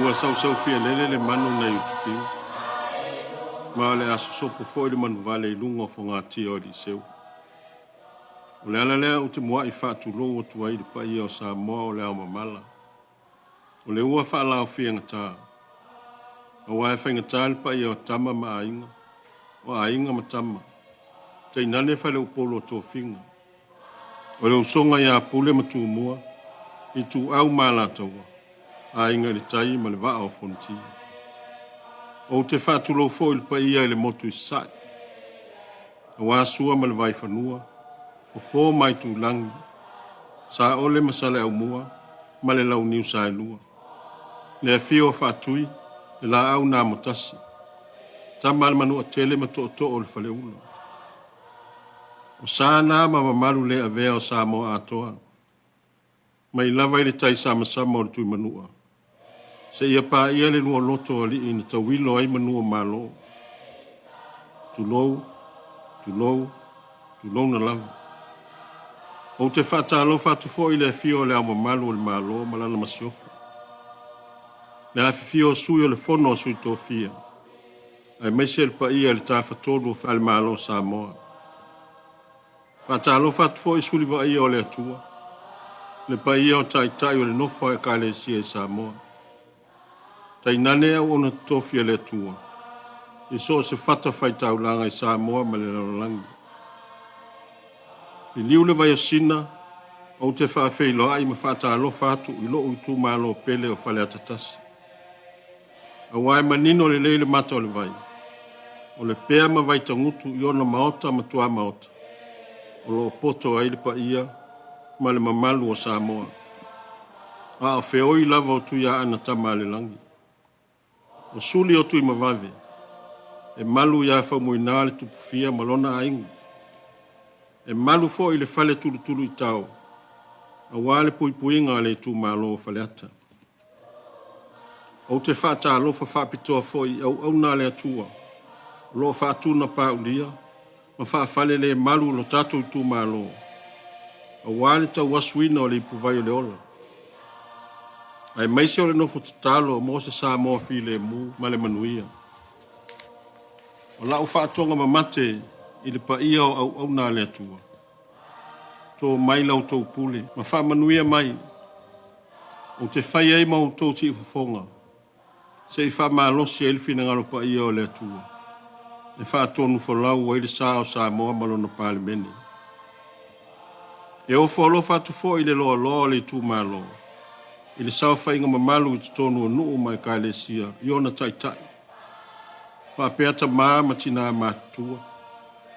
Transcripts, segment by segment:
Ua sausaufia-lele le manu nai Utufiu, ma o le a sosopo foi le manuvale i luga o fogatia o Aliiseu. O le ala lea ou te muai faatulou atu ai i le paia o Samoa o le ao mamala, o le ua faalaofiagata, aua e faigata le paia o Tama ma Aiga, o Aiga ma Tama, tainane faleupolu o tofiga. O le usoga ia Pule ma Tumua, Ituau ma Alataua, Aiga i le Tai ma le Vaa o Fonoti. Ou te faatulou foi i le paia i le motu i Sasae, aua Sua ma le Vaifanua, Fofo ma Aitulagi, Saole ma Saleaaumua ma le Launiu Saelua, le afio o Faatui, le Laau na Amotasi, Tama a le Manuatele ma Tootoo o le Faleula. O sa na ma mamalu le avea o Samoa atoa, mai lava i le tai samasama o le Tuimanua, seia paia le lualoto o alii na tauilo ai manu o Malo. Tulou, tulou, tulouna lava. Ou te faatalofa atu foi i le afio o Le Ao Mamalu o le Malo ma Lana Masiofo, le afifio o Sui o le Fono a Sui Tofia, aemaise le paia i le Tafatolu o Falemalo o Samoa. Faatalofa atu foi i suli vaaia o le Atua, le paia o Taitai o le nofo a Ekalesia i Samoa. Tainane auauna totofi a le Atua i so o se fata faitaulaga i Samoa ma le lalolagi. Liliu le vai o Sina, ou te faafeiloai ma faatalofa atu i lou itumalo pele o Faleata 1. Aua e manino lelei le mata o le vai, o le pea ma Vaitagutu i ona maota ma tuamaota, o lo o poto ai le paia ma le mamalu o Samoa. A o feoi lava o Tuiaana Tamaalelagi. O suli o Tuimavave, e malu ia Faumuina le Tupufia ma lona aiga. E malu foi le fale Tulutuluitao, aua le puipuiga a le itumalo o Faleata. Ou te faatalofa faapitoa foi i auauna a le Atua o lo o faatunapaulia ma faafalelemalu lo tatou itumalo aua le tauasuina o le ipuvai o le ola, aemaise o le nofo tatalo mo se Samoa filemu ma le manuia. O lau faatoga mamate i le paia o auauna a le Atua, to mai la outou pule ma faamanuia mai, ou te fai ai ma outou siufofoga, se i faamalosi ai le finagalo paia o le Atua, e faatonufolau ai le sa o Samoa ma lona Palemene. E ofo alofa atu foi i le loaloa o le itumalo, i le saofaiga mamalu i totonu o nuu ma ekalesia i ona taitai, faapea tama ma tinā matutua,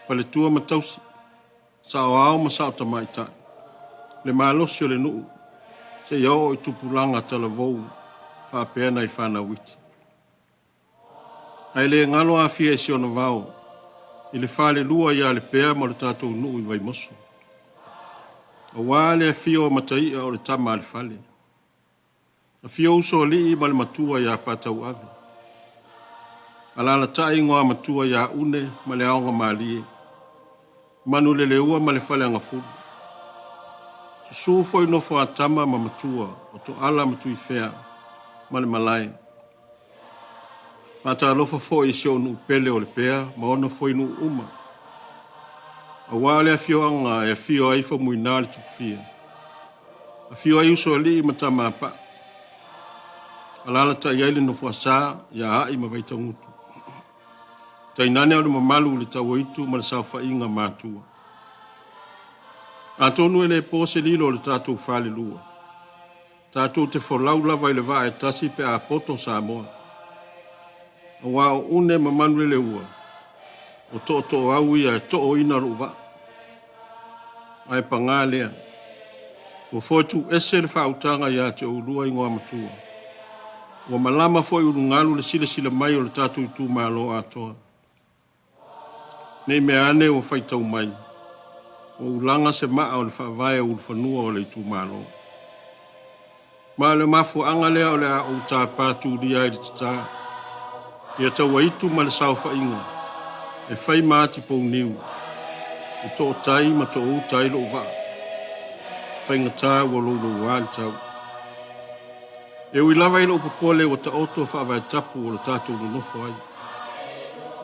faletua ma tausi, saoao ma sao tamaitai, le malosi o le nuu, seia oo i tupulaga talavou faapea nai fanau iti. Ae le galo Afia i si ona vao, i le falelua ia Lepea ma lo tatou nuu i Vaimoso. Aua le afio o Mataia o le tama a le fale. Afio Usoalii ma le matua ia Patauave. Alaalatai Igoamatua ia Une ma le Aoga Malie. Manuleleua ma le Faleagafulu. Susu foi Nofoatama ma Matua o Toala ma Tuifea ma le Malae. Faatalofa foi i si ou nuu pele o Lepea ma ona fuainuu uma. Aua le afioaga e afio ai Faumuina le Tupufia. Afio ai Usoalii ma Tamapaa. Alaalatai ai le Nofoasa ia Aai ma Vaitagutu. Tainane o le mamalu i le Tauaitu ma le saofaiga matua. Atonu e le po se lilo o le tatou falelua. Tatou te folau lava i le vaa e tasi pe a poto Samoa. Aua o Une ma Manuleleua, o tootooau ia e tooina lou vaa. Ae paga lea, ua foe tuuese le faautaga ia te oulua Igoamatua. Ua malama foi ulugalu le silasila mai o le tatou itumalo atoa. Ne i mea ane ua faitau mai, ua ulaga se maa o le faavae o ulufanua o le itumalo. Ma o le mafuaaga lea o le a ou tapa tulia ai le tata ia Tauaitu ma le saofaiga e fai ma ati pouniu, e tootai ma toouta ai lou vaa. Faigata ua louloua le tau. E ui lava i lou popole ua taoto faavae tapu o lo tatou nonofo ai,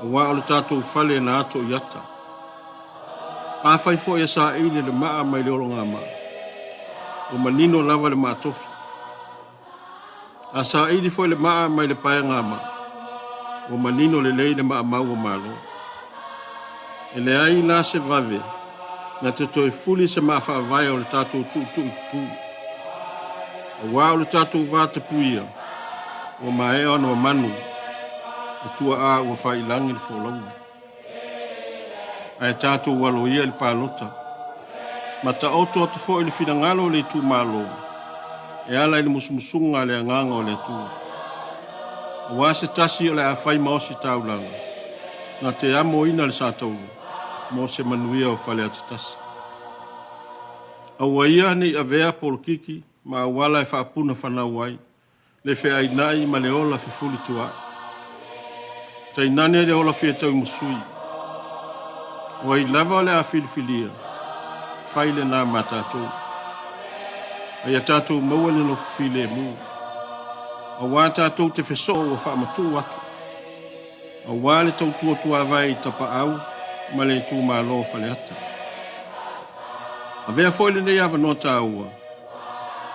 aua o le tatou fale na ato i ata. Afai foi e saili le maa mai le ologamaa, ua manino lava le maatofi. A saili foi le maa mai le paegamaa, ua manino lelei le maamau o Malo. E leai la se vave na te toe fuli se maa faavae o le tatou tuutuututu, aua o le tatou va tapuia ua maea ona mamanu e tuaa ua faailagi le folauga. Ae tatou alo ia i le palota ma taoto atu foi le finagalo o le itumalo e ala i le musumusuga a le Agaga o le Atua. Aua se tasi o le a fai ma ositaulaga, na te amoina le satauro mo se manuia o Faleata tasi. Aua ia ne i avea polokiki ma auala e faapuna fanau ai le feainai ma le ola fefulituaai. Tainane le ola fiatauimasui. O ai lava o le a filifilia, fai lena ma tatou. A ia tatou maua le nofo filemu, aua tatou te fesoo ua faamatuu atu, aua le tautua tuavae i Tapaau ma le itumalo o Faleata. Avea foi lenei avanoa taua,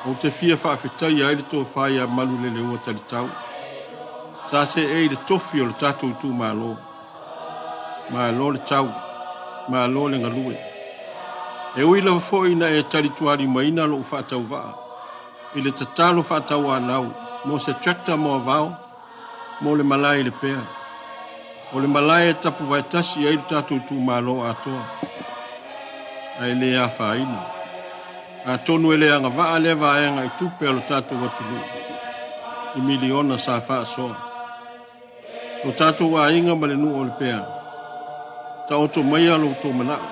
Ou te fia faafetaia ai le tofa ia Manuleleua Talitau, sa seei i le tofi o le tatou itumalo. Malo le tau, malo le galue. E ui lava foi ina e talitualimaina lou faatauvaa i le tatalo faatauanau mo se tractor moavao mo le malae i Lepea. O le malae e tapuvaetasi ai lo tatou itumalo atoa, ae le afaina. Atonu e le agavaa lea vaega i tupe a lo tatou atunuu i miliona sa faasoa. Lo tatou aiga ma le nuu o Lepea, taoto maia lo outou manao.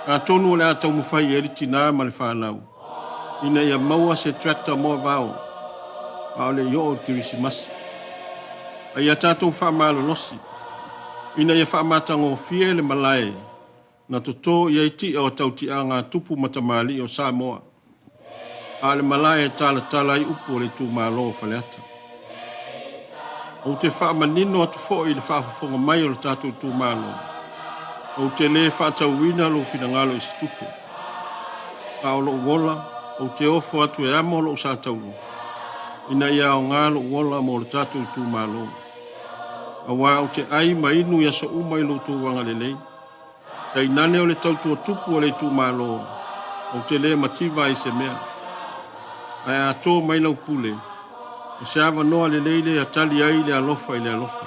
Atonu o le a taumafai i ai le tina ma le fanau ina ia maua se tractor moavao a o le i oo i le Kerisimasi. A ia tatou faamalolosi ina ia faamatagofie le malae na toto i ai ti'a o tautiaga a tupu ma tamalii o Samoa, a o le malae e talatala ai upu o le itumalo o Faleata. Ou te faamanino atu foi i le faafofoga mai o le tatou itumalo, ou te le faatauina lou finagalo i se tupe. A o lou ola, ou te ofo atu e amo lou satauro, ina ia aoga lou ola mo le tatou itumalo. Aua ou te ai ma inu i aso uma i lo outou agalelei. Tainane o le tautua tupu a le itumalo, ou te le mativa ai i se mea. Ae a to mai lau pule, o se avanoa lelei lea e tali ai le alofa i le alofa,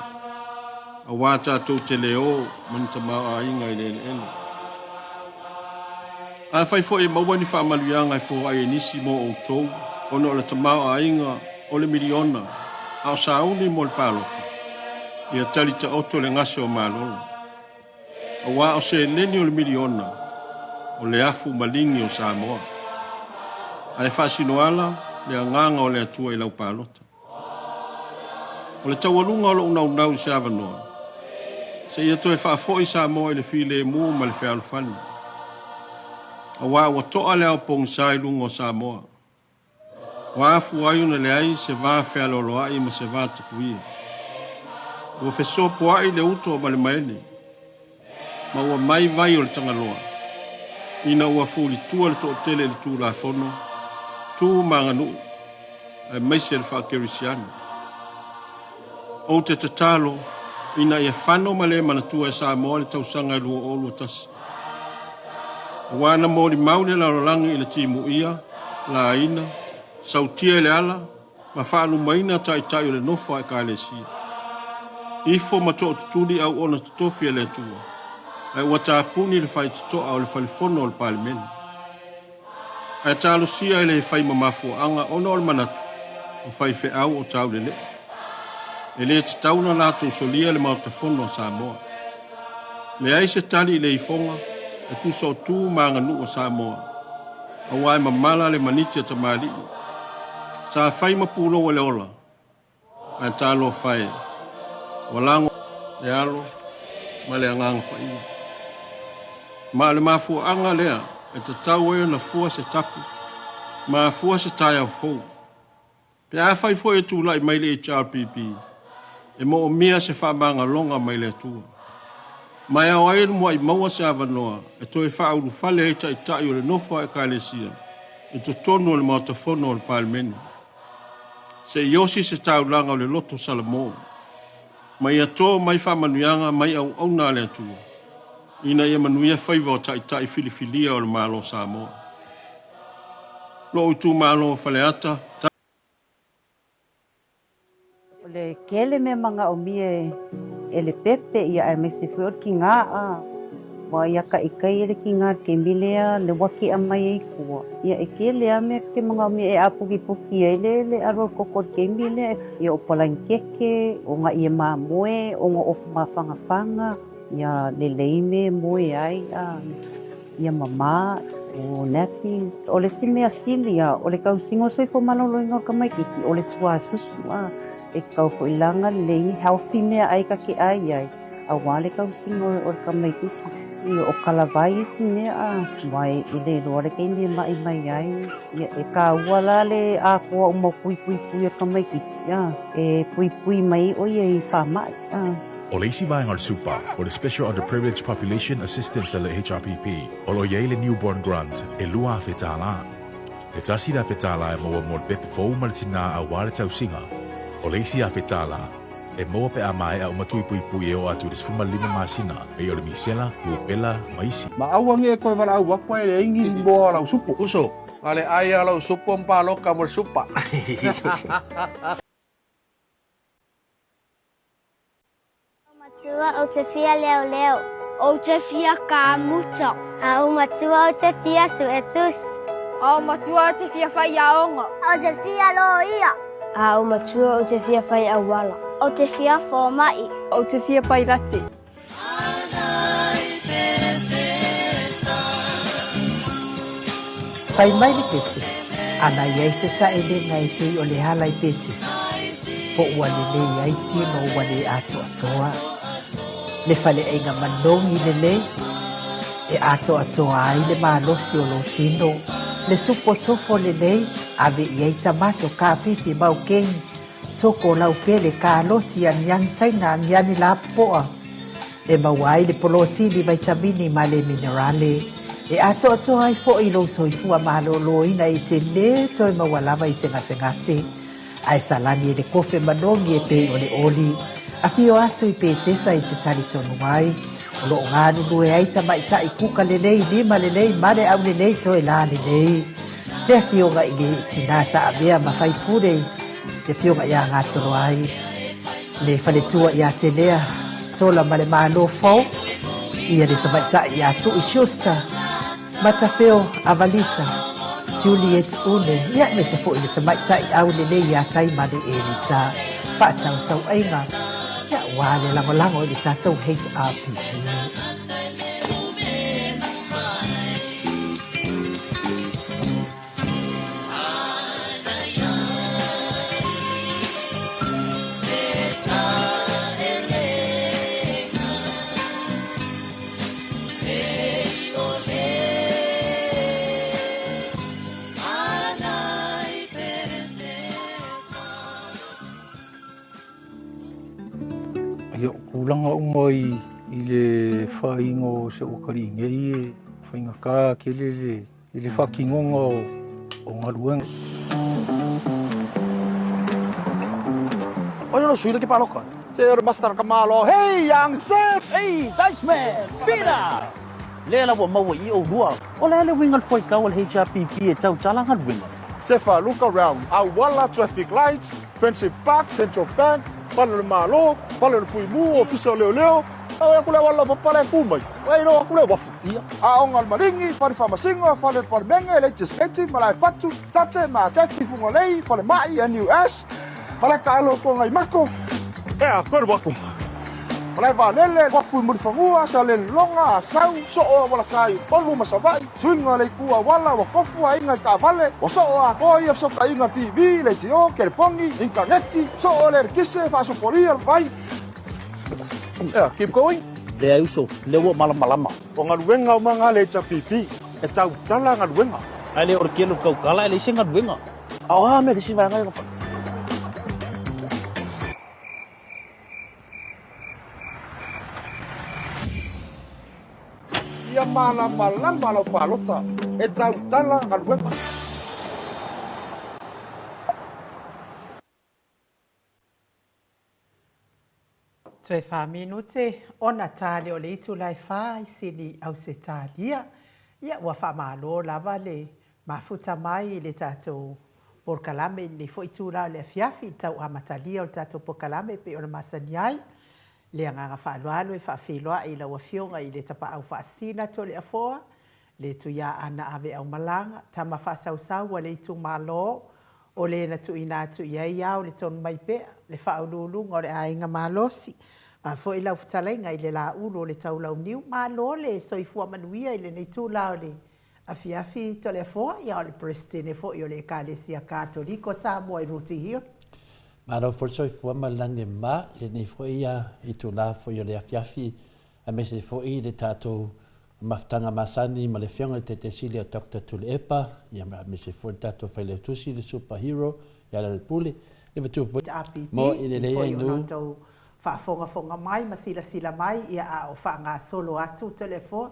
aua tatou te le o ma ni tamaoaiga i le eleele. Afai foi e maua ni faamanuiaga e foai e nisi mo outou ona o le tamaoaiga o le miliona a o sauni mo le palota, ia tali taoto le gase o malolo. Aua o seleni o le miliona o le afu maligi o Samoa. Ae faasinoala le agaga o le Atua i lau palota. O le taualuga o lou naunau i se avanoa, seia toe faafoi Samoa i le filemu ma le fealofani. Aua ua toa le ao pogisa i luga o Samoa. Ua afua ai ona leai se va fealoaloai ma se va tapuia. Ua fesopoai le uto ma le maene, ma ua mai vai o le Tagaloa, ina ua fulitua le toatele i le Tulafono, tu ma aganuu, aemaise le faakerisiano. Ou te tatalo ina ia fano ma le manatua e Samoa le tausaga e 2021. Aua na molimau le lalolagi i le timuia, laina, sautia i le ala ma faalumaina taitai o le nofo a Ekalesia. Ifo ma tootutuli auona totofi a le Atua, ae ua tapuni le faitotoa o le falefono o le Palemene. Ae talosia e le fai ma mafuaaga ona o le manatu o faifeau o taulele'e. E le tatau ona latou solia le Maota Fono a Samoa. Leai se tali i le ifoga e tusa o tu ma aganuu a Samoa, aua e mamala le maniti a tamalii. Sa fai ma pulou e le ola, Ae talofa e, ua lago le alo ma le Agaga Paia. Ma o le mafuaaga lea e tatau ai ona fua se tapu ma afua se taeao fou. Pe afai foi e tulai mai le HRPP, e moomia se faamagaloga mai le Atua. Ma e ao ai ona muai maua se avanoa e toe faaulufale ai Taitai o le nofo a Ekalesia i totonu o le Maota Fono o le Palemene. Se i osi se taulaga o le loto Salamo, ma ia to mai faamanuiaga mai auauna a le Atua, ina ia manuia faiva o Taitai filifilia o le Malo o Samoa. Lou itumalo o Faleata. O le tele mea manaomia e le pepe ia aemaise foi o le tiga a ua ia taitai e le tiga le taimi lea le uati e aumai ai tua ia e tele a mea te manaomia e apukipuki ai le le alu o le toto i le taimi lea ia o palanikeke o na ie mamoe o na ofu mafagafaga ia lelei mea e moe ai a Ia mama, o nappies. O le isi mea sili a, o le tausiga o soifua maloloina o le tamaititi, o le suasusu a. E tatau foi la ona lelei healthy meaai ta te ai ai, aua le tausiga o le tamaititi. Ia, o talavai isi mea a, aua e le iloa le taimi e mai mai ai. Ia, e taua la le atoa uma o tui puipui o le tamaititi a, e puipui mai ai o ia i faamai a. O le isi vaega o le SUPA, o le Special Underprivileged Population Assistance a le HRPP, o lo o i ai le Newborn Grant e $2,000. E $1,000 e maua mo le pepe fou ma le tinā aua le tausiga. O le isi $1,000 e maua pe a maea uma tui puipui e oo atu i le 15 masina, pei o le misela, rubella ma isi. Ma aua nei e toe valaau aku ae leai nisi moa o lau supo. Uso, na o le ai a lau supo ma paloka mo le supa. Matua ou te fia leoleo. Ou te fia kāmuta. Āu matua ou te fia suetusi. Āu matua ou te fia faiaoga. Ou te fia lōia. Āu matua ou te fia whai auala. Ou te fia fōma'i. Ou te fia pairati. Fai mai le pese, ana i ai se taʻelega e pei o le ala i Petesa, po ua lelei ai tino ua le atoatoa. Le faleaiga manogi lelei, e atoatoa ai le malosi o lou tino, le supo tofo lelei, ave i ai tamato, kapisi, maukeni, Soko laupele, kaloti, aniani saina, aniani lapopoa. E maua ai le polotini, vaitamini ma le minerale. E atoatoa ai foʻi lou soifua malōlōina e te lē toe maua lava i se gasegase. Ae salani e le kofe manogi e pei o le oli. Afio atu i Petesa i te talitonu ai. O loo galulue ai tamaitai kuka lelei, lima lelei, male aulelei, toe lā lelei. Le afioga i le tinā sa avea ma faipule le afioga iā Gatoloai, le faletua iā Telea, Sola ma le Malo fou, ia le tamaitai iā Tui Schuster, Matafeo Avalisa, Juliet Une, ia aemaise foi le tamaitai aulelei iā Taimane Elisa, faatausauaiga, ia ua le lagolago i le tatou HRPP. Ia, o tulaga uma i, i le faiga o se ua nei e faigata tele le, i le faatinoga o, o galuega. Oi lo sui le ke paloka. Se ro master ka malo. Hey, yang se. Hey, dice man. Peter. Le la ua maua i o lua. O le le winga le fuaitau o le HRPP e tautala galuega. Sefa, look around. Auala, traffic lights, Friendship Park, Central Bank, Fale o le Malo, Fale o le Fuimu, Ofisa o Leoleo. Au aku le auala papala e ku mai. Ai no aku le wafu. Aoga o le Maligi, Fale Faamasino, Fale o le Palemene, Legislative, Malaefatu, Tate, Matati, Fugalei, Falemai, NUS, Malae Taalo o Tuagaimako. Ea, koe le waku. Malae Vaalele, Uafu i Mulifanua, Salelologa, Asau, Soo Aualatai, Upolu ma Savaii, Suiga o le Itu Auala, ua tofu aiga i taavale, ua soo atoa ia fesootaiga TV, leitio, kelefoni, initaneti, soo le elekise, faasopolia le vai. Ea, keep going. Leai uso, lea ua malamalama. O galuega uma nga le HRPP, e tautala galuega. Ae le o le kelo tautala e leai se galuega. A o a mea le isi vaega e na fai? Faamalamalama lau palota e tautala galuega. Toe fa minute ona ta lea o le itula e fa i Sini, Ausetalia. Ia, ua faamalo lava le mafuta mai i le tatou polokalame i lenei foi itula o le afiafi, i le tau amatalia o le tatou polokalame e pei ona masani ai. Le agaga faaaloalo e faafeiloai i lau Afioga i le Tapaau Faasisina Toleafoa, le Tuiaana Aveaumalaga, tama faasausau a le itumalo, o le na tuuina atu i ai ao le tonu mai pea, le faauluuluga o le aiga malosi, a foi lau fetalaiga i le Laulu o le Taulauniu. Malo le soifua manuia i lenei itula o le afiafi Toleafoa, ia o le Peresetene foi o le Ekalesia Katoliko Samoa i Rooty Hill. Malo foi le soifua ma le lagi e mama i lenei foi itula foi o le afiafi aemaise foi le tatou mafutaga masani ma le Afioga i le Taitaisili o Doctor Tuilaepa, ia aemaise foi le tatou Failautusi le Super Hero ia Lealailepule, le matua foi HRPP, mo i i lelei foi ai ona nu. outou faafogafoga mai ma silasila mai, ia a o faagasolo atu Toleafoa,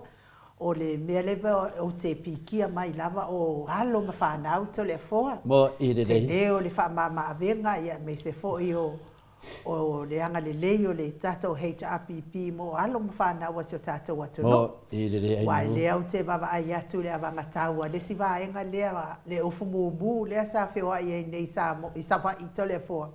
o le mea lea ou te pikia mai lava o alo ma fanau Toleafoa, Mo i lelei. tele o le faamama-avega ia aemaise foi o O le agalelei o le tatou HRPP mo alo ma fanau a si o tatou atunuu. Aua e lea ou te vaavaai atu i le avagatau a le isi vaega lea, le ufu mumu lea sa feoai ai nei i Savaii i Toleafoa,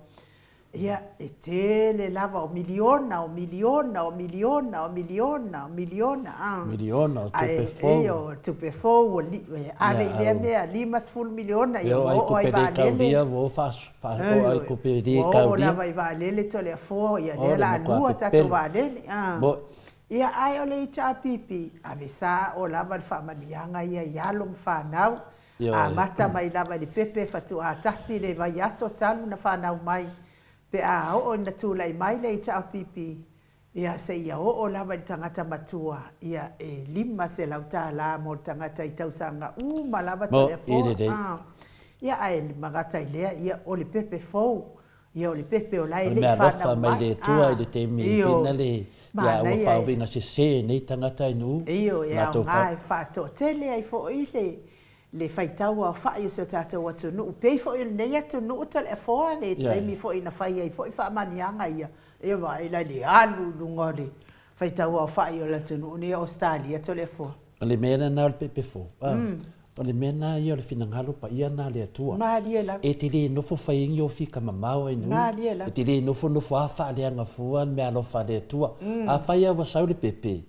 ia, e tele lava o miliona, o miliona, o miliona, o miliona, o miliona, a. Miliona o tupe fou. Ae, o tupe fou, e ave i lea mea, 50 miliona, E ia oo ua ai oo ai tupe le vaalele. taulia ua oo ai tupe le Ua oo taulia. lava i vaalele Toleafoa, ia O lea le la matua lua tatou pepelo. vaalele. A. Mo. Ia ae o le HRPP, ave sao lava le faamanuiaga ia i alo ma fanau, Ioe. amata mai lava i le pepe faatoa tasi le vaiaso talu na fanau mai, pe a oo ina tulai mai le HRPP, Ia, seia oo lava i le tagata matua, ia, e $500 tala mo le tagata i tausaga uma lava Mo, i Toleafoa, lelei. a. Ia, ae magata i lea, ia, o le pepe fou, ia, o le pepe o la O e le le mea i alofa fanau mai mai, le Atua i a. le taimi Io, fina le, ia, ua manaia e. faauiga sese nei tagata i Nuu, Io, e matou aoga fa. e faatoatele ai foi le, le faitau aofai o si o tatou atunuu, pei foi o lenei atunuu Toleafoa, le taimi foi na fai ai foi faamanuiaga ia, ia vaai la i le alu i luga o le faitau aofai o le atunuu nei o Ausetalia Toleafoa. O le mea lena o le pepe fou, o le mea lena ia o le finagalo paia lena a le Atua. Malie lava. E te le nofo fai ai ni ofika mamao ai nuu. Malie lava. E te le nofonofo a faaleaga fua le meaalofa a le Atua. Afai lava ua sau le pepe,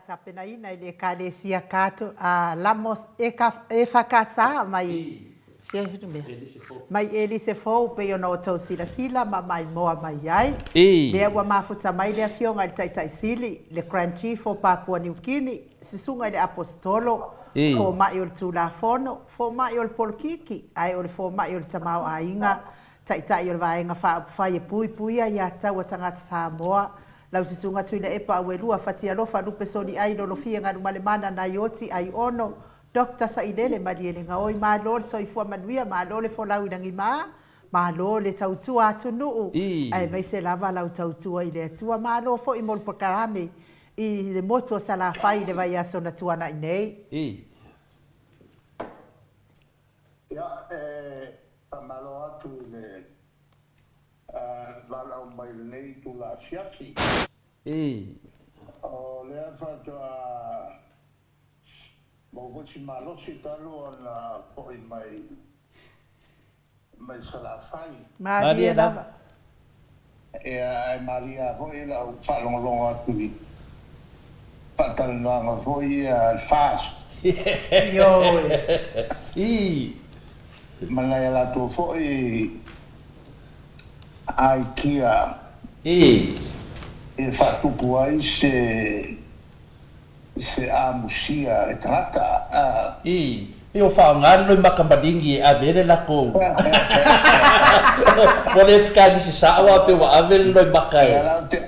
tapenaina e le Ekalesia Kato, a Lamos EFKS mai mai Elise Fou pei ona outou silasila ma maimoa mai ai. Lea ua mafuta mai le Afioga i le Taitai Sili, le Grand Chief o Papua Niu Kini, Susuga i le Aposetolo, Fomai o le Tulafono, Fomai o le Polokiki, ae o le Fomai o le Tamaoaiga, Taitai o le Vaega Faaupufai e Puipuia Aiatatau a Tagata Samoa, Lau Susuga Tuilaepa Auelua Fatialofa Lupe Soliai Lolofia Galumalemana Naioti Aiono Doctor Sailele Malielegaoi Malo le soifua manuia malo le folau i lagima malo le tautua atunuu aemaise lava lau tautua i le Atua malo foi mo le polokalame i le motu o Salafai i le vaiaso na tuanai nei. Ia, e faamalo atu i le valaau mai i lenei itula afiafi. O lea faatoa maua foi si malosi talu ona foi mai mai Salafai. Malie lava. Ia, ae malie lava foi lau faalogologo atu i faatalanoaga foi ia a le FAST. Ioe. Ma nai a latou foi aikia e faatupu ai se se amusia e tagata a. Ii, Pei o faaaoga le loimaka maligi e ave ai le latou Ua le fekanisi sao a pe ua ave le loimaka e.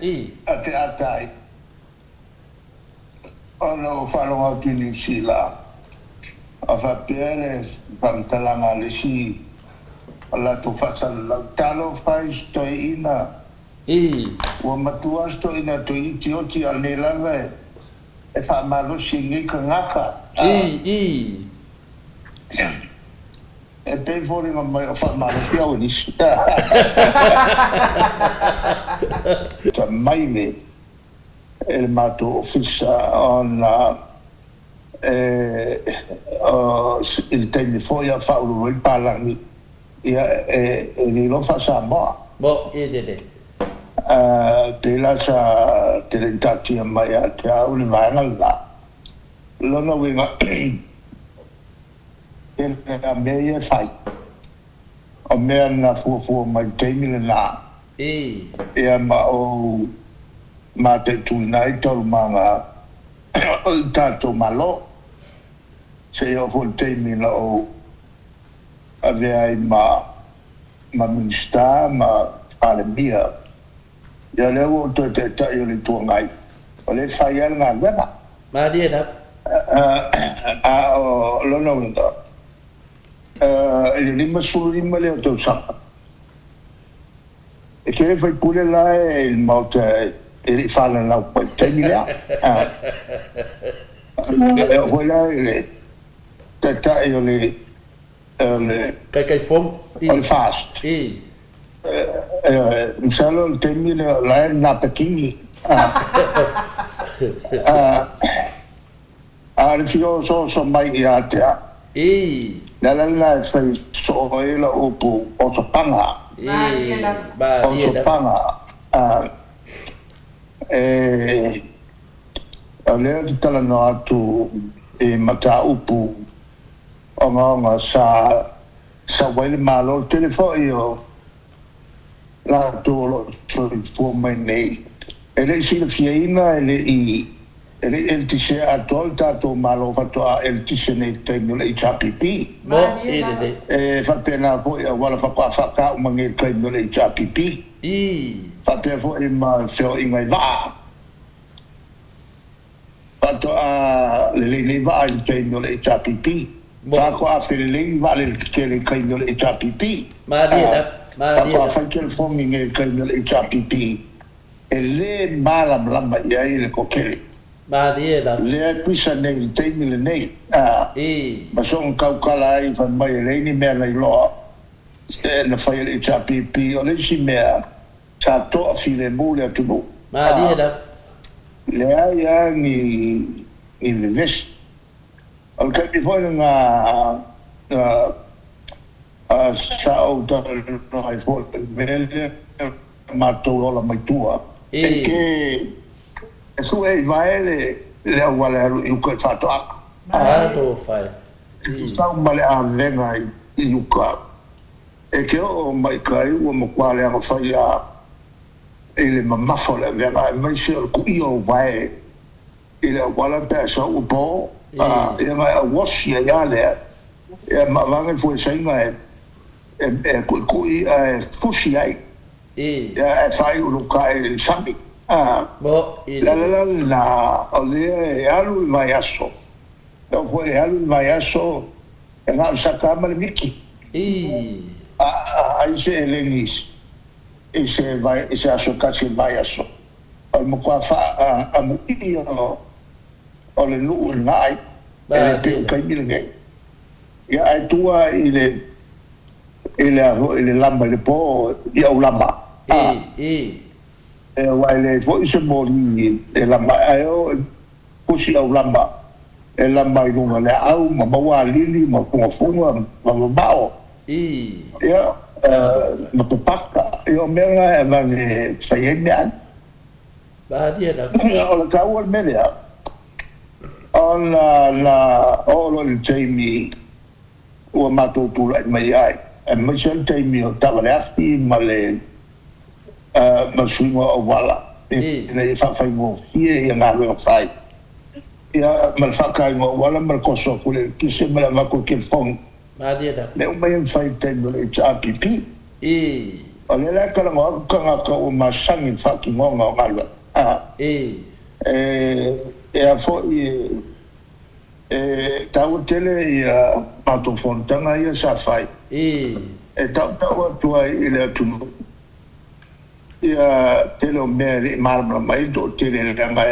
Ii. A te ata ai ona ou faalogo atu i Niu Sila a faapea le faamatalaga a le isi o latou faasalalau, Talofa i se toeaina Ua matua se toeaina toeiti oti a o lenei lava e faamalosi i nei tagata. E pei foliga mai o faamalosi au e nisi. Ta mai le e le matou ofisa ona e i le taimi foi a faauluulu ai palagi Ia, e le iloa faa-Samoa. Mo, e lele. Pei la sa te le i taatia mai ia te au le vaega lena. Lona uiga, tele a mea ia e fai, o mea na fuafua mai i le taimi lena. Ia ma ou mataituina ai taualumaga o le tatou Malo, seia oo foi i le taimi na ou avea ai ma ma Minisita ma Palemia, ia lea ua ou toe Taitai o le Itu Agai, o lea e fai lava le galuega. Malie lava. A o lona uiga, i le 55 lea o tausaga, e tele sui usufono la e i le Maota e le i fananau mai i le taimi lea. E oo foi la i le Taitai o le le Taitaifono. O le FAST. Masalo o le taimi lea o la e napakini. A o le fia osooso mai ia te au. O le ala lena e fai soo ai lau upu osopaga. Osopaga. E o lea ou te talanoa atu i mataupu ogaoga sa sau ai le Malo. Le tele foi o latou o lo o soifua mai nei e le i silafiaina, e le i e le i eletise atoa le tatou Malo faatoa eletise nei i le taimi o le HRPP. E faapena foi auala faatoa faatauma nei i le taimi o le HRPP. Faapea foi ma le feoaiga i vaa. Faatoa lelei nei vaa i le taimi o le HRPP. Faatoa felelei ni vaalele tetele i le taimi o le HRPP. Faatoa fai telefoni nei i le taimi o le HRPP e le malamalama i ai le toatele. Lea e pisa nei i le taimi lenei. Ma soona tautala ai fai mai e leai ni mea na iloa na fai e le HRPP. O le isi mea Sa toafilemu le atunuu. Malie lava. Leai lava ni ni vevesi. O le taimi foi lena sa ou talanoa ai foi i le mea lea matou ola mai tua. E te sue i vae le. le auala e alu i uka i le faatoaga. Talofa e. E tusa ma le avega i uka, e te oo mai kai ua matua leaga fai a i le mamafa o le avega aemaise o le kuia o vae i le auala pe a sau ua po, ia na e auosi ai a lea, ia ma avane fuesaiga e e kuikui ae fusi ai, ia ae faaiu luka i le sami. O le ala la lena o lea e alu le vaiaso, e oo foi i le alu le vaiaso e na o le saka lava ma le miki. A ai se eleni i se i se aso e tasi o le vaiaso, o le matua faamuii o le nuu i lena aiga, e le pei o le taimi lenei. Ia ae tua i le i le a foi i le lama i le po i aulama a e aua e leai foi se moli e lama ai ae oo i pusi aulama e lama i luga o le aau ma maua alili ma fugafuga ma mamao ia ma papaka ia o mea na e avane e fai ai meaai. O le taua o le mea lea Ona na oo loa i le taimi ua matou tulai mai ai, aemaise le taimi o taavale afi ma le ma le suiga o auala ina ia faafaigofie ia galuega fai, ia ma le faataina o auala ma le koso atu i le eletise ma le avatu o le telefoni. Mea uma ia na fai i le taimi o le HRPP. O lea la e talanoa atu tagata ua masani i le faatinoga o galuega. E a foi, e taua tele ia matou fonotaga ia sa fai e tautau atu ai i le atunuu ia tele o mea e le i malamalama ai le toatele leaga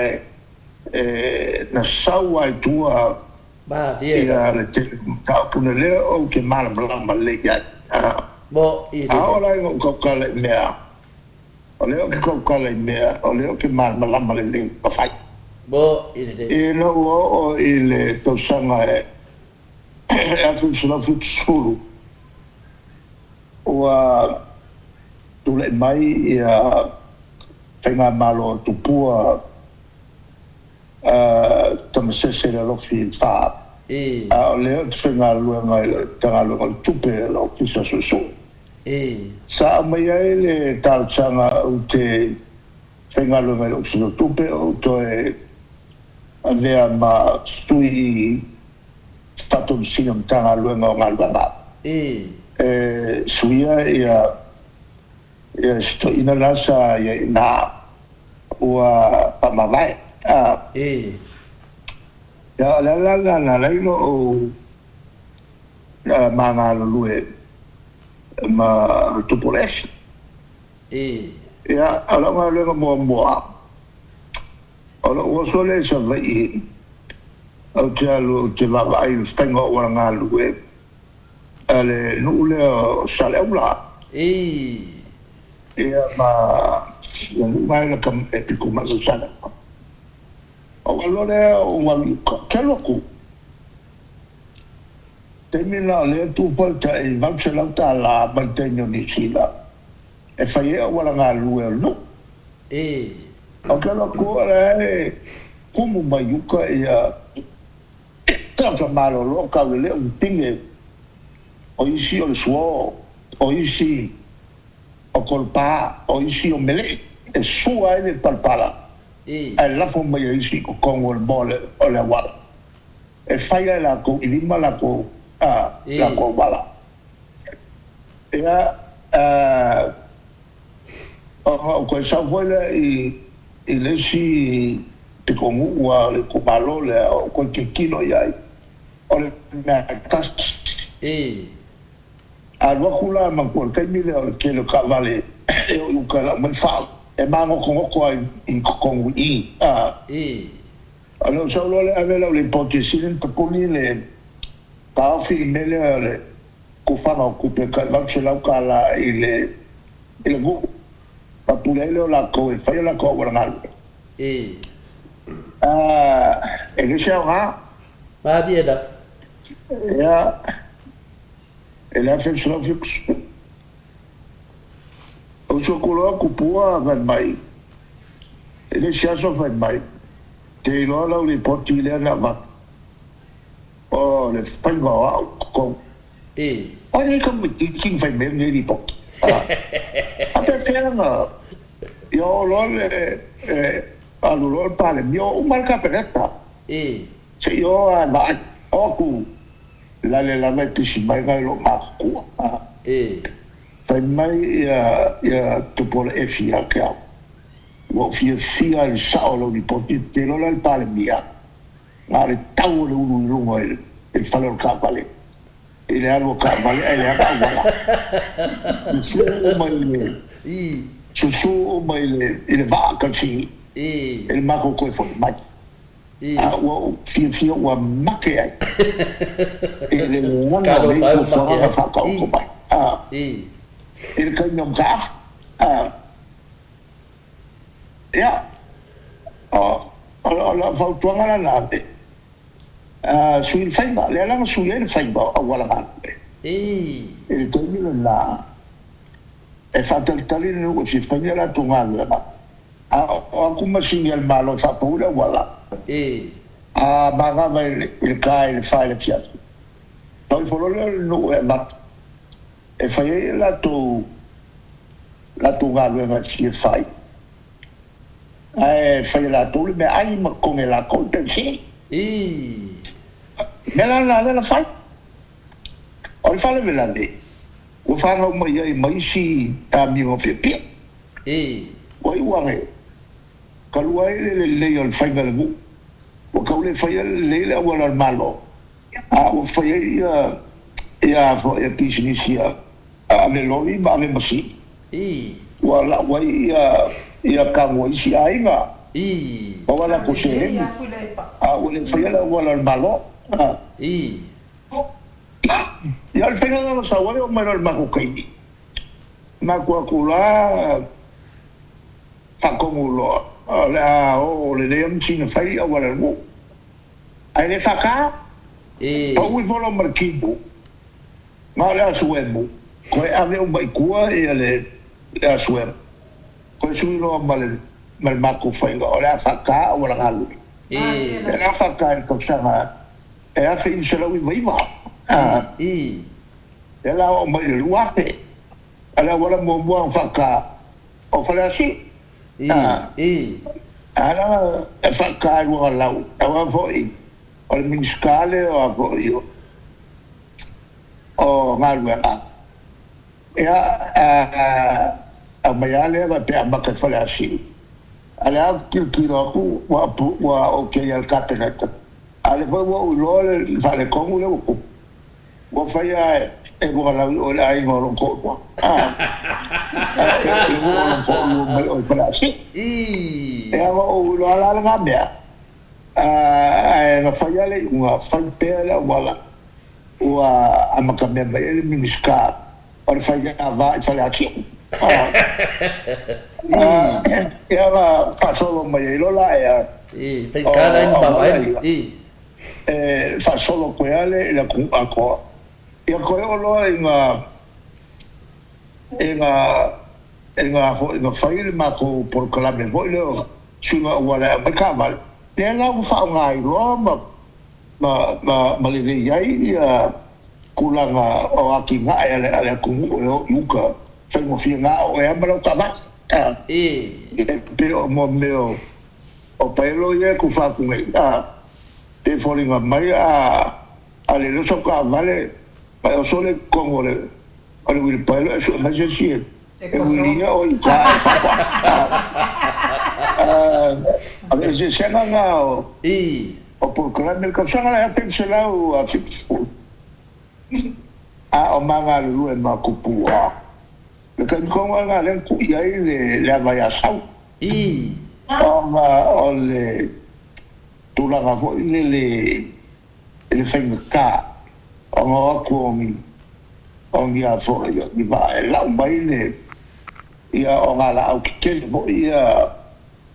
e na sau lava i tua ia le tele o mataupu na lea ou te malamalama lelei i ai. A oo la ina ou tautala i mea O lea ou te tautala i mea o lea ou te malamalama lelei ma fai. Ina ua oo i le tausaga e 1970, ua tulai mai ia Faigamalo a Tupua Tamasese Lealofi 4, a o lea ou te faigaluega i le Matagaluega o le Tupe, le Ofisa Suesue. Sa aumai ai le talosaga ou te faigaluega i le Ofisa o Tupe ou toe avea ma sui faatolusina o Matagaluega o Galuega e suia ia si toeaina la sa i ai i ina ua faamavae. Ia o le ala lena na ala ai ona ou ma galulue ma Tupuola-ese. Ia, o lau galuega muamua, o lou oso lea i Savaii, ou te alu ou te vaavaai i le faiga o auala galulue a le nuu lea o Saleaula. Ia, ma le nuu lena e lata e pito mai o Saleaula. Ou alu loa lea ou alu i uka, ou te alu atu. Taimi la o lea e tu foi tai $800 mai le taimi o Niu Sila e fai ai auala galulue o le nuu. Ou te alu atu o la e kumu mai uka ia tagata malolo taulelea pine o isi o le suo, o isi o kolopa, o isi o mele'i e sua ai le palapala ae lafo mai e isi i totonu o le moa o le auala. E fai a e latou i lima latou latou auala. Ia, ona ou toe sau foi lea i i le isi pitonuu a le itumalo lea, ou toe tilotilo i ai, o le mea tasi. Alu atu la manatua i le taimi lea o le tele o taavale e o i uta e lau mai le fao, e magotogoto lava i totonu i i. Ona ou sau loa lea ave lau lipoti e sili ona tapuni le taofi i le mea lea o le tufaga o tupe tai $800 i le i le nuu ona pule ai lea o latou e fai a latou auala galue. E le se aoga. Malie lava. Ia, e le 1970. Ou uso atu loa Tupua fai mai, e le isi aso fai mai. Te iloa lau lipoti lea na avatu, o le faiga o au totogi. O ai nei tamaitiiti na fai mai lenei lipoti? A pefea na ia oo loa le alu loa le Palemia, oo uma lava le Kapeneta se i o lava e vaai. O atu lale lava e pisi mai nai lou matutua. Fai mai ia Tupuola Efi ia te au, Ua ou fiafia i le sao o lau lipoti, ou te iloa la le Palemia, na o le tau o le ulu i luga i le fale o le taavale, i le alu a taavale ae leaga auala. Susu uma i le, susu uma i le, i le vaa Kalsini, i le matou toe foi mai. A ua ou fiafia ua mate ai i le leaga o nei fuafuaga na faataoto mai, i le taimi o mataafa. Ia, o lau fautuaga la na ave, sui le faiga, lea la na sui ai le faiga o auala galue. I le taimi lena, e faatalitali le nuu e fia fai ni a latou galuega, a oo atu masini a le Malo e faapau le auala, a manava i le ta i le fa i le afiafi, tau ifo loa lea o le nuu e avatu e fai ai e latou latou galuega e fia fai, ae fai e latou le meaai ma totogi e latou le penisini. O le mea la lena lea na fai. O le faalavelave, ua fanau mai ai ma isi amioga piapia. Ua iu ane, talu ai le lelei o le faiga i le nuu, ua tau le faia lelei le auala o le Malo, a ua fai ai ia ia pisinisi a ave loli ma ave masini. Ua lau ai ia kagu a isi aiga, pau a latou seleni, a ua le faia le auala o le Malo. Ia o le faiga lena na sau ai, oo mai loa i le matou taimi, matou atu la faatonu loa, o le a o lelei lava masini e fai auala o le nuu. Ae le faata, pau ifo loa ma le timu, na o le asu emu, toe ave uma i tua ia le asu emu, toe sui loa ma le matou faiga, o le a faata auala galue. O le a faata i le tausaga e 1999, lea la oo mai i le 2000, a o le auala muamua na faata o Faleasiu. A e faata i luga lau, aua foi o le Minisita lea o a foi o galuega, ia aumai lava lea faapea amata i Faleasiu. A o lea ou te tilotilo atu ua ok a le Kapeneta, a o lea foi ua ou iloa le faaletonu lea ua tupu. Ua fai a e luga lau i oe le aiga o lou toalua, a, le nuu o lou toalua mai oe i Faleasiu. E ana ou iloa la lena mea, ae na fai lava le iuga, fai pea le auala ua amatamea mai ai le Minisita o le Faiga Va i Faleasiu. Ia na faasolo mai ai loa la ea o auala ia. E faasolo koe ale i le atunuu atoa. Ia koe oo loa i nga i nga i nga foi na fai le matou polokalame foi lea o suiga auala e aumai taavale, lea la ua faaaoga ai loa ma ma ma ma lelei ai ia tulaga o atinae a le a le atunuu e o i uta faigofie na oo ai lava ma lau taavale. E pei o mo mea o O paelo ia e tufa atu nei, a, pe foliga mai a, a le loso taavale, ma e oso le totonu o le, o le uilipaelo e sue mai se isi e, e uilia oe i uta e faatoaga. A, a, o le eseesega na o, o polokalame i le tausaga lea 1970, a o ma galulue ma Tupua. Le taimi tonu lava lena lea na tuu i ai le ava i Asau. Ona o le tulaga foi lele i le faigata ona o atu o ni o ni a foi o ni vaa e lau mai le ia o nā laau tetele foi ia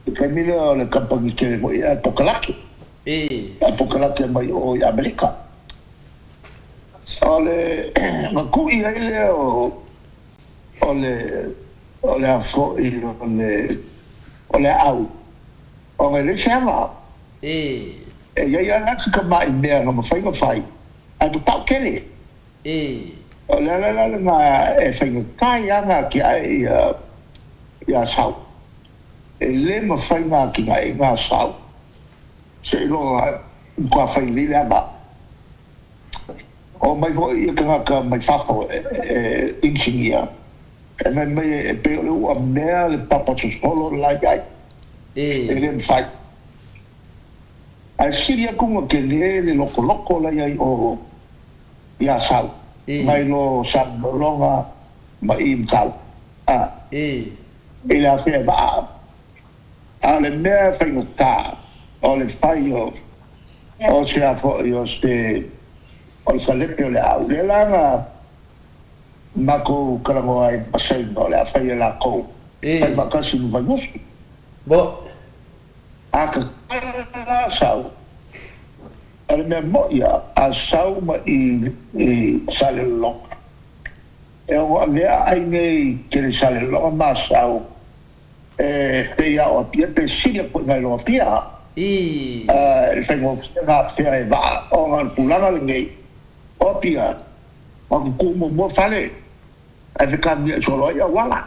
i le taimi lea o le kamupani tele foi ia a Pokalake. A Pokalake mai o i Amerika. O le na tuu i ai lea o o le o le a foi o le o le aau ona e leai se ava. E i ai lava la si tamai mea na mafai ona fai, ae tatao tele. O le ala la lena e faigata ai lava ona atiae ia Asau. E le mafai ona atinaeina Asau seiloga matua fai lelei le ava. Omai foi ia tagata mai fafo e inisinia, e fai mai e pei o le ua mea le papa sosolo le la i ai. E le mafai. Ae sili atu ona tele le lokoloko la i ai o i Asau, nai lo Salelologa ma i Matautu. I le afea vaa. A o le mea e faigata, o le fai o o se a foi o se o le falepe o le aau. Lea la na matou talanoa ai ma Saina o le a fai e latou, fai faatasi ma Vaiusu. A tatala la Asau, o le mea moi a Asau ma i i Salelologa, e ono avea ai nei tele Salelologa ma Asau E pei a o Apia pe sili atu foi nai lo Apia. I le faigofie na afea e vaa ona o le tulaga lenei o Apia na tutuu muamua fale ae fekamiai solo ai auala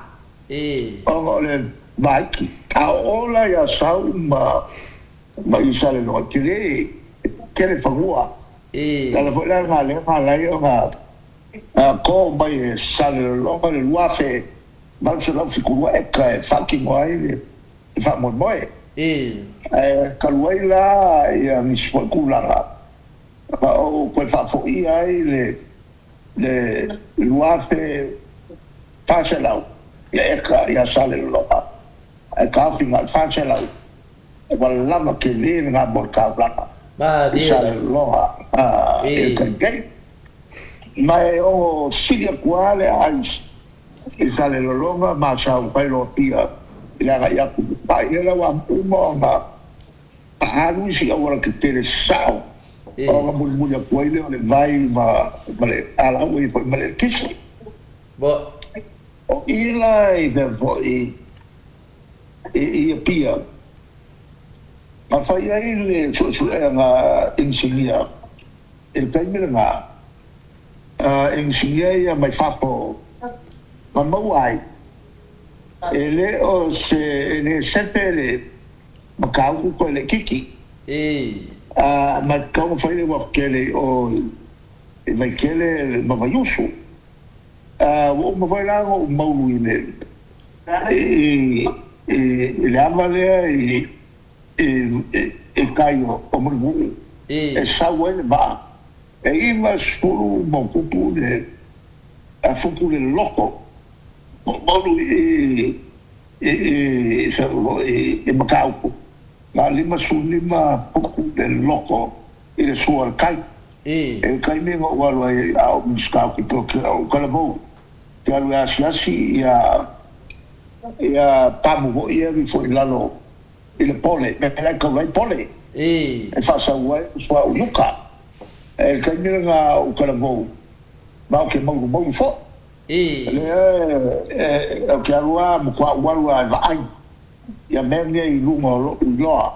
ona o le vaiki. A o o la i Asau ma ma i Salelologa e tele tele fanua. Le ala foi la lena lea na ala ai ona to mai e Salelologa le 2000 872 eka e faatino ai le faamoemoe. Ae talu ai la ia nisi foi tulaga na ou toe faafoia ai le 2400 ia eka ia Salelologa ae taofi na o le 400 ua lava tele lena mo le taulaga i Salelologa i le taimi nei. Ma e ono sili atu lava le aai I Salelologa ma Saukailopia i le agai atu i Dubai, lea la ua uma ona alu isi auala tetele sao ona mulimuli atu ai lea o le vai ma le alaua ia foi ma le eletise. O i la i mea foi i Apia, na fai ai le suesuega inisinia i le taimi lena, inisinia ia mai fafo na maua ai, e le o se, e le sefe le mataupu toe laitiiti. Ma e tatau ona fai le uafu tele i o i Vaitele ma Vaiusu. Ua uma foi la ona ou maulu i le, i le ava lea i, i tai o Mulinuu e sau ai le vaa. E 90 ma pupu le fupu le loko o Maulu i i Matautu, na 55 pupu le loko i le sua o le tai. I le taimi na ou alu ai a o Minisita o Tupe o Talavou, te alu e asiasi ia pamu foi ia e ifo i lalo i le pole, mea la e taula ai pole, e faasau ai le suauu iuka. E le taimi lena o ou talavou, ma ou te maulumaulu foi. Lea ou te alu lava, matua ou alu lava e vaai ia mea nei i luga o lo'u iloa.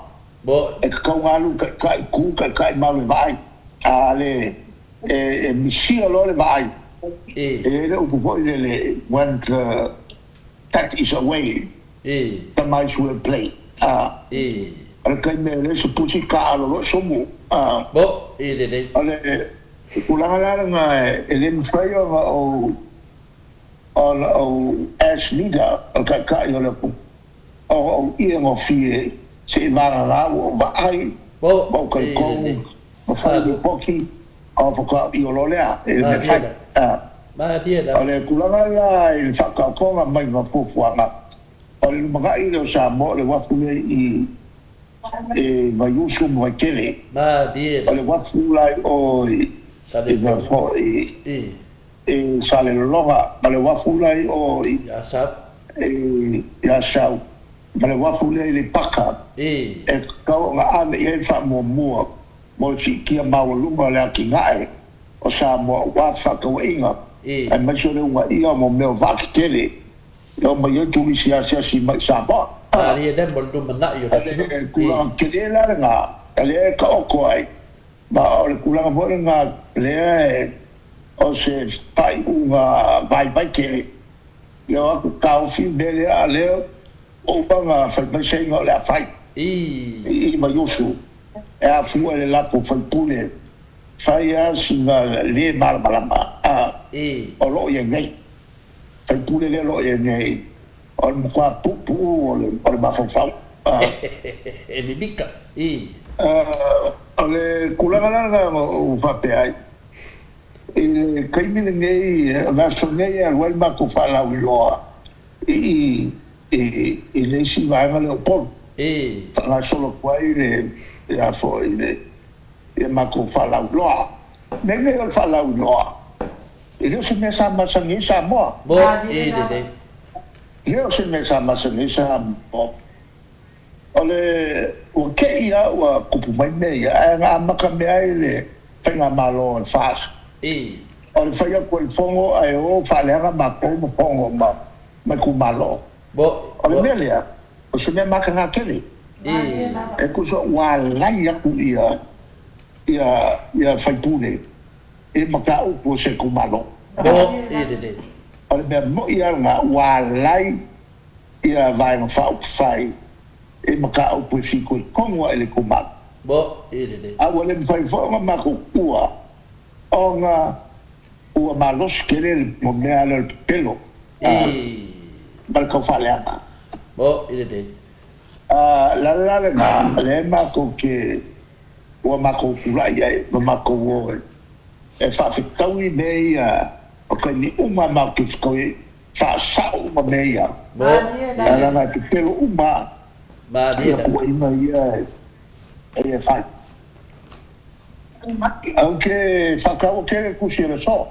E tatau ona alu taitai tu, taitai ma alu e vaai. A le e misia loa le vaai, e i ai le upu foi lele, when the cat is away, the mice will play. O le taimi e leai se pusi, taaalo loa somu. O le tulaga la lena e le mafai ona ou ona ou as leader o le taitai o le atunuu ona ou iagofie se'i vagana ua ou vaai ma ou talitonu ma fai lipoti ona faatoa ou io loa lea i le mea fai. O le tulaga la i le faataotoga maiga o fuafuaga, o le lumanai lea o Samoa o le uafu lea i i Vaiusu ma Vaitele. O le uafu la i o i i Salelologa ma le uafu la i o i Asau ma le uafu lea i Lepaka e tatau ona ave i ai le faamuamua mo le siitia maualuga o le atinae o Samoa aua fefaatauaiga aemaise o le uunaia o mea o vaa tetele e omai ai turisi asiasi mai i Samoa. O le tulaga tele la lena Lea e taoto ai, ma o le tulaga foi lena lea e o se faaiuga vaivai tele, ia o atu taofi le mea lea, a o lea ua uma ona fai mai Saina o le a fai i Vaiusu e afua i le latou faipule, fai lava sina le malamalama a o lo o i ai nei. Faipule lea o lo o i ai nei, o le matua puupuu o le mafaufau. E mimika, i. O le tulaga la lena na ou faapea ai, i le taimi lenei, o le aso nei e alu ai le matou faalauiloa i i le isi vaega lea o Upolu, faagasolo atu ai le a foi le matou faalauiloa. O le mea lenei o le faalauiloa, E le o se mea sa masani ai Samoa. Mo i lelei. E le o se mea sa masani ai Samoa. O le, ua te i lava ua tupu mai mea ia, ae na amata mea ai le Faigamalo a le FAST. I. O le fai atu e le Fono ae o faaleaga matou ma Fono ma, ma itumalo. Mo, O le mea lea, o se mea mataga tele. I. E tusa ua alai atu ia, ia, ia faipule i mataupu o se itumalo. Moʻi lelei. O le mea moʻi lava lena ua alai ia Vaega Faaupufai i mataupu e fitoitonu ai le itumalo. Moʻi lelei. A ua le mafai foi ona matou tua ona ua malosi tele le mea lea o le pepelo ma le taufaaleaga. Moʻi lelei. O le ala la lena lea matou te ua matou tulai ai ma matou o e faafetaui mea ia o taimi uma matou te fetaui ai, faasao uma mea ia, leaga e pepelo uma ia tuuaiga ia e fai. Ou te faataua tele le tusi o le aso.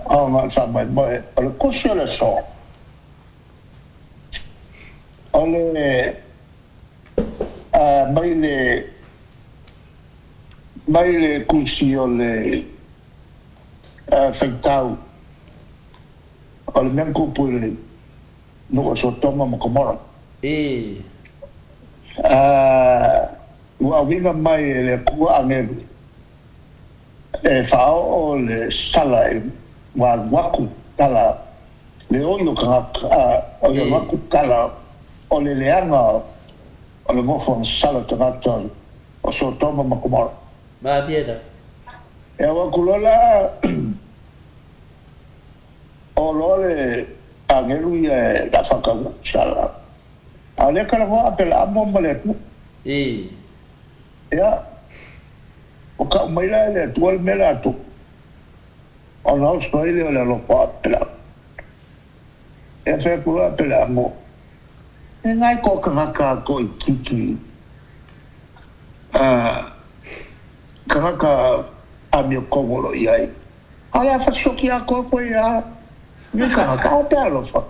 Ona o le faamoemoe o le tusi o le aso. O le mai le mai le tusi o le faitau o le mea na tupu i le nuu o Sotoma ma Komora. Ua auina mai e le Atua agelu e faaoo le sala i ua alu atu tala le oi o tagata, a o le alu atu tala o le leaga o le nofo a sala tagata o Sotoma ma Komora. Malie lava. E au atu loa la o loa le agelu ia e la faataunuu sala, a o lea talanoa Apelaamo ma le Atua. Ia, ua tau mai la e le Atua le mea latou, ona oso ai lea o le alofa o Apelaamo. Ia fai atu loa Apelaamo, E ngai ko tagata toaitiiti, a, tagata amiotonu o lo o i ai, a o le a fasioti atoa koe iā nei tagata, a pe alofa,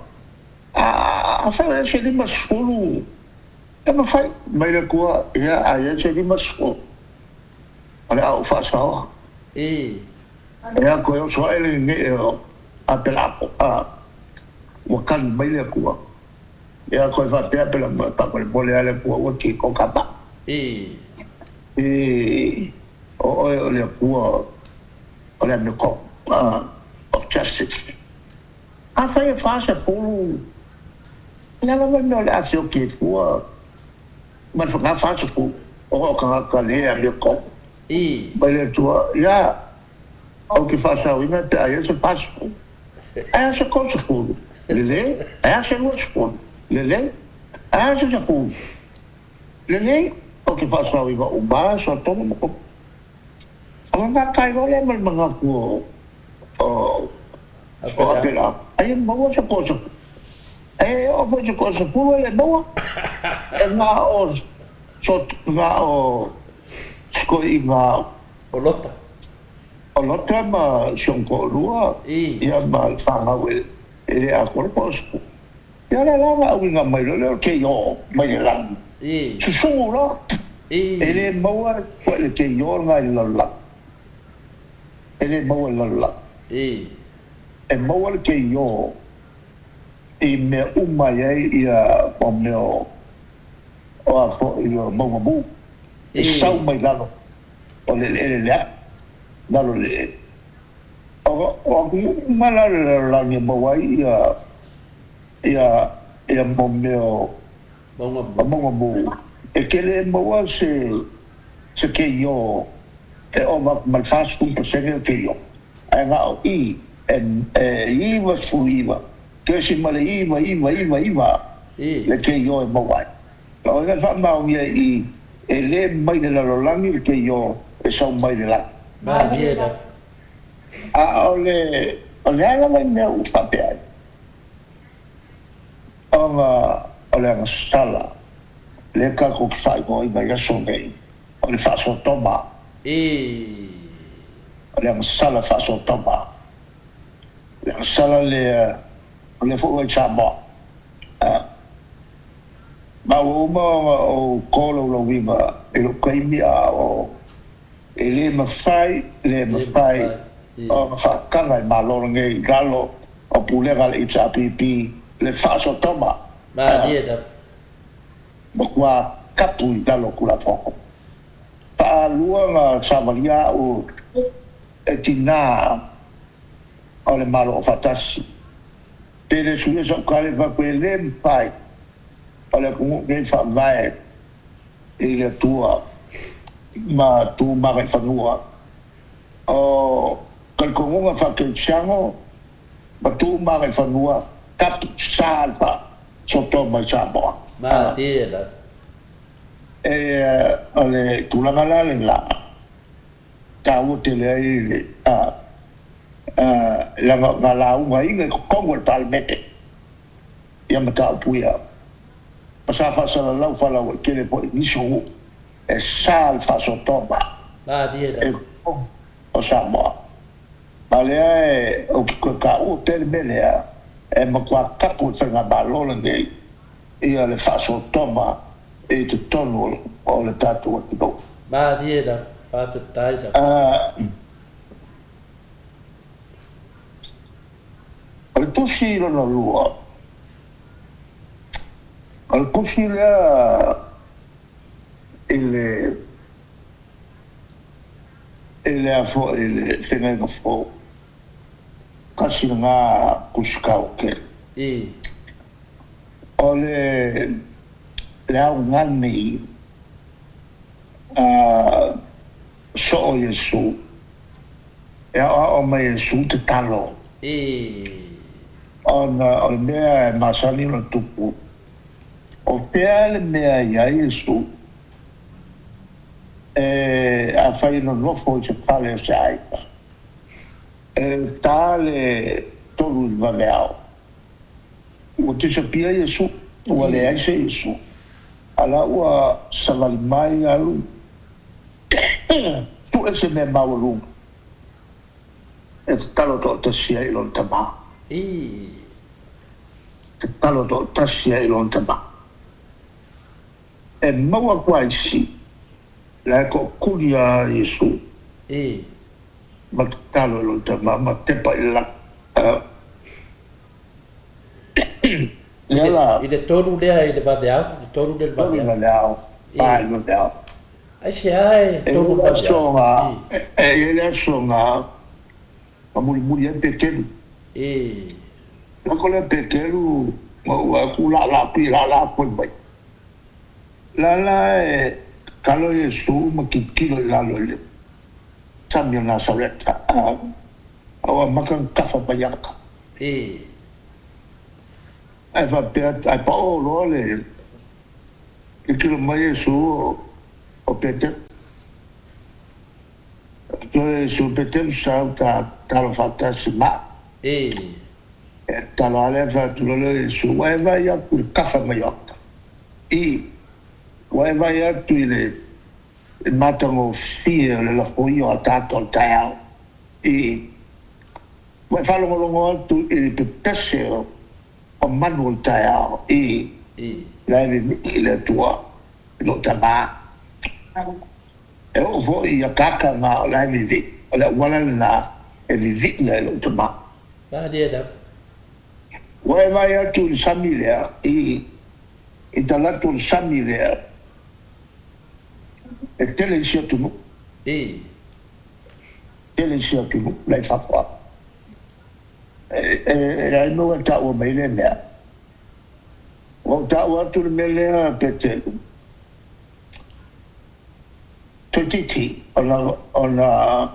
a, afai o i ai se 50 E mafai mai le Atua ia a i ai se 50 o le a ou faasaoa. Ia toe oso ae le ne'e o Apelamo, a ua tali mai le Atua. Ia toe faapea Apelamo, E faamolemole lava le Atua ua tito ka maa. E, o oe o le Atua o le amiotonu, of justice. Afai e 40 O le a lava le mea o le a sioki ai fua ma le faga 40 o o tagata le amiotonu mai le Atua, ia, ou te faasaoina pe a i ai se 40, ae a se 30, lelei, ae a se 20, lelei, ae a se 10, lelei, ou te faasaoina uma Sotoma ma Gomora. Ona gata ai loa lea ma le manatu o o Apela, aia maua se 30. E oo foi se 30 e le maua, e na o so, na o sikoiga O Lota. O Lota ma si ona toalua, ia ma le fanau e le atoa le 30. Ia o le ala na auina mai loa lea o le keio mai le lagi. Susugu loa, e le maua le keio lena i le lalolagi. E le maua i le lalolagi. E maua le keio i mea uma e i ai ia mea o o a foi o mauga mu e sau mai lalo o le eleele lea, lalo o le eleele. O o atunuu uma la o le lalolagi e maua ai ia ia ia mo mea o mauga mu, e tele e maua se se keio e ova atu ma le 40% o keio, ae na o i e e 99 .9999 le keio e maua ai. O ai e faamaonia i e le mai le lalolagi le keio e sau mai le lagi. Malie lava. A o le o le a lava le mea ua faapea ai? Ona o le agasala lea tatou te faaigoaina i aso nei o le faa-Sotoma. O le agasala faa-Sotoma. O le agasala lea, o lea foi ua i Samoa. Ma ua uma ona ou tolaulauina i lou taimi a o e le mafai, le mafai ona faataga e Malo lenei i lalo o pulega a le HRPP le faasootoma. Malie lava. Matua tapu i lalo o Tulafono. Faalua na savalia au e tinā o le Malo Aufaatasi. Pe le suia sau tala e faapea e le mafai o le atunuu lenei faavae i le Atua ma tu ma agaifanua. O talitonuga faakerisiano ma tu ma agaifanua tapu sa le faasoatoa mai Samoa. Malie lava. E o le tulaga la lena taua tele ai le leaga na laugaina i totonu o le Palemene ia mataupu ia, ma sa faasalalau faalauaitele foi i nisi o nuu e sa le faasoatoa Malie i lava. totonu o Samoa. Ma lea e ou te toe taua pea le mea lea, e matua tapu e le Faigamalo lenei ia le faasoatoa i totonu o le tatou atunuu. Malie lava. Faafetai lava. O le tusi lona lua, o le tusi lea i le i le a foi i le Feagaiga Fou, tasi lena tusi taua tele. O le le augani a soo Iesu, e aoao mai e Iesu tatalo. Ona o le mea e masani ona tupu, o fea le mea e i ai Iesu, e afai e nonofo i se fale o se aiga, e ta le 3 i le vaveao, ua disappear Iesu, ua leai se Iesu, a la ua savali mai alu sue se mea maualuga e tatalo toatasi ai i lona tama. Tatalo toatasi ai i lona tama. E maua atu ai isi la e tootuli a Iesu ma tatalo i lona tama ma tepa i le lagi. Lea la. I le 3 lea i le vaveao, le 3 lea i le 3 i le vaveao. Vaveao, 4 i le vaveao. Aisea e E 3 i i ai le le vaveao? aso na, e i ai le aso na mulimuli ai Peteru. Lako lea Peteru ma ua atu laalaa pi laalaa koe mai. La la e tatalo Iesu ma tilotilo i lalo i le sami o Nasareta, a ua amata ona tafa mai aka. Ae faapea atu, ae pao loa le tilotilo mai Iesu o Peteru. Toe Iesu Peteru sa ta tatalo faatasi ma au. E tatalo lava lea fai atu loa lea o Iesu, ua e vaai atu i le tafa mai o aka. I, ua e vaai atu i le matagofie o le lafoia o a tatou o le taeao. I, ua e faalogologo atu i le pepese o manu o le taeao. I, la e vivii i le Atua i lou tama. E oo foi i ataata na o la e vivii, o le auala lena e vivii ai lou tama. Malie lava. Ua e vaai atu i le sami lea, i, i talaatu o le sami lea, E tele isi atunuu. Tele isi atunuu la i fafo atu. E leai mea ua e taua mai lea mea. Ua ou taua atu le mea lea Petelu, toeitiiti ona ona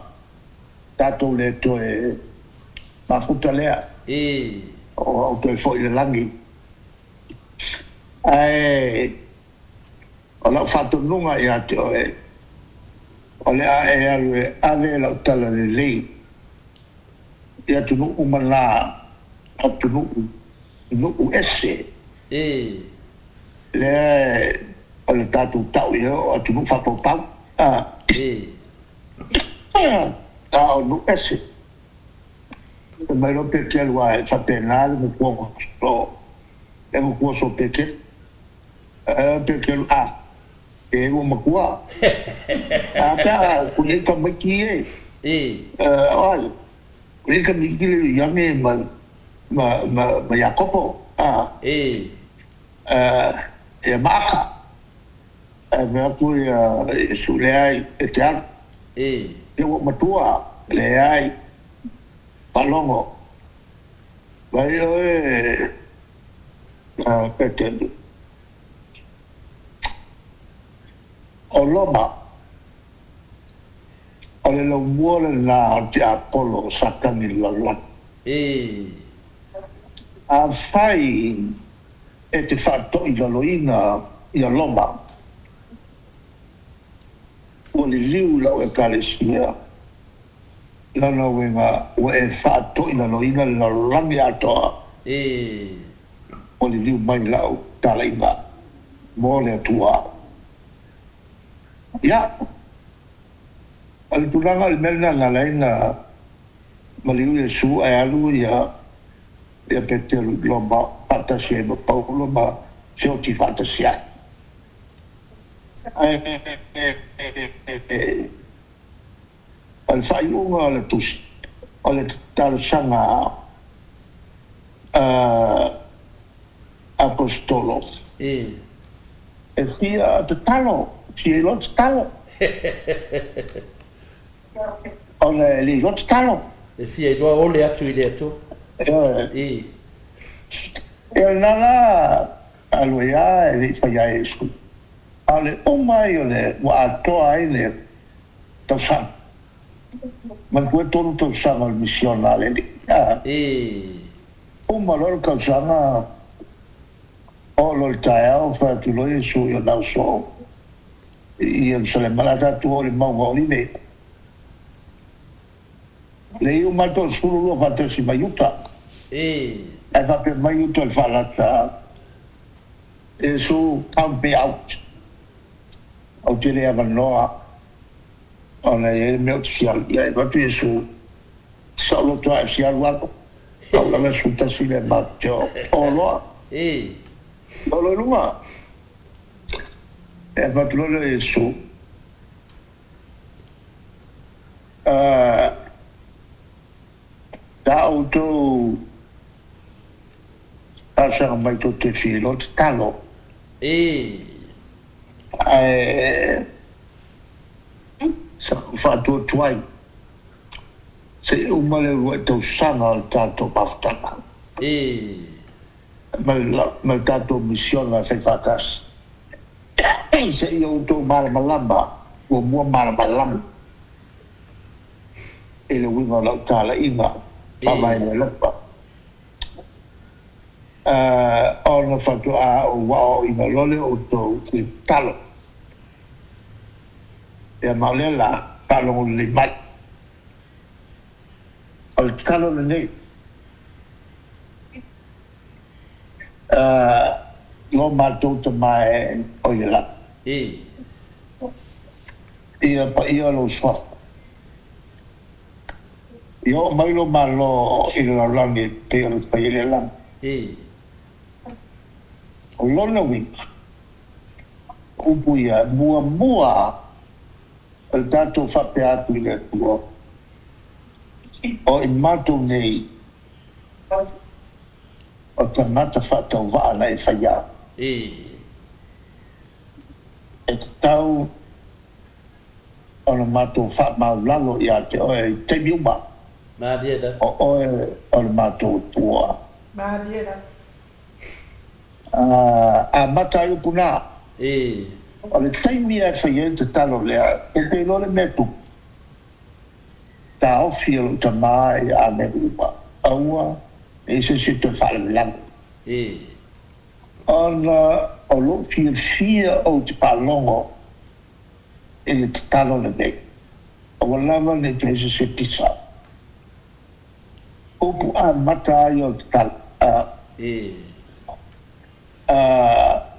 tatou le toe mafuta lea. Ua ou toe foi i le lagi. Ae o lau faatonuga ia te oe, o le a e alu e ave lau tala lelei i atunuu uma na, atunuu nuu ese. Lea o le tatou tau i ai o atunuu faapaupau. A o nuu ese. Fai mai loa Petelu, Ae faapena le matua o le matua so Petelu. Ae Petelu, A, e ua matua. A pe a ku nei tamaiti e. O ai, ku nei tamaiti le Ioane ma ma ma ma Iakopo. A. Ia Maaka. Ae fai atu ia Iesu, Leai, e te alu. Ia ua matua. Leai. Faalogo. Vai oe Petelu. O Roma, o le laumua lena o le tiapolo o Satani i le lalolagi. Afai e te faatoilaloina ia Roma, ua liliu i lau Ekalesia, lona uiga ua e faatoilaloina le lalolagi atoa, ua liliu mai lau talaiga mo le Atua. Ia, o le tulaga o le mea lena na ala ai ona maliu Iesu ae alu ia ia Peteru i Roma faatasi ai ma Paulo ma feoti faatasi ai. Ae o le faaiuga o le tusi, o le talosaga a Aposetolo, e fia tatalo, fia iloa tatalo. Ona e le iloa tatalo. E fia iloa ole atu i le Atua. Ioe. Ia lena la alu ai lava e le i faia ai e Iesu. A o le uma ai o le ua atoa ai le tausaga. Manatua e 3 tausaga o le misiona a le Alii. Uma loa le tausaga, oo loa i le taeao, fai atu loa Iesu i ona uso i Ierusalema, o le a tatou oo i le mauga o Olive. Le iu mai le 32 faatasi ma Iuta. Ae faapea mai Iuta i le faalata, Iesu, count me out. Ou te le avanoa ona e i ai le mea ou te fia alu i ai. Avatu Iesu, saoloto ae fia alu alu. Pau lava le 11 lea matou te o. O loa. Oo loa i luga. E avatu loa lea o Iesu. Sa outou talosaga mai tou te fia iloa tatalo. Ae sa ou faatuatuai se i uma le uluai tausaga o le tatou mafutaga ma le tatou misiona e faifaatasi. Seia outou malamalama, muamua malamalama i le uiga o lau talaiga faavae le alofa, ona faatoa ou aoaoina loa lea o outou i le tatalo. Ia ma o lea la, faalogo lelei mai. O le tatalo lenei. Lo matou Tama e o i le lagi. Ia paia lou suafa. Ia oo mai lou Malo i le lalolagi e pei ona fai i le lagi. O lona uiga, o upu ia, muamua o le tatou faapea atu i le Atua, o i matou nei O tagata faatauvaa na e faia. E tatau Ona matou faamaulalo ia te oe i taimi uma. Malie lava. O oe o le matou Atua. Malie lava. Amata ai upu na. E. O le taimi e fai ai le tatalo lea, e te iloa le mea e tupu. Taofi e lou tama i Ameri uma, aua ne i se isi e toe faalavelave. E. Ona o lou fiafia ou te faalogo i le tatalo lenei, aua lava ne i toe se se pisa. Upu amata ai o le tatalo, a. E. A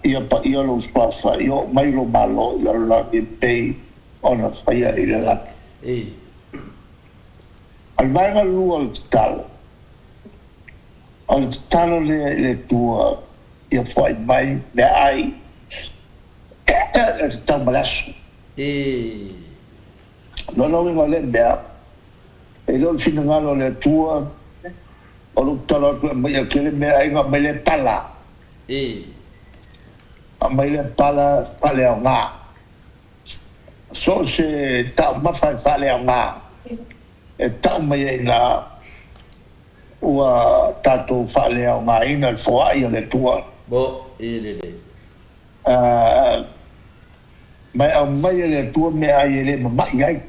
ia paia lou suafa, ia oo mai lou Malo i lalolagi e pei ona faia i le lagi. E. O le vaega lua o le tatalo, o le tatalo lea i le Atua ia foai mai meaai e tatau ma le aso. E. Lona uiga o lea mea, e le o le finagalo o le Atua o lou tatalo atu e aumaia tele meaai ona aumai lea pala. E. Aumai lea pala faaleaoga. So o se taumafa e faaleaoga e tau mai ai i ina ua tatou faaleaogaina le foai a le Atua. Mo i lelei. Ma e aumai e le Atua meaai e le mama'i ai.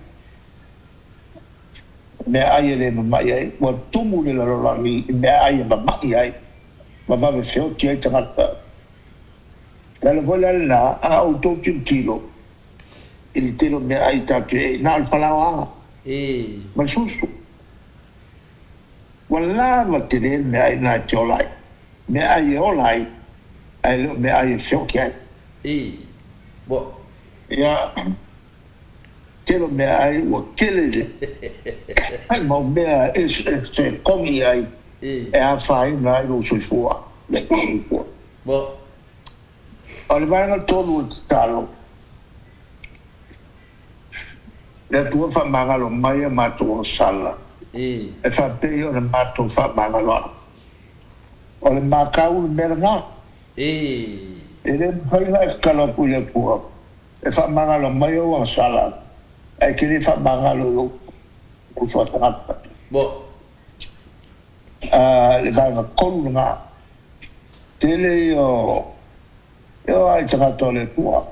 Meaai e le mama'i ai. Ua tumu le lalolagi i meaai e mama'i ai ma vave feoti ai tagata. Le ala foi la lena, a outou tilotilo i le tele o meaai tatou te ei, na o le falaoaga ma le susu. Ua lava tele le meaai lena e te ola ai. Meaai e ola ai, ae le o meaai e feoki ai. Ua. Ia, tele o meaai ua tele le mau mea e kogi ai e afaina ai lou soifua. Ua. O le vaega tonu o le tatalo, Le Atua faamagalo mai a matou agasala, e faapei ona matou faamagalo atu. O le makau le mea lena. E le mafai ona e tatalo atu i le Atua e faamagalo mai ou agasala, ae e te le faamagalo i lou uso a tagata. Le vaega tonu lena. Tele ia o o ai tagata o le Atua.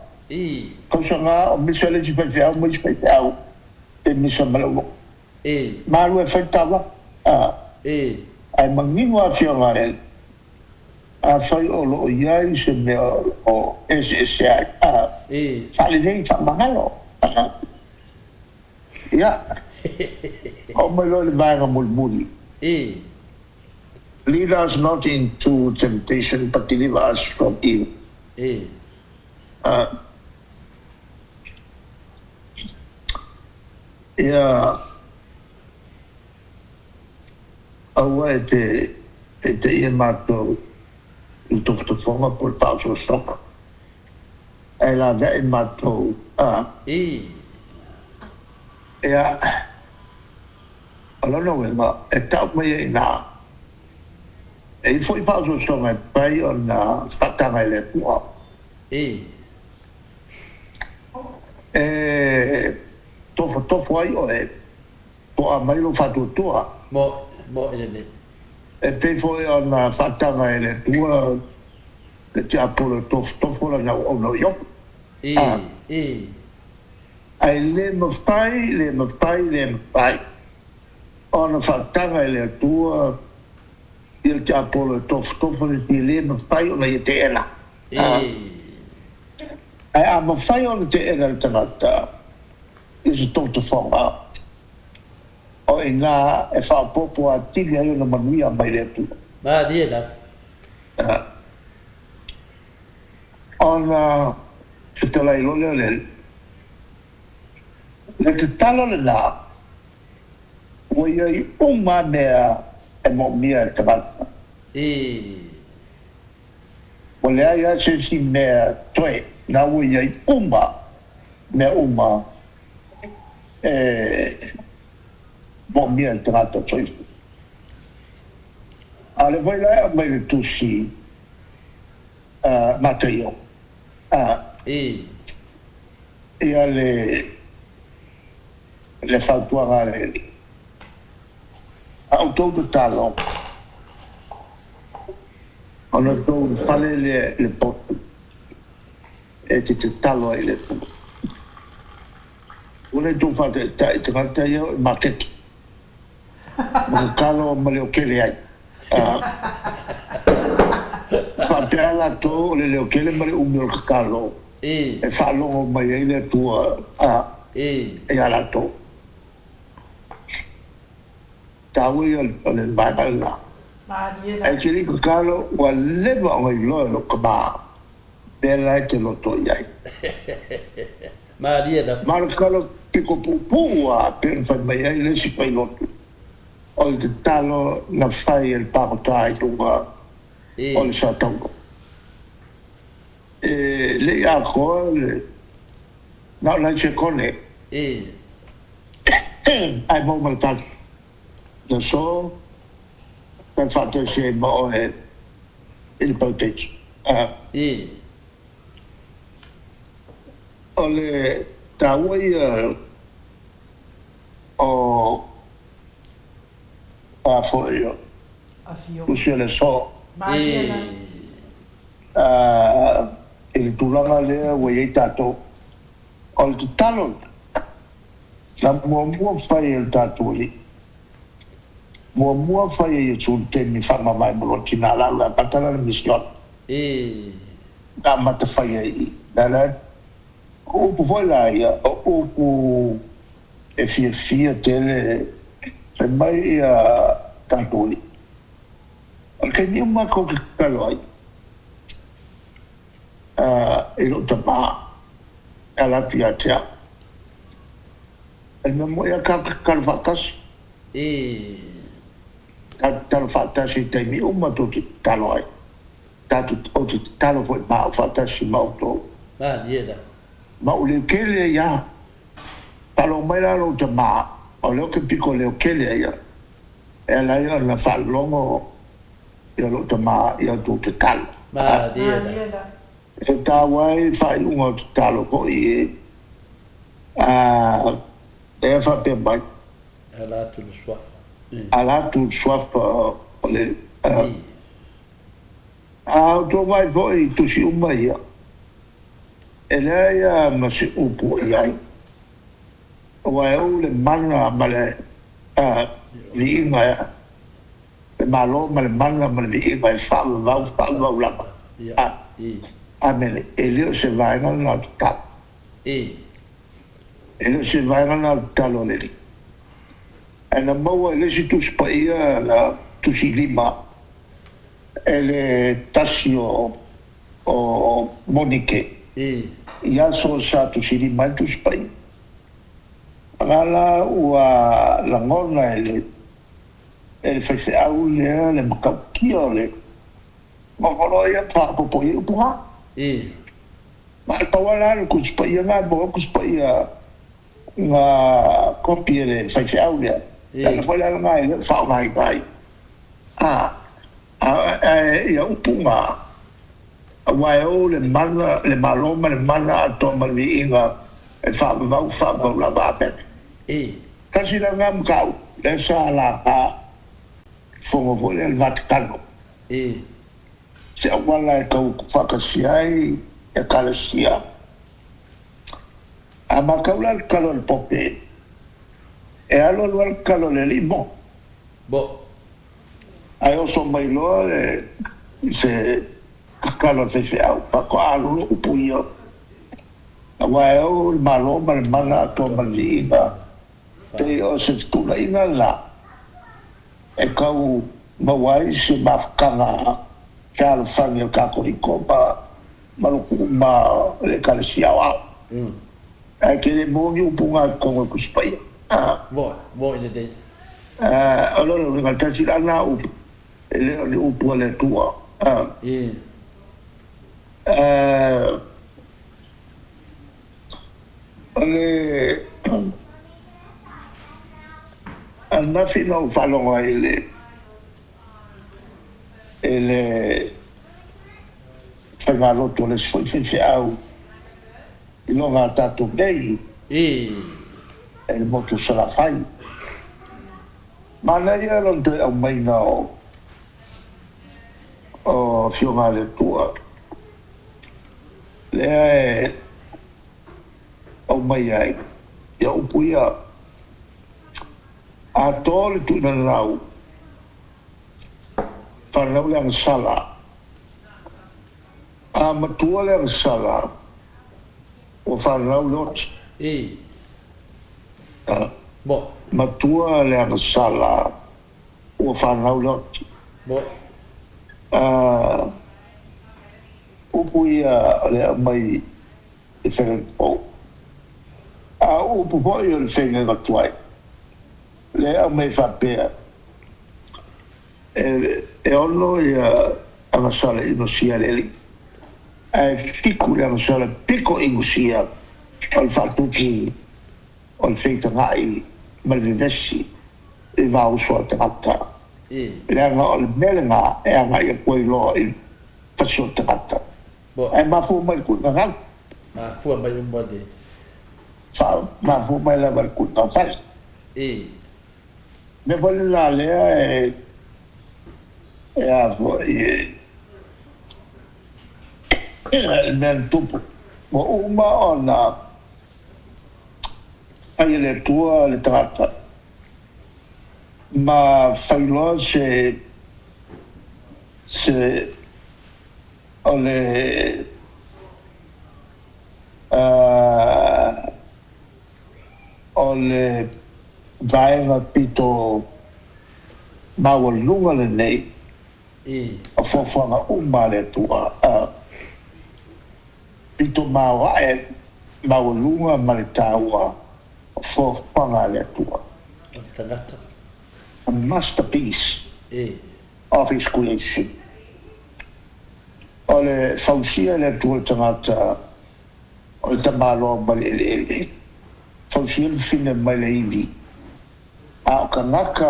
Tausaga o misa le isi faifeau ma isi faifeau pe misa ma le aulotu. Malu e fai taulaga ae manino afioga a le Alii, afai o lo o i ai se mea o lo o eseese ai, faalelei, faamagalo. Ia, oo mai loa i le vaega mulimuli. Lead us not into temptation but deliver us from evil. Ia, aua e te peitaia matou i le tofotofoga po o le faaosoosoga, ae laveai matou. Ia, o lona uiga, e tau mai ai i ina, e i ai foi faaosoosoga e mafai ona faataga e le Atua. E tofotofo ai oe, po a mai lou faatuatua. E pei foi ona faataga e le Atua le tiapolo e tofotofo lana auauna o Iopo. Ae le mafai, le mafai, le mafai ona faataga e le Atua ia le tiapolo e tofotofo le isi, le mafai ona ia teena. Ae a mafai ona teena e le tagata i se tofotofoga, o i ina e faaopoopo atili ai ona manuia mai le Atua. Malie lava. Ona fetalai loa lea o le Alii, Le tatalo lena, ua i ai uma lava mea e moomia e le tagata. Ua leai lava se isi mea toe, na ua i ai uma mea uma e moomia e le tagata soifua. A o lea foi la e aumai i le Tusi a Mataio, a. Ia le. Le fautuaga a le Alii. A outou tatalo, ona outou ulufale lea i le potu e te tatalo ai i le Atua. Ua le outou faataitai tagata ia o i maketi, ma tatalo ma leokele ai. Faapea latou o le leokele ma le umi o le tatalo e faalogo mai ai le Atua ia latou. Taua ia o le vaega lena. Ae te le i tatalo ua leva ona iloa e lou tama mea la e te loto i ai. Ma o le tatalo piko puupuu lava pei ona fai mai ai le isi failotu. O le tatalo na fai e le pagota i luga o le soataua. E le i atoa le na o nai sekone. Ae maua ma le tali. Le aso na faatasi ai ma oe i le pautaiso. O le taua ia o a foi o Tusi o le Aso. I le tulaga lea ua i ai tatou, o le tatalo na muamua fai e le tatou Alii, muamua fai e Iesu i le taimi faamavae ma lona tina lalo e amata lana misiona. Na amata fai ai i i. O upu foi la ia, o upu e fiafia tele fai mai ia tatou alii. O le taimi uma tou te tatalo ai i lou tama e ala atu ia te au. O le mea moi lava tatou te tatalo faatasi. Tatou tatalo faatasi i taimi uma tou te tatalo ai. Tatou ou te tatalo foi ma au faatasi ma outou. Malie la. Ma ou leo kele ai a. Faalogo mai la lou tama, o lea ou te piko leo kele ai a, e ala ai ona faalogo ia lou tama i a outou tatalo. Malie la. E taua ai faaiuga o tatalo foi e a lea faapea mai. Ala atu le suafa. Ala atu le suafa o le. A outou vaai foi i tusi uma ia, e leai lava ma se upu o i ai, aua e ou le mana ma le viiga, le Malo ma le mana ma le viiga e faavavau faavavau lava. Amene. E le o se vaega lena o le tatalo. E le o se vaega lena o le tatalo a le Alii. Ae na maua i le isi Tusi Paia, na tusi lima e le tasi o Monike i aso sa tusilima ai le Tusi Paia. Aga la ua lagona e le faifeau lea le matautia o le mafaloa ia faaopoopo i ai upu na. Ma e pau lava la le Tusi Paia na, e maua ai le Tusi Paia na kopi e le faifeau lea. Le ala foi la lena e le o faaaogaina ai. A, ae ia upu na, aua e ou le mana, le Malo ma le mana atoa ma le viiga e faavavau, faavavau lava. Amene. Tasi la lena mataupu lea sa laga i le fono foi lea i le Vatikano, se auala e tau faatasia ai Ekalesia. A matau la le tatalo a le Pope, e alu alu lava le tatalo a le Alii mo. Bo. Ae oso mai loa le se tatalo a le faifeau, faatoa alu loa upu ia, aua e ou le Malo ma le mana atoa ma le viiga, pei o se fetuunaiga lena e tau maua ai se mafutaga fealofani a le Katoliko ma ma lotu uma o le Ekalesia Aoao. Ae te le maua ni upu na i totonu o le Tusi Paia. Moe, moe lelei. O lona uiga, tasi la na upu, e le o ni upu a le Atua. O le ananafi na ou faalogo ai i le i le faigalotu a le isi foi faifeau i lona a tatou nei. e le motu o Salafai. Manaia lona toe aumaiga o o Afioga a le Atua lea e aumai ai ia upu ia, Atoa le tuuina lau, fanau le agasala, a matua le agasala, ua fanau le oti. Matua le agasala, ua fanau le oti. Upu ia o le aumai i Faiga Fou. A o upu foi o le Faiga Tuai, lea e aumai faapea, E ono ia agasala inosia e le Alii, ae fiku le agasala piko inosia o le faatupu o le feitagai ma le vevesi i va uso a tagata, leaga o le mea lena e agai atu ai loa i le fasi o le tagata. Ae mafua mai i le kuiga gau. Mafua mai uma le. Mafua mai lava i le kuiga fale. Mea foi lena lea e e a foi e le mea na tupu. Ua uma ona fai e le Atua le tagata ma fai loa se se o le o le vaega pito maualuga lenei o fuafuaga uma a le Atua, pito maoae maualuga ma le taua o fuafuaga a le Atua. O le tagata. A masterpiece of his creation. O le fausia e le Atua le tagata O le tamaloa mai le eleele, fausia le fafine mai le ivi, a o kanaka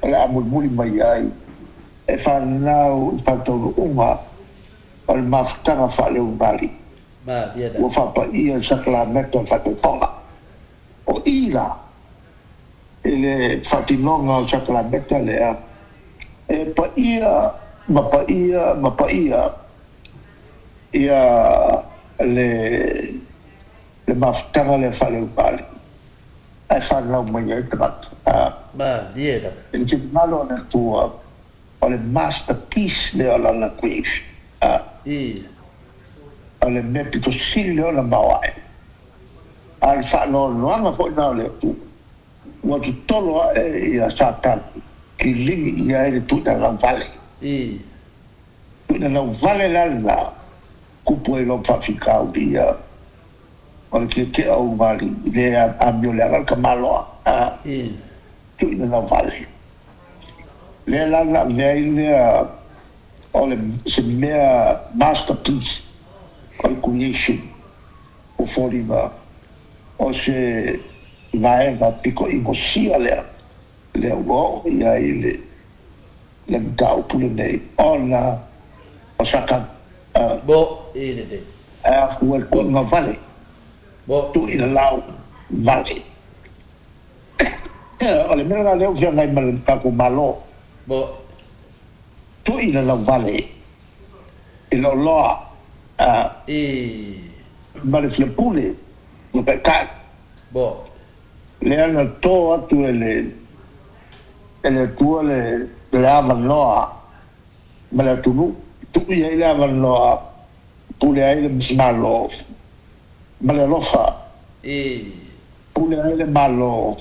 o le a mulimuli mai ai e fanau i faataunuuga o le mafutaga faaleumali ua faapaia i sakalameta o le faatautaga. O i la i le faatinoga o le sakalameta lea e paia ma paia ma paia ia le le mafutaga lea faaleupale ae fanau mai ai tagata. Malie lava. I le finagalo o le Atua, o le masterpiece lea o Lana creation. O le mea pito sili lea ona maoae. A o le faanoanoaga foi lena o le Atua, ua totolo ae ia Satani kiligi i ai le tuuina lauvale. Tuuina lauvale la lena, kupu ai loa faafitauli ia o le tietea o ulugalii i le amioleaga le tamaloa a tuuina lauvale. Lea la na avea ai lea o le se mea masterpiece o le creation ua foliga o se vaega pito inosia lea lea ua oo i ai le le mataupu lenei ona o Satani. Bo i lelei. Ae afua i le tuuina vale. Bo. Tuuina lau vale. O le mea lena lea ua feagai ma le tatou Malo. Bo. Tuuina lau vale i le oloa I. ma le fia pule ma taitai. Bo. Lea na to atu e le e le Atua le le avanoa ma le atunuu, tuu i ai le avanoa pule ai le Malo ma le alofa, pule ai le Malo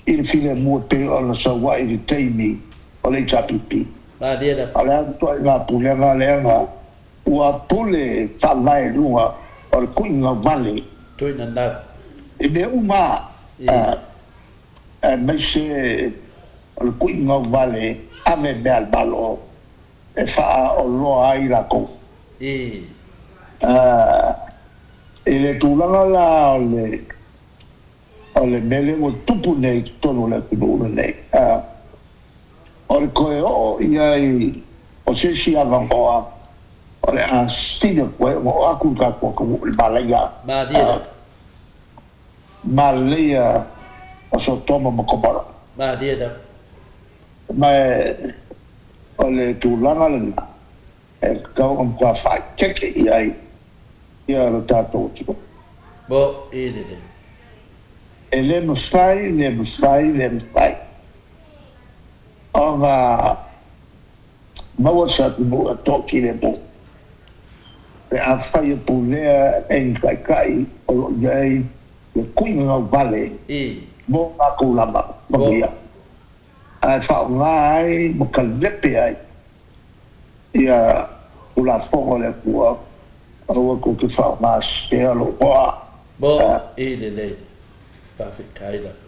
i le filemu e pei ona sau ai i le taimi o le HRPP. O le a le ituaiga pulega lea na Ua pule faavae luga o le kuiga vale. Tuina nau. I mea uma aemaise o le kuiga vale ave mea a le Malo e faaoloa ai latou. I le tulaga la o le o le mea lea ua tupu nei i totonu o le atunuu lenei, o le toe oo i ai o se isi avanoa o le a sili atu ai ona oo atu le tatou atunuu i le malaia. Maleia o Sotoma ma Komora. Malie lava. Ma o le tulaga lena e tatau ona matua faaeteete i ai lo tatou atunuu. Mo i lelei. E le mafai, le mafai, le mafai ona maua se atunuu e toafilemu pe afai e pulea e ni taitai o lo o i ai le tuiga gauvale mo latou lava manuia, ae faaaoga ai ma kalepe ai ia Tulafono a le Atua, aua tou te faaaoga sese lou igoa. Mo i lelei. Faafetai lava.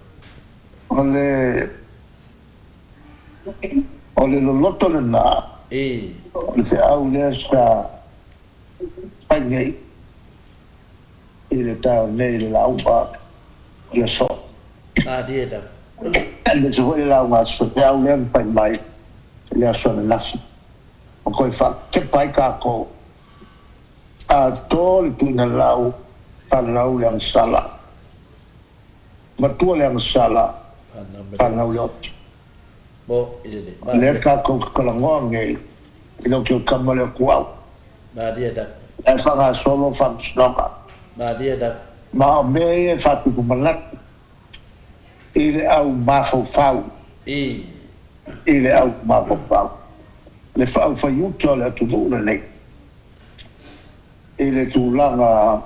O le O le loloto lena o le feau lea sa fai nei i le taeao nei i le lauga o le aso. Malie lava. Aemaise foi le lauga aso feau lea na fai mai i le aso ananafi ma toe faatepa ai tatou atoa le tuuina lau fanau le agasala. Matua le agasala, fanau le oti. O lea tatou te talanoa nei i lo te tama lea tuau. La e faagasolo faamasinoga. Ma o mea ia e faatupu manatu i le au mafaufau, i le au mafaufau, le aufaiuta o le atunuu lenei i le tulaga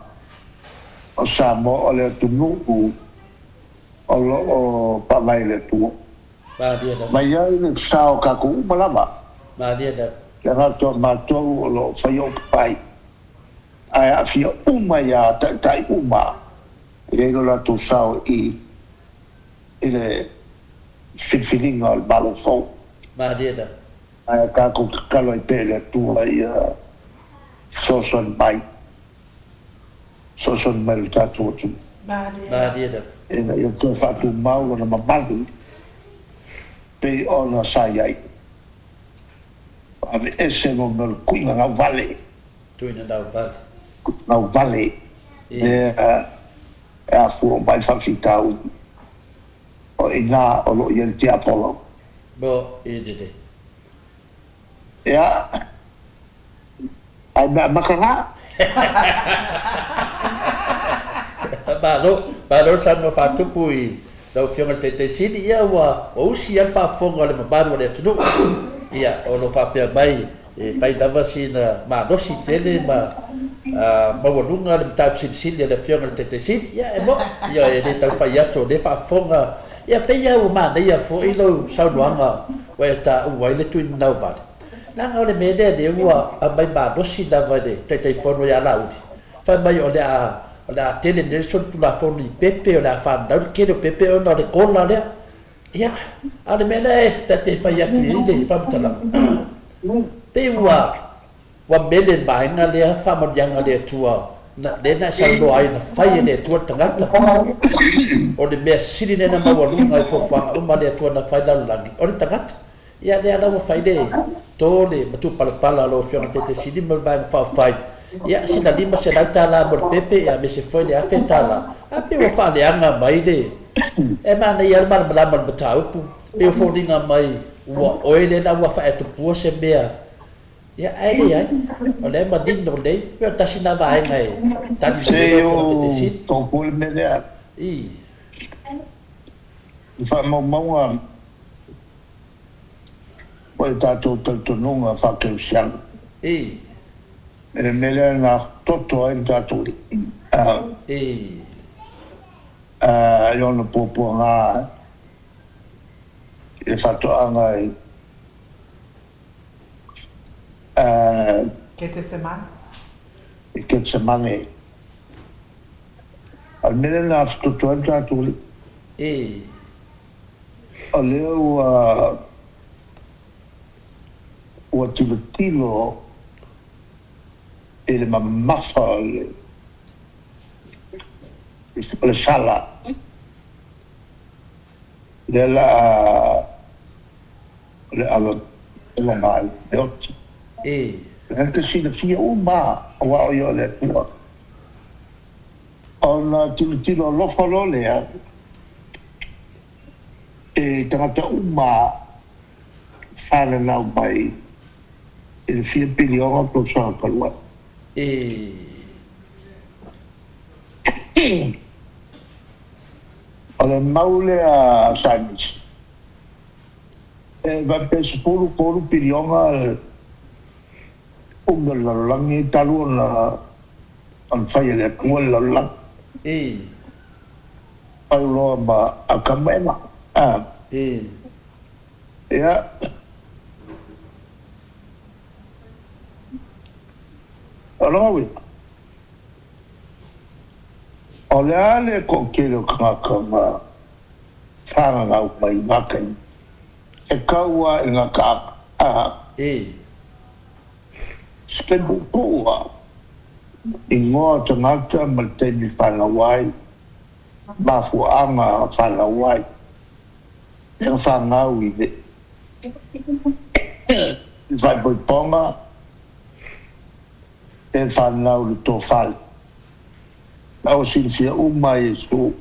o Samoa o le atunuu o lo o faavae i le Atua. Mai ai le sa o tatou uma lava, le gata o matou o lo o faia upu pai, ae aafia uma ia taitai uma e i ai lo latou sao i i le filifiliga o le Malo fou. Ae tatou tatalo ai pea i le Atua ia fesoasoani mai. Fesoasoani mai i lo tatou atunuu. Ina ia toe faatumau lona mamalu pei ona sa i ai. Aveese mo mea o le tuiga gauvale. Tuiga gauvale. Gauvale lea e afua uma ai le faafitauli. O i ina o lo o i ai le tiapolo. Mo i lelei. Ia. Ai mea maka na. Malo, malo le saunoa faatupu i lau Afioga i le Taitai Sili. Ia ua usi lava le faafofoga a le mamalu o le atunuu. Ia, o lo o faapea mai e fai lava sina malosi tele ma maualuga le mataupu silisili a le Afioga i le Taitai Sili. Ia, e moni, ia e le tau fai atu o lea faafofoga. Ia, pei lava ua manaia foi lau saunoaga ua e taua ai le tuinanau vale. Leaga o le mea lea lea ua aumai malosi lava e le Taitaifono ia Laauli, fai mai o le a o le a tele nei le solitulafono i pepe, o le a fanau le tele o pepe ona o le kola lea. Ia, a o le mea lea e ta te fai atu i ai le faamatalaga, pei ua ua mele le vaega lea faamanuiaga a le Atua na, lea na e saunoa ai na fai e le Atua le tagata. O le mea sili lea na maualuga i fuafuaga uma a le Atua na fai i le lalolagi, o le tagata. Ia lea la ua fai le to le matupalapala a lau Afioga i le Taitaisili ma le Vaega Faaupufai, ia sina $500 mo le pepe ia aemaise foi le $1000. A pei ua faaleaga mai le e manaia lava le malamalama o le mataupu, pei ua foliga mai ua oe lea la ua faaetupua se mea, ia ae leai, o lea e manino lelei, pei o le tasi lena vaega e tali mai ai lau Afioga i le Taitaisili. Se i ou topua le mea lea. I. I faamaumauga o le tatou talitonuga faa-kerisiano. I. I le mea lea na toto ai le tatou Alii. I. I ona puapuaga i le faatoaga i. Ketesemane. I Ketesemane. A o le mea lea na atoto ai le tatou Alii. I. O lea ua ua tilotilo i le mamafa o le o le sala, lea la a le ava ava mai le oti. E. Lea te silafia uma aua o ia o le Atua. O. Ona tilotilo alofa loa lea i tagata uma fananau mai i le fia piliona tausaga talu ai. O le mau lea a saienisi, e faapea 13 piliona le umi o le lalolagi talu ona fai e le Atua le lalolagi. Pau loa ma Atamu ma Eva. Ia. O lona uiga, o le a le toatele o tagata na fananau mai i na taimi, e tau lava i na tagata. Se taimi puupuu lava, igoa o tagata ma le taimi fanau ai, mafuaaga fanau ai, lea na fanau i le faaipoipoga pe fanau i le tofale. La ua silafia uma e Iesu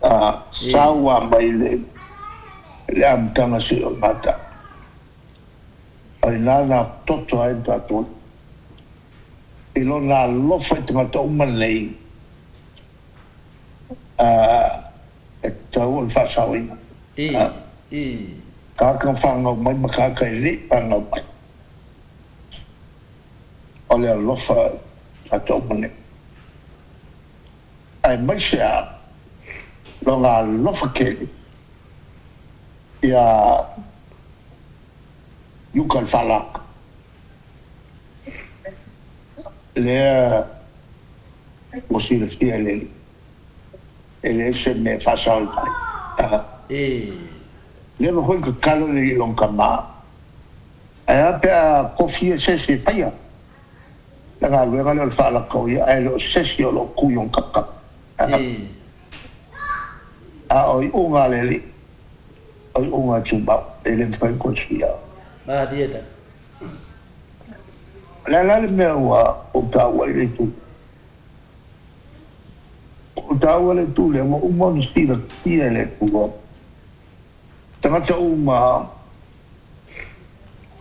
a sau lava mai le amataga seia o le gata. O i ina na toto ai le tatou i lona alofa i tagata uma nei e tatau ona faasaoina. Tagata na fanau mai ma tagata e le i fanau mai. O le alofa i tagata uma nei. Aemaise lava lona alofa tele iā Iuka le Faalaka. Lea ua silafia e le Alii, e leai se mea e faasaoina ai. Leva foi ona tatalo le Alii i lona tama, ae a pe a tofi ia se isi e faia le galuega lea o le faalaka o ia, ae le o se isi o lo o tu i ona taputapu. A o iuga a le Alii, o iuga a tumau, e le mafai ona toe suia. Malie la. O le a la le mea ua ou taua ai le itu? Ua ou taua le itu lea, ua uma ona silafia e le Atua tagata uma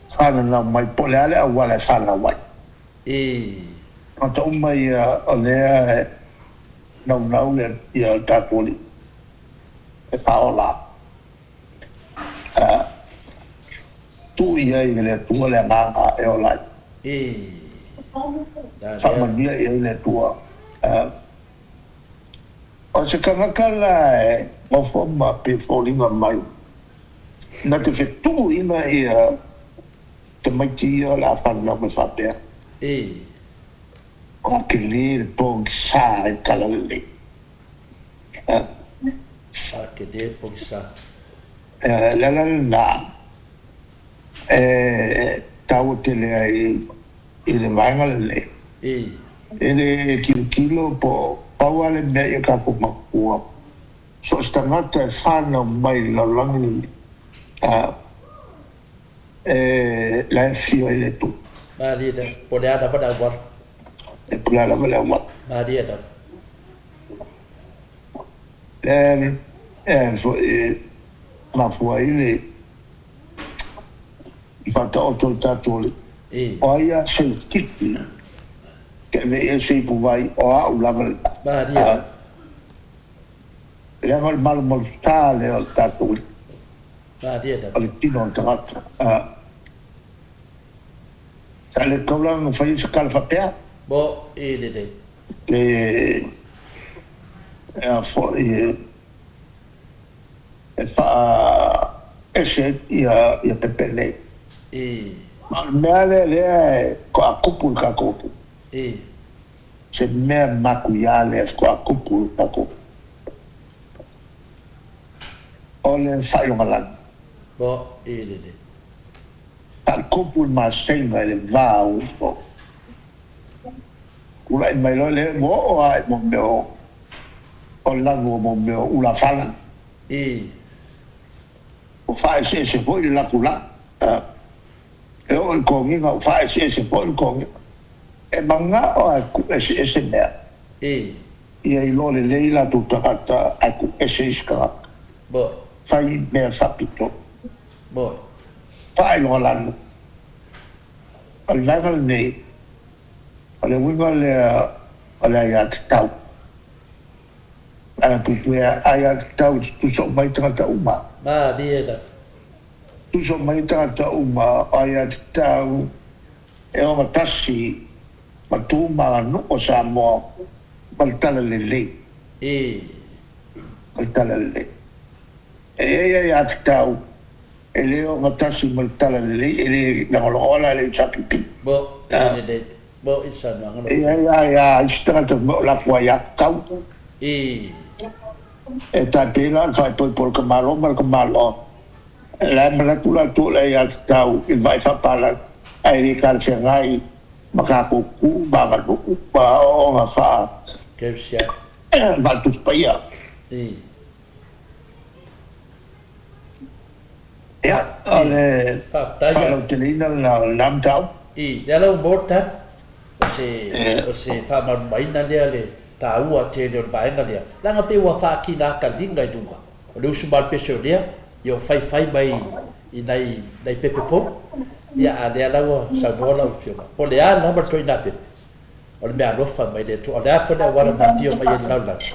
fananau mai, po o le a le auala e fanau ai. Tagata uma ia o lea e naunau le tatou Alii e faaola. Tuu i ai e le Atua le agaga e ola ai. Faamanuia i ai le Atua. O se tagata la e nofo ma pei foliga mai na te fetuuina ia tamaiti ia o le a fanau mai faapea. Ua tele le pogisa i le tala lelei. Sa tele pogisa. O le ala lena e taua tele ai i le vaega lenei. E le tilotilo po o pau lava le mea i a tatou matua, so o se tagata e fanau mai i le lalolagi lenei, e la e afio ai le Atua. Malie lava, po o le a lava le auala. E po o le a lava le auala. Malie lava. Lea e foi e mafua ai le faataoto o le tatou Alii. O ai a se itiiti ke ave i ai se ipuvai, o au lava lena. Malie lava. Leaga o le malumalusa lea o le tatou Alii. O le tino o le tagata. Sa le tatau la ona fai ai se tala faapea. Mo i lelei. Pe a foi e faaese ai ia pepe nei. Ma o le mea lea lea e toakupu i le tatou atunuu. Se mea matuia lea e toakupu i le tatou atunuu. O le faailogalanu. Mo i lelei. Faatupu le masega i le va o uso. Tulai mai loa lea, ua oo lava i mo mea o lanu o mo mea o ulafala. Ua faaeseese foi le latou la. E oo i togiga ua faaeseese foi le togiga. E manao lava e tuueseese mea. Ia iloa lelei latou tagata ae tuu ese isi tagata. Fai mea faapito. Faailogalanu. O le vaega lenei, o le uiga lea o le aiatatau. Leaga puipuia aiatatau e tutusa uma ai tagata uma. Malie lava. Tutusa uma ai tagata uma o aiatatau e ogatasi ma tu ma aganuu o Samoa ma le Talalelei. Ma le Talalelei. E i ai aiatatau e le ogatasi ma le Talalelei, e le lagolagoa la e le HRPP. Bo, e lelei. Bo i le saunoaga lau E i Afioga. ai lava isi tagata fai mai o latou aiatatau. E tai pei la o le faaipoipo o le tamaloa ma le tamaloa. O la e manatu latou o le aiatatau i le vaai faapalagi, ae le talafeagai ma tatou tu ma aganuu ma aoaoga faa Kerisiano. faale-Tusi Paia. Ia, o le Faafetai. faalauteleina lena o lena mataupu. I le ala ua maua le tali, o se, o se faamalamalamaina lea le taua tele o le vaega lea, leaga pei ua faakigakaliga i luga o le usu malepese o lea, ia ua faifai mai i nai, nai pepe fou, ia a lea la ua saunoa lau Afioga, po o le a lava le ituaiga pepe, o le meaalofa mai le Atua, o le a foi le auala na afio mai ai i le lalolagi,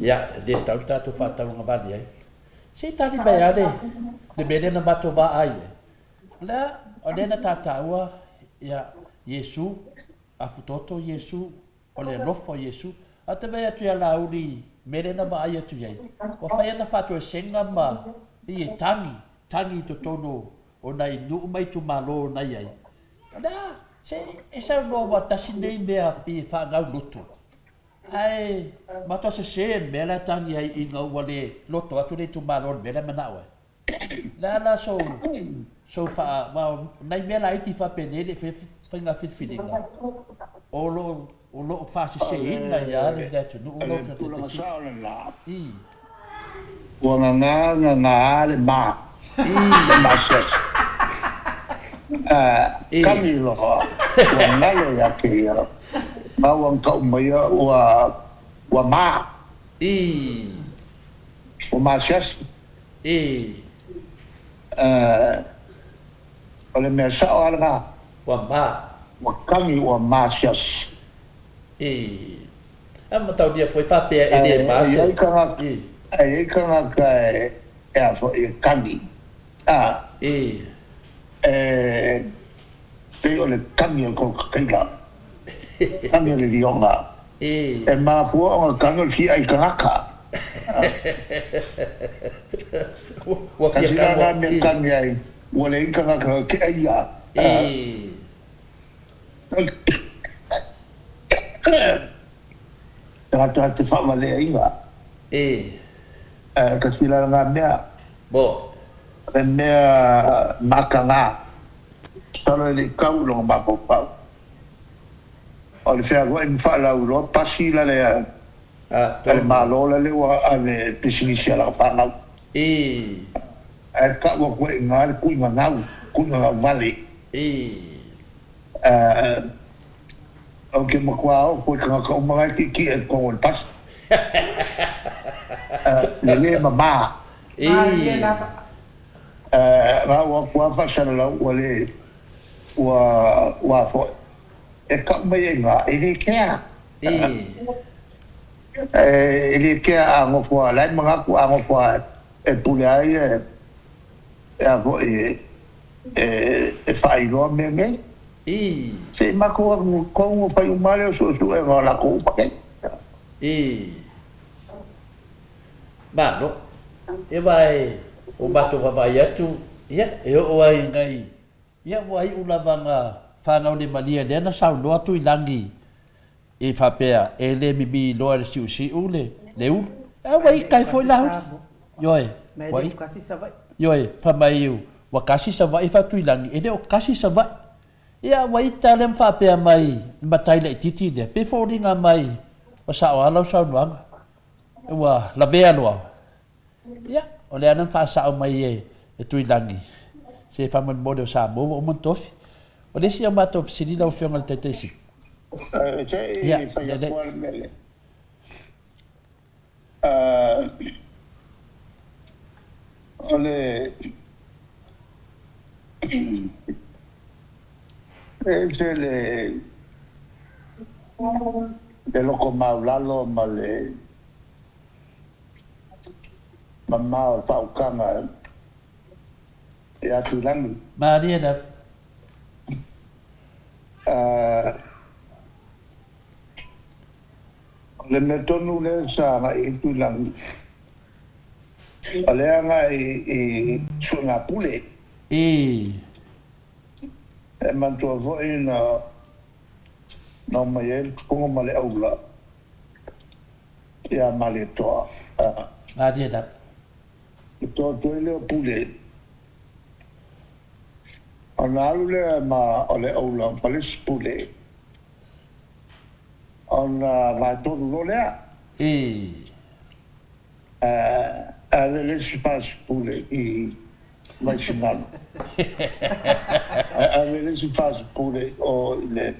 ia, e le tatau ona tatou faatauagavale ai. Se i tali mai lava le, le mea lea na matou vaai ai. O le a? O lea na ta taua ia Iesu, afutoto Iesu, o le alofa o Iesu. Ae ou te vaai atu ia Laauli i mea lea na vaai atu i ai, ua fai ana faatoesega ma pei e tagi, tagi i totonu o nai nuu ma itumalo na i ai. O le a? Se e saunoa ua tasi lenei mea pei e faagauloto. Ae matua sese le mea la e tagi ai ina ua le loto atu le itumalo i le mea la e manao ai. Le a la sou, sou faa, aua o nai mea laiti faapenei e le i faia faiga filifiliga, o lo o, o lo o faaseseina ai lava le atunuu O lau le Afioga i le tulaga Taitaifono. sao lena, I. ua gagā gagā le ma, le maasiasi. A kani loa, ua galo ia te ia, ma ua na tau maia ua, ua ma. Ua maasiasi. O le mea sao lava lena. Ua ma. Ua kani ua maasiasi. A mataulia foi faapea e le Ae ma i se. ai tagata, ae i ai tagata e a foi e kani, a. E pei o le kani o le kolokakeila, kani o le lioga. E mafua ona kani o le fia ai tagata. Ua fia Kasi la kanu na mea kani ai, ua leai tagata e keʻa ia. Tagata te faavaleaina. Kasi la na mea. Le mea mataga, masalo e le i tau i lona mafaufau. O le fealuai ma faalauiloa pasi la le a le Malo la le ua ave e pisinisi a lana fanau. Ae tau atu ai i ina le tuiga gau, tuiga gau vale. Ou te matua ofo i tagata uma la e tietie i totonu o le pasi. Le le mama. Na ua atu lava faasalalau ua le, ua, ua foi. E tau mai ai i ina, e le kea. E le kea a nofo lava, o la e manatu a nofo lava e pule lava ia e a foi e faailoa mea nei. Se i matou atu i totonu fai uma lava lea o suesuega o latou uma nei. Malo. Ia aua e ua matou vaavaai atu, ia, e oo ai i nai, ia ua iu lava na fanau le malie lea na saunoa Tuilagi i faapea e le mimi loa e le siusiu le le ulu. Ae ua ita ai foi la ulu. Ioe, ua ita. Ioe, fai mai ua kasi Savaii faa-Tuilagi, e le o kasi Savaii. Ia ua ita lea ma faapea mai le matai laitiiti lea, pe foliga mai ua sao lava lau saunoaga, ua lavea loa. Ia, o lea na faasao mai e Tuilagi, se faamolemole o Samoa ua uma ona tofi. O le isi a matou fesili lau Afioga i le Taitaisili. Se Ia, i fai lelei. atu lava le mea lea. O le e ese le le loko maulalo ma le mamao o le faautaga ia Tuilagi. Malie lava. O le mea tonu lea sa agai i ai Tuilagi, o lea agai i Suegapule. I. E manatua foi na omai ai le Tupuga ma le Aula ia Malietoa. Malie lava. E toa atu ai lea o Pule. Ona alu lea ma o le Aula ma le isi Pule. Ona vaetolu loa lea. I. Ave le isi fasipule i Vaisigano. Ae ave le isi fasipule o i le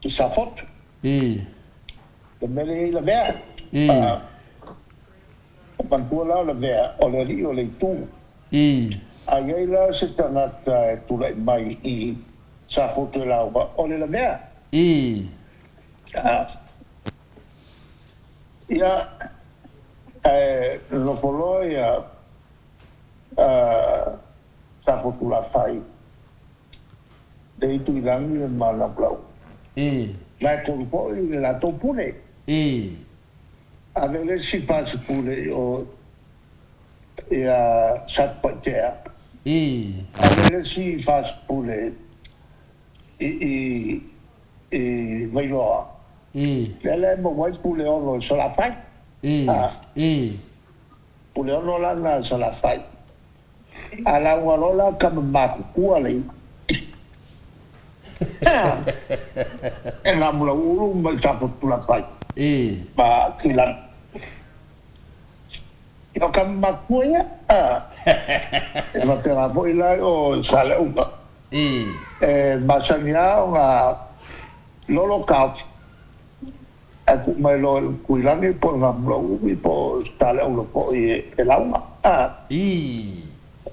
i Safotu. I. Le mea lea e i ai Lavea. I. O manatua la o Lavea o le alii o le itu. I. A i ai la se tagata e tulai mai i Safotu e lauga, o le Lavea. I. Ia, ae nonofo loa ia Safotu Lafai le itu i lagi le malaulau. I. La e tolu foi le latou pule. I. Ave le isi fasi pule i o ia Satupaitea. I. Ave le isi fasi pule i i i Vailoa. I. Lea la e maua ai Puleono i Salafai. I. I. Puleono la na i Salafai. A lauga loa la tama matutua le e Namulauulu ma i Safotulafai. I. Ma Tuilagi. Ia o tama matutua ia. E faapena foi la o Saleuga. I. E masani lava ona lolo taofi ae tuu mai loa i Tuilagi po o Namulauulu po o Saleula foi e lauga. I.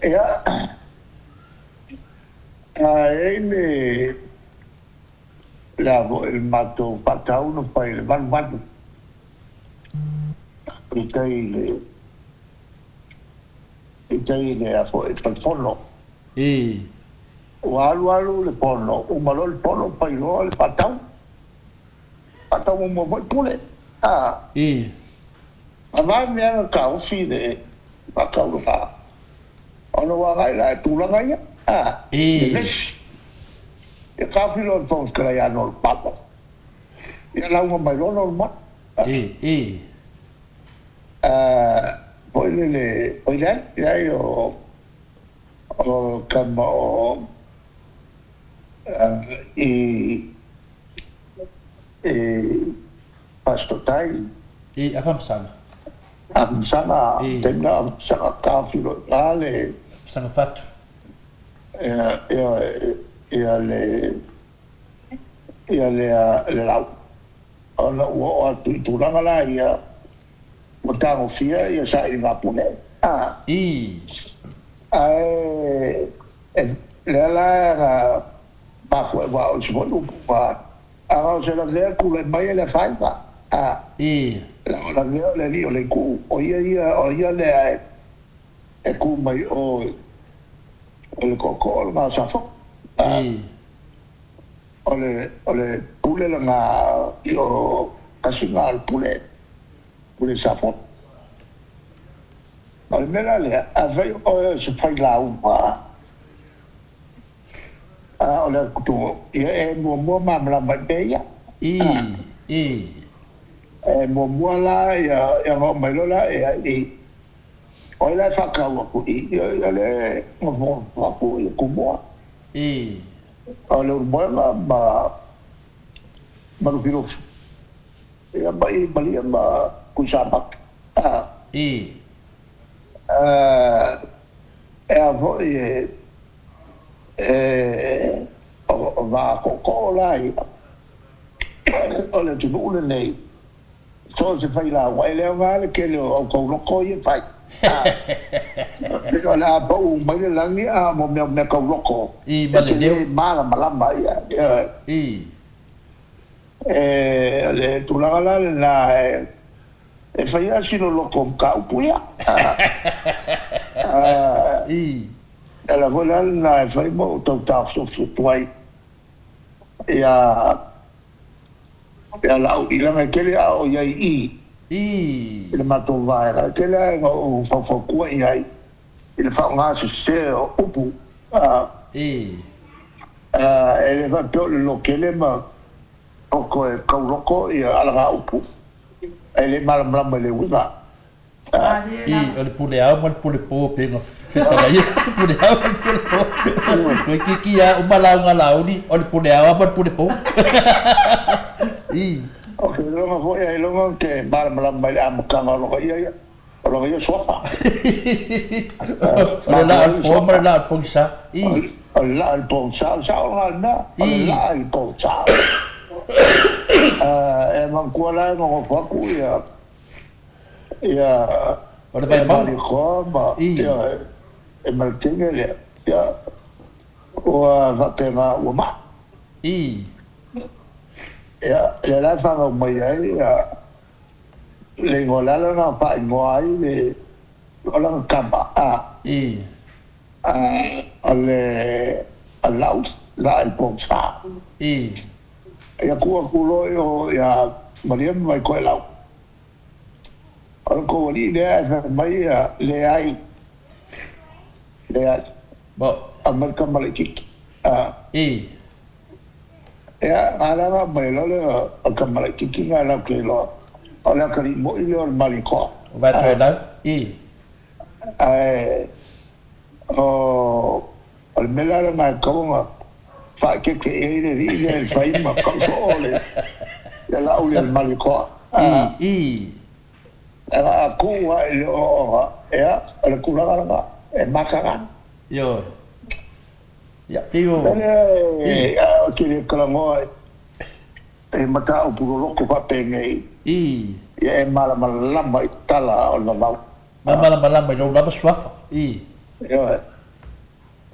Ia, a i ai le le a foi le matou faatau na fai i le 88 i tai i le i tai i le a foi fale fono. I. Ua alu alu le fono, uma loa le fono fai loa le faatau. Faatau muamua foi pule. I. A vave lava ona taofi le faatau lena ona ua agai la i tulaga ia, I. vevesi. Ia taofi loa e le Fofoga Fetalai ia Normal. Ia lauga mai loa Normal. I. I. Foi lele, oi leai, leai o o tama o i i Fasitotai. I Afamasaga. Afamasaga, I. taimi na Afamasaga taofi loa i ina le. Afamasaga fatu. Ia, ia, ia le ia le le lau. Ona ua oo atu i tulaga la ia ua tagofia ia sailiga pule. I. Ae e lea la na mafua aua o isi foi upu ma a o se lavea tulai mai e le afaina. I. O lavea o le alii o le itu o ia ia o ia lea e tu mai o o le tootoo o lena o Safotu. I. O le o le pule lena i o tasi lena o le pule pule Safotu. O le mea la lea, afai o oe o se failauga o le atunuu, ia e muamua malamalama i mea ia. I. I. E muamua la ia ia ona oo mai loa lea i o ai la e faatau atu i i, ia lea e nofonofo atu i Tumua. I. O Leulumoega ma ma Lufilufi. Ia ma i Malie ma Tuisamau. I. E a foi e e o va tootoo la ia. O le atunuu lenei, so o se failauga, e le aoga le tele o au tauloko ia e fai. O le a pau mai le lagi a mo mea mea tauloko I, ma e te le leo. le malamalama ia. Ioe. I. E, o le tulaga la lena e, e fai lava si loloto o mataupu ia. I. E ala foi la lena e fai ma ou tau taofiofi atu ai ia ia Laauli, leaga e tele a o i ai i I. i le matou vaega, e tele lava ina ou faufautua i ai i le faaaoga sese o upu. I. E le faapea o le lotele ma poto e tauloko ia alagaupu, ae le malamalama i le uiga. I, o le pule ao ma le pule po pei ona fetalai ai, o le pule ao ma le pule po. Toeitiiti lava uma lauga a Laauli, o le pule ao lava ma le pule po. I. Ou te iloga foi ailoga ou te malamalama i le amataga o lona ia ia, o lona ia suafa. O le laa o le po ma le laa o le pogisa. I. O le laa o le pogisa, o le sao lena o le mea, o le laa i le pogisa. E manatua la e nonofo atu ia ia O le Vaimauga. Malietoa ma I. ia e Maletini lea, ia ua faapena ua maa. I. Ia, lea la e fanau mai ai ia le igoa le ala na faaigoa ai le o lana tama a I. o le lau la i le pogisa. I. Ia tuu atu loa i o ia Maria ma Vaitoelau. O le tou alii lea e fai mai ia leai, leai. Bo. Aumai le tama laitiiti. A. I. Ia, na ala ona aumai loa lea o le tama laitiiti na latou te iloa o le atalii moi lea o le Malietoa. O Vaitoelau. I. Ae o le mea la lena e tatau ona faaeteete i ai le alii lea e fai ma tau soo le Laauli a le Malietoa. I. I. Leaga a tu lava i le ooooga, ia, o le tulaga lena, e mataga. Ioe. Ia, pei o. Lea ou te le talanoa i mataupu loloto faapenei. I. Ia e malamalama i tala o le vavau. Malamalama i lou lava suafa. I. Ioe.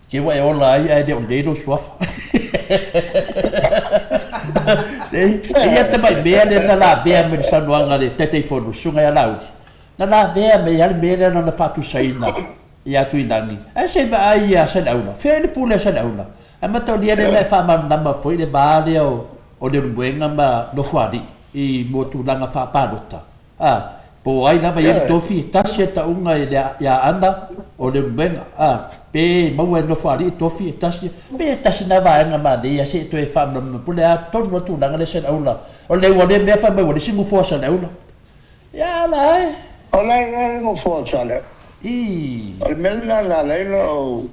Te ua e ola ai ae le o lelei lou suafa. E i ai le tamai mea lea na lavea mai i le saunoaga a le Taitaifono, le Susuga ia Laauli, na lavea mai lava le mea lea na ona faatusaina ia Tuilagi, ae se i vaai ia Saleaula, fea le pule a Saleaula? Ae mataulia lea na e faamalamalama foi le va lea o Leulumoega ma Nofoalii i mua tulaga faapalota. A, po o ai lava i ai le tofi, e tasi a tauga i le ia Ana o Leulumoega. A, pe maua e Nofoalii le tofi, e tasi, pe e tasi na vaega manaia se i toe faamalamalama po o le a tonu a tulaga lea Saleaula. O le ua le mea fai mai ua leai se nofoa o Saleaula. Ia ala e. O la e i ai le nofoa o Saleaula. I. O le mea lena na ala ai ona ou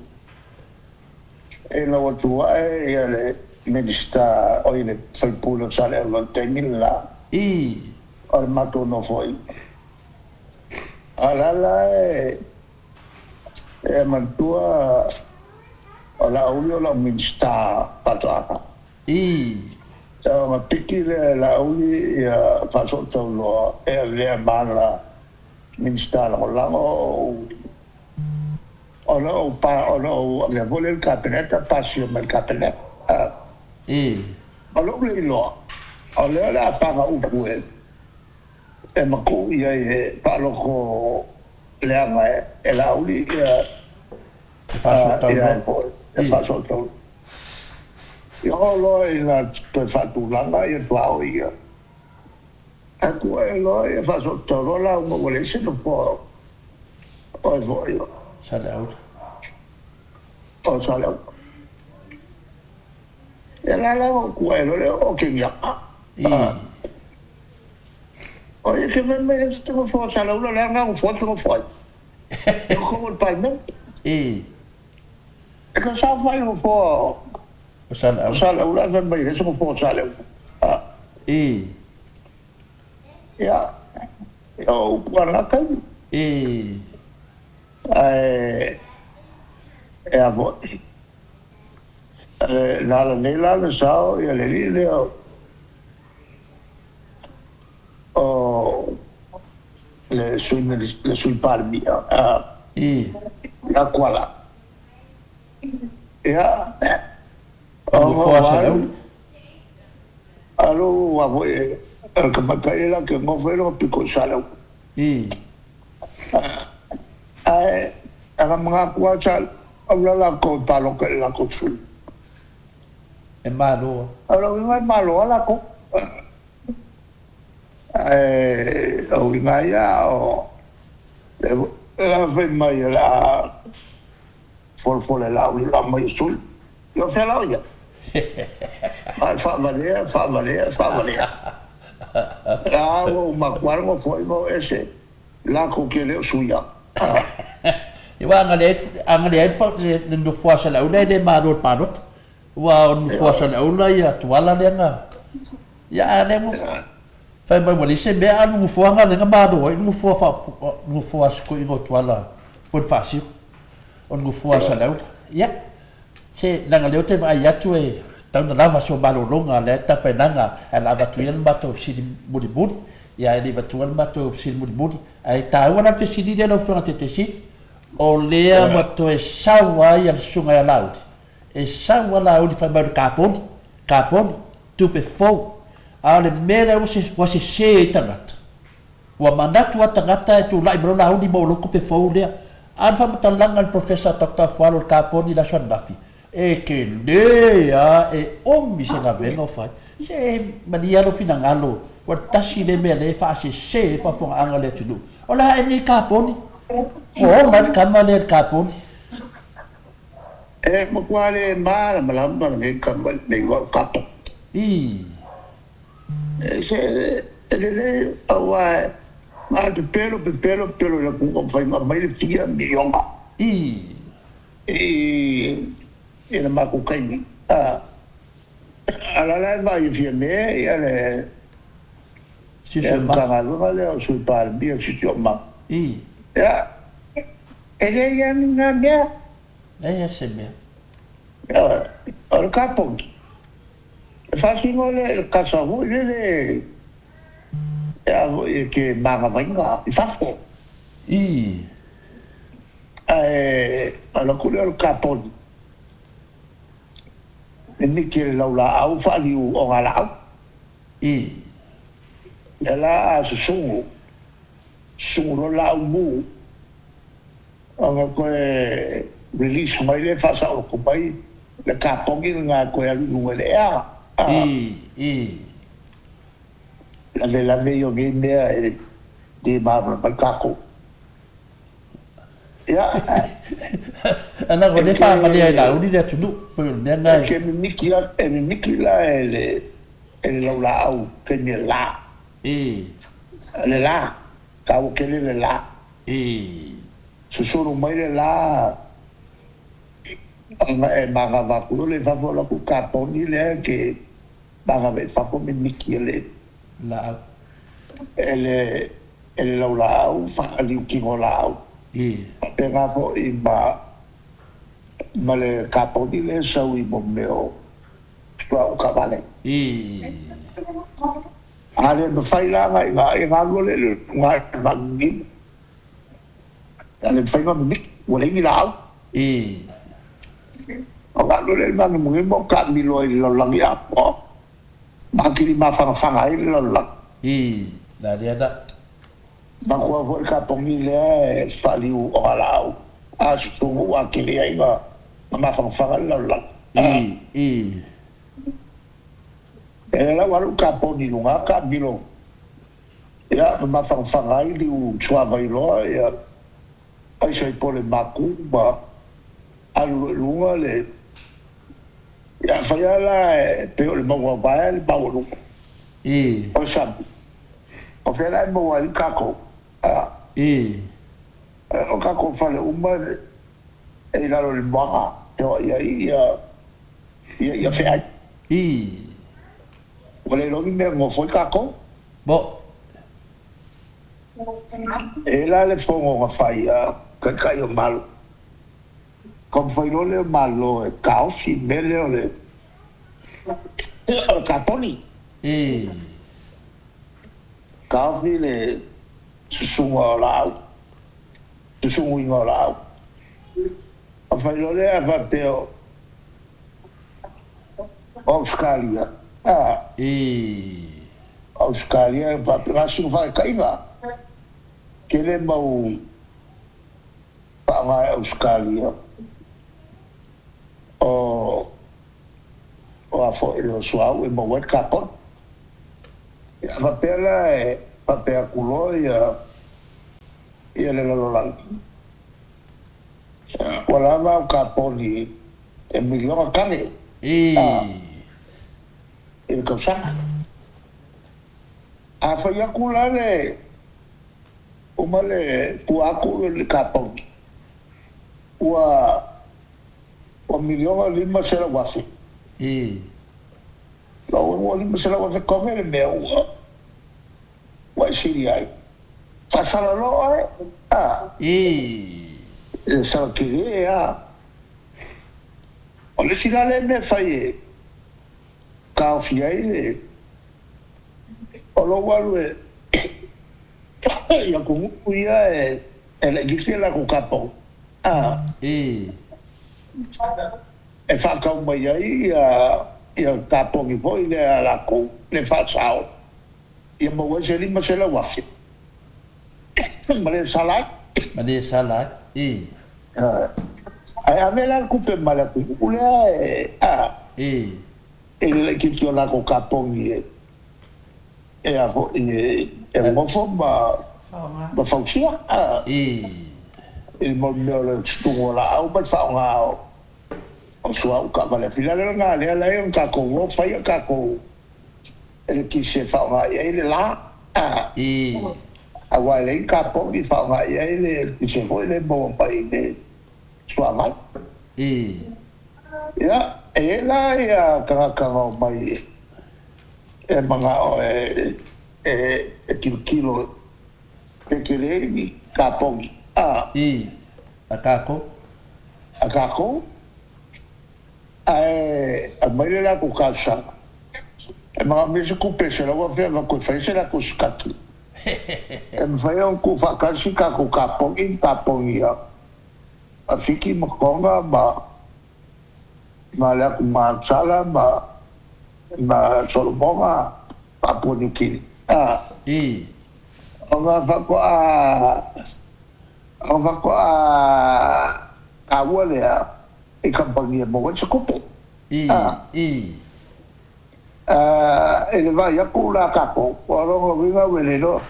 ina ua tu ae ia le Minisita, oi le sui usufono o Saleaula i le taimi le la. I. O le matou nofoaiga. A o la la e e manatua o Laauli o lau Minisita Faatoaga. I. Ona piki lea e Laauli ia Faasootauloa e avea ma ana Minisita Lagolago o Ona ou pa, ona ou avea foi lea i le Kapeneta, pasia mai i le Kapeneta. I. O lou le iloa, o lea o le a faga upu e, e matuu i ai e faaloko leaga e, e Laauli ia, E faasootauloa. ia foi, e faasootauloa. Ia oo loa ina toe faatulaga ia tuaoi ia. Ae tuu ae loa ia faasootauloa lauga ua leai se nofoa o e foi o. Saleaula. O Saleaula. Ia la la ua tuu ae loa lea o Keniata. I. O ia ke fai mai le se nofoa o Saleaula le aga nofoa te nofoa ai. E totonu o le Palemene. I. E ka saofai nofoa o Saleaula. O Saleaula ae fai mai le se nofoa o Saleaula. I. Ia, o upu a lena taimi. I. Ae, e a foi, na ala nei la na sao ia le alii lea O le Sui le Sui Palemia ia Kuala. Ia, O nofoa o Saleaula. Alo ua foi e le tamaitai la ke nofo ai lona pito i Saleaula. Ae ana manatu lava sa aula latou e palota i le latou sui. E malo. O le uiga e malo lava latou. Ae o uiga ia o le fai mai o le a folefole lauli la mai e sui. Ia o fea la o ia? Ae faavalea, faavalea, faavalea. A ua uma atu lava le nofoaiga o ese latou te le o suia. Ia aua a galea ai le nofoa a Saleaula e le malo i le palota. Aua o le nofoa a Saleaula ia Tuala lea na. Ia a lea ua fai mai ua leai se mea a o le nofoa lena lea na malo ai le nofoa faa nofoa a si toeaina o Tuala Ponifasio. O le nofoa a Saleaula. Ia se leaga o lea ou te vaai atu e tatau ona lava si ou malologa lea e tapenaga ae o le a avatu ia le matou fesili mulimuli. Ia ae le i avatua le matou fesili mulimuli, ae taua la le fesili lea lau Afioga i le Taitaifono, o lea ua toe sau ai le Susuga ia Laauli, e sau a Laauli fai mai o le kaponi, kaponi, tupe fou. A o le mea lea ua sese ai tagata, Ua manatu lava tagata e tulai mai loa Laauli maua loa tupe fou lea. A o le faamatalaga a le Professor Doctor Afualo i le kaponi i le aso ananafi, e tele lava, e umi se galuega o fai. Se malie lava lou finagalo, ua tasi lea mea lea e faasese ai le faafofogaaga a le atunuu. O le a ea lenei kaponi? Ua ola ai le tama lea i le kaponi. E matua le malamalama lenei tama i lenei vao kaponi. Ii. Se e lelei aua na o le pepelo pepelo pepelo i le atunuu na fai mai le fia miliona. Ii. I le matou taimi. A o la la e vaai e Fiame ia le Matagaluega lea o Sui Palemia o Siosiomaga. Ii. Ia, e leai lava ni na mea. Leai lava se mea. O le kaponi. E faasino lea i le kasa foi lele e a foi e ke manavaina i fafo. Ii. Ae alu atu lea o le kaponi e miki e le laulaau faaliu ogalaau. Ii. Ia la a susugu, susugu loa le laau mu, Ona toe release mai lea faasaoloto mai le kaponi lena e toe alu i luga i le ea. Ii, ii. Lavelave ia o nei mea e le malamalama ai tatou. Ia, Leaga o lea e faaamalea e Laauli le atunuu, pei o le mea lena e. E ke mimiki a, e mimiki la e le e le laulaau taimi e la. Ii. Le la, taua tele le la. I. Susunu mai le la ona e manava atu loa lea i fafo alu atu kaponi lea ke manava i fafo mimiki e le Laau. E le e le laulaau faaliu tino laau. I. Faapena foi ma ma le kaponi lea e sau i mo mea o suauu taavale. I. A le mafai la ona i galue le luga i le magigimu, a le mafai ona mimiki, ua leai ni laau. I. O galue le magimugimu o taamilo ai i le lalolagi atoa, ma atili mafanafana ai le lalolagi. I. La lea la. Manatua foi le kaponi lea e faaliu ogalaau a susunu ua atili ai na mafanafana le lalolagi. I. I. E lau alu kaponi i luga taamilo ia ma mafanafana ai liu suavai loa ia aisa i pole maku ma alu loa i luga le ia afai lava la e pei o le mauga o Vaea le maualuga I. o le sami o fea la e maua ai tatou a I. O tatou fale uma e i lalo i le moana e o ai ia ia ia feai. I. Ua le iloa ni mea e nofo ai tatou. Bo. E la le fono na fai a Taitai o Malo. Taumafai loa lea o Malo e taofi le mea lea o le o le kaponi. I. Taofi le susuga o laau, susuguina o laau. Ona fai loa lea faapea o Ausetalia, a. Ausetalia e faapena sina faataitaiga. Tele mau faaaoga e Ausetalia o o a foi o suauu e maua ai le kaponi. Ia faapea la e faapea atu loa ia ia le lalolagi, ua lava au kaponi e miliona tane a i le tausaga. A fai atu la le uma le fua atu le kaponi, ua Ua $1,500,000. Lou ua 500,000 tone le mea ua ua e sili ai. Faasala loa oe, a. E sala tele a. O le isi la lea mea e fai e taofi ai le, o lou alu e i atunuu ia e laitiiti a latou kaponi. A. E faatau mai ai ia kaponi foi lea a latou le faasao ia maua ai se 500,000 ma le sala ai. Ma le sala ai. Ae ave la le tupe ma le atunuu lea e a. I le laitiiti o latou kaponi e a foi e nofo ma fausia i le mau mea o le tutuga o laau ma le faaaoga o suauu taavale. Fila le lena lea la e ona tatou o fai a tatou eletise e faaaoga i ai le la, aua e leai ni kaponi e faaaoga i ai le eletise foi lea e maua mai i le suavai. Ia, e i ai la ia tagata na omai e manao e tilotilo pe tele ni kaponi a. I, a tatou. A tatou, ae aumai le latou talosaga, e manaomia se tupe e $100,000 avatu e fai se latou study, e mafai ona tuufaatasi tatou kaponi ma kaponi a Fiti ma Tonga ma ma le atu Marsala ma ma Solomona, Papua Niu Kini. A. I. Ona faatoa ona faatoa taua lea i kamupani e maua ai se tupe. I. A. I. A, i le vaai atu la tatou, o lona uiga ua le iloa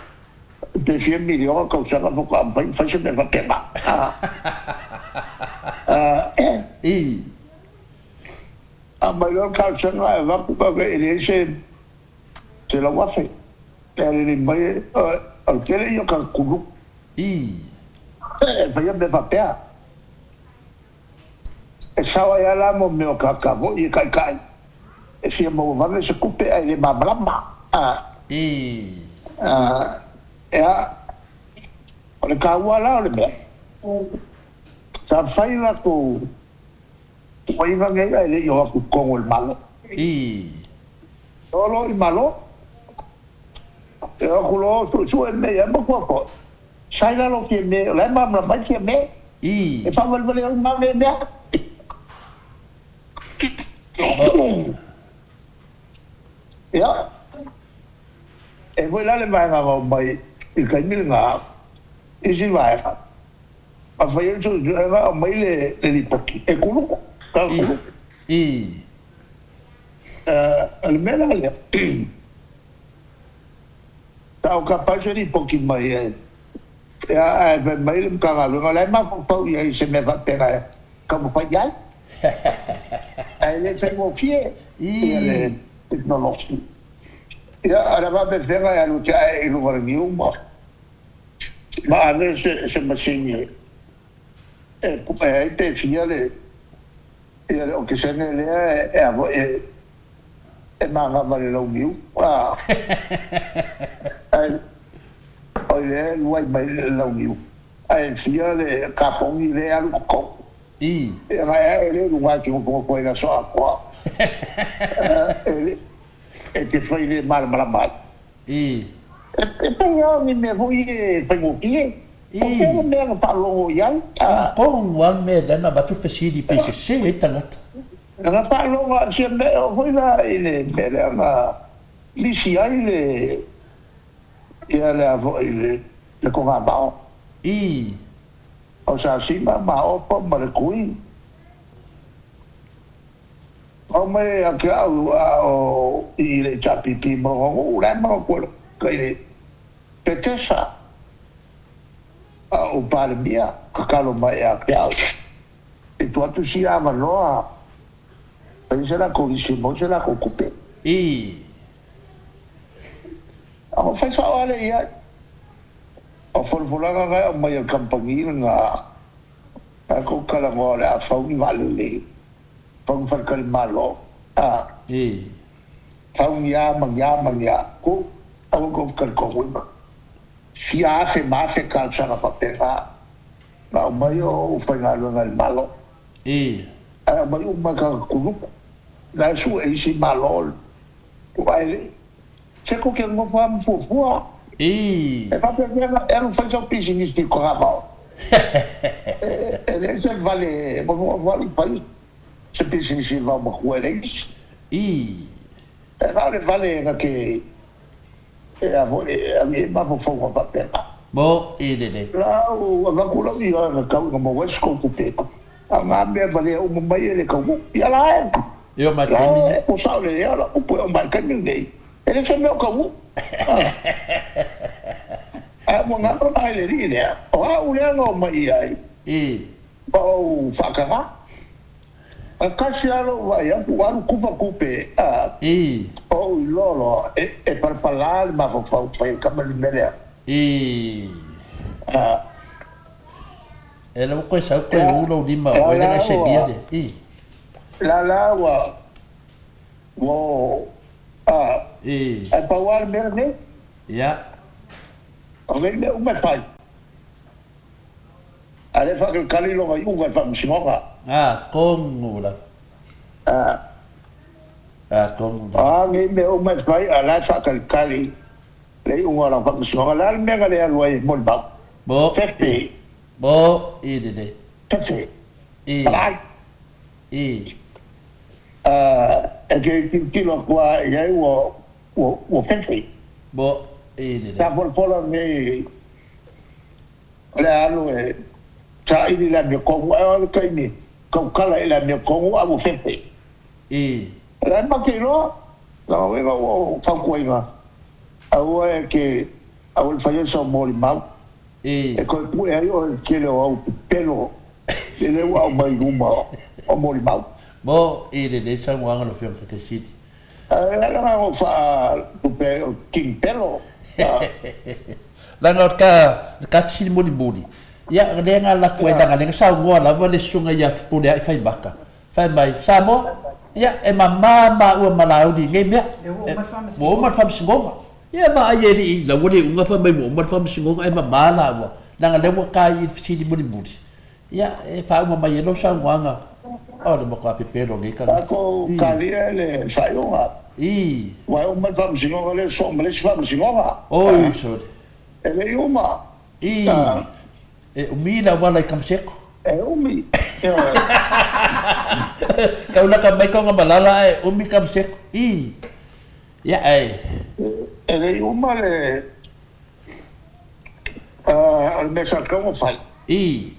pe fia miliona tausaga faatoa mafai ona fai se mea faapena. A. A. I. Aumai loa le talosaga ae avatu e leai se 100,000. E alelei mai o le tele ia o tagata kuluku. I. E faia mea faapea. E sao ai lava la mo mea o tagata foi e taitai e fia maua vave se tupe ae le malamalama. I. Ea, o le taua la o le mea, sa fai latou Tuuaiga nei ae le i o atu i totonu o le Malo. I. O loa i Malo, e o atu loa suesue mea ia matua foi, sa i lalo o Fiame, o la e malamalama ai Fiame. I. E faavalevale ai ma mea mea. Ia, e foi la le vaega na omai i le taimi lena, isi vaega. A fai ai le suesuega aumai le lipoti e kuluku, ka kuluku. O le mea la lea, sa ou tapa ai se lipoti mai e, ae fai mai le Matagaluega o la e mafaufau i ai i se mea faapena e taumafai i ai, ae le faigofie ia le tekonolosi. Ia, a o le a faapefea e alu e te ae i luga o le niu ma Ma ave se masini e puʻe ai pe fia le ia le okesene lea e a foi e manava i le launiu a ae oi lea e luai mai le launiu ae fia le kaponi lea e alu i totonu. Ia na e ae lea i luga e te nofonofo ai i le aso atoa e te fai le malamalama ai. E pei lava o ni mea foi e faigofie. O fea le mea na faalogo i ai? A tonu lava le mea lea na avatu le fesili pei sese ai tagata. Na faalogo lava i sia mea e oo foi la i le mea lea na lisi ai le, ia le a foi le, le togavao. I. O Sasima ma Opo ma le Kui. Pau mai ia te au a o i le HRPP ma lona nuu la e manatua i le Petesa a o Palemia tatalo mai ia te au e tuu atu sia avanoa fai se latou lisi e maua se latou tupe. I. A o fai sao lava lea i ai. O folafolaga na e aumai e le kamupani lena na tou talanoa o le a fau ni vaalele. Fau ni faletalimalo, a. I. Fau ni a ma ni a ma ni a. Ku, aua tou te talitonuina. Fia afe ma afe talosaga faapena na aumai o ou faigaluega i le Malo. I. Ae aumai uma e tagata kuluku. Na e sue e isi Malo aua e le i. Se tou te nofo lava ma fuafua. I. E faapefea ona e alu fai sau pisinisi i Togavao. E leai se vale e nofo alu fai se pisinisi i le vaomatua e leai nisi. I. E na o le vale na te e a foi e ave i ai mafaufauga faapena. Mo i lelei. La au avatu lau ioe na tau ina maua ai se tou tupe. A o na mea valea uma mai e le taunuu. Ia la e. E oo mai i le taimi lenei. Ua sao lelei lava lau upu e oo mai i le taimi lenei. E le se mea o taunuu. Ae ua galo la i le alii lea, o au lea na omai i ai. I. Ma ou faataga. Ae tasi lava lou vaai atu, ua alu tufa tupe, a. I. Ou iloa loa, e palapala le mafaufau fai e tama le mea lea. I. A. E le ua toe sau toe u lou lima o oe lea na e senia le. I. La la ua, ua o, a. I. Ae pau lava le mea lenei. Ia. O nei mea uma e fai. A lea e faatalikali lona iuga i le faamasinoga. A, tonu lava. A. A, tonu lava. A nei mea uma e fai, a la e faatalikali le iuga o lana faamasinoga. O le a le mea na le alu ai e molimau? Mo. Fefe. Mo, i lelei. Fefe. I. Palai. I. A, e te tilotilo atu lava i ai ua, ua, ua fefe. Mo, i lelei. Sa folafola nei. O le a alu e saili le amiotonu, ae o le taimi tautala i le amiotonu a ua fefe. I. O le a matou iloa, leaga uiga ua ou fautuaina, aua e te, aua le faia sau molimau, I. e toe pue ai oe i le tele o au pepelo i lea ua aumai i luma o molimau. Mo i lelei saunoaga lau Afioga Taitaiseili. Ae leaga na ou faalupe ai o le King Pelo. Leaga o le ka fesili mulimuli, ia lea na alu atu ai leaga lea na saunoa lava le susuga ia Fepuleai Faimaka, fai mai, Samoa, ia e mama maua ma Laauli i nei mea, ua uma le faamasinoga. Ia vaai e alii lau ua le uga fai mai ua uma le faamasinoga e mama laua, leaga lea ua ta i le fesili mulimuli. Ia, e faauma mai ai lau saunoaga, o le matua pepelo o nei tagata. Tatou talia le faaiuga. I. Ua e uma le faamasinoga lea, soo ma le isi faamasinoga. Oi, sole. E le i uma. I. E umi le auala i Kamaseko. E umi. Ioe. Kau laka mai Tagamalala ae umi Kamaseko. I. Ia, ae. E le i uma le. O le mea sa tatau ona fai. I.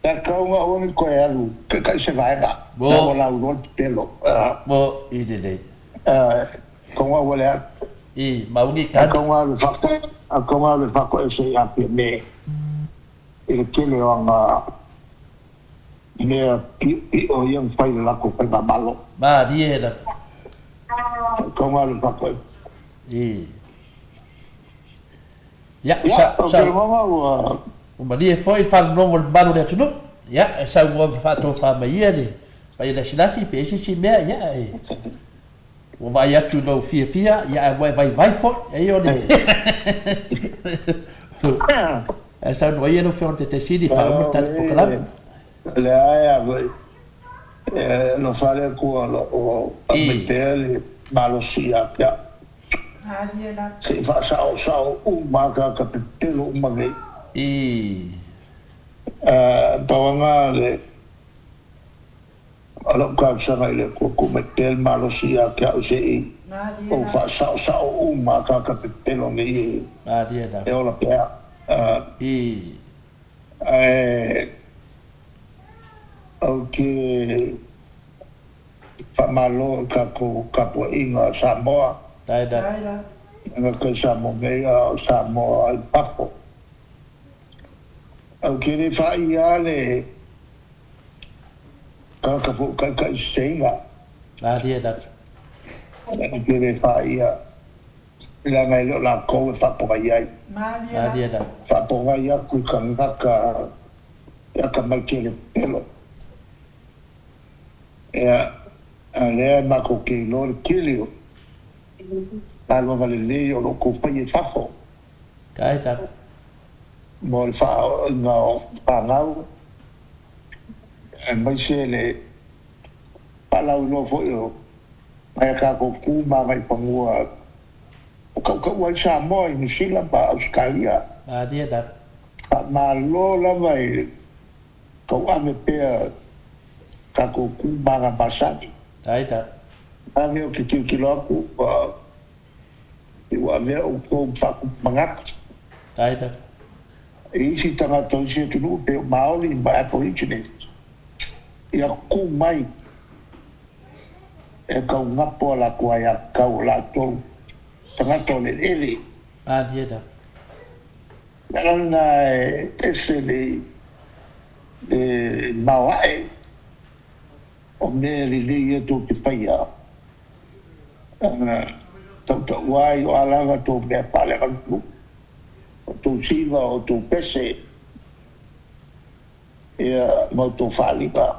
Sa tatau ona aua ne i toe alu taitai se vaega. Mo. La ua lauiloa le pepelo. Mo, i lelei. Tatau ona aua le alu. I, mauni i tali. Tatau ona alu e faatoe, tatau ona alu e faatoese ia Fiame i le tele o ana mea piopio ia na fai i le latou faigamalo. Malie lava. Tatau ona alu e faatoese. I. Ia, Ia, sa, ou sa, te lagona ua. Ua malie foi le faalogo o le mamalu o le atunuu. Ia, e saunoa ma faatofa mai ia le paia lasilasi pe i ai se isi mea, ia, e, ua vaai atu i lou fiafia, ia, ae ua e vaivai foi. Ai o le Ae saunoa ia lau Afioga i le Taitaisili e faauma le tatou polokalame. Leai a foi, e alofa le Atua o lo o aumai pea le malosi ia te au. Se i faasaosao uma ataata pepelo uma nei. Pau lava le o lau talosaga i le Atua tuu mai pea le malosi ia te au se i ou faasaosao uma ataata pepelo nei e ola pea. Ae ou te faamalo i tatou tapuaiga a Samoa, e gata i Samoa nei a o Samoa i fafo. Ou te le faia lava le tagata foi o taitaiseseina. Ou te le faia leaga e le o latou e faapogai ai. Faapogai atu i tagata e atamai tele pelo. Ia, a lea matou te iloa le tele o galuega lelei o lo o outou faia i fafo mo le faaooina o fanau, aemaise le faalauiloa foi o nai a tatou tu ma agaifanua o tautaua ai Samoa i Niu Sila ma Ausetalia. Faamalo lava i le tauave pea tatou tu ma aga masani. Ave ou te tilotilo atu ua ua avea outou ma faatupu manatu i isi tagata o isi atunuu pei o Maori ma Aborigines ia tu mai e taugapo a latou aiatatau o latou tagata o le eleele. O le ala lena e ese le maoae o mea lelei ia tou te faia, tautaua ai o a lava tou mea faaleaganuu, o tou siva, o tou pese, ia ma outou faaaliga.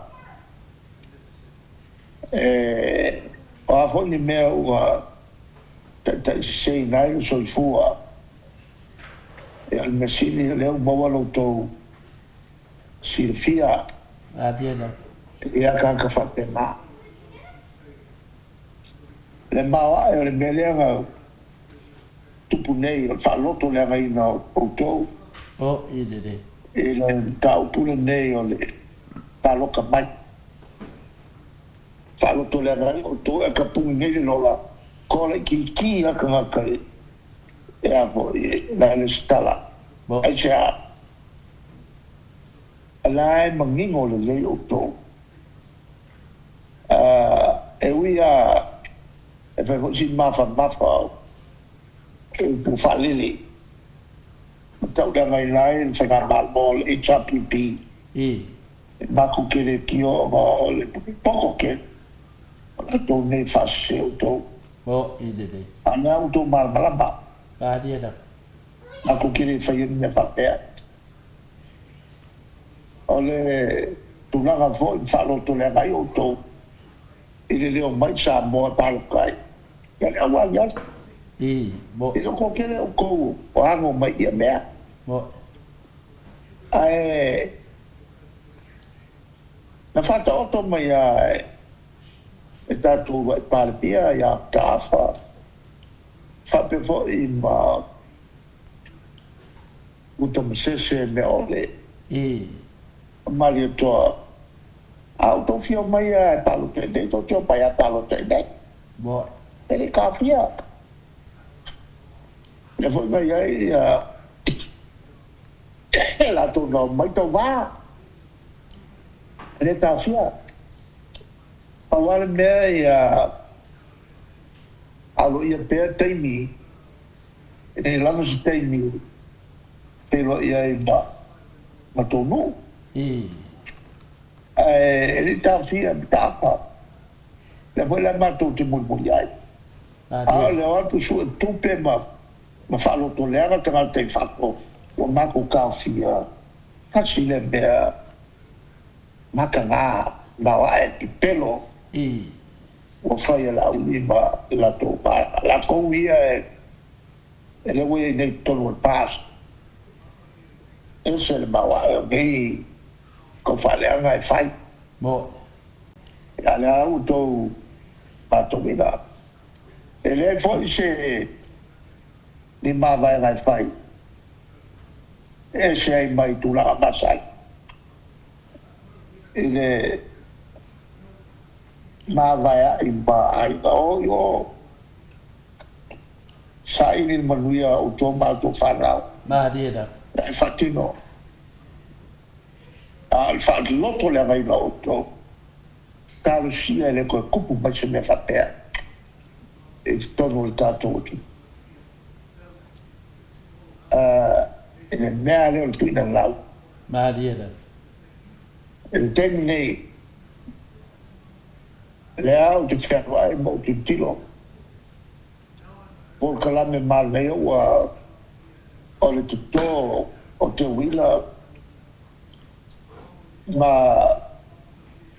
O a foi ni mea ua taitaiseseina ai le soifua, Ia, o le mea sili o lea ua maua lo outou silafia i agaga faapena. Le maoae o le mea lea na tupu nei, o le faalotoleagaina o outou i le mataupu lenei o le palota mai. Faalotoleaga ai outou e tapuni nei le lola, toa laitiiti lava tagata i Ea foi la e lesitala. Aisea? O la e manino lelei outou. E ui lava e fai foi si mafamafa o upu faalele ma tauleagaina ai le faigamalo o le HRPP, e matou te le tio ona o le poto tele o latou nei faasese outou. O i lelei. A o lea ua outou malamalama. Malie lava. Matou te le faia ni mea faapea. O le tulaga foi na faalotoleaga ai outou i le leo mai Samoa e palota ai, ia le aualiali. I, mo. I loko tele outou o ago mai ia mea. Mo. Ae na faataoto mai lava e. E tatou uluai Palemia ia Taafa faapea foi ma Uta Masese mea ole. Malietoa, a outou fia omai a e palota i nei, tou te omai a palota i nei. E le kafia. Lea foi na i ai ia latou na omai tauva. E le tafia. Pau lava le mea ia aloaia pea taimi, e le lava se taimi e feiloai ai ma tou nuu. Ae e le i taofia mataupu, lea foi la matou te mulimuli ai. A o le o atu sue tupe ma faalotoleaga tagata i fafo, ua matou taofia, tasi lea mea. Mataga maoae pipelo ua fai e Laauli ma le latou vaega. Latou ia e lea ua i ai nei i totonu o le PAS. Ese le maoae o nei taufaaleaga e fai. Ia lea ua outou matauina. E leai foi se. Ni mavaega e fai e ese ai mai tulaga masani i le mavaea'i ma aiga o i o. Saili le manuia o outou ma a outou fanau. Malie lava. E faatino a o le faaloto leagaina o outou. Talosia e le toe tupu mai se mea faapea i totonu o le tatou atunuu. I le mea lea o le tuuina lau. Malie lava. I le taimi nei, lea ou te fealuai ma ou tilotilo, polokalame manaia ua o le toto o te uila ma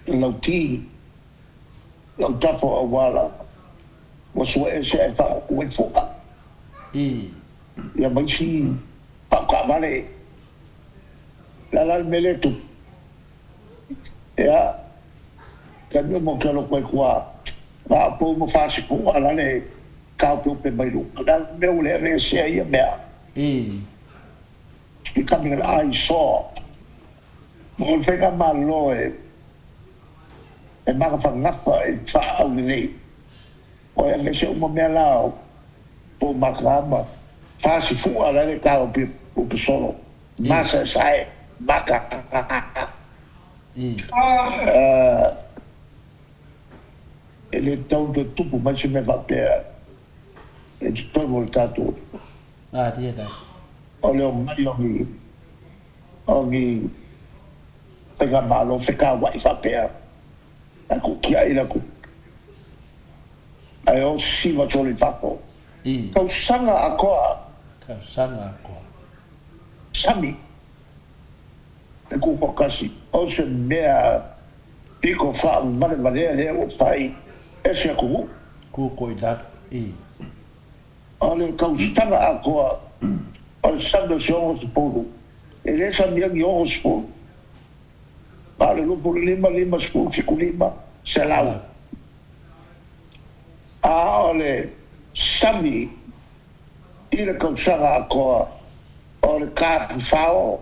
lauti, lautafa o auala ua suaese ae faauu ai fua. Ia ma isi pau taavale. O le a la le mea lea e tupu? Ia, taimi uma ou te alo atu ai i tua, na o pou ma fasipuga la le taopeope mai luga. O le a le mea ua le aveesea ia mea? It's becoming an eyesore. O le faigamalo e e magafagafa i le faaulelei. Ua aveese uma mea la o pou maka ma fasifuga la le taopeope solo. Masaesae, maka. E le tatau ona toe tupu mai se mea faapea i totonu o le tatou atunuu. O le omai o ni, o ni faigamalo fekauai faapea, ae kuutia i le atunuu, ae o siva solo i fafo. Tausaga atoa. Tausaga atoa. Sami. Le tutoatasi, o se mea pito faavalevalea lea ua fai e se atunuu. Kuko i lalo, i. O le tausaga atoa o le sami o se 60, e le samia ni 60, a o le 25, 50, 75, 100. A o le sami i le tausaga atoa o le tafafao,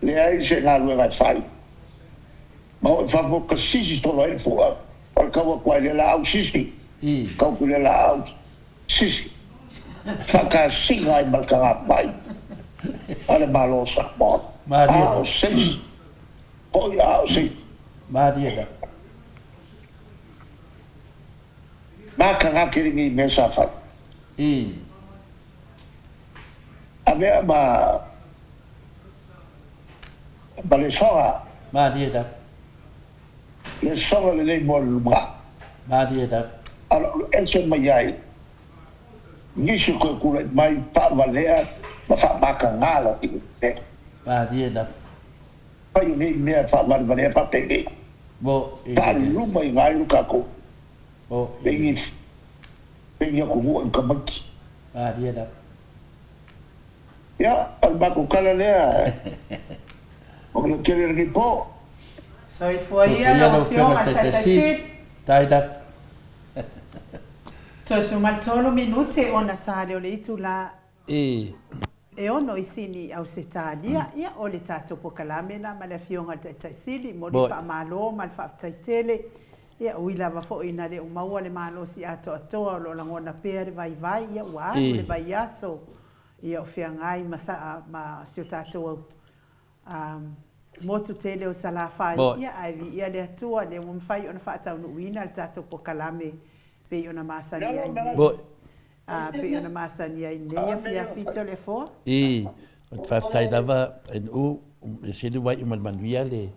leai se galuega e fai. Ma oo i fafo ka sisi solo ai le fua o le tau atu ai le laau sisi, tau atu i le laau sisi, faatasiga ai ma le tagafai a le Malo o Samoa. A o se isi, hoi a o se isi. Malie lava. Makaga tele nei mea sa fai. Avea ma ma le soga. Malie lava. Le soga lelei mo le lumanai. Malie lava. A o le ese mai ai nisi o toe tulai mai faavalea ma faamakaga la mea. Malie lava. Fai o nei mea faavalevalea faapenei. Mo i Faaluma i gai lo tatou. Mo i Pengi atunuu i tamaiti. Malie lava. Ia, o le matou tala lea, o le tele o lenei po. Soifua ia lau Afioga i le Taitai Sili. Tai lava. Toe 13 minute ona ta lea o le itula. I. E ono i sini i Ausetalia, ia, o le tatou pokalame lena ma le Afioga i le Taitai Sili, momoli le faamalo ma le faafetai tele. Ia, ui lava foi ina le o maua le malosi atoatoa o lo o lagona pea le vaivai, ia, ua alu le vaiaso, ia, o feagai ma sa, ma si o tatou motu tele o Salafai, ia, ae viia le Atua, lea ua mafai ona faataunuuina le tatou pokalame pei ona masani ai nei. Ā, pei ona masani ai nei afiafi Toleafoa. I, ou te faafetai lava NU, e sili ua iu ma le manuia le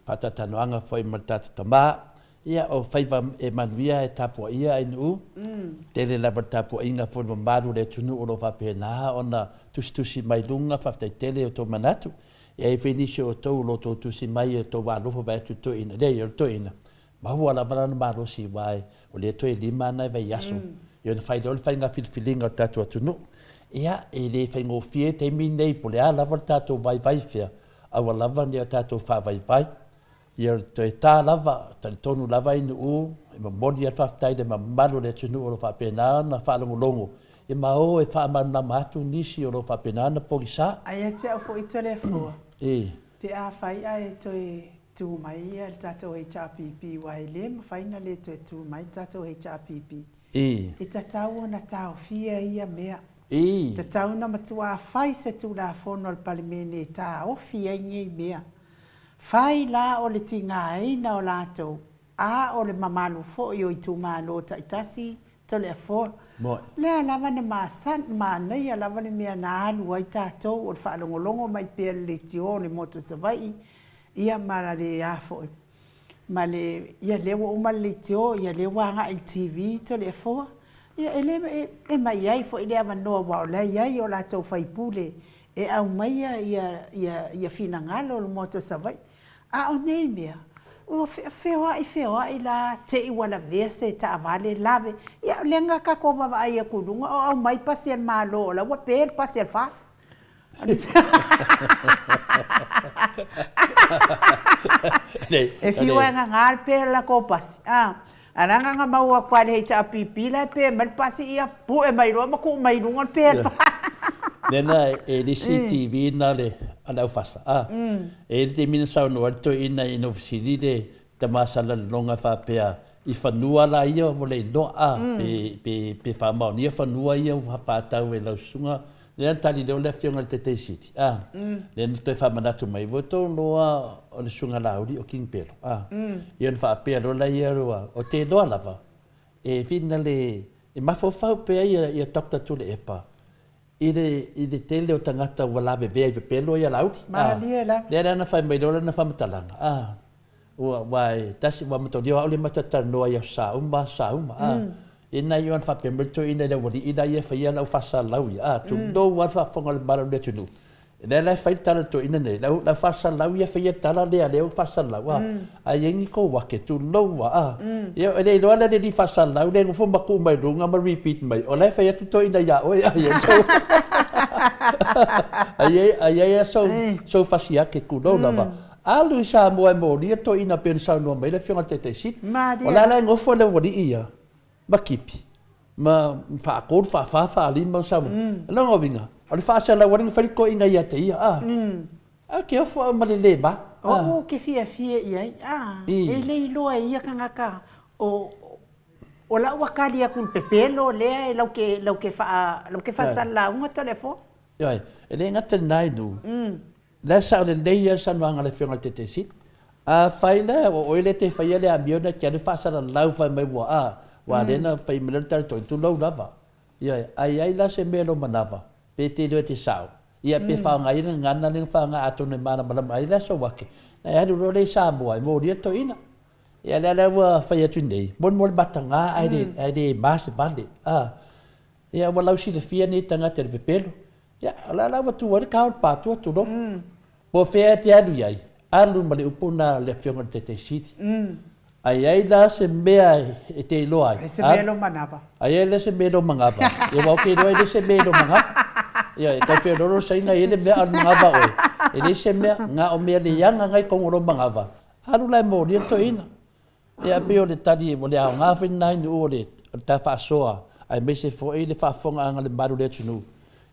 faatalatalanoaga foi ma le tatou tama. Ia, o faiva e manuia e tapuaia NU. Tele lava le tapuaiga foi le mamalu o le atunuu o lo o faapena ona tusitusi mai luga, faafetai tele i o outou manatu. E i ai foi nisi o outou o lo o outou tusi mai i o outou alofa vaeatu i le toeaina, leai o le toeaina, Maua lava lana malosi aua o lea toe 5 ana vaiaso ia ona fai lea o le faiga filifiliga o le tatou atunuu. Ia, e le faigofie taimi nei po o le a lava le tatou vaivai fea, aua lava ne i o tatou faavaivai. Ia o le toe ta lava, talitonu lava i Nu'u, e momoli lava le faafetai i le mamalu o le atunuu o lo o faapena ona faalogologo. Ia ma o e faamalamalama atu nisi o lo o faapena ona pogisa. A ia te au foi Toleafoa, E. pe afai ae toe tu mai le tatou HRPP aua e le mafai ona le toe tu mai le tatou HRPP. E. E tatau ona taofia ia mea. E. Tatau ona matuā fai se Tulafono a le Palemene e taofi ai nei mea. Fai la o le tigaina o latou a o le mamalu foi o itumalo taitasi Toleafoa. Moe. Lea lava na masani, manaia lava le mea na alu ai tatou o le faalogologo mai pea i le leitio o le motu o Savaii, ia ma le a foi, ma le, ia lea ua uma le leitio, ia lea ua agai i le TV Toleafoa. Ia e le, e ma i ai foi le avanoa aua o la e i ai o latou faipule e aumaia ia, ia, ia finagalo o le motu o Savaii. A o nei mea, ua feoai feoai la, te i ua lavea se taavale, lave, ia o lea na tatou vaavaai atu i luga o aumai pasi a le Malo o la ua pe le pasi a le FAST. E fiu e gaga le pe o le latou pasi, a, ae leaga na maua atu lava i le HRPP la e pe mai le pasi, ia pue mai loa ma tuu mai i luga le pe a le FAST. Lena e le isi TV na le a le aufasa a. E i ai le taimi na saunoa ai le toeaina ina ua fesili le tama salalaloga faapea i fanua la ia ua le iloa a, pe, pe faamaonia fanua ia ua faatau e lau susuga. Lea na tali lea o le afioga i le Taitai Sili a, lea na toe faamanatu mai, ua outou iloa o le susuga Laauli o King Pelo a. Ia ona faapea loa lea ia, ou te iloa lava e finale e mafaufau pea ia Doctor Tuilaepa I le, i le tele o tagata ua lavevea i pepelo ia Laauli. Malie lava. Lea la na fai mai loa lana faamatalaga, a, ua, ua e tasi, ua matalia o au lea ma te talanoa i aso sa uma, aso sa uma, a. Ia na iu lava faapea mai le toeaina i le aualii la ia e faia lau faasalalau ia, a, tulou lava le faafofoga a le mamalu o le atunuu. Lea la e fai le tala a le toeaina nei, lau, lau faasalalau ia faia tala lea lea ua faasalalau, a. A i ai ni kou ake, tulou lava, a. Ia, e le iloa la le alii faasalalau lea e nofo ma tuu mai luga ma repeat mai, o la e fai atu le toeaina ia oe, a i ai sou, a i ai, a i ai lava sou, sou fasi ake, tulou lava. Alu i Samoa e molia le toeaina pei ona saunoa mai le Afioga i le Taitai Sili. O la la e nofo le aualii ia ma tipi ma faatolu, faafa, faalima, sau. O lona uiga, o le faasalau ane na fai le toeaina ia te ia, a. Ae ou te ofo au ma le le ma. O au ou te fiafia i ai, a, e le iloa e ia tagata o, o la ua kali atu i le pepelo lea e lau ke, lau ke faa, lau ke faasalalauga Toleafoa. Ioe, e le gata i lena nuu, la e sao lelei lava le saunoaga a le Afioga i le Taitai Sili. Afai la o oe lea e te faia le amio na e te alu faasalalau fai mai ua a, ua lea na fai mai le tala toeaina, tulou lava. Ioe, a i ai la se mea i lou manava, pe te iloa e te sao, ia pe faaaogaina le gagana lea na faaaoga atonu e malamalama ai le aso ake, na e alu loa lea i Samoa e molia le toeaina. Ia lea la ua fai atu nei, molimoli mataga ae le, ae le ma se vale. A, ia ua lausilafia nei tagata i le pepelo. Ia, o la la ua tu ai le kao o le patua, tulou. Po o fea e te alu i ai, alu ma le upu na a le Afioga i le Taitai Sili. A i ai la se mea e te iloa ai, Ai se mea i lou manava. A i ai la se mea i lou manava, ia aua ou te iloa e leai se mea i lou manava. Ia, e tau feoloolo le saina e i ai le mea a o le manava oe. E leai se mea, na o mea leaga na i totonu o lou manava, alu la e molia le toeaina. Ia pei o le tali o le aoga foi lena i nuu o le ta faasoa aemaise foi le faafofogaaga a le malu o le atunuu.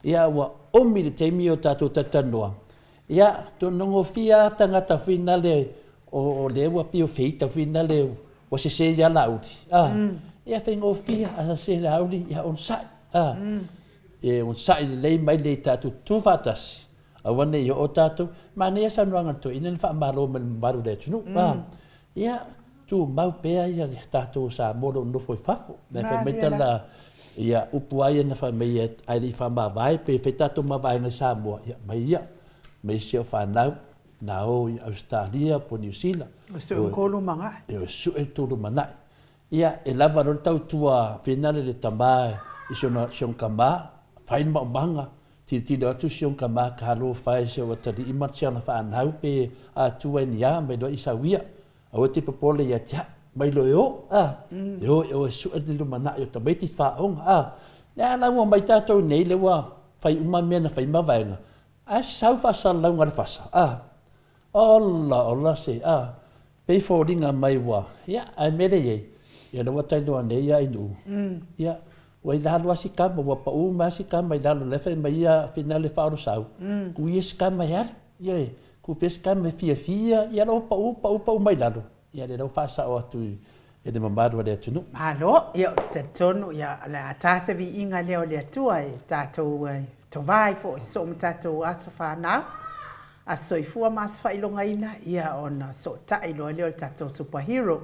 Ia ua umi le taimi o tatou talatalanoa. Ia togofia lava tagata foi nale o lea ua pei o feita foi nale ua sese ia Laauli. A ia faigofie a sese Laauli ia onosai. A e onosai lelei mai lelei tatou tutu faatasi aua ne i oo tatou. Manaia saunoaga a le toeaina na faamalo mai i le mamalu o le atunuu. A Ia, tumau pea ia le tatou Samoa o lo o nofo i fafo. Na fai mai tala, ia, upu lava ia na fai mai ae le i faamavae, pe fai tatou mavaega i Samoa, ia, mai ia, mai si au fanau, na o i Ausetalia po o Niu Sila. E sue le tou lumanai. E sue le tou lumanai. Ia, e lava loa le tautua finale le tama i si ona tama, fai le maumaga, Tilotilo atu si ona tama talofa e si ou atalii ma si ana fanau pe atua i ni a mai loa i sau ia. Aua e te popole ia te au, mai loa e o, a, e o e o e sue le lumanai o tamaiti faaoga, a. Lea la ua omai tatou nei lea ua fai uma mea na fai mavaega, ae sau faasalalauga a le fasa, a. Ola, ola se, a. Pei foliga mai ua, ia, ae mea lea i ai, ia lea ua talanoa nei ia i nuu, ia, Ua i lalo lava si tama, ua pau mai lava si tama i lalo, la e fai mai ia finale faaolosau, tu ia si tama e alu, ioe, tu pea si tama e fiafia, ia la ua pau, pau, pau mai lalo, ia lea la ua faasao atu e le mamalu o le atunuu. Malo, ia ou te talitonu ia o le a ta se viiga lea o le Atua e tatou tovā ai foi soo ma tatou aso fanau, aso soifua ma aso faailogaina, ia ona sootai loa lea o le tatou super hero.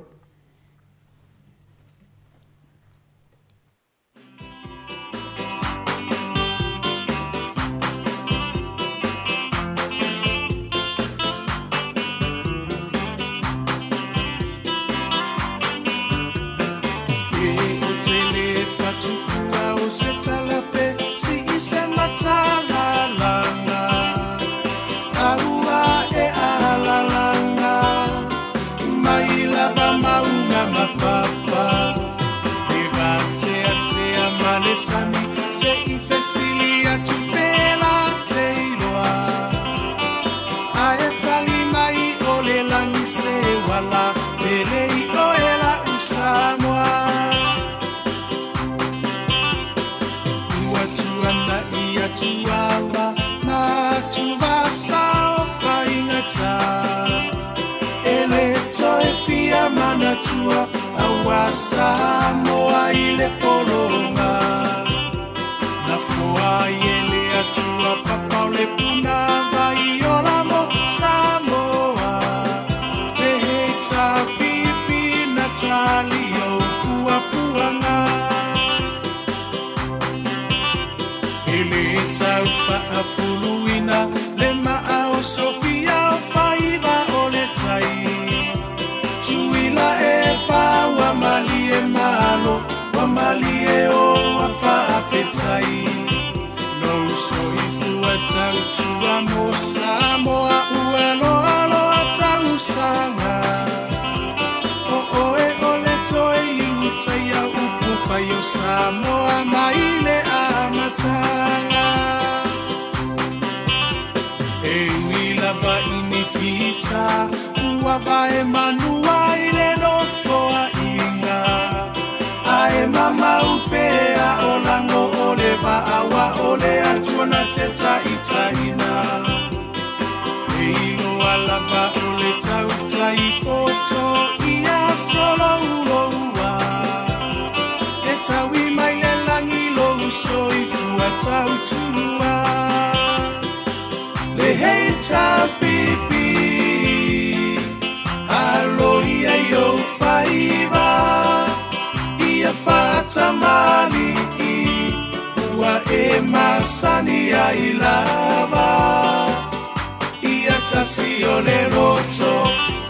Mai lava mauga ma papa E vateatea ma le sami Se i fesili atu pe la te iloa Ae tali mai o le lagi se uala Pele i oe la'u Samoa Ua tuanai atu ava ma atuvasa o faigata E le toe fia manatua aua Samoa i le pologa Na foa ai e le Atua papa o le puna vai ola mo Samoa Le HRPP na tali ou puapuaga E le tau faafuluina le maa o Sofia o faiva o le tai Tuila e pa ua malie malo ua malie o a faafetai Lou soifua tautua mo Samoa ua loaloa tausaga O oe o le toe iutaia upu fai o Samoa mai le amataga E ui lava i ni fita ua vae manua i le nofoaiga Ae mamau pea o lago o le vaa ua o le Atua na te taitaiina E iloa lava o le tautai poto ia solouloua E taui mai le lagi lou soifua tautua Le HRPP Aloia i ou faiva Ia faatamalii Ua e masani ai lava Ia tasi o le loto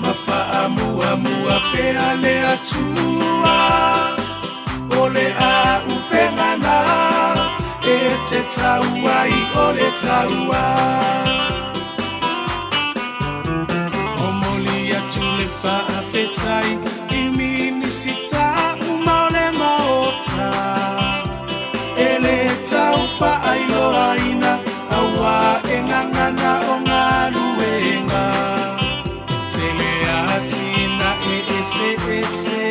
Ma faamuamua pea le Atua O le auupega na E te tau ai o le taua Momoli atu le faafetai i Minisita uma o le Maota E le tau faailoaina aua e gagana o galuega Tele atinae eseese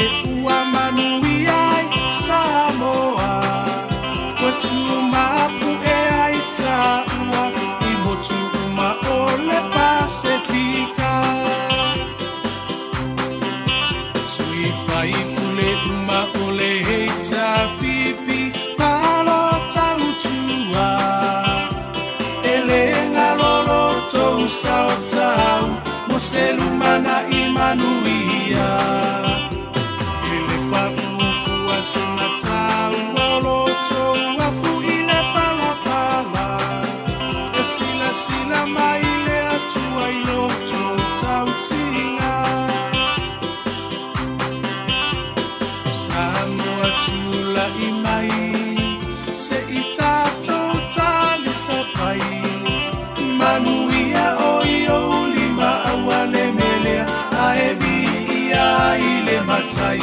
ua manuia ai Samoa Ua tumapu'e ai taua i motu uma o le Pasefika Sui faipule uma o le HRPP malo tautua E le galo lo tou sao tau mo se lumanai manuia E le paʻu fua se mataua o lo tou afu i le palapala E silasila mai le Atua i lo tou tautiga Samoa tulai mai se i tatou talisapai Manuia o i ou lima aua le melea ae viia ai le matai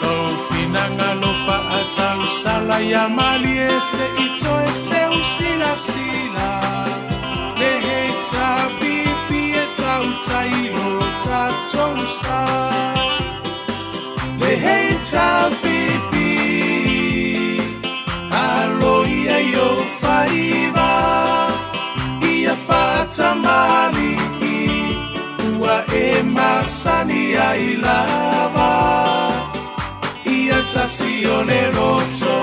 Lou finagalo faatausala ia malie se i toe seu silasila Le HRPP e tautai lo tatou sa Le HRPP. ai lava. Ia tasi o le loto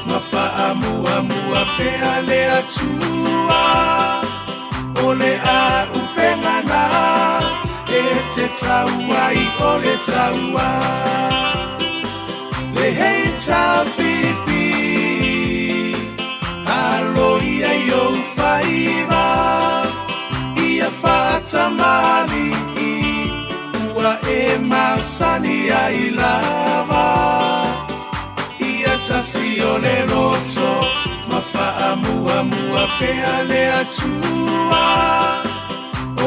ma faamuamua pea le Atua. O le auupega na e te tau ai o le taua. Le HRPP, alo ia i ou faiva, ia faatamalii, ua e masani ai lava. Ia tasi o le loto ma faamuamua pea le Atua.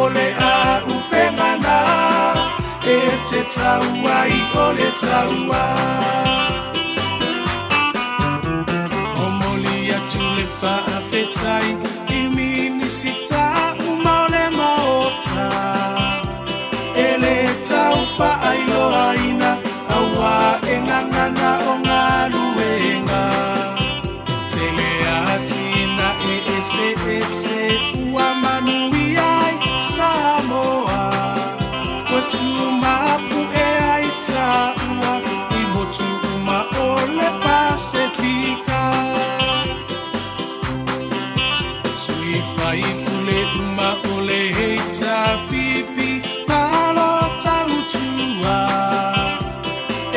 O le auupega na e te tau ai o le taua. Momoli atu le faafetai i Minisita uma o le Maota. E le tau faailoaina auā e gagana o galuega. Tele atinae eseese ua manuia ai Samoa. Ua tumapu'e ai taua i motu uma o le Pasefika. Sui faipule uma o le HRPP, malo tautua.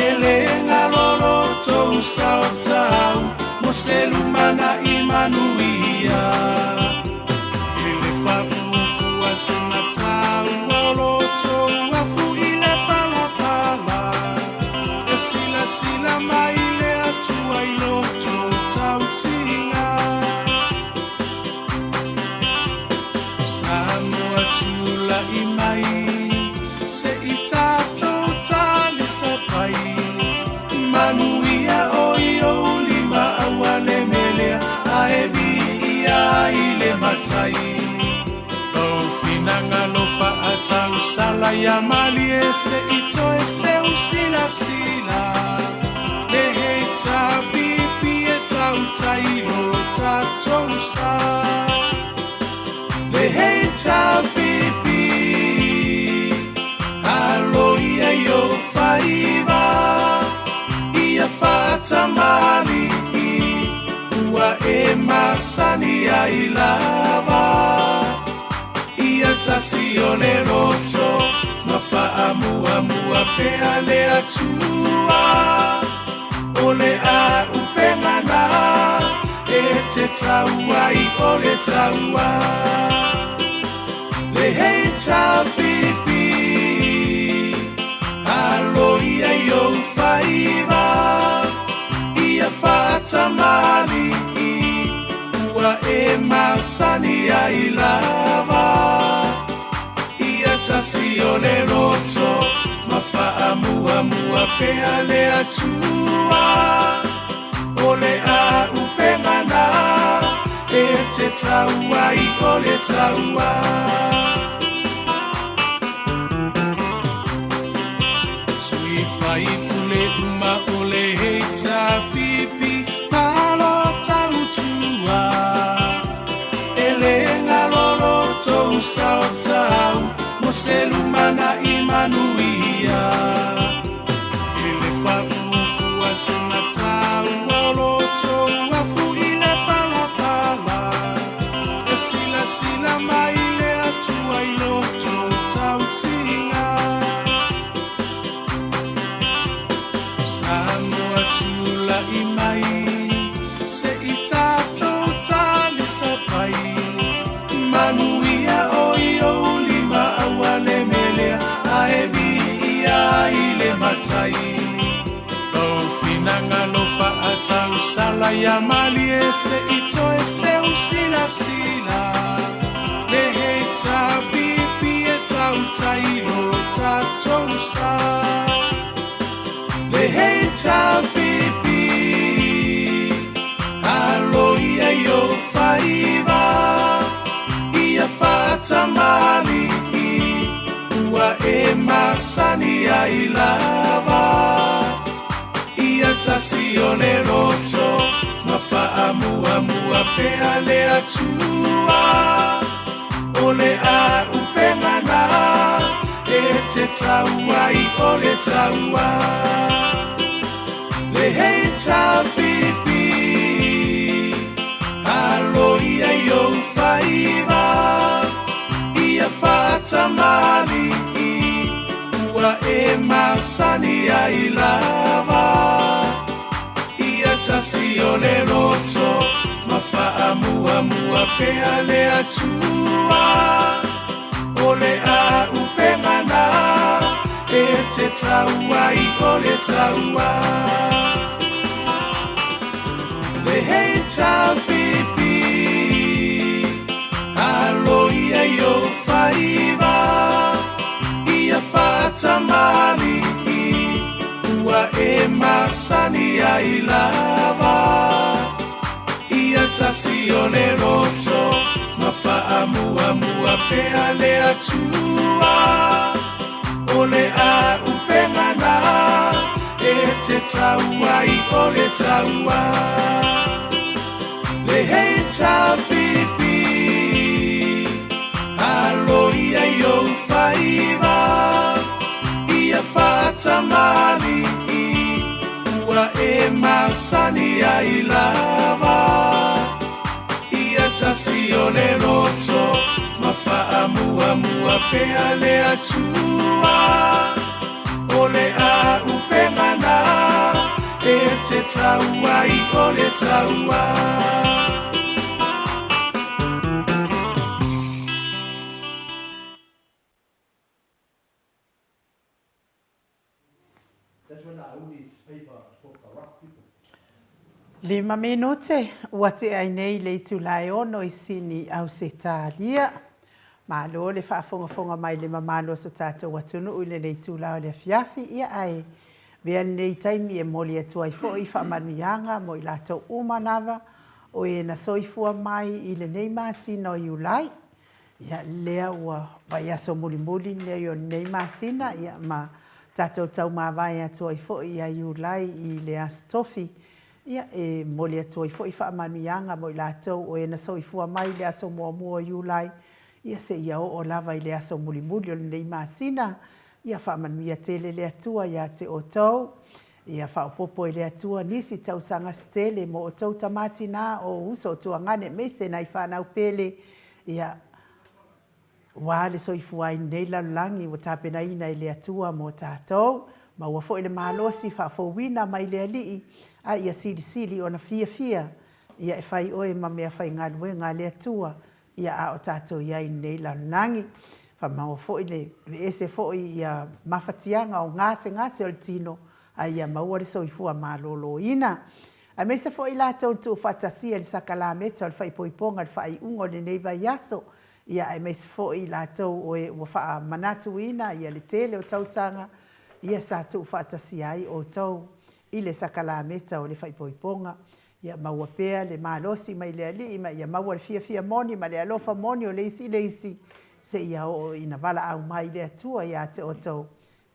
E le galo lo tou sao tau mo se lumana'i manuia. E le paʻu fua se gata ua o lo tou afu i le palapala. E silasila mai le Atua i lo tou tautiga. Samoa tula'i mai se'i tatou talisapai. Manuia o i ou lima aua le melea ae viia ai le Matai. Lou finagalo faatausala ia malie se'i toe seusilasila. Le HRPP e tautai lo tatou sa. Le HRPP, alo ia i ou faiva, ia faatamalii, ua e masani ai lava. Ia tasi o le loto ma faamuamua pea le Atua. O le auupega na e te tau ai o le taua. Le HRPP, alo ia i ou faiva, ia faatamalii, ua e masani ai lava. Ia tasi o le loto ma faamuamua pea le Atua. O le auupega na e te tau ai o le taua. Sui faipule uma o le HRPP, malo tautua. E le galo lo tou sao tau mo se lumana'i manuia. E le paʻu fua se gata ua o lo tou afu i le palapala. E silasila mai le Atua i lo tou tautiga. Samoa tula'i mai se'i tatou talisapai. Manuia o i ou lima aua le melea ae viia ai le Matai. Lou finagalo faatausala ia malie se'i toe seusilasila. Le HRPP e tautai lo tatou sa. Le HRPP, alo ia i ou faiva, ia faatamalii, ua e masani ai lava. Ia tasi o le loto ma faamuamua pea le Atua. O le auupega na e te te taua i o le taua Le HRPP Alo ia i ou faiva Ia faatamalii Ua e masani ai lava Ia tasi o le loto Ma faamuamua pea le Atua O le auupega na E te tau ai o le taua Le HRPP Alo ia i ou faiva Ia faatamalii Ua e masani ai lava Ia tasi o le loto Ma faamuamua pea le Atua O le auupega na E te tau ai o le taua Le HRPP Alo ia i ou faiva Ia faatamalii Ua e masani ai lava Ia tasi o le loto Ma faamuamua pea le Atua O le auupega na E te tau ai o le taua. Lima minute ua tea ai nei le itula e ono i Sini, Ausetalia. Malo le faafogafoga mai i le mamalu o so tatou atunuu i lenei itula o le afiafi, ia ae avea lenei taimi e momoli atu ai foi faamanuiaga mo i latou uma lava o e na soifua mai i lenei masina o Iulai. Ia, lea ua vaiaso mulimuli lenei o lenei masina, ia, ma tatou taumavae atu ai foi ia Iulai i le Aso Tofi, ia, e momoli atu ai foi faamanuiaga mo i latou o e na soifua mai i le aso muamua o Iulai, ia, seia oo lava i le aso mulimuli o lenei masina. Ia faamanuia tele le Atua ia te outou. Ia faaopoopo e le Atua nisi tausaga se tele mo outou tama tina o uso o tuagane aemaise nai fanau pele, ia, ua le soifua ai lenei lalolagi ua tapenaina e le Atua mo tatou. Maua foi le malosi faafouina mai le Alii, a ia silisili ona fiafia ia e fai oe ma meafaigaluega a le Atua, ia a o tatou i ai i lenei lalolagi. Faamaua foi le aveese foi ia mafatiaga o gasegase o le tino, a ia maua le soifua maloloina. Aemaise foi i latou na tuufaatasia i le sakalameta o le faaipoipoga i le faaiuga o lenei vaiaso, ia aemaise foi i latou o e ua faamanatuina ia le tele o tausaga ia sa tuufaatasia ai outou i le sakalameta o le faaipoipoga. Ia maua pea le malosi mai le Alii ma ia maua le fiafia moni ma le alofa moni o le isi i le isi seia oo ina valaau mai le Atua ia te outou,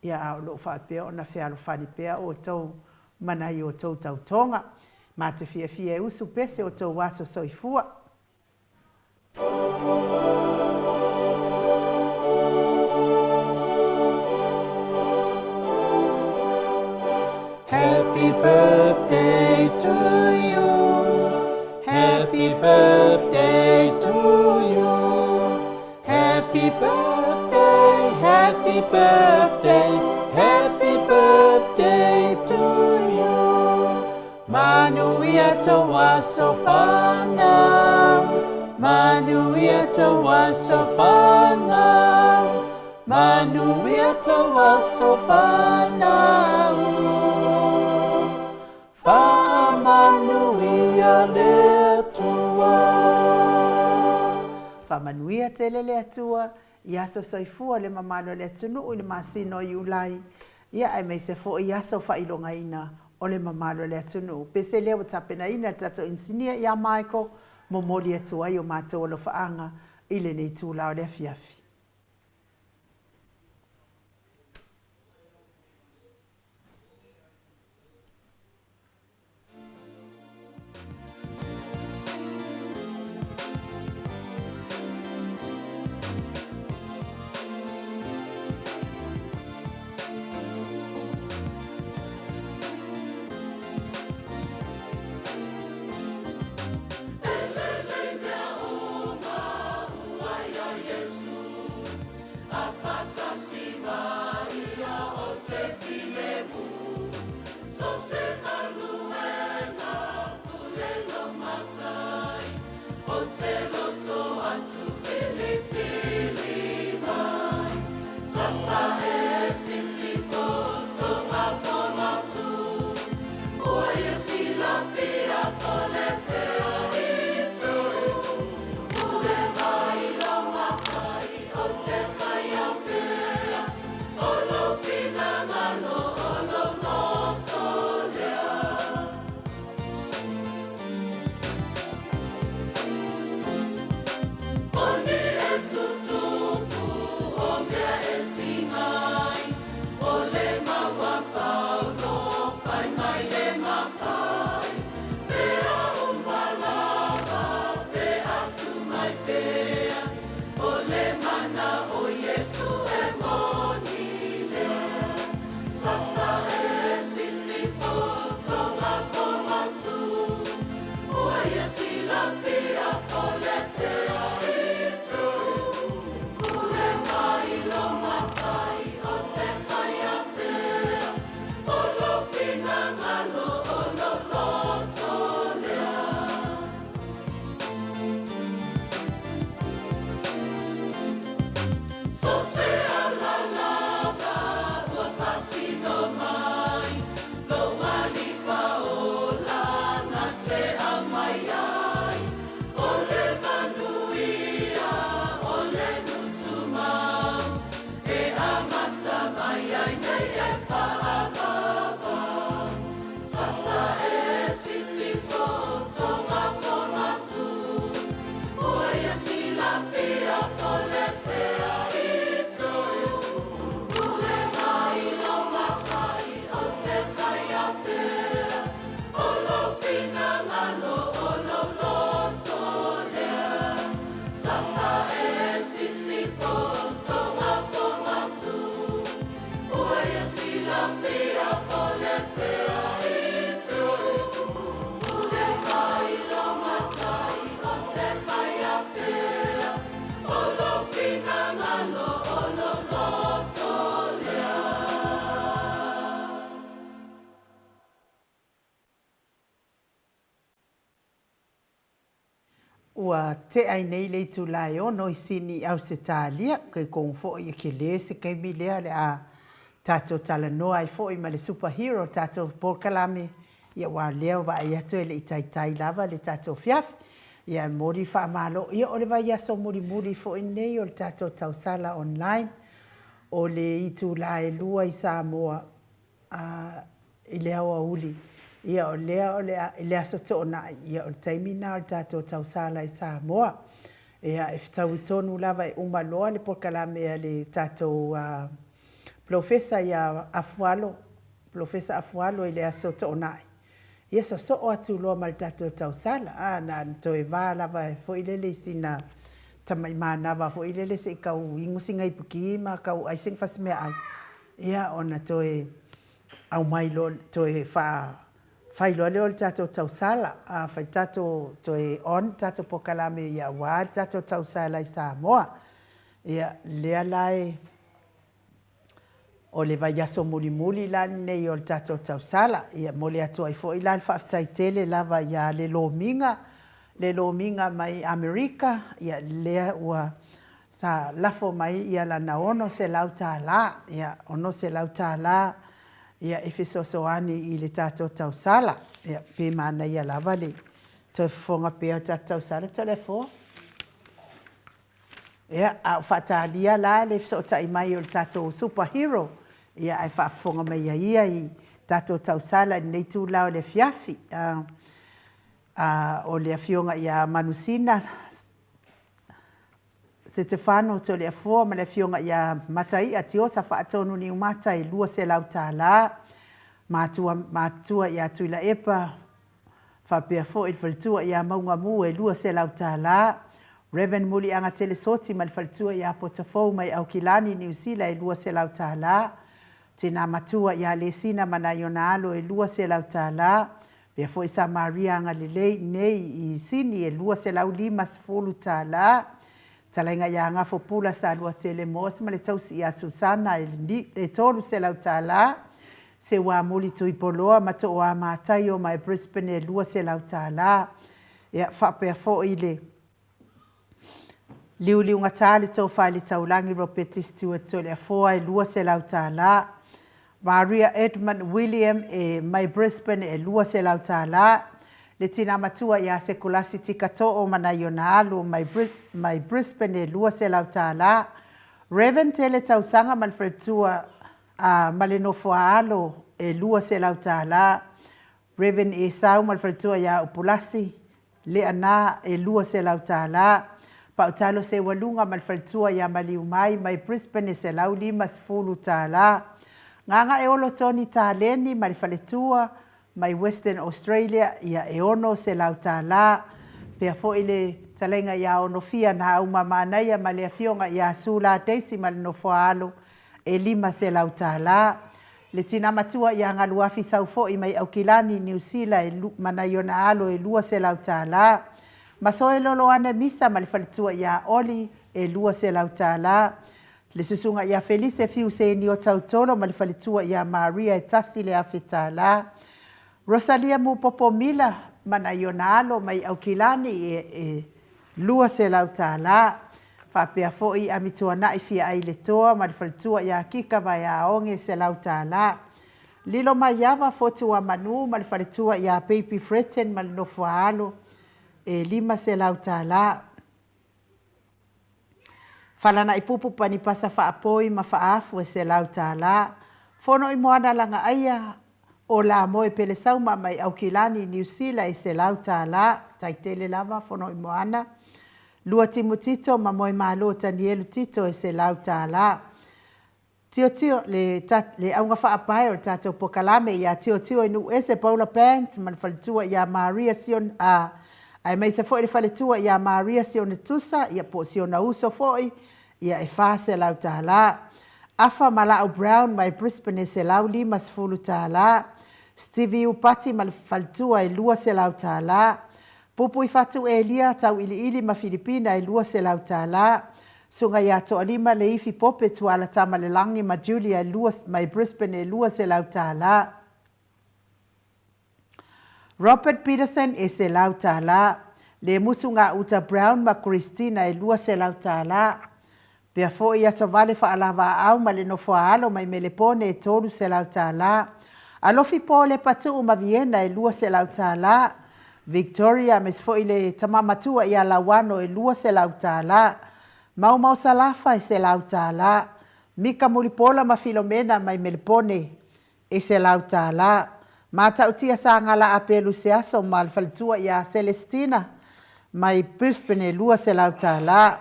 ia a o lo o faapea ona fealofani pea outou ma nai outou tautoga. Ma te fiafia e usu pese outou aso soifua. Happy birthday to you. Happy birthday to you. Happy birthday, happy birthday, happy birthday to you. Manuia tou aso fanau, Manuia tou aso fanau, Manuia tou aso fanau. Faamanuia le Atua. Faamanuia tele le Atua i aso soifua le mamalu o le atunuu i le masina o Iulai, ia aemaise foi i aso faailogaina o le mamalu o le atunuu. Pese lea ua tapenaina e le tatou inisinia ia Michael, momoli atu ai o matou alofaaga i lenei itula o le afiafi. Ua tea ai nei le itula e ono i Sini i Ausetalia, kei kou foi e kele se taimi lea le a tatou talanoa ai foi ma le super hero o tatou polokalame, ia aua o lea ua vaai atu e le i taitai lava le tatou afiafi. Ia e momoli le faamalo, ia o le vaiaso mulimuli foi lenei o le tatou tausala online, o le itula e 2 i Samoa, a i le aoauli, ia o lea o le a, i le Aso Toonai, ia o le taimi lena o le tatou tausala i Samoa. Ia e fetaui tonu lava e uma loa le polokalame a le tatou Polofesa ia Afualo, Polofesa Afualo i le Aso Toonai, ia sosoo atu loa ma le tatou tausala, a, na ona toe va lava foi lele i sina tamai manava foi lele se i tau inu sina ipuki ma tau ai sina fasimeaai, Ia, ona toe aumai loa, toe faa, fai loa lea o le tatou tausala, a fai tatou, toe on le tatou polokalame ia aua le tatou tausala i Samoa. Ia, lea la e, o le vaiaso mulimuli la lenei o le tatou tausala. Ia, momoli atu ai foi la le faafetai tele lava ia le Lomiga, le Lomiga mai Amerika, ia lea ua Sa lafo mai ia lana $600, ia $600 ia e fesoasoani i le tatou tausala. Ia pe manaia lava le toe fofoga pea o tatou tausala Toleafoa. Ia, a o faatalia la le fesootai mai o le tatou super hero, ia ae faafofoga mai ia ia i tatou tausala i lenei itula o le afiafi. A o le Afioga ia Manusina Setefano Toleafoa ma le Afioga ia Mataia Tiosa Faatonu Niumata e $200, matua matutua ia Tuilaepa faapea foi le faletua ia Maugamu e $200, Rev Muliaga Telesoti ma le faletua ia Potafou mai Aukilani, Niu Sila e $200, Tina matua ia Lesina ma nai ona alo e $200, Pea foi Samaria agalelei nei i Sini e $250. Talaiga ia Gafo Pula Saluatele Moss ma le tausi ia Susana e $300. Seuamuli Tuipoloa ma Tooa Mataio mai Brisbane e $200. Ia faapea foi le Liuliugata le tofa i le taulagi Ropeti Stewart Toleafoa e $200. Maria Edmund William e mai Brisbane e $200. Le tina matua ia Sekulasi Tika Too ma nai ona alu mai mai Brisbane e $200. Rev Tele Tausaga ma le faletua a ma le nofo a alo e $200. Rev Esau ma le faletua ia Upulasi Leana e $200. Pautalo Seualuga ma le faletua ia Maliumai mai Brisbane e $150. Gagaeolo Tony Taleni ma le faletua mai Western Australia ia e $600. Pea foi le talaiga ia Onofia Nauma Manaia ma le afioga ia Sula Daisy ma le nofoaalo e $500. Le tina matua ia Galuafi Saufo'i mai Aukilani, Niu Sila e ma nai ona alo e $200. Masoe Loloane Misa ma le faletua ia Oli e $200. Le susuga ia Felise Fiu Senio Tautolo ma le faletua ia Maria e $1,000. Rosalia Mupopo Mila ma nai ona alo mai Aukilani e $200. Faapea foi Amituanai Fiaailetoa ma le faletua ia Kika Vaeaoge $100. Lilo Maiava Fotuamanu ma le faletua ia Baby Fretton ma le nofoaalo e $500. Falanaipupu Panipasa Faapoi ma Faafu e $100. Fonoimoana Lagaaia O Lamoe Pelesauma mai Aukilani, Niu Sila e $100, tai tele lava Fonoimoana. Lua Timu Tito ma Moemalo Tanielu Tito e $100. Tiotio, le, le auga faapae o le tatou pokalame ia Tiotio i Nuuese Paula Banks ma le faletua ia Maria Sion, a, aemaise foi le faletua ia Maria Sionetusa, ia po o Siona uso foi, ia e $400. Afa Mala'u Brown mai Brisbane e $150. Stevie Upati ma le faletua e $200. Pupuifatu Elia Tauiliili ma Filipina e $200. Susuga ia Toalima Leifi Pope Tuala Tamalelagi ma Julia e mai Brisbane e $200. Robert Peterson e $100. Le Musu Gauta Brown ma Christina e $200. Pea foi Asovale Faalavaau ma le Nofoaalo mai Melepone e $300. Alofi Paul Lepatu'u ma Viena e $200. Victoria aemaise foi le Tama Matua ia Lauano e $200. Maumau Salafa e $100. Mika Mulipola ma Filomena mai Melepone e $100. Matautia Sagala Apelu Seaso ma le faletua ia Celestina mai Brisbane e $200.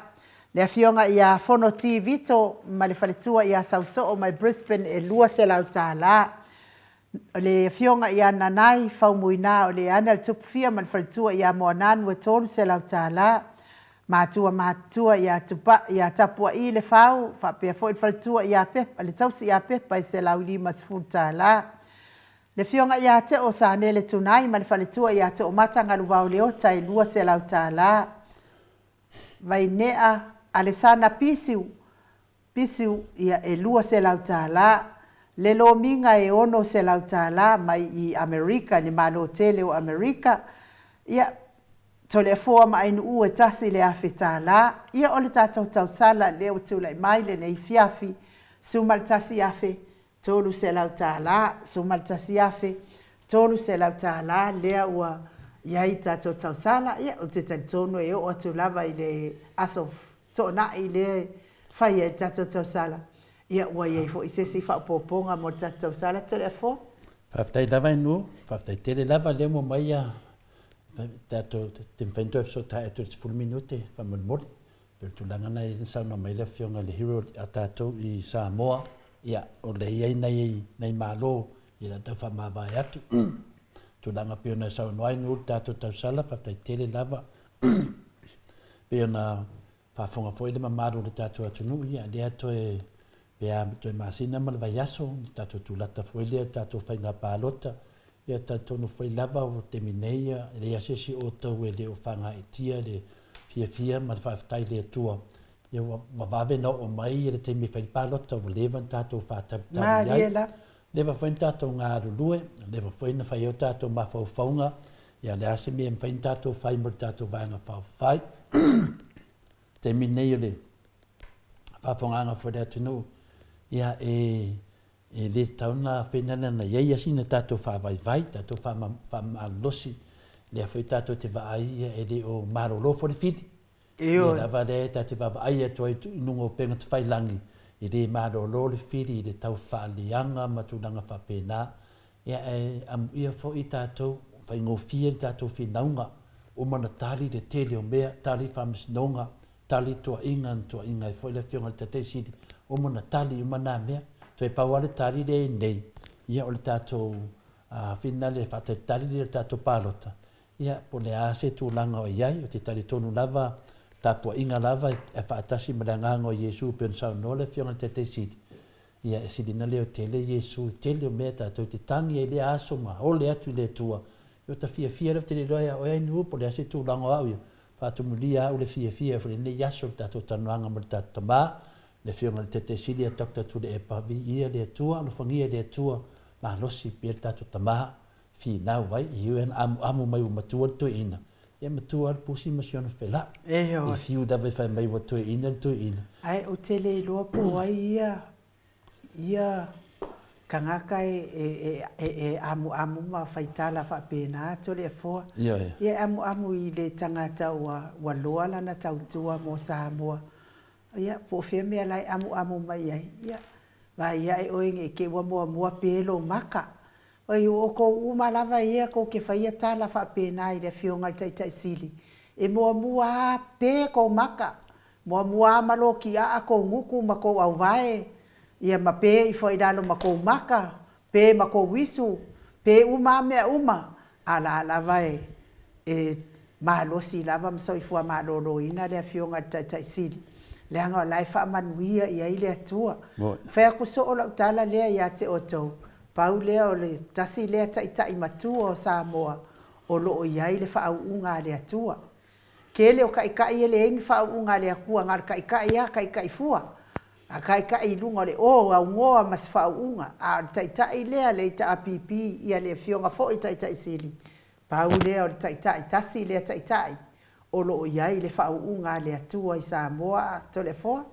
Le Afioga ia Fonoti Vito ma le faletua ia Sausoo mai Brisbane e $200. Le Afioga ia Nanai Faumuina o le Ana le Tupufia ma le faletua ia Moananu e $300. Matua matutua ia Tupa, ia Tapua'i Lefau faapea foi le faletua ia Pepa, le tausi ia Pepa e $150. Le Afioga ia Teo Sanele Tunai ma le faletua ia Toomata Galuvao Leota e $200. Vainea Alesana Pisiu, Pisiu, ia e $200. Le Lomiga e $600 mai i Amerika, i le Malo tele o Amerika. Ia, Toleafoa ma Ainu'u e $1,000. Ia o le tatou tausala lea ua tulai mai lenei afiafi, $11,300, $11,300 lea ua i ai tatou tausala. Ia ou te talitonu e oo atu lava i le aso Toonai lea e fai ai le tatou tausala, ia ua i ai foi se isi faaopoopoga mo le tatou tausala. Toleafoa. Faafetai lava Ainu, faafetai tele lava lea ua aumai tatou te mafai ona toe fesootai atu i le 10 minute faamolemole. Pei o le tulaga lena na saunoa mai ai le Afioga i le Hero a tatou i Samoa, ia o lea e i ai nai malo ia le tau faamavae atu. Tulaga pei ona e saunoa ai Nuu i le tatou tausala, faafetai tele lava. Pei ona faafofoga foi le mamalu o le tatou atunuu, ia lea toe pe a toe masina ma le vaiaso, le tatou tulata foi lea i le tatou faiga palota. Ia talitonu foi lava ua taimi nei e leai lava se isi o outou e le o fagaeetia le fiafia ma le faafetai i le Atua. Ia ua vave ona oo mai le taimi e fai le palota ua leva ona tatou faatalitali ai. Leva foi ona tatou galulue, leva foi ona fai ai o tatou mafaufauga, ia o le a se mea e mafai ona tatou fai mo le tatou Vaega Faaupufai. Le taimi lenei o le faafofogaaga foi a le atunuu, ia e e le tatau ona fainale ona i ai lava sina tatou faavaivai, tatou faamalolosi, lea foi tatou te vaai e le o malolo foi le fili. Ioe. Lea lava lea tatou te vaavaai atu ai i luga o upega tafailagi, e le malolo le fili i le tau faaleaga ma tulaga faapena. Ia ae amuia foi tatou, faigofie le tatou finauga, uma ona tali le tele o mea, tali faamasinoga, tali toaiga na toaiga ai foi le Afioga i le Taitai Sili, uma ona tali uma na mea. Toe pau lava le tali lea e i nei, ia o le tatou finale faatalitali lea o le tatou palota, ia po o le a se tulaga o i ai. Ou te talitonu lava, tapuaiga lava e faatasi ma le Agaga o Iesu pei ona saunoa le Afioga i le Taitai Sili, ia e sili ona leotele Iesu i le tele o mea tatou te tagi ai i lea aso ma ole atu i le Atua. Ia ota fiafia lea ou te le iloa ia oe Ainuu po o le a se tulaga o au ia, Faatumulia au le fiafia foi i lenei aso i le tatou talanoaga ma le tatou Tama, le Afioga i le Taitai Sili a Doctor Tuilaepa, viia le Atua, alofagia le Atua, malosi pea le tatou Tama, finau ai, e ui lava ina amuamu mai ua matua le toeaina, ia matua lava le pusi ma si ona felaa. E fiu lava e fai mai ua toeaina le toeaina. Ae ou te le iloa po o ai ia ia tagata e amuamu ma fai tala faapena Toleafoa. Ia e amuamu i le tagata ua loa lana tautua mo Samoa. Ia po o fea mea la e amuamu mai ai. Ia vaai ae oe ne i te i ua muamua pe lou maka. Oi, o outou uma lava ia tou te faia tala faapena i le Afioga i le Taitai Sili, e muamua a pe tou maka, muamua a ma lotiaa tou gutu ma tou auvae, ia ma pe ifo ai i lalo ma tou maka, pe ma tou isu, pe uma a mea uma, a la lava e e malosi lava ma soifua maloloina le Afioga i le Taitai Sili, leaga o la e faamanuia i ai le Atua. Fai atu soo lau tala lea ia te outou, pau lea o le tasi lea Taitai matua o Samoa o lo o i ai le faauuga a le Atua. Tele o Taitai e leai ni faauuga a le Atua, na o le Taitai lava, Taitai fua, a Taitai i luga o le o, aunoa ma se faauuga, a o le Taitai lea le HRPP, ia le Afioga foi Taitai Sili, Pau lea o le Taitai, tasi lea Taitai. o lo o i ai le faauuga a le Atua i Samoa a Toleafoa?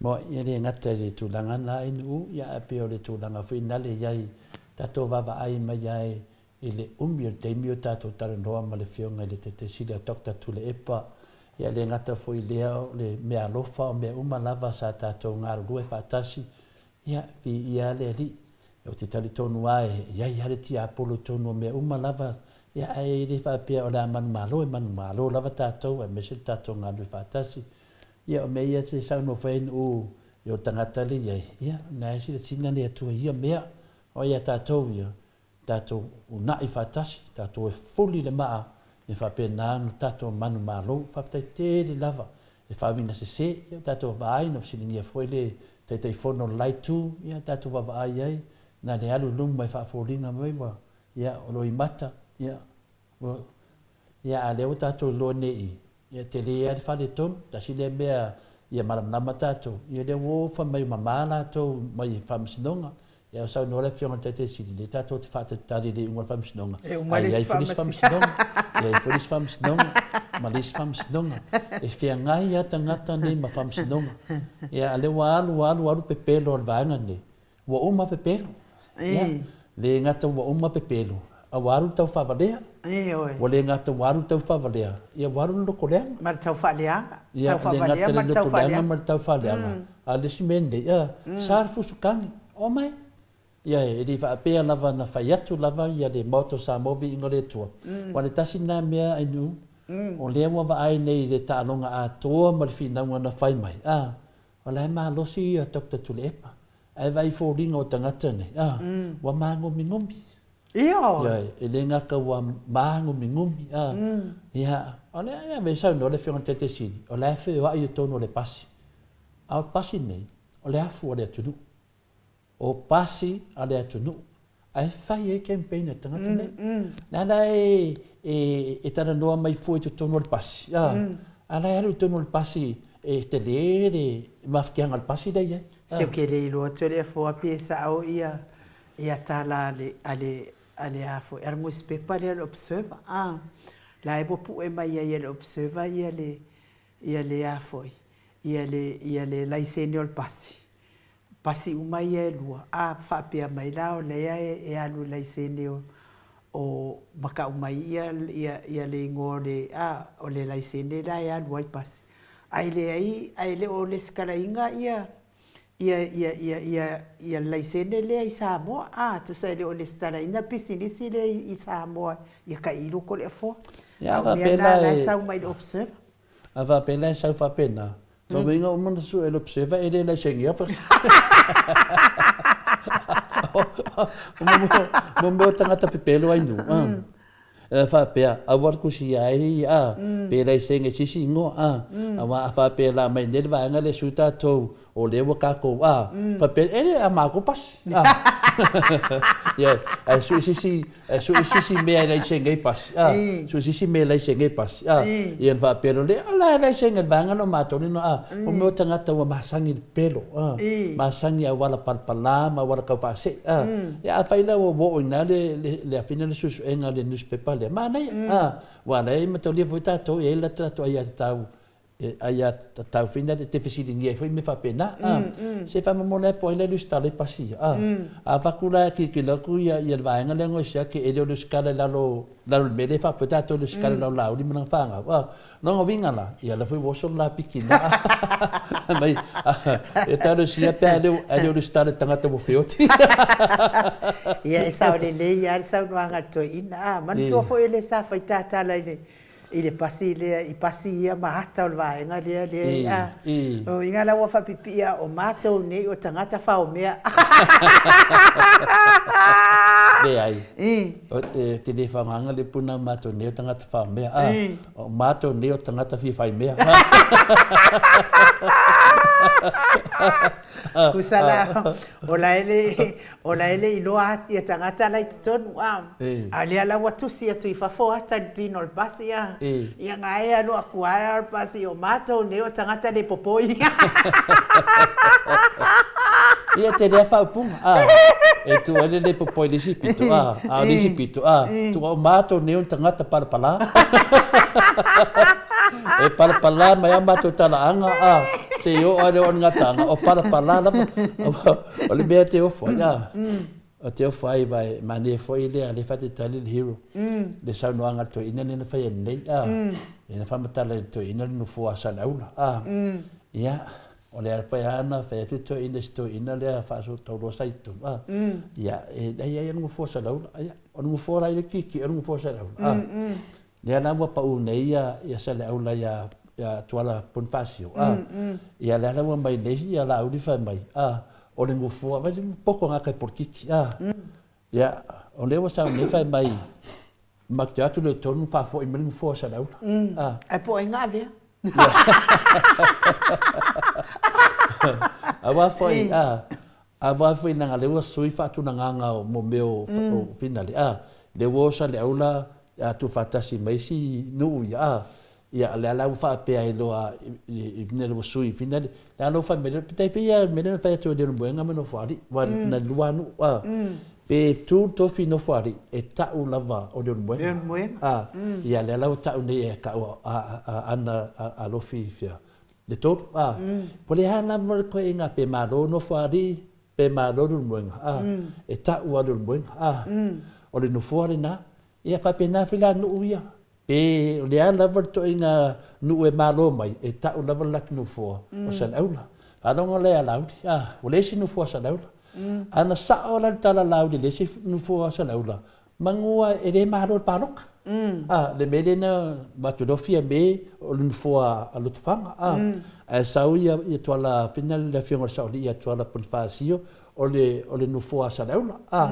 Moa, e le gata i le tulaga na i Nu'u, ia ae pei o le tulaga foi nale i ai tatou vaavaai mai ai i le umi o le taimi o tatou talanoa ma le Afioga i le Taitaisili a Doctor Tuilaepa, ia e le gata foi i lea o le meaalofa o mea uma lava sa tatou galulue faatasi, ia, viia le Alii. Ou te talitonu lava e i ai lava le tiapolo i totonu o mea uma lava, ia ae le faapea o le a manumalo, e manumalo lava tatou aemaise le tatou galulue faatasi. Ia o mea ia te saunoa foi ai Nu'u i o tagata le i ai, ia na e silasila le Atua i ia mea, o ai a tatou ia, tatou una'i faatasi, tatou e fuli le maa ia faapena ona tatou manumalo. Faafetai tele lava e faauiga sese, ia tatou vaai na fesiligia foi le Taitaifono o le la itu, ia tatou vaavaai ai, na le alu i luma e faafoliga mai ua, ia o loimata, ia ua, ia a lea ua tatou iloa nei i, Ia tele lava le faaletonu, tasi lea mea ia malamalama tatou, ia lea ua fai mai mama latou mai faamasinoga, ia o saunoa le afioga i le Taitai Sili, lea tatou te faatalitali i le iuga o le faamasinoga, E uma ae le i ai isi foi le isi faamasinoga. faamasinoga, e i ai foi le isi faamasinoga, ma le isi faamasinoga. E feagai lava tagata nei ma faamasinoga. Ia a o lea ua alu alu alu pepelo a le vaega lenei, Ua uma pepelo. Ia, le gata ua uma pepelo, a ua alu le tau faavalea. Ua le gata ua alu le tau faavalea, ia ua alu le loto leaga. Ma le tau faaleaga. Ia, le gata le loto leaga ma le tau faaleaga. A o le isi mea lenei, ia, sa le fusukagi. Omai. Ia, e le faapea lava na fai atu lava ia le Maota o Samoa viiga o le Atua. Aua o le tasi lena mea Ainuu, o lea ua vaai nei i le taaloga atoa ma le finauga na fai mai, a, O la e malosi ia Doctor Tuilaepa, ae vaai i foliga o tagata nei, a, ua magomigomi. Ioe. Ioe, e le gata ua magomigomi, a, ia, o lea e ave saunoa le Afioga i le Taitaisili, o la e feoai i totonu o le pasi. A o le pasi nei, o le afu o le atunuu. O pasi a le atunuu, ae fai ai campaign a tagata nei. Le a la e, e, e talanoa mai fua i totonu o le pasi, a, a la e alu i totonu o le pasi e tele le mafatiaga o le pasi lea e i ai. Se ou te le iloa atu e le afoa pe sao ia ia tala a le a le a le a foi a le nusipepa lea le Observer a la e ua pue mai ai e le Observer ia le ia le a foi ia le ia le laisene o le pasi Pasi uma ia e lua, a faapea mai la o lea e alu i laisene o o ma kau mai ia ia ia le igoa o le a o le laisene la e alu ai pasi. Ae leai ae le o lesitalaina ia ia ia ia ia ia le laisene lea i Samoa a tusa e le o lesitalaina le pisinisi lea i Samoa ia kai i loko o le afoa. Ia A o mea faapea na la la e e sau mai i le Observer. A faapea la e sau faapena, lona uiga uma ona sue e le Observer e le laisenia pasi. Mo mea o tagata pepelo ai nuu, a. E faapea, aua le kusia ai, a, pe laisene i se isi igoa, a. Aua a faapea la aumai nei le vaega lea e sui tatou, o lea ua tatou, a, faapea, e le a matou pasi, a. Ia, ae sui se isi Ae sui se isi mea e laisene ai pasi, a. Sui se isi mea e laisene ai pasi, a. Ia ona faapea loa lea, o la e laisene e le vaega lea o matou nei, a. O mea o tagata ua masani i le pelo, a. Masani i auala palapala ma auala tau faasee, a. Ia afai la ua oo i ina le, le, le afina le suesuega a le nusipepa lea, manaia, a. Aua o la e mataulia foi tatou e i ai le latou aiatatau e aiatatau foi na te fesiligia ai foi mea faapena a se faamolemole lava po o ai la e lusitala ai pasi ia a a avatu la e tilotilo atu ia ia le vaega lea e siaki e le o lusitala i lalo lalo i le mea lea e faapea tatou lusitala i lalo Laauli ma lana fanau a lona uiga la ia lea foi ua oso le lapiki i ina a mai e talosia pe a le o lusitala i le tagata ua feoti. Ia e sao lelei lava le saunoaga a le toeaina a manatua foi e le sa fai tatala i le i le pasi lea, i pasi ia ma ata o le vaega lea, lea, a, o uiga la ua faapipii a o matou nei o tagata faomea. Leai, ou te le faaaogaina le upu lena o matou nei o tagata faomea, a, o matou nei o tagata fia faimea. Tusa la, o la e le, o la e le iloa ia tagata la i totonu, a, a o lea la ua tusi atu i fafo ata i le tino o le pasi, a, ia na e alu aku lava le pasi, o matou nei o tagata le popoi. Ia tele a faaupuga, a, e tuu ai le le popo i le isi pito, a, a o le isi pito, a, tuu au matou nei o ni tagata palapala. E palapala mai a matou talaaga, a, seia oo lava i le oo o le gataaga, o palapala lava. O le mea e te ofo ai, a, o te ofo ai aua e manaia foi lea, lea e faatalitali le hero, le saunoaga a le toeaina lea na faia nei, a, lea na faamatala e le toeaina le nofoa a Saleaula, a, ia, O le ala pai lava na fai atu toeaina i si toeaina lea faasootauloa sa i totonu, a, ia, e leai ai le nofoa Saleaula, ia, o le nofoa la i le tietie o le nofoa Saleaula, a, lea la ua pau nei ia Saleaula ia Tuala Ponifasio, a, ia lea la ua mai nei ia Laauli fai mai, a, o le nofoa, vaai le poto gata i polokiki, a, ia, o lea ua sau nei fai mai, matou te o atu loa i totonu faafoi mai le nofoa o Saleaula, a. Ae po o ai na avea? Aua foi, a, aua foi leaga lea ua sui faatulagaga o mo mea o finale, a, lea ua o Saleaula a tuufaatasi ma isi nuu ia, a, ia lea la ua faapea ai loa i finale ua sui i finale, lea la ua fai mai lea, pe tai fia le mea lea na fai atu e Leulumoega ma Nofoalii, aua na lua nuu, a. Pe tu le tofi Nofoalii, e tau lava o Leulumoega. Leulumoega. A, ia lea la ua tau nei e kau a Ana Alofi fia le tolu. A, po le a lava le koe pe malo Nofoalii, pe malo Leulumoega. A, e tau lava Leulumoega. A, o le nofoa lena. Ia faapena foi la nuu ia. Pe o le a lava le toaiga nuu e malo mai, e tau lava le latou nofoa o Saleaula. Faalogo lea ia Laauli, a, ua leai se nofoa Saleaula. A na sao la le tala a Laauli e leai se nofoa Saleaula, manu e le malo le paloka. A, le mea lea na avatu loa Fiame o le nofoa a Lotofaga, a, ae sau ia Tuala Fina le afioga i le Saoalii ia Tuala Ponifasio o le nofoa a Saleaula, a.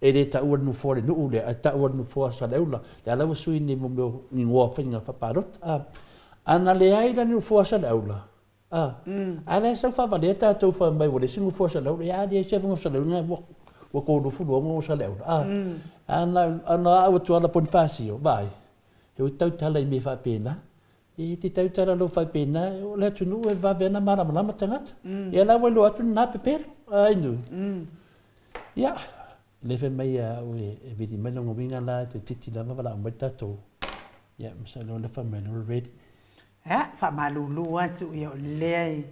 E le taua le nofoa o le nuu lea, ae taua le nofoa o Saleaula. Lea la ua sui nei mo mea o igoa faiga faapalota. A, a na leai la le nofoa o Saleaula, a, a la e sau faavalea tatou fai mai ua leai se nofoa o Saleaula, ia a leai se avanoa o Saleaula, ua, ua 36 o Saleaula. A, a na, a na au atu lava Ponifasio, vaai, he ua tautala i mea faapena. E te tautala lou faapena, o le atunuu e vave ana malamalama tagata. Ia la ua iloa atu lena pepelo, ai nui. Ia, le fai mai ia au e vili mai lona uiga la e toeitiiti lava valaau mai le tatou. Ia, masalo o lea fai mai loa ready. Ia, faamalulu atu, ia o lea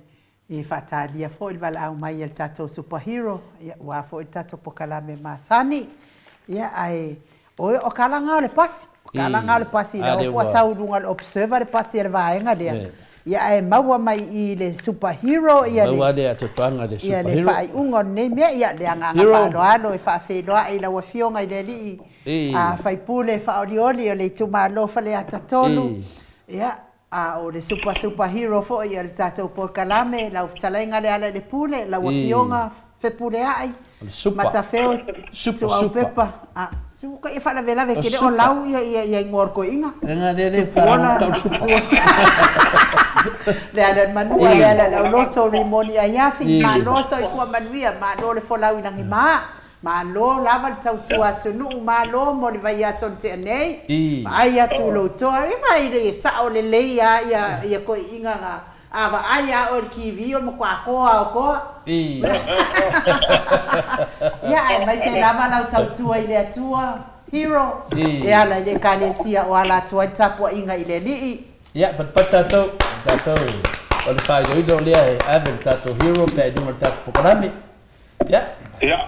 e faatalia foi le valaau mai a le tatou super hero, ia aua foi le tatou polokalame masani. Ia, ae Oi, o ka laga o le pasi. O ka laga o le pasi, lea ua sau i luga o le observer le pasi a le vaega lea. Ia ae maua mai i le super hero ia le, Maua le atoatoaga i le ia super le hero. faaiuga o lenei mea. Ia le agaga faaaloalo e faafeiloai i lau Afioga i le Alii sui usufono faaolioli o le itumalo Faleata 3. Ia, A o le super super hero foi o le tatou polokalame, lau fetalaiga Lealailepule, lau Afioga Fepuleai, Matafeo Tuaupepa, a, se ua ka ia faalavelave e te le o lau ia ia ia igoa o le toeaina. Tupuola, Lealailemanua, Lealaileauloto, Rimoni Aiafi, malo soifua manuia, malo le folau i lagima. Malo lava le tautua atunuu, malo mo le vaiaso na tea nei, vaai atu lou toa, e vaai lei e sao lelei a ia ia toeaiina na, a vaai a oe i le TV o le matua toa a o toa. Ia aemaise lava lau tautua i le Atua, hero, e ala i le Ekalesia o ala atu ai le tapuaiga i le Alii. Ia, patupatu tatou, tatou o le faailoilo lea e ave i le tatou hero pe a i luga o le tatou polokalame. Ia. Ia,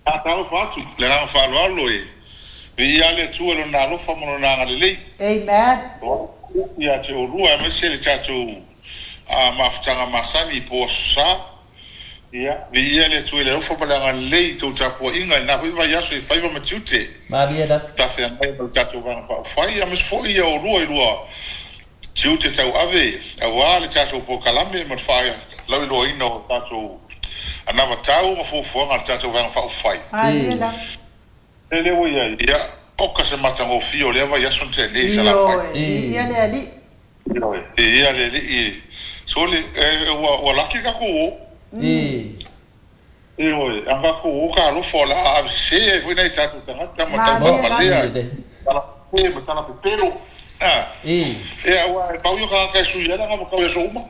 faatalofa atu. Le agaga faaaloalo e viia le Atua i Lona alofa ma Lona agalelei. Amen. Ia te oulua aemaise le tatou mafutaga masani i po Aso Sa. Ia, viia le Atua i le alofa ma le agalelei i tou tapuaiga i lena foi vaiaso i faiva ma tiute. Malie lava. Tafeagai ma le tatou Vaega Faaupufai, aemaise foi ia oulua i lua tiute tauave aua le tatou polokalame ma le faalauiloaina o tatou anavatau ma fuafuaga a le tatou Vaega Faaupufai. Le lea ua i ai, ia, oka se matagofie o lea vaiaso na tea nei i Salafai. Ioe, viia le Alii. Ioe, viia le Alii. Sole, ua laki le tatou o. Ioe, a tatou o ka alofa o le a ave sese ai foi nai tatou tagata ma taumamalea i tala sese ma tala pepelo. A, ea, aua e pau ia o tagata e sui ai le anavatau i aso uma.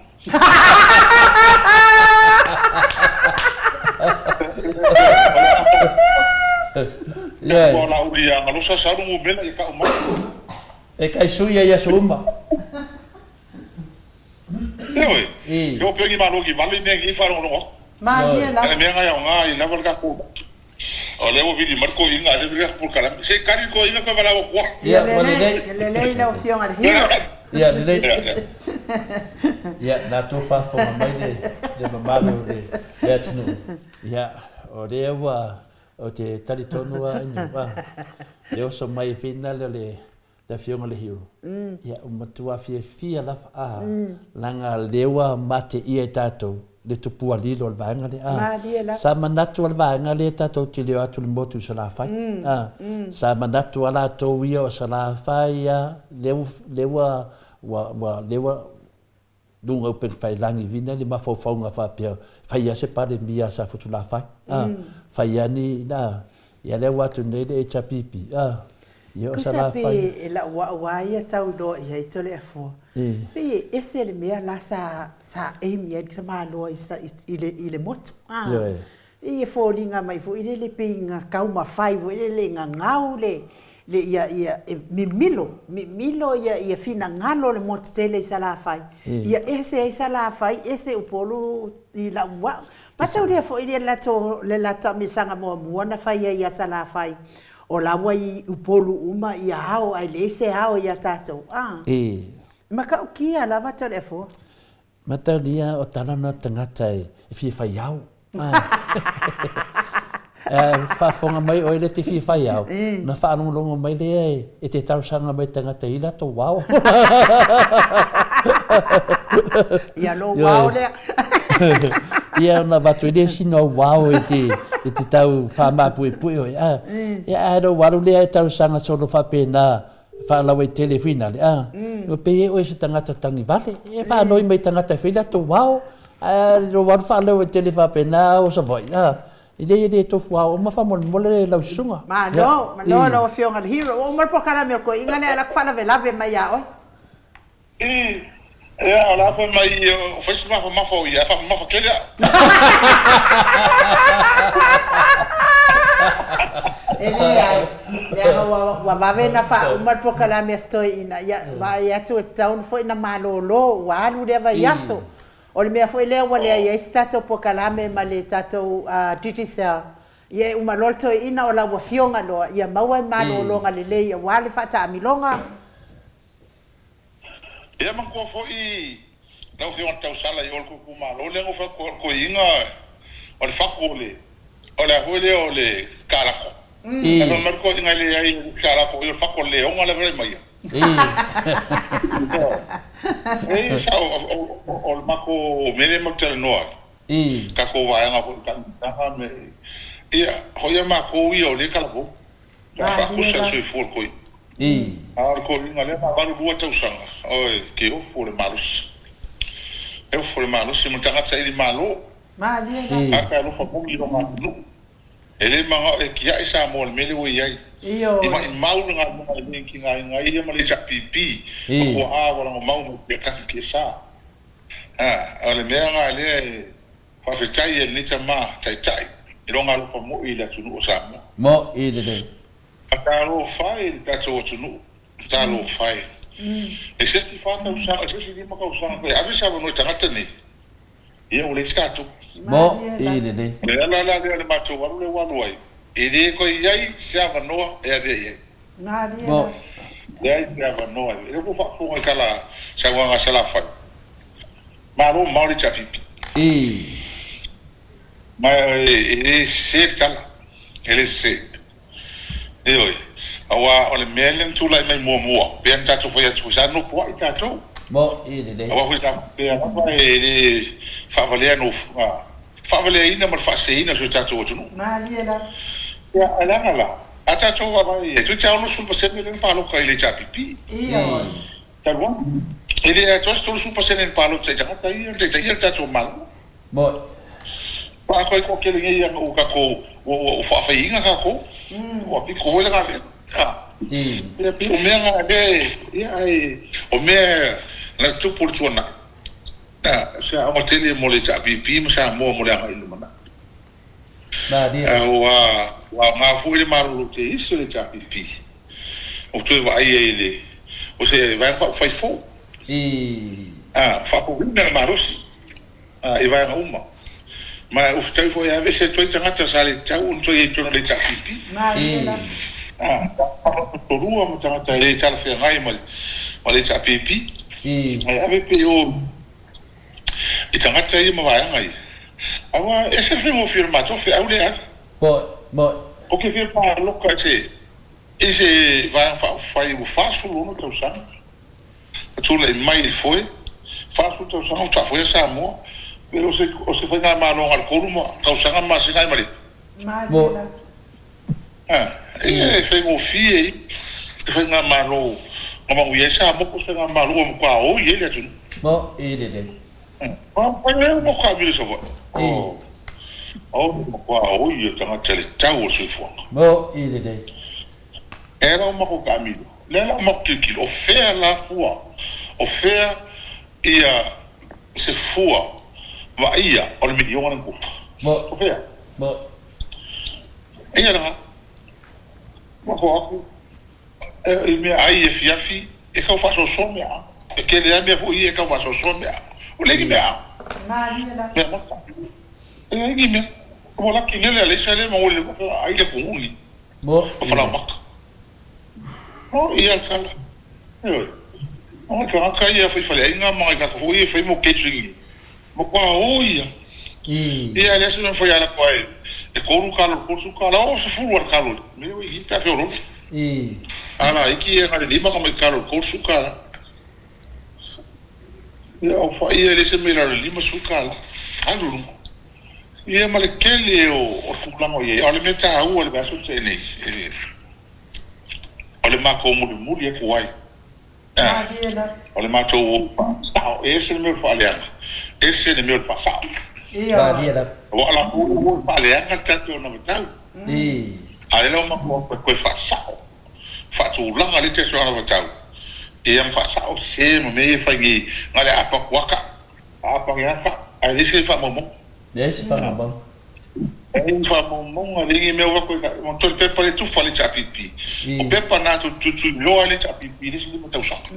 Ioe. Ua lauli ia galosa sa alu numela ia kau mai. E kai sui ia i aso uma. Ioe. Ke o pea ni malo ki vale mea ngi faalogologo atu. Malie lava. Le mea ngai aoga i lava le tatou. O lea ua vili mai le toeaina a lea vili atu polokalame. Se i kali le toeaina toe valaau atu lava. Ia, ua lelei. Ia lelei lau Afioga i le Hero. Ia, lelei. Ia, na tou faafofoga mai le le mamalu o le le atunuu. Ia, o lea ua, ou te talitonu lava Inu, a, le oso mai finale o le le Afioga i le Hero. Ia, ua matua fiafia lava, a, leaga lea ua mateia e tatou le tupua lilo o le vaega lea, a. Malie lava. Sa manatu lava le vaega lea tatou te leo atu i le motu i Salafai, a. Sa manatu lava latou ia o Salafai a, lea ua, lea ua, ua, ua, lea ua luga upegafailangi vina ni mafaufauga faapea, fai lava se Palemia a Safotulafai, a, fai lava ni, a, ia lea ua atu nei le HRPP, a, ia o Tusa pe Salafai. e lauau a ia tau iloa i ai Toleafoa, pei e ese le mea la sa sa aim i ai le tamaloa i sa i le i le motu a. Ioe. Pei e foliga mai foi lele pei ga taumafai foi lele ga gau le le ia ia e mimilo mimilo ia ia finagalo o le motu tele i Salafai ia ese ai Salafai ese Upolu i Lauau. Mataulia foi le latou le latou taamilosaga muamua na fai ai ia Salafai o la ua i Upolu uma ia ao ae leai se ao ia tatou a. E matautia lava Toleafoa. Mataulia o tala na tagata e fia fai ao. E faafofoga mai oe lea e te fia fai ao, ona faalogologo mai lea e te talosaga mai tagata i latou ao. Ia lou ao lea. Ia ona avatu ai lea sina ou ao e te, e te tau faamapuepue oe. Ia ae lou alu lea e talosaga solo faapena faalauaitele finale, a, ua pei e oe se tagata tagivale, e faanoi mai tagata e fai latou ao, ae lou alu faalauaitele faapena ao Savaii, a, e leai e le tofu ao uma faamolemole lau susuga. Malo, malo lau Afioga i le Hero. Ua uma le polokalame o le toeaina lea, ae latou faalavelave mai ia oe. Ii, Ia, o le a fai mai o fai si mafamafa o ia, ae faamamafa tele au. E leai, leaga ua, ua vave ona faauma le polokalame a si toeaina, ia, vaai atu e tatau ona foi ona malolo, ua alu lea vaiaso. O le mea foi lea ua leai ai se tatou polokalame ma le tatou Digicel, ia e uma loa le toeaina o lau afioga loa, ia maua malologa lelei aua le faataamiloga. Ia manatua foi lau Afioga i le Tausala i o le tou itumalo lea na ou fai atu ai o le toeaina o le fatu o le o le a foi lea o le kalato. Ae fai mai le toeaina e leai e le o se kalato o le fatu o le leona lea e fai mai ia. E sao o le matou mea lea matou te talanoa ai, tatou vaega foi i taamilosaga me ia hoi a matou ia o lea e talavou. Pe a faakusa le soifua o le toeaina. A o le toeaina lea na 82 tausaga, oi, ke ofo le malosi. E ofo le malosi ma le tagata saili malo. A ka alofa moni i lona atunuu. E le manao e tiai Samoa i le mea lea ua i ai. I maimau le galuega e le tigaina ai ia ma le HRPP, ma tuaa ua lagomau mai Piatasi Kiesa. A, o le mea lena lea e. Faafetai e lenei tama taitai i lona alofa moi i le atunuu o Samoa. Moi lelei. Talofa e i le tatou atunuu, talofa e. E se isi fa tausaga, e se isi lima tausaga toe ave se avanoa i tagata nei, ia ua leai se tatou. Moi lelei. O le ala la lea o le matou alu lea ua alu ai, e le toe i ai se avanoa e avea i ai. Moi. Leai se avanoa e avea. O lea ua faafofoga i tala saunoaga a Salafai. Malo mamao le HRPP. Ma e le sese le tala, e le sese. Ioe, aua o le mea lea na tulai mai muamua, pei ona tatou fai atu, sa nofoai tatou. Mo'i lelei. Aua foi sa faapea lava e le faavalea nofoa, faavaleaina ma le faaseseina o si o tatou atunuu. Malie lava. Ia, ae leaga la, a tatou vaavaai i ai, toeitiiti 60% lea na palota i le HRPP. Ioe. Talu ai, e le atoa se 30% na palota i tagata ia na taitaia le tatou Malo. Moi. Ua atoa ai toatele nei ia ua tatou ua faafaiina tatou. Ua pito foi le galuega. Ia pei o mea na lea ia ae o mea na tupu i le tuanai. Se aoga tele mo le HRPP ma Samoa mo le agai i le lumanai. Ua aoga foi le malolo teisi o le HRPP ou toe vaai ai i le o se vaega faaupufai fou faafouina le malosi i vaega uma. Ma ua fetaui foi e aveese atu ai tagata sa le tatau ona toe i ai i totonu o le HRPP. Faatolua ma tagata e le talafeagai ma le HRPP. Ae ave pea i o i tagata ia ma vaega ia. Aua e ese le faigofie o le matou feau lea e ave. Ou te fia palota i se i se vaega faaupufai ua 46 tausaga na tulai mai i le foe, 40 tausaga o faafoea Samoa, pe o se o se faigamalo na o le 3 tausaga ma masina ai ma le Ia, e faigofie ia se faigamalo na manuia ai Samoa po o se faigamalo ua matua oi ai le atunuu. Mo'i lelei. Fai ai mo taamilo i Savaii. O le matua oi o tagata i le tau o le soifuaga. Mo'i lelei. E ala o matou taamilo, lea la o matou tilotilo, o fea la fua, o fea ia se fua vaaia o le miliona lea na tufa? O fea? Mo'i. Eia lena, matou atu i meaai i afiafi e tau faasoasoa meaai. E tele lava mea foi ia e tau faasoasoa meaai. Ua leai ni meaai. Mea mata. E leai ni mea. Ua laki lele Aleisa lea ma ua leva ona ai le atunuu lenei. O Faleomata. O ia le tala. Ioe. O nai tagata ia fai faleaiga ma nai tagata foi ia e fai mo catering. Matua oi a. Ia lea se mea mafai ala atu ai e 3 talo 30 tala oo 10 ala talo mea oi i pe feololo. Ala iki e ngale lima ka mai talo 30 tala. Ia o fa ia le se mea la 50 tala. Alu luga. Ia ma le tele o tulaga o i ai. O le mea taua i le vaiaso tea nei, o le matou mulimuli atu ai. O le matou faasao, e ese le mea o le faaleaga, ese le mea o le faasao. Aua o latou lea ua faaleaga le tatou anavatau, a o lea la ua matou o atu e toe faasao, faatulaga lea tatou anavatau, ia ma faasao se ma mea ia e fai nei, na o le aapa atu lava tau. Aapa lava tau, ae leai se faamaumauga. Leai se faamaumauga. Leai ni faamaumauga, leai ni mea ua toe o le pepa lea e tufa le HRPP. O pepa na toe tuituiloa ai le HRPP i le isi 5 tausaga.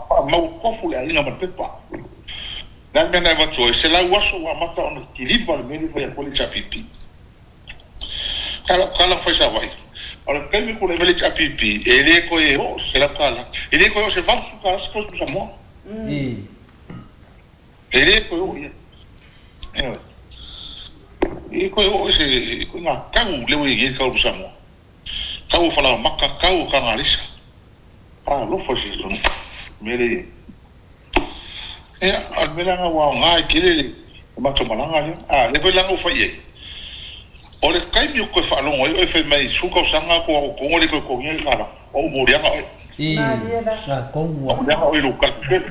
Faamau tofu le aiga ma le pepa. O le a le mea na e avatu ai? 100 aso ua amata ona kiliva le mea lea e fai atu ai le HRPP. Tala o tala na fai Savaii. O le taimi e tulai mai le HRPP, e le toe oo se $100, e le toe oo se $80 se tofu Samoa. E le toe oo i ai. Ioe. E le toe oo i se ituaiga tau lea ua i ai nei le tau o Samoa. Tau o Faleomata, tau o Tagalesa. Talofa i se atunuu, le mea lea e i ai. Ia, o le mea la lena ua aoga ai tele le matou malaga lea. A, lea foi la na ou fai i ai. O le taimi ou te toe faalogo ai oe fai mai i 10 tausaga atu au totogi e le toe totogia le tala, o ou moliaga oe. Moliaga oe i lou tala pepelo.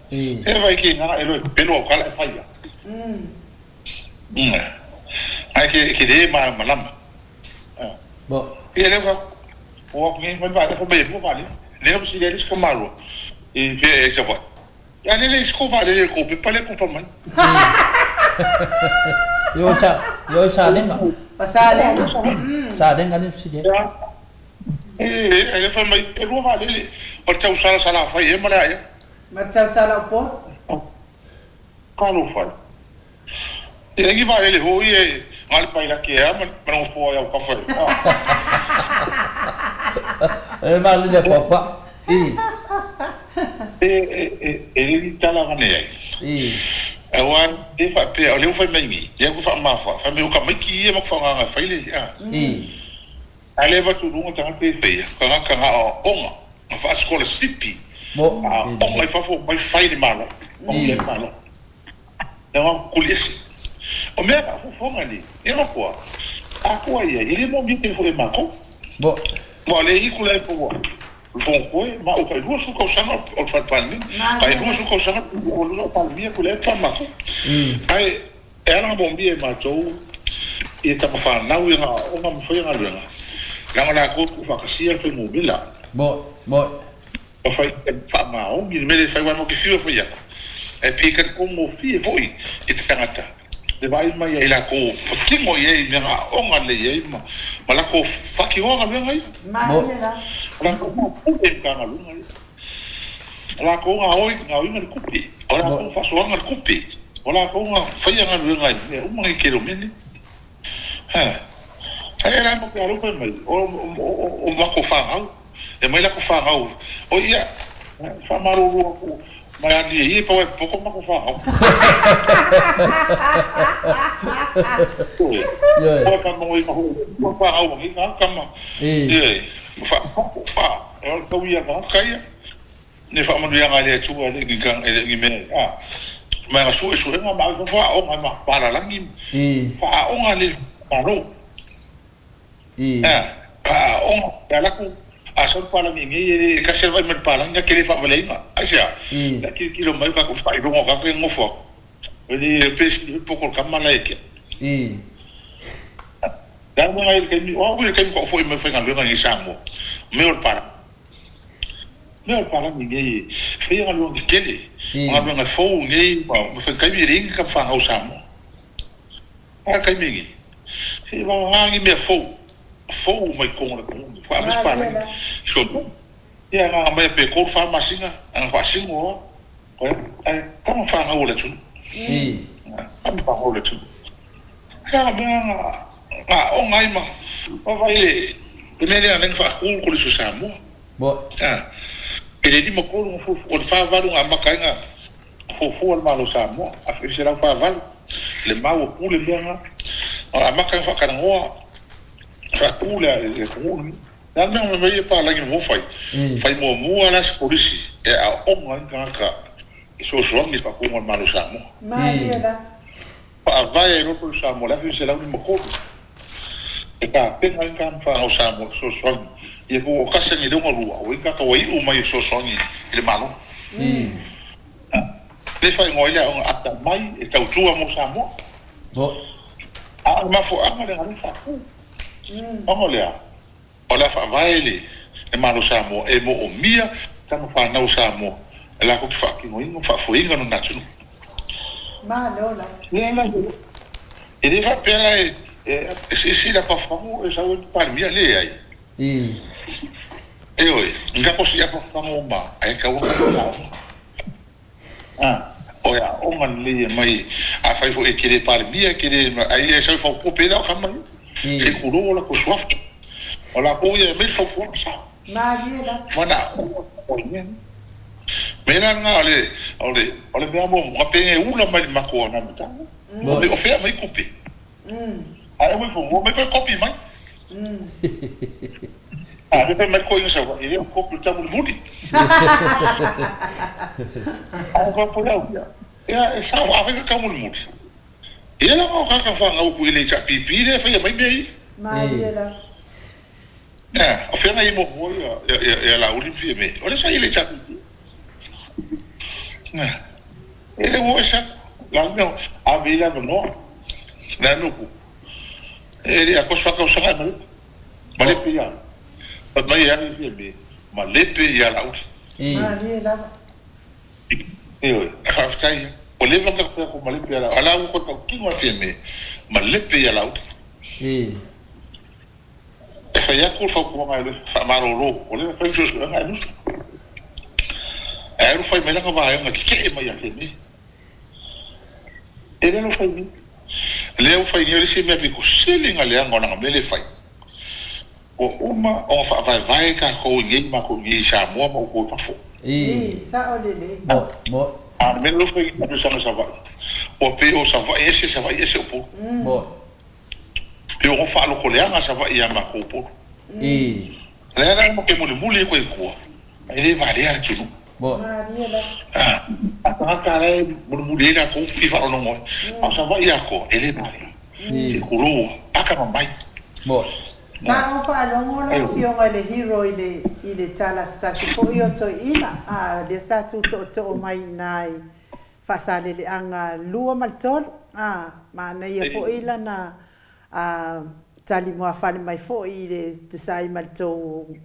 E vai ke ngā e loe pepelo au tala e fai ia. Ai ke ke le malamalama. Ia lea ua o atu nei mai vaalele fai mai e lua vaalele. Lea ua fesili ai le isi tamaloa i fea i Savaii. Ia lele isi ko vaalele i le tou pepa lea tufa mai. Ioe sa ioe Salega. Salega. Salega lea fesili ai. E lea fai mai e lua vaalele o le tausala Salafai ea ma le a ea. Ma le tausala Upolu. Talofa e. E leai ni vaalele foi e na o le pailate lava ma le nofoa i autafa e. E vaalele a Papa. I. E leai ni tala avane ai. I. Aua e faapea o lea ua fai mai nei, lea ua faamamafa, fai mai o tamaiti ia ma faaaogaga e fai le. I. A lea e avatu i luga tagata ia e faia, tagata na aoaoga, na faasikolasipi, aoga i fafo omai fai le Malo, manuia ai le Malo. Lea na kuli ese. O mea na fuafuaga nei, e matua, atoa i ai, e le moomia tele foi e matou. Aua o lea e itu la e foua, o le Fono Toe, ma o tai 20 tausaga o le Fale Palemene, tai 20 tausaga o le Palemia, kuli ai le matou. Ae E ala ona moomia e matou ia tama fanau ia aoaoga ma faia galuega, leaga latou e tuufaatasia le fuainumera. Moe, moe. Ma fai faamaoni le mea lea e fai, aua matou te fiu e fai atu, ae pei e taligogofie foi i te tagata. Le vaai mai ai lakou patino i ai mea aoga lelei ai ma ma lakou faatinoa galuega ia. Malie la. O lakou na pule i Matagaluega ia. O lakou na gaoi gaoiga le tupe, o lakou faasoaga le tupe, o lakou na faia galuega i mea uma nei tele o mea nei. Ha. Ae la ma te alofa mai o o o matou fanau, e aumai latou fanau, o ia, faamalulu atu ma alie ia pau e popoto matou fanau. Ioe. Ua faamanuiaina foi e le Atua fanau a nei tagata ma, ioe, ma faaopoopo, a, e o le tauia tagata ia. Le faamanuiaga a le Atua e le o ni mea e, a, ma na suesuega ma ave fafo aoga ma palalagi, faaaoga le Malo. A, aoga, e alu atu, a sau le palagi nei, e le tasi lava vaai mai i le palagi, na te le faavaleaina. Aisea? La e tilotilo mai o tatou faailoga o tagata ia e nonofo atu, e le pe sili foi le poto o le tama la e tea. O le a le mea na i ai i le taimi, o au i le taimi faatoa foi mai faigaluega i Samoa, mea o le palagi. Mea o le palagi nei e faia galuega tetele, o galuega fou nei ma fai taimi e leai ni tama fanau Samoa. A le taimi nei, se i vagana ni mea fou, fou mai totonu o le atunuu nei, faatoa aumai se palagi. So, ia na ona aumaia pe 3, 4 masina, na ona faasino loa, ae tama fanau a le atunuu. Tama fanau a le atunuu. Ia mea na aoga ai ma vaavaai i le mea lea na ala ai ona faatu le Kolisi o Samoa. I le 53 na fuafua, o le 48 na amata ai ona fuafua le Malo o Samoa, 1948, le mau a Pule mea na, na amata ai ona faatalanoa, faatu le atunuu lenei. O le a le mea na fai mai ai palagi mo fai? Fai muamua la se kolisi e aooga ai tagata e fesoasoani i le faatuga o le Malo o Samoa. Malie la. Faavae ai loa le Samoa i le 1953 e tapena ai tama fanau Samoa e fesoasoani ia tutoatasi ane i le 62 ua i ai tagata ua iu mai e fesoasoani i le Malo. Lea e faaigoa ai le aoga atamai e tautua mo Samoa. A o le mafuaaga lea na ala ai faatu. Ona o le a? O le a faavae le Malo Samoa e moomia tama fanau Samoa e latou te faatinoina ma faafoeina lona atunuu. Malo la. Lea la e le faapea la e siisii le apafafago e sau ai le Palemia, leai. Ioe, ni tatou sii apafafago uma ae tatau ona tatou aoga. O le aoga lelei e aumai, afai foi e te le Palemia, e te le, a ia e sau e fautua pea le ao tama ia, se i tulou o latou suafa. O latou ia e aumai le fautuaga sao. Malie la. Ma na aoga o le mea lea. Mea la lena o le, o le, o le mea muamua, pe e ula mai le matou anavatau, o fea aumai tupe. Ae aumai fanua mai toe kopi mai. A lea fai mai koina Savaii, e le o kopi o le taumolimoli. A o ka pole au ia, ia e sao, a fai ka taumolimoli. Ia la o ka ka whangau ku i le HRPP lea e faia mai mea ia. Malie la. Ia, o fea nai muamua ia, ia, ia Laauli ma Fiame. O lea sa i le HRPP. Ia, e le ua ese atu. La le mea, ave i le avanoa. Le a nuku. E le atoa se faatausaga e malepe. Malepe ia. Fai mai e ave Fiame, malepe ia Laauli. Malie lava. Ioe, faafetai ia. Ua leva ona tatou fai atu malepe ia Laauli. A la ua toe tautino a Fiame, malepe ia Laauli. E fai atu le fautuaga e faamalolo, ua leva ona fai le suesuega ae musu. Ae alu fai mai lana vaega tetee mai ia Fiame. E le alofa i mea. Lea ua fai nei o le isi mea pito sili ona leaga o lana mea lea e fai. Ua uma ona faavaevae tatou i inei matou i inei i Samoa ma outou i fafo. Ii, sao lelei. A o le mea lea ua fai nei i Savaii, ua pei o Savaii ese Savaii ese Upolu. Pei ua faalotoleaga Savaii ia matou Upolu. Lea la matou te mulimuli atu ai i tua, e le valea le atunuu. A, a tagata la e mulimuli ai latou fia faalogologo ai. A o Savaii atoa, e le valea. Se tulou a, atamamai. Sa ou faalogo lau Afioga i le Hero i le i le tala se tasi foi o toeaina a lea sa tu tootoo mai i ina i Faasaleleaga 2 ma le 3, a, manaia foi lana a tali muafale mai foi i le tusa ai ma le tou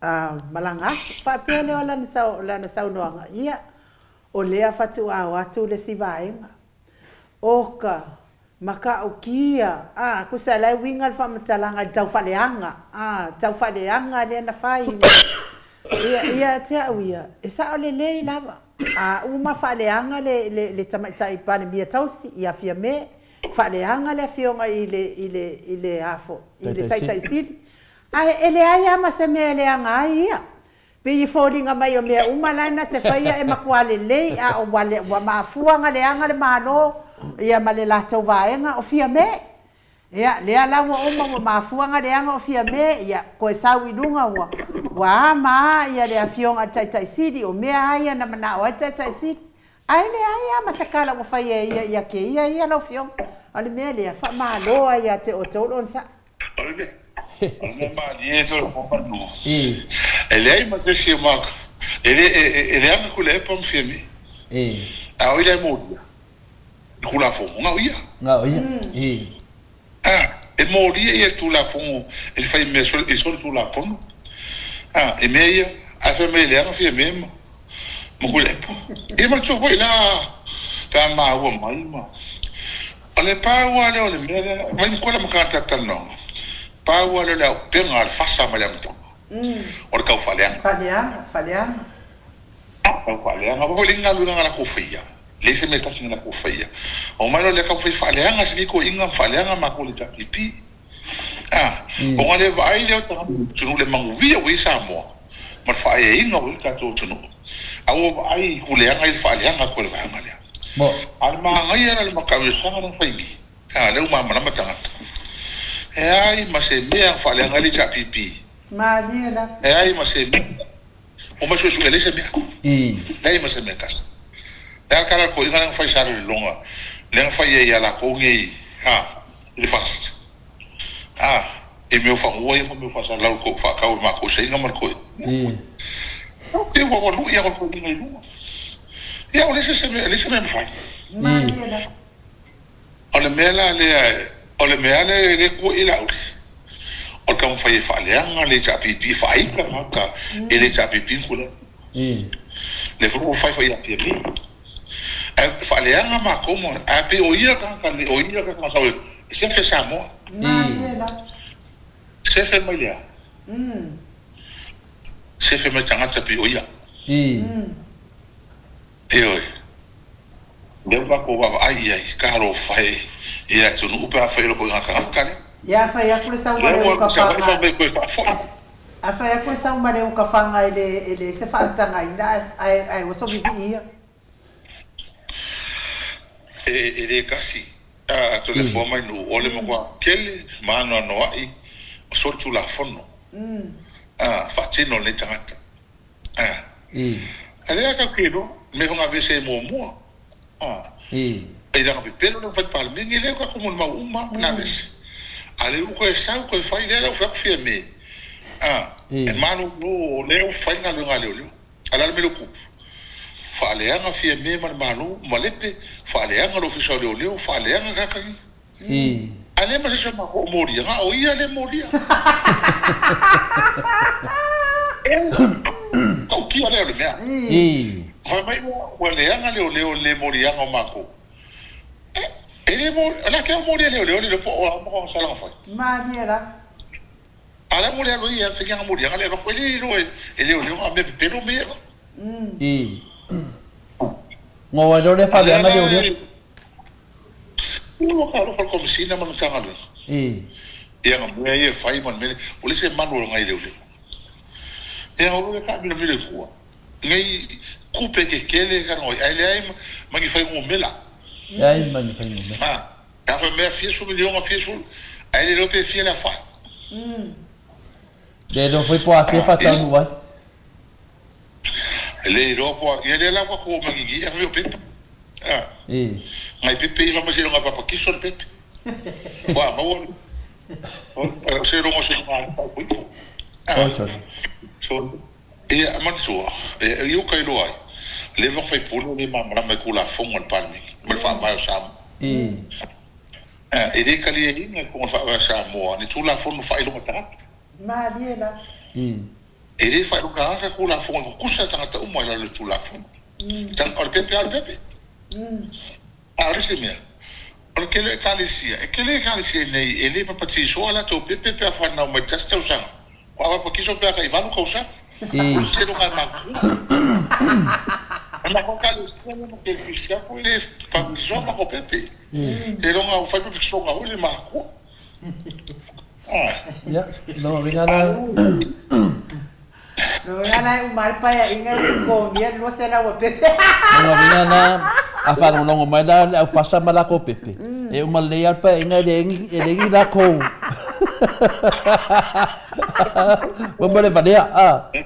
a malaga atu. Faapea lea o lana lana saunoaga, ia, o lea faatoa o atu le isi vaega. Oka! Matautia, a, tusa la e uiga le faamatalaga i le tau faaleaga, a, tau faaleaga lea na fai ia, ia te au ia, e sao lelei lava. A uma faaleaga le, le, le tamaitai Palemia tausi ia Fiame, faaleaga le afioga i le, i le, i le, a fo, i le Taitai Sili, ae e leai lava ma se mea e leaga ai ia. Pei e foliga mai o mea uma la na te faia e matua lelei a o ua mafua na leaga le Malo ia ma le latou vaega o Fiame. Ia lea la ua uma ua mafua na leaga o Fiame ia toe sau i luga ua ua a ma a ia le afioga i le Taitai Sili o mea a ia na manao ai le Taitai Sili. Ae leai a ma se tala ua fai e ia ia keia ia lau afioga. O le mea lea faamalo a ia te outou le onosai. O le mea malie e toe manu. E leai ma se isi o matou, e le, e leaga Tuilaepa ma Fiame. A o ai la e molia? I le Tulafono, na o ia. Na o ia. A, e molia ia le Tulafono e le fai mea e solitulafono. A, i mea ia, ae fai mai e leaga Fiame ma, ma Tuilaepa. Ia manatua foi la, pe a maua mai ma. O le pau lava lea o le mea lea, mai matua le amataga o le tatou talanoaga, pau lava lea o le auupega a le fasa mai le amataga, o le tau faaleaga. Faaleaga, faaleaga. Tau faaleaga. Aua foi le galuega na latou faia, leai se mea tasi na latou faia. Omai loa lea taumafai faaleaga si nei toeaiina ma faaleaga matou le HRPP. A, ona le vaai lea o tagata o le atunuu i le manuia ua i ai Samoa ma le faaeaina ua i ai le tatou atunuu, a ua vaai i kuleaga ia le faaleaga atu e le vaega lea. A o le manaia la o le mataulesaga lea na fai nei, a, lea ua malamalama tagata. E ai ma se mea na faaleaga ai le HRPP. Malie la. E ai ma se mea. Omai suesue leai se mea. Leai ma se mea tasi. Le a le tala a le toeaina lea na fai sa le lologa lea na fai ai ia latou nei a i le fast a i mea o fanua ia ma mea o faasalalau i faatau i matou saina ma le toeaina. Se ua ua lui lava le toeaina i luga. Ia o le isi se mea leai se mea e mafai. O le mea la lea, o le mea lea e le tua i Laauli, o le taumafai e faaleaga le HRPP, e faaita tagata e le HRPP ni tulaga. Lea foi ua fai foi ia Fiame. Ae faaleaga matou ma, ae pei o ia le tagata, o ia le tagata na sau e sefe Samoa. Sefe mai le a? Sefe mai tagata pei o ia. Ioe. Lea ua tatou vaavaai i ai, talofa e, i le atunuu pe a fai loko i ngā tagata lea. Ia a fai atu le sau ma Lea le ua uka sau mai fanga. fai mai koe faafoi. A fai atu le sau ma le uka fanga e le e leai se faatagaina ae ae ae oso vivii ia. E e le kasi a Toleafoa mai nuu o le matua kele ma anoanoai o solitulafono a faatino lenei tagata. A. A lea tau ke iloa, mea foi gavese ai muamua. A. I lana pepelo lea ua fai i le Palemene, lea ua tatou molimau uma lava na vese. A lea ua toe sau toe fai lea la ua fai atu Fiame. A. E malolo lea ua fai le galuega a leoleo. A o le a le mea lea ua tupu? Faaleaga Fiame ma le Malo, malepe, faaleaga le Ofisa o Leoleo, faaleaga tagata nei. A le ma se isi o matou o molia, na o ia lea e molia. Tautia lea o le mea. Fai mai ua leaga leoleo i le le moliaga o matou. E le mo, o le a ke o molia leoleo le iloa po o a uma sala na fai. Malie la. A le a mo le alo ia fai nga moliaga le avatu e le iloa e leoleo a mea pepelo mea ia avatu. Ngo ai loa lea faaleaga leoleo. Ua talofa le Komesina ma le Matagaluega i ana mea ia e fai ma le mea lea, ua leai se malu o nai leoleo. Ia ona lea taamilomilo i tua, nei tupe tetele e talanoa ai, ae leai ma ni fuainumera. Leai ma ni fuainumera. A, a fai mea fia sefulu miliona, fia sefulu, ae le iloa pe fia le aofai. Le iloa foi po o afea faataunuu ai. E le iloa po o, ia lea la ua tatou omai nei i i, o pepa. A, nai pepe ia fai mai seiloga e papakiso le pepe. Ua maua le, seiloga o se luga A, so, ia, manatua, ia uka iloa ai, leva ona faipule o le malamalama i Tulafono a le Palemene ma le Faavae o Samoa. E le taliaina i totonu o le Faavae o Samoa ni Tulafono faailoga tagata. Malie la. E le faailoga tagata Tulafono e tutusa tagata uma i lalo o le Tulafono. O le pepe lava o le pepe. A o le isi mea, O le tele o Ekalesia, e tele Ekalesia i nei e le papatisoa a latou pepe pe a fanau mai le tasi tausaga, ua papatiso pe a tai valu tausaga. Seiloga e matutua. O le matou Ekalesia lea ma Kelefisia foi e le papatisoa matou pepe. Seiloga ua fai papatisoga foi le matua. Ia, lona uiga la. Lona uiga la e uma lava le paeaiga e totogia le 200 o pepe. Lona uiga la, a faalogologo mai la le aufasa ma latou pepe, e uma lelei lava le paeaiga e leai ni latou mo le valea. E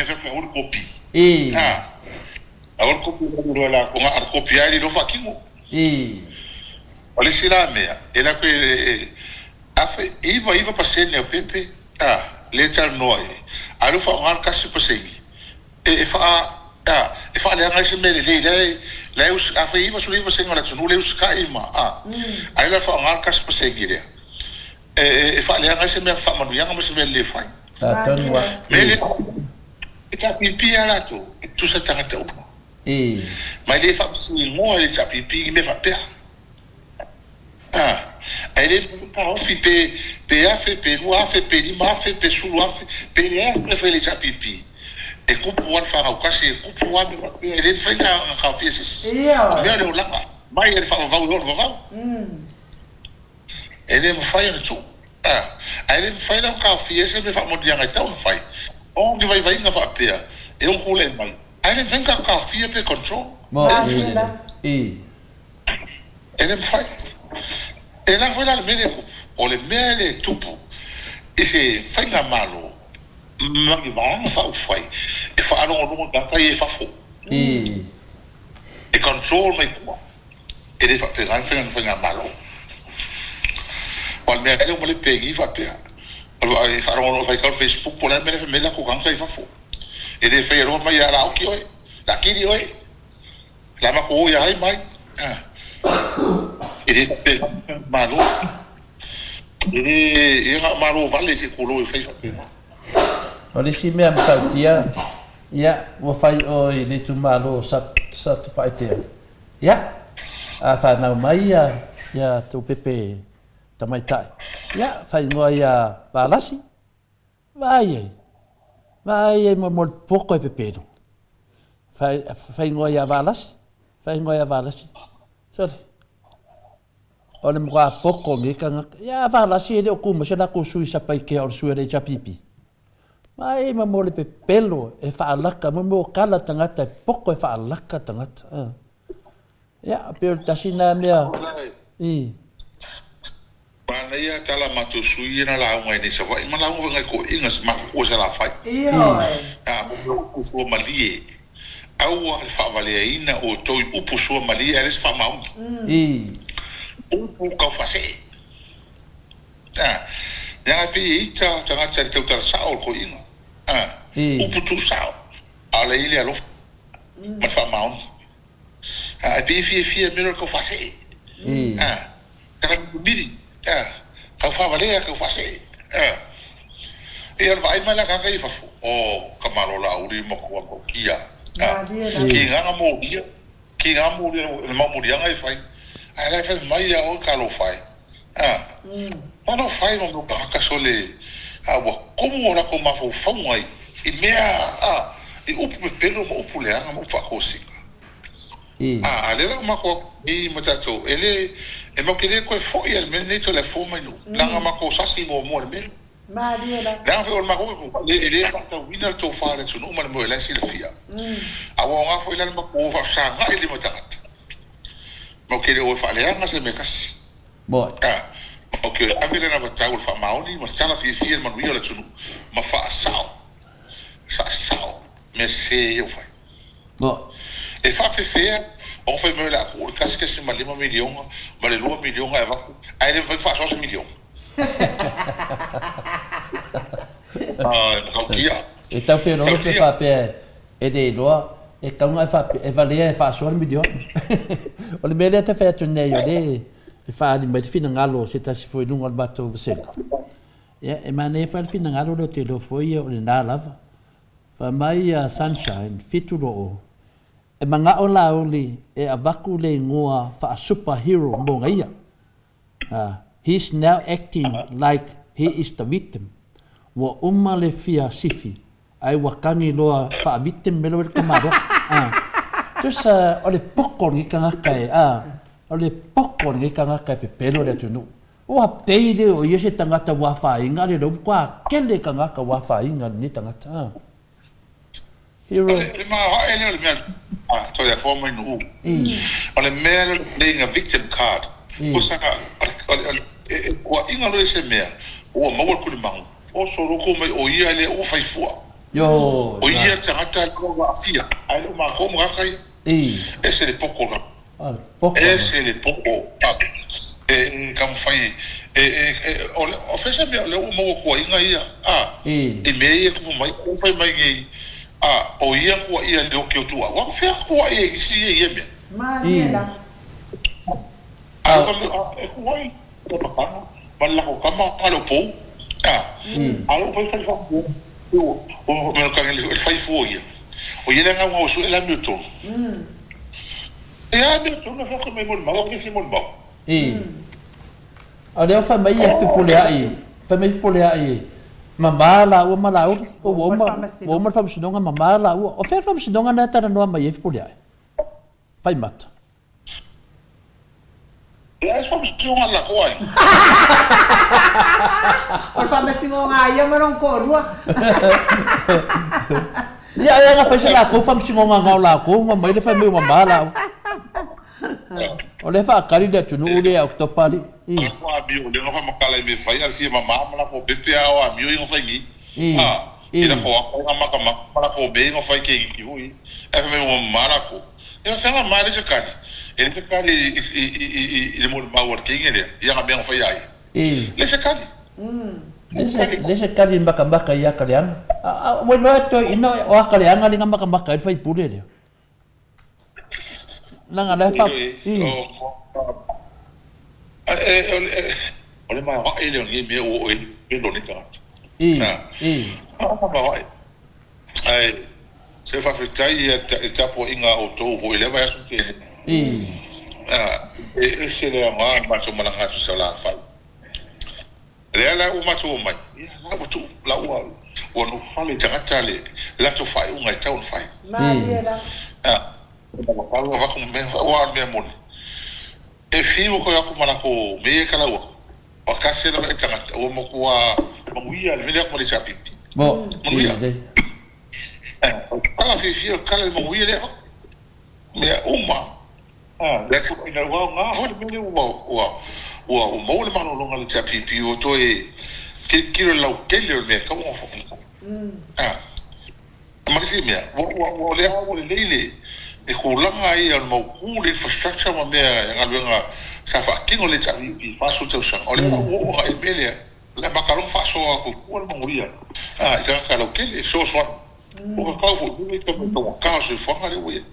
fai mai le kopi. Aua le kopi a le kopi lava e le iloa faatino. O le isi la mea, e latou e 99% o pepe a lea e talanoa ai, a o lea ua faaaoga le 1% e faa a e faaleaga ai se mea lelei la e la e afai e 99% o le atunuu lea e usitai ma a ae la faaaoga le 1% lea e faaleaga ai se mea faamanuiaga ma se mea lelei e fai. Atonu a. Mea lea e tapipi a latou e tutusa tagata uma. Ma e le faamasinoa e le HRPP ni mea faapea. A, ae le mafai ona taofi pe, pe afe, pe 2000, pe 5000, pe 10,000, pe leai se mea e fai e le HRPP. E tupu lava le fanau tasi, e tupu lava mea faapea, e le mafai ona taofia e se isi. O mea o le olaga, mai lava i le faavavau e oo i le vavau. E le mafai ona tuu. A, ae le mafai la ona taofia ai se mea faamanuiaga e tatau ona fai. O ni vaivaiga faapea e ono tulai mai, ae le mafai ona tatou taofia pe control. Mo, i. E le mafai. E leaga foi la le mea lea e tupu. O le mea lea e tupu i se faigamalo ma ni vaega faaupufai e faalogologo i tagata ia i fafo. E control mai tua. E le faapena le faiga o faigamalo. Aua o le mea lea ua le pegi faapea, e faalogologo e faitau i le Facebook po o le a le mea la e fai mai ai latou tagata i fafo. E le faia loa mai o le a oti oe, o le a kili oe, o le a matou o ia ai mai. E le faapena le faigamalo. E le, e na o malo vale se i tulou e fai faapena. O le isi mea matautia, ia, ua fai oe i le itumalo o Satupaitea. Ia, a fanau mai ia ia tou pepe tamaitai, ia, faaigoa ia Valasi, vaai ai, vaai ai mo mo le poko e pepelo. Fai, faaigoa ia Valasi, faaigoa ia Valasi. Sole, o le matua poko o lenei tagata. Ia, a Valasi e le o tu mai se latou sui i Satupaitea o le sui a le HRPP. Vaai ma mo le pepelo e faalaka, mo mea o kala tagata e poko e faalaka tagata. Ia, pei o le tasi na mea. I. Manaia tala matou sui ia na lauga ai nei Savaii ma lauga foi nai toeaiina si matou i Salafai. A mo mea o upu suamalie aua le faavaleaina outou i upu suamalie ae le se faamaoni. Upu tau faasee. A, leaga e pei e ita tagata i le tautala sao o le toeaina. A, upu tuusao, a o la e i ai le alofa ma le faamaoni. A, e pei e fiafia i mea lea o le tau faasee. A, tala milimili, a, tau faavalea, tau faasee. A, ia o le vaai mai la a tagata ia i fafo, o, ka malo Laauli ma matua matautia. A, kinaga molia. Ki ngā moli, le mau moliaga e fai, ae la e fai mai ia oe talofa e. A, talofa e ma mea o tagata sole, a ua komo o latou mafaufauga i, i mea, a, i upu pepelo ma upu leaga ma upu faatosina. A, a lea la ua matou atu nei ma tatou, e le, e matou te le toe foi a i le mea lenei toe le fua mai nuu, leaga matou sasi muamua i le mea lea. Malie lava. Leaga foi o le matou e le faatauina le tofa a le atunuu ma le moe o la e silafia. A ua aoga foi la le matou o faafesagai lima tagata. Matou te le o e faaleaga se mea e tasi. A, matou te ave le anavatau o le faamaoni ma le tala fiafia i le manuia o le atunuu ma faasao, faasao mea sese ia ua fai. E faafefea ona fai mai o le a tuu le 1.5 miliona ma le 2 miliona e avatu ae le mafai ona faasoa se miliona. Ai, matautia. E tau feoloolo pe faapea e le iloa, e tatau ona e faapea, e valea e faasoa le miliona. O le mea lea e tau fai atu nei, o lea e faaali mai le finagalo o se tasi foi i luga o le matou vasega. Ia, e manaia foi le finagalo lea ou te iloa foi o lena lava. Fai mai a Sunshine, 7 loo. E manaʻo Lāuli e avatu le igoa fa'a-super hero mo ia. He's now acting like he is the victim. Ua uma le fia sifi, ae ua kagi loa fa'a-victim me loe le tamaloa. Tusa o le poko o lenei tagata e, o le poko o lenei tagata e pepelo le atunuu. Ua pei lea o ia se tagata ua afaina a le lou matua tele tagata ua afaina lenei tagata. Hero. O le maoae lea o le mea a Toleafoa mai Nu'u. O le mea lea o le playing a victim card. Pusa o le e kuaʻiga loa i se mea ua maua le kulimagu. Oso loko mai o ia lea ua fai fua. O ia le tagata lea ua aafia. Ae le o makou ma tagata ia. Ese le poko o le Ese le popo e taumafai e, e, o le, o fea se mea o lea ua maua kuaiga ia, a, i mea ia e tupu mai, ua fai mai nei, a, o ia kuaia i le oki o Tuau, a o fea kuaia i isi ia i ia mea? Malie la. A, o ka mea, e kuai le makana, ma le lako kama, a le o pou, a, a lea ua fai fai faamoa, ua, ua, ua, le fai fua ia, o ia le gaugau e sue le amiotonu. Ia mea tonu e whaka mai molimau, a kesi molimau. I. A lea fai mai ia Fepuleai, fai mai Fepuleai, mamā lāua ma Lāuli, ua uma, ua uma le faamasinoga, mamā lāua. O fea le faamasinoga lea e talanoa mai ai Fepuleai? Fai mata. Ia e faamasinoga a lako ai. O le faamasinoga a ia ma lona toalua. Ia ai ana fai se latou faamasinoga na o latou ma mai le fai mai ua mama laua. O lea e faatali le atunuu lea ia Oketopa alii. I. Ko amio lea na faamatala i mea fai a le fia mama ma lako pepe a o amio ia na fai nei. A i lako aka na makamaka ma lako mea ia na fai ke iti hui. Ae fai mai ua mama lako. Ia fai mama le se kali. E le se kali i le molimau a le teine lea i ana mea na fai ai. Le se kali. Le se kali makamaka ia Kaleaga. Ua iloa e toeaina o a Kaleaga lea na makamaka ai le faipule lea. Leaga la e fa... I. O le maoae lea o lenei mea ua oo i ai le pelo o lenei tagata. I. I. Maoae. Ae se faafetai i le tapuaiga a outou foi i lea vaiaso na tea nei. E ese le aoga o le matou malaga atu i Salafai. Lea la ua matou omai, ia la ua tuu, la ua ua nofofale i tagata le latou faaiuga e tatau ona fai. Malie la. Ua avatu mea, aua o le mea moni, e fiu koe atu ma latou mea ia e talau atu, Ua tasi lava le tagata ua matua manuia le mea lea ma le HRPP. Manuia. O le tala fiafia o le tala i le manuia lea mea uma. Lea ina ua aoga foi le mea lea ua ua maua le malologa a le HRPP ua toe tilotilo i le lautele o le mea e tatau ona fai. Ma le isi mea, ua lea ua lelei le le tulaga ia o le mautu le infrastructure ma mea e galuega sa faatino le HRPP i 40 tausaga. O lea la ua oo agai i le mea lea, o le a mata loa ona faasoa atu i tua le manuia i tagata lautele e fesoasoani. Ua tatau foi i le taugata o le soifuaga lea ua i ai.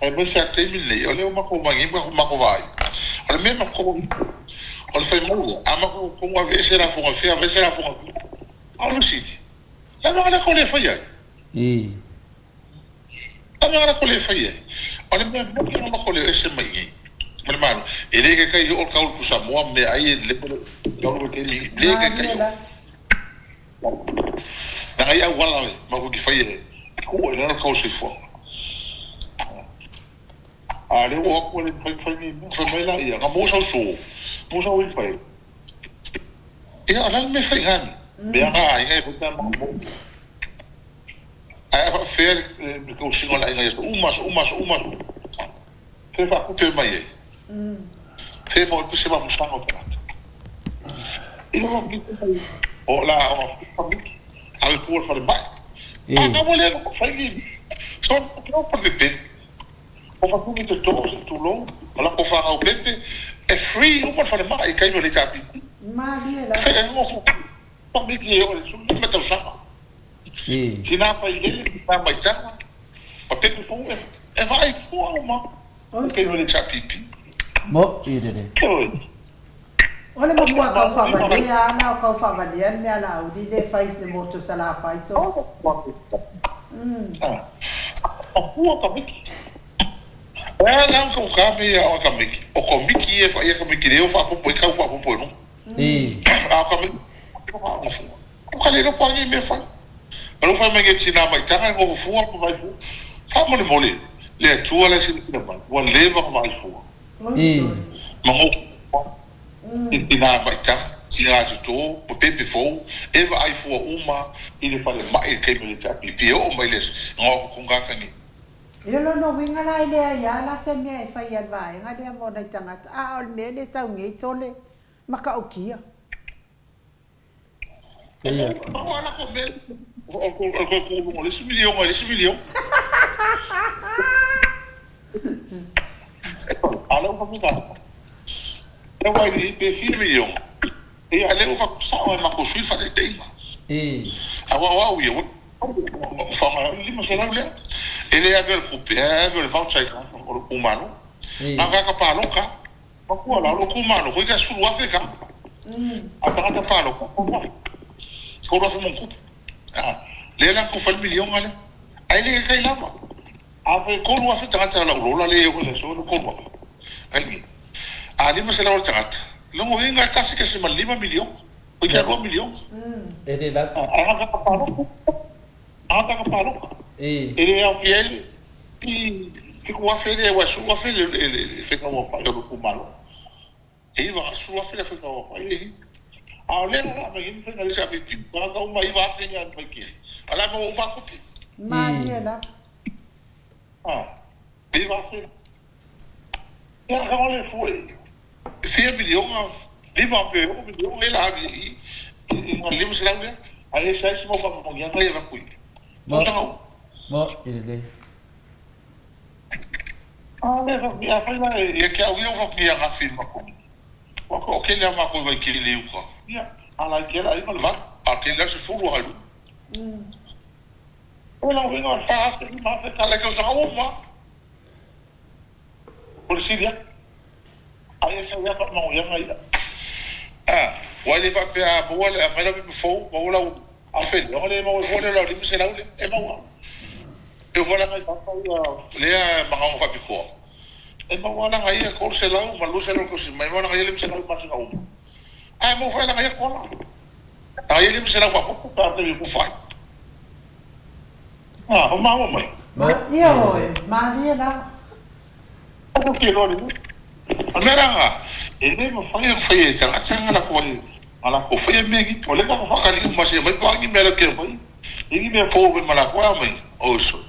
Aemaise lava i le taimi lenei, o lea ua matou omai nei ma matou vaai, o le mea matou o le fai mai lea, a matou tonu aveese lafoga fea, aveese lafoga fea, a o le fesili, Le a mea lea le fai ai? I. Le a mea lea le fai ai? O le mea moni lava matou le o ese mai i ma le Malo. E le taitai oo le tau o le pusamoa ma meaai e le tau le taimi e le taitai oo. Leaga i auala matou te faia e tuu ai lalo le tau o le soifuaga. A lea ua o atu ua le mafai ona fai nei mea. Fai mai laia, na maua sau so, maua sau wifi. Ia, o le a le mea e fai i na mea? Mea na a aiga e fai pe a maumau. Ae a faapefea le tausiga o le aiga i aso uma, aso uma, aso uma, fea e faatupe mai ai? Fea e maua ai se mafusaga o tagata? Ia, o la o famiki, ave fua i le falemai. A na ua le fai ni, so, o le pepelo. O Fatuni te too se tulou, o lako whanau pepe, e free uma le falemai i taimi o le HRPP. Malie la. E whai ngofo pamiki e o le 15 tausaga. Tina pai lele, tina mai tanga, ma pepe fou e, e vaai fua uma i taimi o le HRPP. Mo i lele. O le matua kau faavalea a na o kau faavalea le mea Laauli le fai le moto Salafai so. Mapua ka miki. Ea la ka uka me ia o ka miki. O ko miki e fa ia ka miki leo fa popo i kau fa popo i runga. A o ka miki o ka le pa ngi me fa. Alo fa me ngi tina mai tanga ngo fua ko mai fu. Fa mo le mole. Le tua le sini mai. Ua leva ka mai fua. Ma ngo i tinā maitaga, tinā totō, ma pepe fou, e vaai fua uma i le falemai i le taimi o le HRPP e oo mai le aso, ngaoa ko kongaka nei. Ia lona uiga la e leai a la se mea e fai a le vaega lea mo nai tagata, a o le mea le sau nei tole matautia. Ia. Ua ala ko mea o ko kuluga o le isi miliona i le isi miliona. A lea ua faapena. Lea ua i pe fia miliona. Ia lea ua faasao e matou sui le faataitaiga. Aua o au ia ua faaaoga ai le 500 lea. E le ave o le tupe ae ave o le voucher i tagata o le itumalo. A o tagata palota Matua la, o lou itumalo, toeitiiti 10,000 tala. A o tagata palota, 3,000. 3,000 ma ona tupu. A, lea la na tufa ai le miliona lea. Ae le kai lava. A fai e 3,000 tagata o lau lola lea e oo i le aso, 3,000. Ai, a 500 le tagata, lona uiga e 1.5 miliona, toeitiiti 2 miliona. E le lava. A o tagata palota, a o tagata palota, e le aofia ai le I 7,000 lea aua e 10,000 le faiga ua fai o le itumalo. E 90,000 le faiga ua fai le A o lea la mai ni faiga le sa pipi. Ba ka uma 9,000 ia mai ke. Ala mo uma kopi. Malie la. Ah. 9,000. Ia ka ole foi. Fia miliona, lima pe o miliona ela ali i i nga lima selau lea. Ai e sai mo fa mo ia ngai va kui. Mo mo i lelei. A le fa ia fai la e ke au ia fa ia nga fi ma ko. Wa ko ke le ma ko vai ke le uka. Ia ala ke la i ma le va. A ke le se fulu halu. O la winga pa se ma fe ka le ko sa uma. O le sili atu, aia sau ia faamanuiaga ia. A, ua le faapea a maua le, aumai lau pepa fou, maua lau afe lea, ona le maua ai fua lea o lau 500 lea, e maua. E oo foi la nai papa ia lea magaoga faapitoa, e maua lava lana ia 300 ma 200 i le tausi mai, maua lana ia 500 i le masina uma. Ae maua foi lana ia kola. Lana ia 500 faaopoopo pe a taimi e kufa ai. A, o maua mai. Ma, ioe, malie lava. Aua te iloa lelei. O le mea la nga, e le mafai ona faia e tagata nga latou ai, nga latou faia mea nei. O lea tatou faatali uma se mai po o a ni mea latou te aumai, e ni mea fou mai ma latou e aumai, oi sole.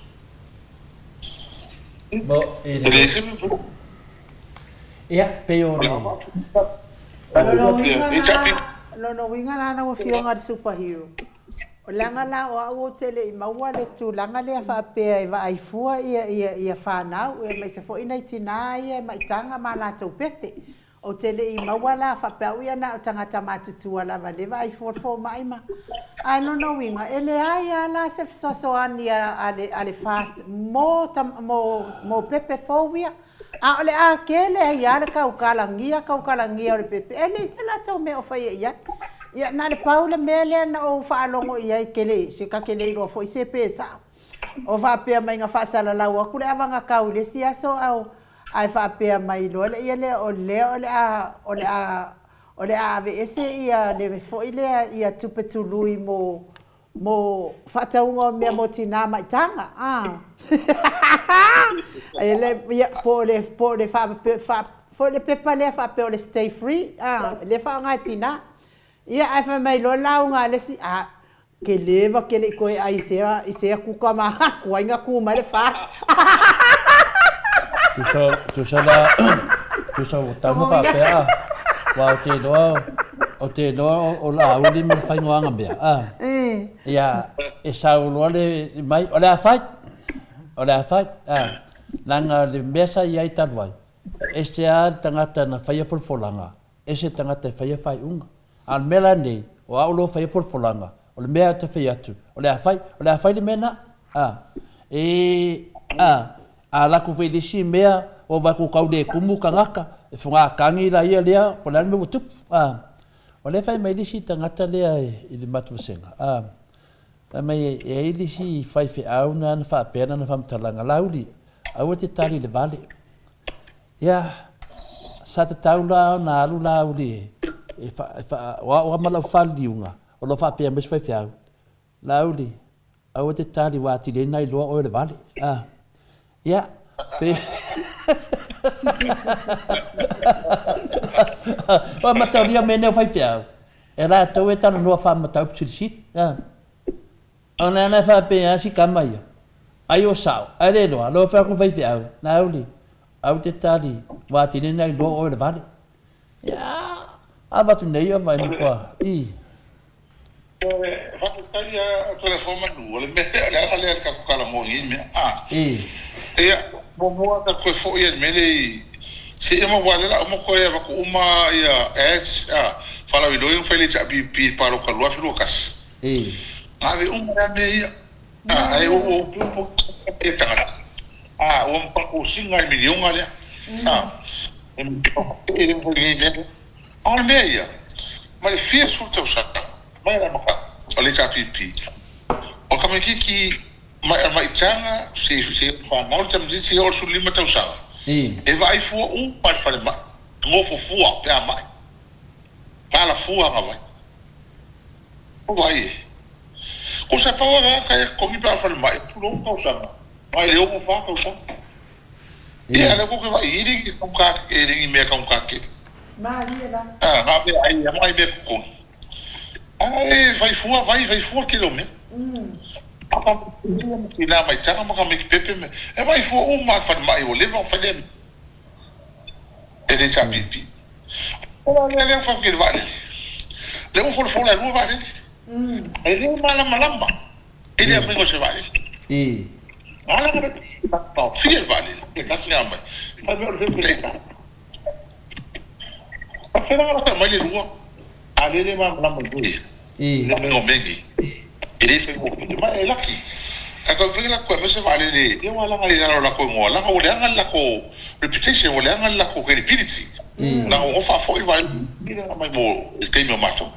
Mo, e E le ese mea fou. Ia, pei o le. Lona uiga la, lona uiga la lau Afioga i le Superhero, Leaga la o au ou te le i maua le tulaga lea faapea e vaai fua ia ia ia fanau aemaise foi nai tinā ia e maitaga ma latou pepe. Ou te le i maua la faapea au ia na o tagata matutua lava le vaai fua le fomai ma Ae lona uiga e leai a la se fesoasoani a a le a le FAST mo mo mo pepe fou ia. A o le a tele ai lava le tautalagia, tautalagia o le pepe, e leai se latou mea o faia i ai. Ia, na o le pau le mea lea na ou faalogo i ai, ke le, se ta te le iloa foi se pe sao. O faapea mai na faasalalau atu le avagatau i le isi aso ao, ae faapea mai loa le ia lea o lea o le a, o le a, o le a aveese ia le foi lea ia tupe tului mo Mo faatauga o mea mo tinā maitaga, a. E le, ia, po o le, po o le faa, faa, foi le pepa lea faapea o le stay free, a, lea faaaoga e tinā. Ia, ae fai mai loa le lauga a le isi, a, ke leva ke le i toe ai i sea, i sea kuka ma tuai na tu mai le FAST. Tusa, tusa la, tusa ua tau ma faapea, a, aua ou te iloa, Ou te iloa o Laauli ma le faigōaga mea, a? Ia, e sau loa le mai, o le a fai, o le a fai, a? Leaga le mea sa i ai talu ai, e ese lava le tagata na faia folafolaga, ese le tagata e faia faaiuga. A o le mea la lenei, o au loa faia folafolaga, o le mea ou te fai atu, o le a fai, o le a fai le mea lena, a? E, a, A alu atu foi i le isi mea, ua vaai atu tau le tumu tagata, e fogakagi la ia lea, po o le a le mea ua tupu. A, o lea e fai mai le isi tagata lea i le matou vasega, a, fai mai e i ai le isi faifeau na na faapea lana faamatalaga, Laauli, aua e te tali i le vale. Ia, sa tatau la ona alu Laauli e, e, e fa, o au ma lau faliliuga, o lo o faapea mai si faifeau, Laauli, aua e te tali ua atili ai na iloa oe o le vale. A. Ia, pe... Ua mataulia mea nei o faifeau, e latou e talanoa faamataupu silisili. A. O lea la e faapea a si tama ia, ai o sao, ae le iloa, loa fai atu le faifeau, Laauli, au te tali, ua atili na iloa oe o le vale. Ia, avatu nei ia vai matua, i. Faafetai a Toleafoa Manu, o le mea, o le ala lea o le tatou talanoa i nei mea. A. I. Ia, muamua ta toe foi i le mea lea i, se i uma aua o lea o le a uma toe avatu uma ia ads, a, faalauiloa ia na fai e le HRPP i le palota 2021. I. Na ave uma lava mea ia. A, ae ua ua upu ia tagata. A, ua matua sina le miliona lea. A, e e le mafai nei mea. A o le mea ia, ma le fia sefulu tausaga, mai le amataga o le HRPP, o tamaitiiti mai o le maitaga, se se fanau le tamaitiiti e oo i le 15 tausaga, e vaai fua uma i le falemai, nofo fua pe a mai, tala fua agavai. O vaai e. Ko sa pau a tagata e totogi pe a falemai, tulou tausaga, mai le 64 tausaga. Ia, lea kou te vaai e le i taugata e le ni mea taugata tele. Malie la. A, na o mea ai ia ma mea totogi. Ae fai fua vai, fai fua le tele o mea. A ta tina maitaga ma tamaiti pepe me, e vaai fua uma lava i le falemai ua leva ona fai lea mea. E le HRPP. O la lea lea fai i le vaalele. Lea ua folafola e lua vaalele. E le malamalama i le aumaiga o se vaalele. Ala na taofia le vaalele, e tasi na aumai. Fai mai o le feu Faafetai la fai mai le lua. A lea e le malamalama i mea ia. Le aumaiga o mea nei. E le faigofie. Ma e laki. Ae taumafai la toe aumai se vaalele, ia ua laga i lalo o latou igoa, leaga ua leaga le latou reputation, ua leaga le latou credibility. Leaga ua faafoi le vaalele lea na aumai mo le taimi o matou.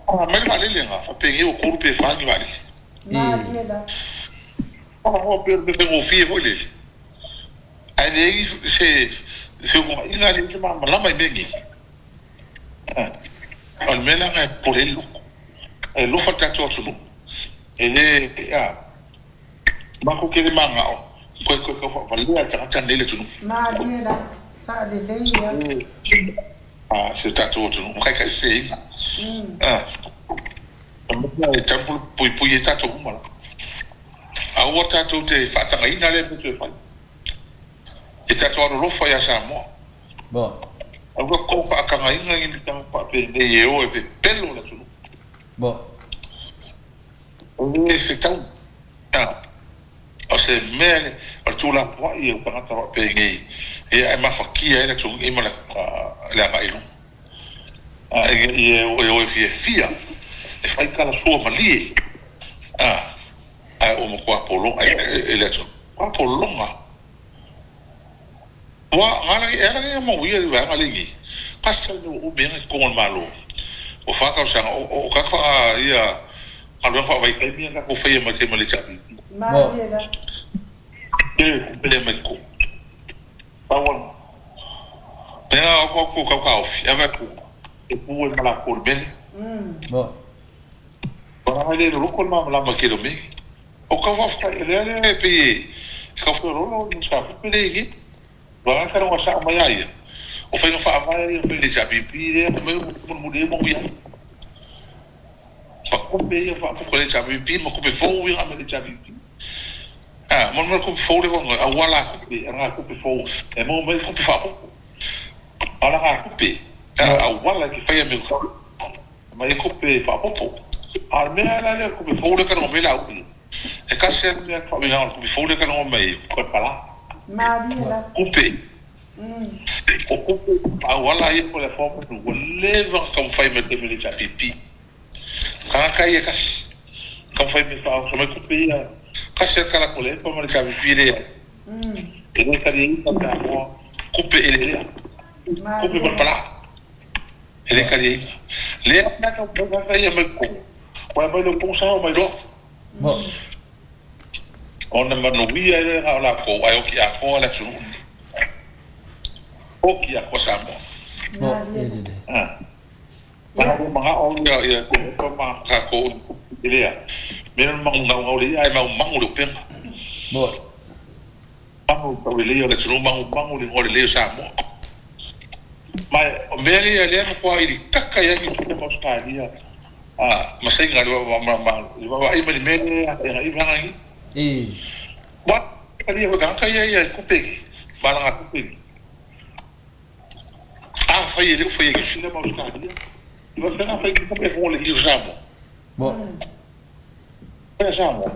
Aumai le vaalele lena, faapenei ua tolu pe fa ni vaalele. Malie la. Pei o le mea faigofie foi lele. Ae leai se feoaiga, leai se malamalama i mea nei. O le mea lena e popole ai le loto. E alofa le tatou atunuu. E le, a, matou te le manao toe toe tau faavalea le tagata lenei i le atunuu. Malie la, sao lelei ia. A, si o tatou atunuu ma taitaiseseina. A, e tatau ona puipui ai tatou uma la. Aua tatou te faatagaina lea mea toe fai. E tatou alolofa ia Samoa. Bo. Aua tou faatagaina ni mea faapenei e o e pepelo le atunuu. Bo. E le fetaui. A, o se mea le, o le tuulafoai o tagata faapenei, ia e mafatia ai le atunuu nei ma le agai i luma. A, ina ia e o e fiafia, e fai tala sua malie. A, ae ua matua pologa e le atunuu. Matua pologa. Ua ala e ala ia mau ia le vaega lea nei. Kasi tau ua umi ai totonu o le Malo. Ua fa tausaga o ka fa ia galuega faavaitaimi ia na tatou faia mai taimi o le HRPP. Malie la. Tele tupe lea mai totonu. Pau lava. Lea o ko kau taofi, ave atu e pu ai ma latou i le mea lea. Ua le loloto le malamalama i tele o mea. O kau faafetai, lea lea e pei e kau feoloolo i sa tupe lea i nei. Ua gata lona sao mai a ia. O faiga faavae ia fai le HRPP lea fai mai ua mulimuli ai manuia ai. Ma tupe ia faaopoopo e le HRPP ma tupe fou ia na aumai e le HRPP. A, mo le mea o le tupe fou lea ua auala tupe, ana tupe fou e maua mai ai tupe faaopoopo. A o lana tupe, auala e te faia mea mai ai tupe faaopoopo. A o le mea la lea o le tupe fou lea e talanoa mai ai Laauli, e tasi lava le mea faauigaina o le tupe fou lea e talanoa mai ai, o le palā. Malie la. Tupe. O tupe auala ia po o le afoa manu, ua leva ona taumafai mai i le taimi o le HRPP. Tagata ia e tasi, taumafai mai e faaoso mai tupe ia, tasi lava le tala atu a le EPA ma le HRPP e leai. E le taliaina Samoa tupe eleelea, tupe ma le palā. E le taliaina. Lea mea taumafai ia mai totonu, ua aumai lou posa mai loa. Ona manuia ai lea na o latou ae oti atoa le atunuu lenei. Oki a koa Samoa. Mo e lele. Ah. Ia manao ia ia ko ma ka ko lea. Me no mangu ngau ngau le ia e mau mangu le upenga. Mo. Mangu tau le leo le tunu mangu mangu le ngole leo Samoa. Mai o mea ia lea ma koa ili kaka ia ki te Australia. Ah, ma senga le ma ma ma le ma ai ma le mea ia ia i vanga i. E. Wa ka ia ka ia ia kupe. Malanga kupe. A fai e le fai e ki sina ma Australia. I va fena fai ki kupe ko le ki Samoa. Mo. E Samoa.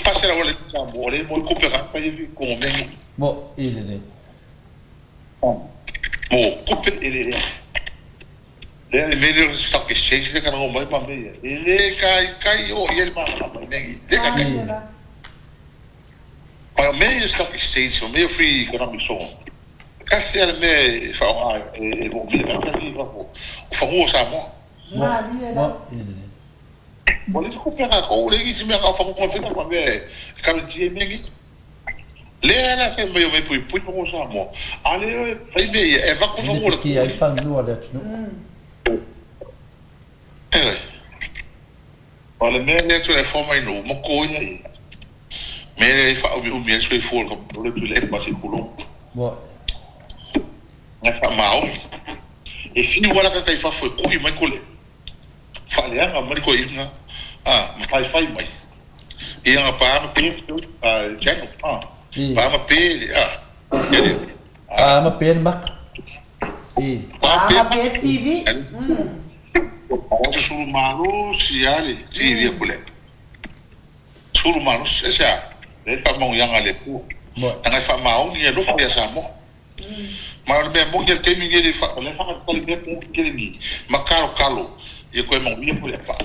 Pasera wale Samoa le mo kupe ka fai e ko me. Mo i le le. Mo kupe e le le. Le le me le stock exchange le kana mai ma me. E le kai kai o i le ma ma me. Le kai kai. Pa me le stock exchange o me free economic zone. Kasi ale me fa o e mo me ka ka fa o fa o Samoa. Mo i le le. Mo le kupe ka ko le isi me ka fa ko fa ma me ka le me ngi. Le ala fe me me pui pui mo Samoa. Ale fai me e va ko E mo le le ki ai fanua le atunu. E. O le mea lea tu e foma inu, mo ko ia i. Me le fa umi umi e sui fua ka le tu le pa si kulo. Mo. Nga fa mau. E fini wala ka kai fa fo kui mai ko le. Fa le anga mai ko inga. Ah, ma fai fai mai. Ia nga pa ma pe a jano. Ah. Pa ma pe ah. Ah, ma pe mak. E. Pa Pa ma pe TV. O sulu malo si ale TV ko le. Sulu malo se sa. Le pa mo yanga le ku. Tanga fa mau ni lo fa ya sa mo. Ma le me mo ke te mi le fa le fa ka le me ko ke ni. Ma karo kalo. Ye ko mo ye ko le pa.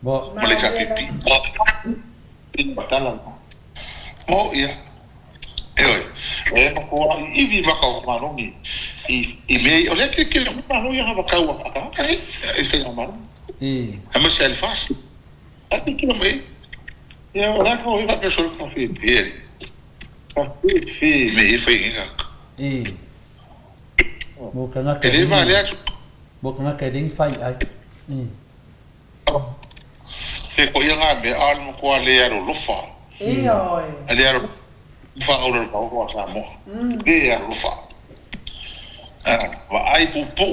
Mo. Ma le cha pipi. Batala. Mo ia. E oi. E ma ko i vi ma ka ma no ni. I i me o le ke ke ma no ia ha ka wa ka ka e se ma. E. A ma se le fa. A ti ke me. Ia o la ko i va pe so ka fi pe. Ka fi fi me i fi ka. E. Mo ka ngaka. E le va le atu. Mo ka ngaka e fai ai. E. Te ko ia ngā me a mo ko le aro lofa. E oi. A le aro fa au le pa ko sa mo. Le aro lofa. Ah, va ai pu pu.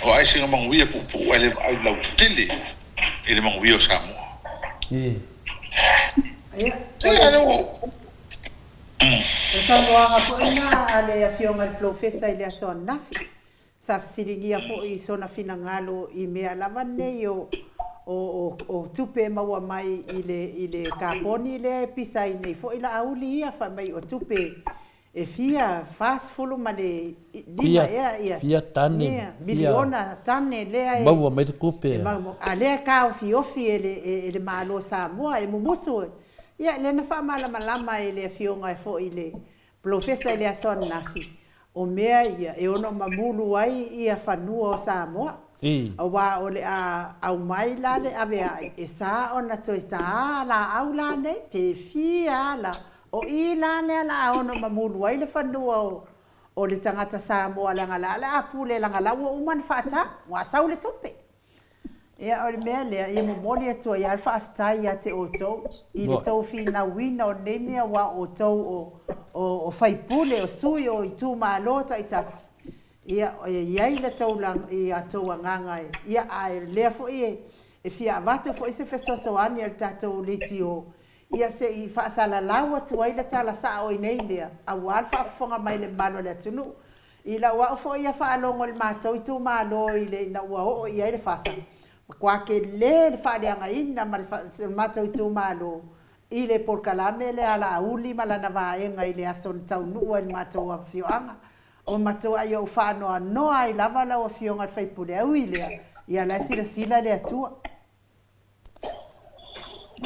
Va ai singa mangu ia pu pu ele ai lau tele. Ele mangu ia sa mo. E. Ia. E ale o. O saunoaga fo'i na a le afioga i le polofesa i le aso anafi. Sa fesiligia fo'i i sona finagalo i mea lava nei o o o o tupe e maua mai i le i le kaponi lea e pisa ai nei fo'i laauli ia fai mai o tupe e fia 45 ma le 5 Fia ea ia fia tane ia fia miliona tane lea e maua mai le kupe e a. maua a lea e taofiofi e le e le Malo o Samoa e mumusu e. Ia lea na faamalamalama e le afioga e fo'i le polofesa i le aso ananafi o mea ia e ono mamulu ai ia fanua o Samoa. E. Auā o le a aumai la le avea'i e sa ona toe tāā laau la nei pe fia ala o i la lea la a ono mamulu ai le fanua o o le tagata Samoa leaga la le a pule leaga la ua uma ona faatā ua sau le tupe. Ia o le mea lea ia momoli atu ai lava le faafetai ia te outou i le tou finauina o lenei mea aua o outou o o o faipule o sui o itumalo taitasi ia e i ai le tou i a tou agaga e ia ae o lea foi e e fia avatu foi se fesoasoani a le tatou leitio ia se i faasalalau atu ai le tala sao i nei mea aua le faafofoga mai le mamalu o le atunuu. I lau au foi ia faalogo i le matou itumalo i le ina ua oo i ai le fasa, matua tele le faaleagaina ma le matou itumalo i le polokalame lea a Laauli ma lana vaega i le aso na taunuu ai i le matou afioaga. O matuai ou faanoanoa ai lava lau Afioga i le sui usufono, e ui i lea, ia la e silasila le Atua.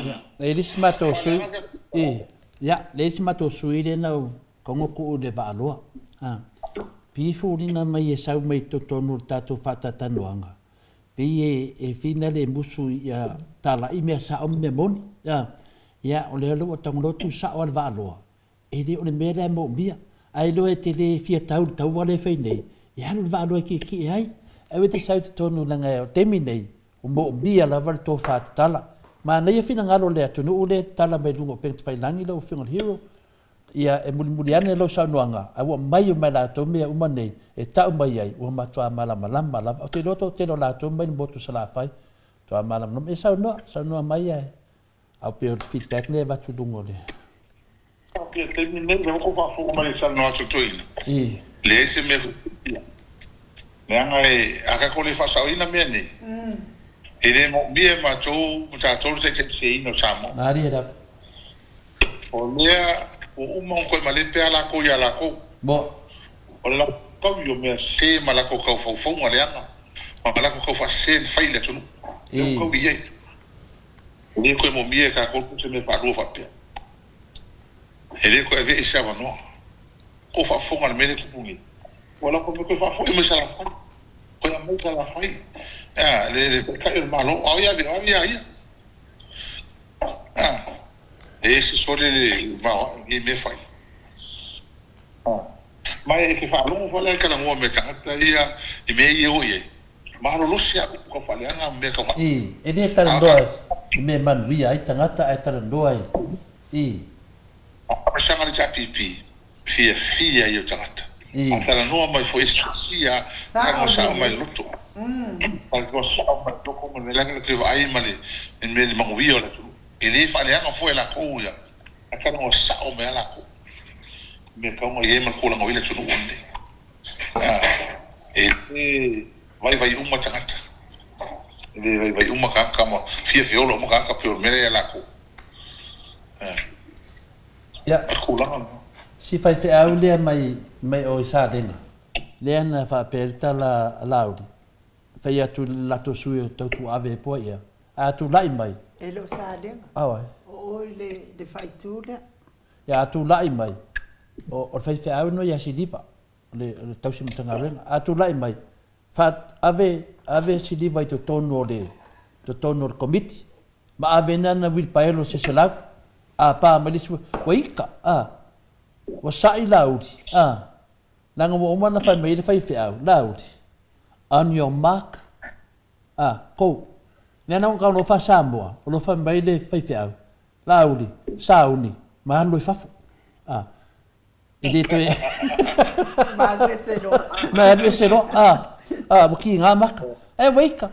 Ia, e le isi matou sui, e, ia, le isi matou sui lea na ou tago tuu i le vaaloa. A, pi foliga mai e sau mai totonu o le tatou faatalatanoaga, pei e, e fina le musu ia talai mea sao ma mea moni. A, ia, o lea la ua tago loa tuu sao lava le vaaloa, E le o le mea lea e moomia. Ae iloa e te le fia tau i le taua lea e fai nei, e alu i le vaa loa e kiekie ai. Aua e te sau i totonu leaga o le taimi nei, ua moomia lava le tofa tatala. Manaia finagalo o le atunuu lea e tatala mai luga o upega tafailagi lau Afioga i le Hero. Ia, e mulimuli ane lau saunoaga, a ua aumai uma e latou mea uma nei e tau mai ai, ua matua malamalama lava. Ou te iloa toatele o latou mai le motu o Salafai, matua malamalama. Ia saunoa, saunoa mai ae. Au pei o le feedback lea e avatu i luga o le. Faapea i le taimi lenei, lea ua tou faafofoga mai i le talanoa atu a le toeaina, leai se mea fuafua. Leaga e, a tatou le faasaoina mea nei, e le manaomia e matou ma tatou le taitaiseseina o Samoa. Malie lava. O lea ua uma ona toe malepe lava latou ia latou. Mo. O le latou taui o mea sese ma latou tau faufauga leaga ma latou tau faasese na fai i le atunuu. Lea ua taui i ai. E le toe momia e tatou se mea faalua faapea. E le toe avea i se avanoa. Tou faafofoga i le mea lea e tupu nei. Ua lava mea toe faafoi mai Salafai. Toe aumai Salafai, a, le, le Taitai o le Malo. A o ia ave, o ave ia ia. A, e ese sole le maoae i nei mea fai. A, ma e te faalogo foi la i talanoa mai tagata ia i mea ia e o i ai. Malolosi a upu tau faaleaga ma mea tau haʻi. I, e le talanoa i mea e manuia ai tagata ae talanoa i, i. Faamasanga le HRPP, fiafia ia o tagata. I. A talanoa mai foi e silasila Sao talanoa sao mai lelei. loto. Talanoa sao mai loko ma le mea leaga le toe vaai ma le mea le manuia o le atunuu. E le faaleaga foi e latou ia, ae talanoa sao mai a latou i mea tau na i ai ma le tulaga o i ai le atunuu lenei. E le vaivai uma tagata. E le vaivai uma tagata ma fia feola uma tagata pei o le mea lea ia latou. Ia, O le tulaga lena. si faifeau lea mai mai o i Salega, lea na faapea ai le tala a Laauli, fai atu i le latou sui o Tautuaave poa ia, a tulai mai. E le o Salega, Auai. o oe le le faaitu lea. Ia, a tulai mai, o le faifeau no ia Siliva, o le tausi Matagaluega. A tulai mai, fa, ave, ave Siliva i totonu o le, totonu o le Komiti, ma ave ina ana uilipaelo se 100, a pa mai le isi, ua ika, a, ua sa'i Laauli, a, leaga ua uma ona fai mai ai le faifeau, Laauli, on your mark, a, go. Lea na ua alofa Samoa, o lo o fai mai le faifeau, Laauli, sauni, ma alu i fafo. A, e le toe... Ma alu ese loa. Ma alu ese loa. A, a, ua kiga maka. E ua ika.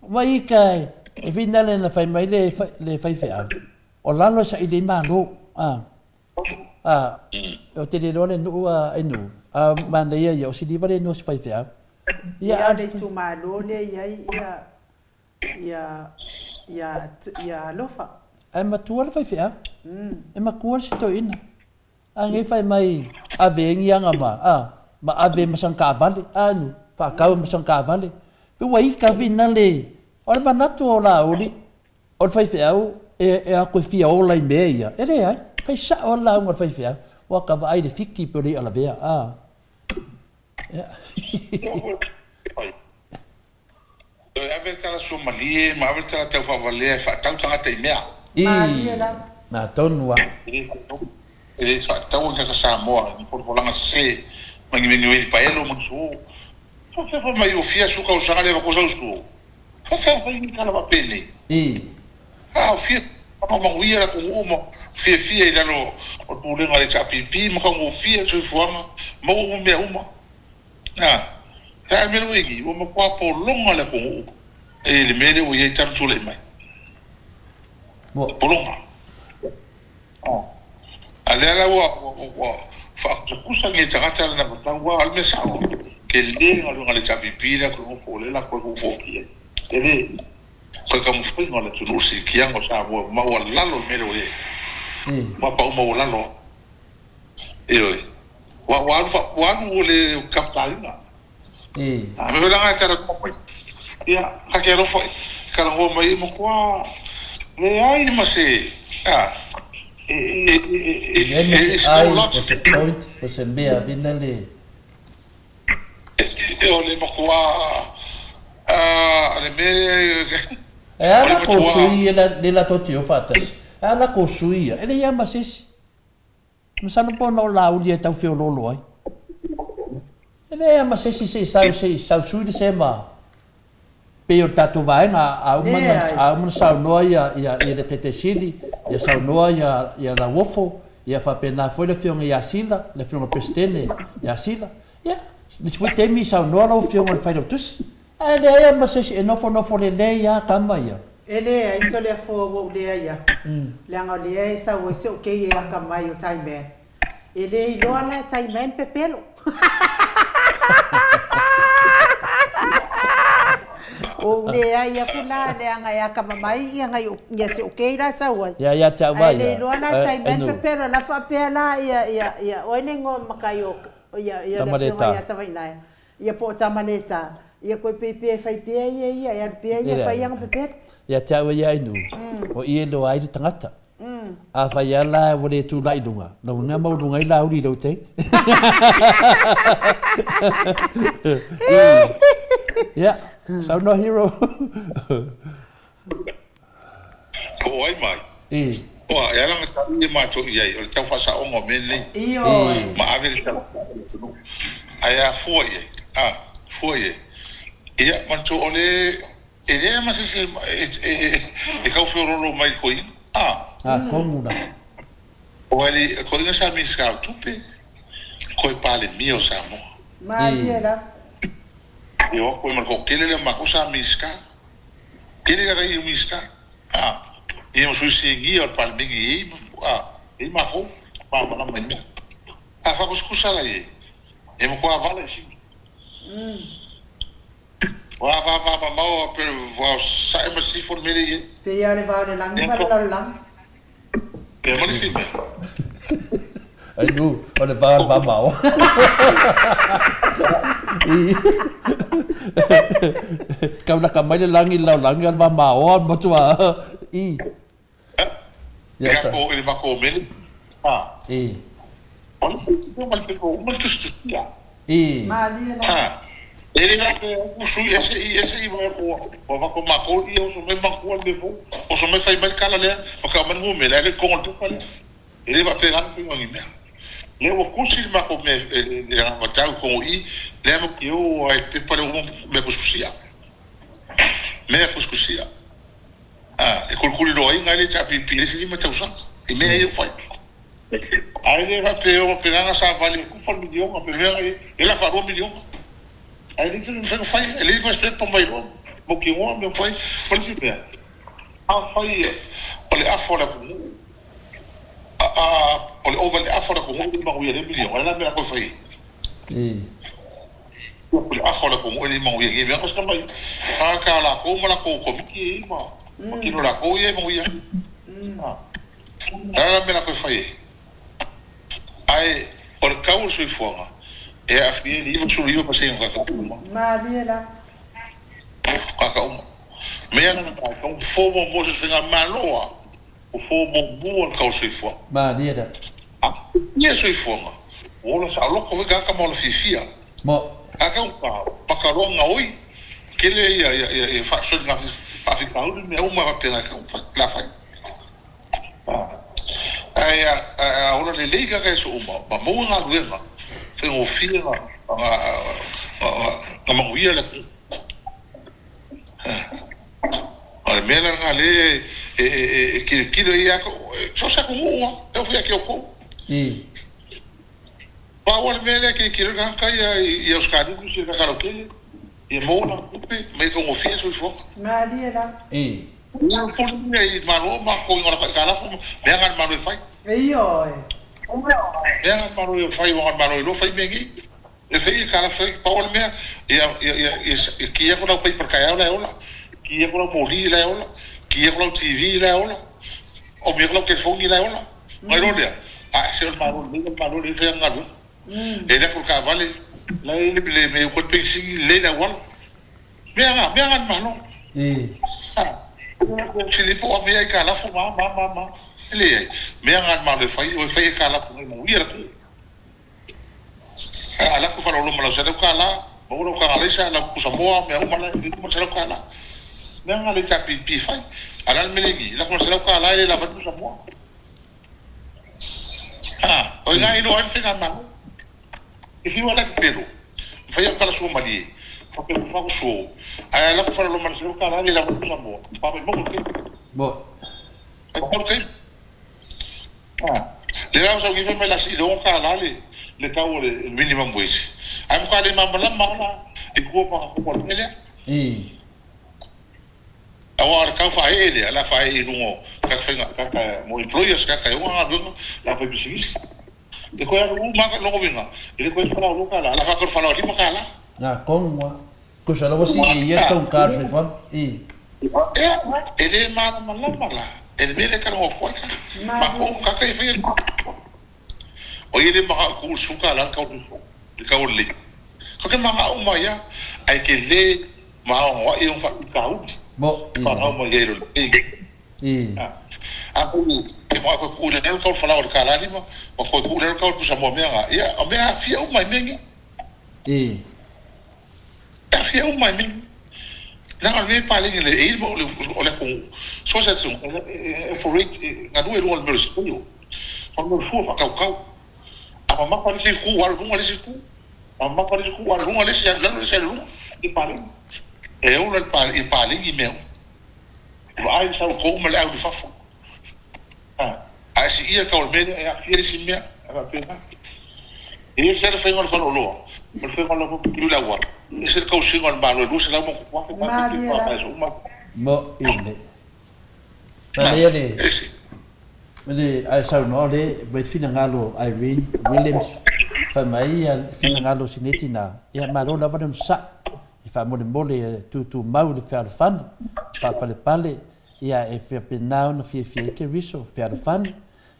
Ua ika e, e finale na fai mai le, le faifeau. O lalo e saili ai malo. A, a, ou te le iloa le nuu a e nuu. A manaia ia, o siliva le nuu o si faifeau. Ia, a... le itumalo lea e i ai ia ia ia ia alofa. Ae matua le faifeau. E matua le si toeaina. A nei fai mai ave ai ni aga ma a ma ave ma sana taavale a nu faatau ma sana taavale. Pe ua ita finale o le manatu o Laauli o le faifeau e e o atu e fia ola i mea ia. E leai, fai sao lava le lauga a le faifeau, ua ta vaai i le fiki pe o le i'a lavea a. Ia. Toe ave le tala suamalie ma ave le tala taufaavalea e faatau tagata i mea. I, na tonu a. E le faataua ni tagata Samoa i ni folafolaga sese ma ni mea ni paelo ma ni suo. Faafefea fai mai ua fia su tausaga le avatua sau suo? Faafefea fai ni tala faapenei? I. A ua fia tausaga o manuia le atunuu ma fiafia i lalo o le pulega a le HRPP ma taugofie le soifuaga, maua uma mea uma. Na, sa e mea ua i ua matua pologa le atunuu i le mea lea ua i ai talu tulai mai. Ua. Pologa. A lea la ua, ua faakusakusa nei tagata lena matau, a o le mea sao, tele galuega a le HRPP lea toe nofo lea la toe fofoki ai. Tele. Toe taumafaiga o le atunuu i le siitiaga o Samoa ua maualalo le mea lea ua i ai. Ua pau maualalo. Ioe. Ua, ua alu, ua alu ua le kapitaina. A mea foi la na e talanoa mai. Ia, ta te alofa i talanoa mai e matua leai ma se, a, e, e, e, e, Leai ma e, se it's no ai, logic. o se point, o se mea vina le. E, o le matua, a, le mea, E a o le la kou matua. sui ia le la tou te o faatasi. E a la kou sui ia, e leai lava ma se isi. Masalo po ona o Laauli e tau feoloolo ai. E leai lava ma se isi se i sau se i sau sui le sema pei o le tatou vaega a uma ona a uma ona saunoa ia ia ia le Taitaisili, ia saunoa ia ia Lauofo, ia faapena foi le Afioga ia Sila, le Afioga i le Peresetene ia Sila. Ia, le isi foi taimi saunoa lau Afioga i le Failautusi. Ae leai lava ma se isi e nofonofo lelei lava tama ia. E leai Toleafoa ua ou leai aku, leaga o lea e sau ai si ou kei e akamai o Taiman. E le iloa la e Taiman pepelo. Ua ou leai aku la leaga e akamamai ia nai ia si ou kei la e sau ai. Ia ia te au Ae le iloa la e Taiman pepelo la faapea la ia ia ia o ai le igoa makai o ia ia le afioga ia Savainaea. Ia po o Tamaleta, ia koe pei pea e fai pea ia ia, e alu pea ia e fai ana pepelo. Ia te au ia Ainu, o i e iloa ai le tagata. Afai lava la ua le tulai i luga, lona uiga e maualuga ai Laauli i lou taimi. Ia, saunoa Hero. Po o ai mai? I. Oa, e ala ona tali ia matou i ai, o le tau faasaoga o mea nei. Ioe. Ma ave le tala i le atunuu. Ae a fua i ai? A, fua i ai. Ia, manatua o le, e leai ma se isi e tau feoloolo mai i le toeaina. A. A, tonu la. Oa le toeaina sa Minisita o Tupe, toe Palemia o Samoa. Malie lava. E o atu ai ma le toatele lea o matou sa Minisita. Tele lava ia Minisita, a, ia ma sui sinia o le Palemene e i ai, a, e i ai matou, malamalama i mea. A faakusikusa la i ai, e matua vala i sini. Ua avava mamao a pe ua sae ma sifo le mea lea i ai. Pei lava o le va o le lagi ma le lalolagi. Pea ma le isi mea. Ai nu, o le va o le vamao. Kau laka mai le lagi i le lalolagi a o le vamao a matua i. Yes, sir. I le matou mele. I. O le ma le uma le tusitusia. I. Malie la. E le ga pe o sui ese i ese i wa o wa va ko ma ko i o so me ma ko le fo o so me fai mai kala lea o ka man mu me la le kongo te pale e le va pe ga pe ngi mea le ua kusi le mako me le ga ma tau kongo i le ma ki o ai pe pale o me kuskusia me kuskusia a e kulikuli loa ai ngai le HRPP le isi 5 tausaga i mea ia ua fai. Ae le faapea o faapena savali e kufa le miliona pe mea e la faalua miliona. Ae le isi mea fai e le ma se pa mai loa mautinoa mea fai ma le isi mea afai o le afa o le atunuu a o le ova i le afa o le atunuu e manuia i lea miliona o le a le mea o le a toe fai ai? O le afa o le atunuu e le manuia i nei mea sa mai tagata a latou ma latou komiti e i ai ma tino latou ia e manuia ai. O le a la mea latou e fai ai? Ae o le tau o le soifuaga e aafia ai le 99 pasene o tagata uma. Malie la. Tagata uma. Mea la na tau fofo muamua so o se faigamalo lava, fofo muamua le tau o le soifuaga. Malie la. A ia soifuaga, ua ola saoloto foi tagata ma ola fiafia. Mo. A tau paka loa gaoi, tele ia ia faafesootai faafitauli mea uma faapena e tau fai, la fai. Ae a ola lelei ka aso uma, ma maua galuega, faigofie na manuia le atunuu. O le mea la lena lea e tilotilo ai ia so o se atunuu lava, e oo foi ia te outou. Pau lava le mea lea e tilotilo ai le tagata ia i Ausetalia ma nisi o tagata lautele. Ia maua lana tupe ma ia taugofie le soifuaga. Malie la. Ia pule ia i Malo ma koiga o laka aitalafu ma mea na le Malo e fai. Ioe. Mea na le Malo e fai aua na le Malo e iloa fai mea nei. E fai aitalafu fai pau o le mea ia ia ia ia ki atu lau paipa i le taeao la e ola, ki atu lau moli la e ola, ki atu lau TV la e ola, omi atu lau telefoni la e ola. Ona iloa lea, ae se o le Malo lenei ma le Malo lenei e fai ana galuega. E le atu le taavale, la e le mea e uka ai le penisini, lelei le auala. Mea na, mea na le Malo. A, sili po o mea aitalafu ma, ma, ma, ma. E leai, mea na le Malo e fai, o e fai aitalafu mai manuia le atunuu. A alu atu faaaloalo ma lau $100, maua lau taga alaisa, lau pusamoa, mea uma la e uma le $100. Mea na le HRPP e fai. A o le a le mea le i i? Lafo ma le $100 e le lava ai le pusamoa. O ina e iloa ai le faigamalo. E fiu lava la e pepelo, ma fai au tala sua malie, faapea ua fau suo, ae alu atu faalolo ma le selu tala le lava Samoa, pa mai maua le taimi. Mai maua le taimi. Le la sau fai mai la sii le $6 le le tau o le minimum wage. Ae matua le malamalama lava la i tua ma o le mea lea. Aua o le tau faaee lea, o le a faaee i luga o tagata faiga, tagata mo employers, tagata e ona galuega, le aufaipisinisi. E toe alu uma lava lona uiga, e le toe $12, a la faatolu $15. Na tonu lava. Tusa lava sii e ia le taugata o le soifuaga. I. Ea, e le malamalama la e le mea lea e talanoa atu ai. Matou tagata ia e faia le. O ia le manao e tuu i le $10 le tau le tau o le lei. Ka te manao uma ai lava, ae te le maoaoa'i ona faafitauli fanau mai ai lo lei. A ku e manao toe tuu i lalo le tau o le falaoa i le $1.50 ma toe tuu i lalo le tau o le pusa moa mea na, ia o mea aafia uma i mea nei. E aafia uma i mea nei. Leaga o le mea e paleni e i ai o le atunuu, so o se atunuu e operate, e galue i luga o le mea o le scale, o le mea o le fua faatautau. A mamafa le isi itu, alu i luga le isi itu. A mamafa le isi itu, alu i luga le isi, alu i lalo le isi, alu i luga. I paleni. E ola i paleni mea uma. E vaai le sau tou ma le au i fafo. A e siia le tau o le mea lea, e aafia le isi mea. E faapena. E ese le faiga o le faleoloa ma le faiga o le laupapa i le auala. E ese le tausiga o le Malo e $200,000 +,000 fa vaiaso uma. Mo i le. Manaia le le ae saunoa le mai finagalo Irene Williams fai mai ia finagalo o si nei tina ia malo lava le onosai e faamolemole e tutumau le fealofani faapalepale ia e faapena ona fiafia ai Keriso fealofani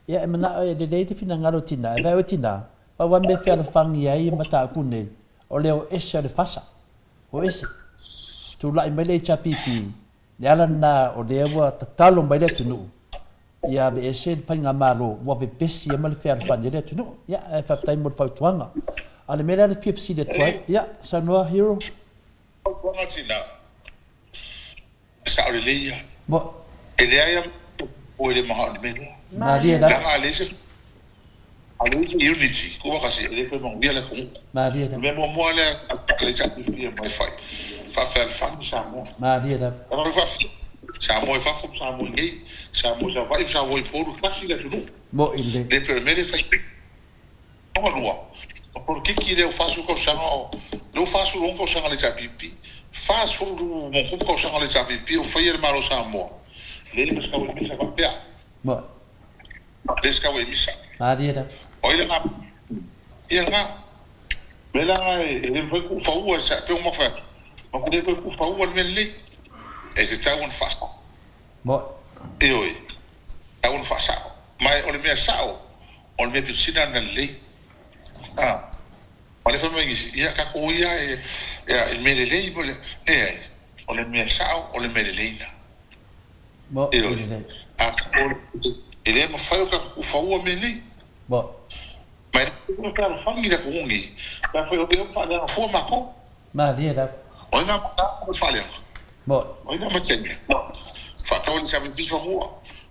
ia e manao e lelei le finagalo o tina e vaai oe tina pau a mea fealofani ai mataupu nei o le o ese o le fasa o ese tulai mai le HRPP Le ala lena o lea ua tatalo mai le atunuu ia aveese le faigamalo ua vevesi ai ma le fealofani ai le atunuu. Ia, ae faafetai mo le fautuaga. A o le mea lea e fia fesili atu ai, ia, saunoa Hero. Fautuaga tina, sao lelei ia. Mo. E leai lava o e le manao i le mea lea. Malie lava. Leaga a leai se a leai se unity, tuufaatasi, e le toe manuia le atunuu. Malie lava. O le mea muamua lea a le HRPP mai fai, faafealofani Samoa. Malie lava. Samoa i fafo ma Samoa i nei, Samoa i Savaii ma Samoa i Upolu, tasi le atunuu. Mo'i lelei. Le pei o le mea lea e fai. Lona lua, o polokiki lea ua 40 tausaga o, lea ua 46 tausaga le HRPP, 40 ma tausaga le HRPP o faia le Malo o Samoa, leai ma se tau e misa faapea. Mo'i. Le se tau e misa. Malie lava. O ai lena? Ia lena. Mea leaga e le mafai tuufaua e pei ona fai atu, matou te le toe tuufaua le mea lenei. E tatau ona faasao. Mo'i. Ioe, e tatau ona faasao. Ma o le mea sao, o le mea pito sili ona lelei. A, ma le fai mai nisi, ia tatou ia e, i le mea lelei ma le, leai, o le mea sao, o le mea lelei lena. Mo'i Ioe, lelei. a tatou, e le mafai ona tatou tuufaua mea nei. Mo'i. Ma e le fealofani le atunuu nei, pe afai o lea ua faaleaga fua matou. Malie lava. O ai ngā mataupu o le faaleaga? Mo'i. O ai ngā mataimea? Whaatau le HRPP fanua,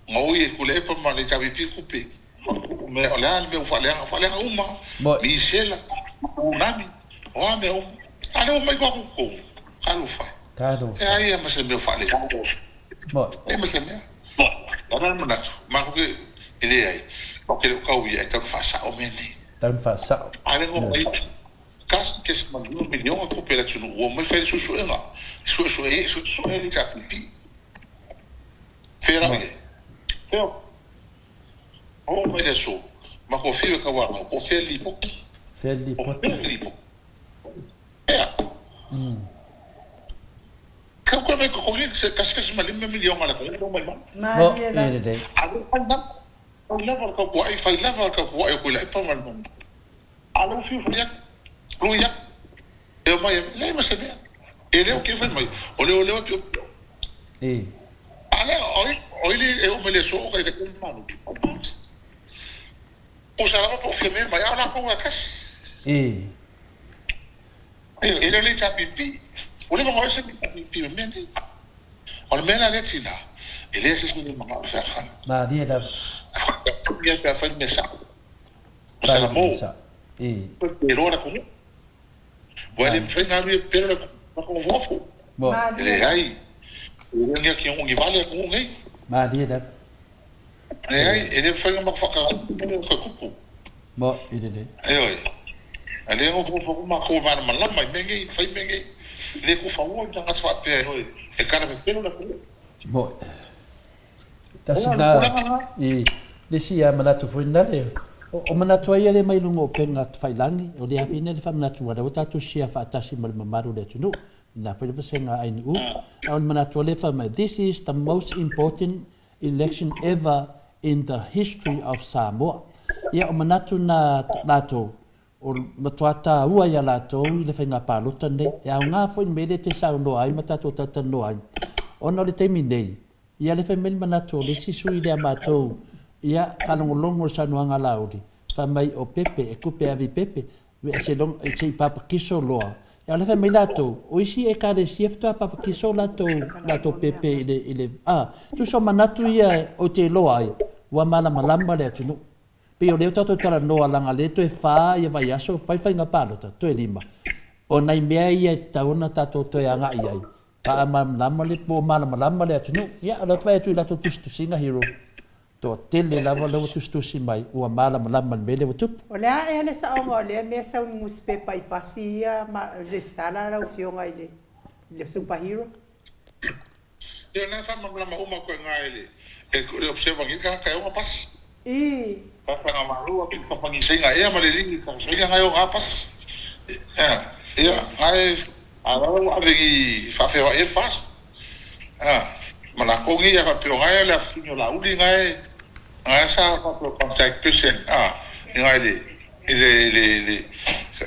ngaoi e Tuilaepa ma le HRPP kupe. O le a le mea ua faaleaga? Faaleaga uma, Mo'i. misela, tsunami, o a mea uma. A lea ua mai koa koukou, talofa e. Talofa. E ai ia ma se mea o faaleaga. Mo'i. E ma se mea. O le a le manatu, matou te e leai, matou te le o tau ia e tau ona faasao mea nei. Tau ona faasao. A lea ua mai 1.2 miliona tupe a le atunuu ua omai fai le suesuega, suesue ai, suesue ai le HRPP. Fea la i ai? Fea? Oo mai le aso, matou afio e Tauanau, po o fea le lipoti? Fea le Po o lipoti? fea le lipoti? Fea? Kau koe mai totogi se 1.5 miliona a le atunuu lea ua mai mai. Mo, e lelei. A lea fai lava, fai lava le tautua'i, fai lava le tautua'i o Tuilaepa ma le mea. A lea ua fiu fai atu, lui atu, e omai e leai ma se mea. E le o ke fai mai, o le o leo atu. E. A lea, oi, oi le e o mai le aso o kai kai malu. O sa lava po o fia mea mai, a o latou e kasi. E. E le o le HRPP. Ua leva ona ese le HRPP ma mea nei. O le mea la lea tina, e leai se isi mea e manao i le fealofani. Malie lava. Ia pe a fai le mea sao. Salamo. E loa le atunuu. Ua e le mafai ona alu ia pepelo le atunuu ma nofonofo. E leai. E le o ni atunuu ni vale atunuu nei. Malie lava. Leai, e le mafai ona matou faatagaina le mea lea o toe tupu. Mo, i lelei. Ioe. A lea e nofonofo atu matou e malamalama i mea nei, fai mea nei. E le tufaua ni tagata faapea e o e tala pepelo le atunuu. Mo, tasi na, i le isi a manatu foi na le, o manatu ai ia lea mai luga o upega tafailagi, o le avina le faamanatu ua lea ua tatou share faatasi ma le mamalu o le atunuu, i na foi le vasega ANU, a o le manatu o lea fai mai, this is the most important election ever in the history of Samoa. Ia, o manatu na latou, o matua tāua ia latou i le faiga palota nei. E aoga foi le mea lea e te saunoa ai ma tatou talatalanoa ai, ona o le taimi nei, ia le fai mai le manatu o le isi sui lea matou, ia, faalogologo i le saunoaga a Laauli, fai mai o Pepe, e tupe e ave i Pepe, se i papakiso loa. A o lea fai mai latou, o isi Ekalesia faatoa papakiso latou, latou pepe i le, i le, a, tusa o manatu ia ou te iloa ai, ua malamalama le atunuu. Pei o lea ua tatou talanoa leaga o lea toe fa ia vaiaso fai faiga palota, toe lima. O nai mea ia e tatau ona tatou toe agai i ai, faamalamalama le, po o malamalama le atunuu. Ia, o lea ou te vaai atu i latou tusitusiga, Hero. Toatele lava lea ua tusitusi mai ua malamalama i le mea lea ua tupu. O le a ea le saoga o lea mea sau i nusipepa i pasi ia ma resitala lau afioga i le super hero? Ia na faamalamalama uma koe nga e le observer ngi tagata e ona pasi. I. Tataga malo atu i kamupani saina ea ma le lini saina nga e ona pasi. Ia nga e A o la ua ave i faafeoai ai le FAST. A, ma lakou nei ia faapea o na e le afifini o Laauli na e, na e sa faapea o contact person, a, i na i le, i le, i le, i le,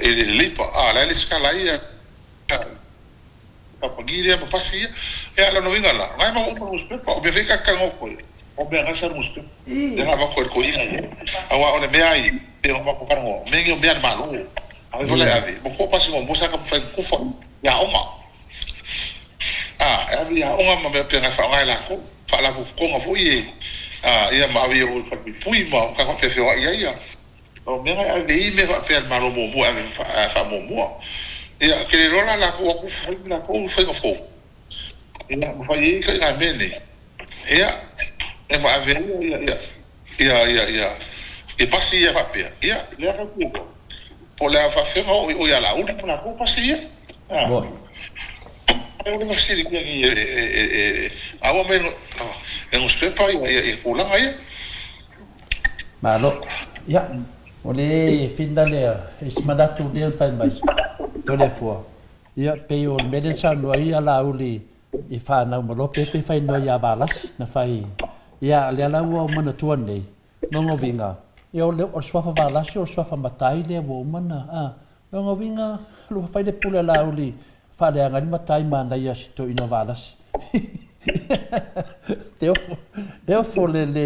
i le Labour, a, la e lesitala ai ia kamupani lea ma pasi ia. Ia, o lona uiga la, o na e maua uma i le nusipepa, o mea foi ta te talanoa atu ai, o mea na e sau i le nusipepa, lea na avatu ai e le toeaina ia. Aua o le mea ai, pei ona matou talanoa, o mea nei o mea a le Malo. Ave foi la e ave, mo koa pasi muamua sa taumafai kufa i aoga. A, e ave i aoga ma mea pea e faaaoga e latou, faalapotopotoga foi e, a, ia ma ave i o i falepuipui ma o mea faapea ai ia. O mea na e ave i mea faapea a le Malo muamua e ave faamuamua. Ia, ke le iloa la latou o atu fai ma latou faiga fou, ia ma fai ai ituaiga mea nei, ia, ia ma ave ai ia, ia, ia, ia, ia, ia pasi ia faapea, ia, lea tatou te iloa, po o le a faafefea ona oo i o ia Laauli ma latou pasi ia. A. Moni. O le fesiligia nei e, e, e, e, a ua aumai e nusipepa ia, ia, ia tulaga ia. Malo. Ia, o le fina lea, e si manatu lea na fai mai, Toleafoa. Ia, pei o le mea lea na saunoa ai ia Laauli i fanau ma lope pe fai noa ia Valasi na fai ia lea la ua ou manatua nei lona uiga ia o le suafa Valasi o le suafa matai lea ua uma na a lona uiga lua fai le pule a Laauli faaleaga ai le matai manaia si toeaina Valasi te ofo te ofo le le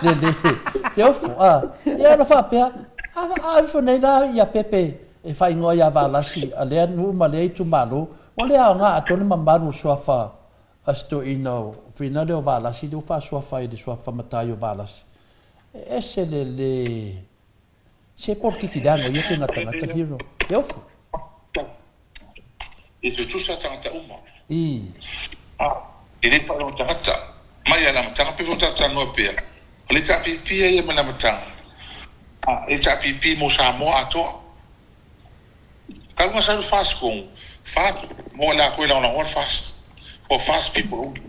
le le te ofo a ia na faapea a a ifo nei la ia Pepe e faaigoa ia Valasi a lea nuu ma lea itumalo Ua le aoga atoa le mamalu o suafa a si toeaina o Whina lea o Valasi lea ua faasuafa ai i le suafa matai o Valasi. E ese le le se polokiki leaga o ia te gatagata hero. Te ofo. E tutusa tagata uma. I. A, e le paia o tagata mai a le amataga pe foi talatalanoa pea, o le HRPP ia mai le amataga, a, HRPP mo Samoa atoa. Talu na sau le FAST tonu, fa mo i latou e lagolagoa le FAST, for FAST people only.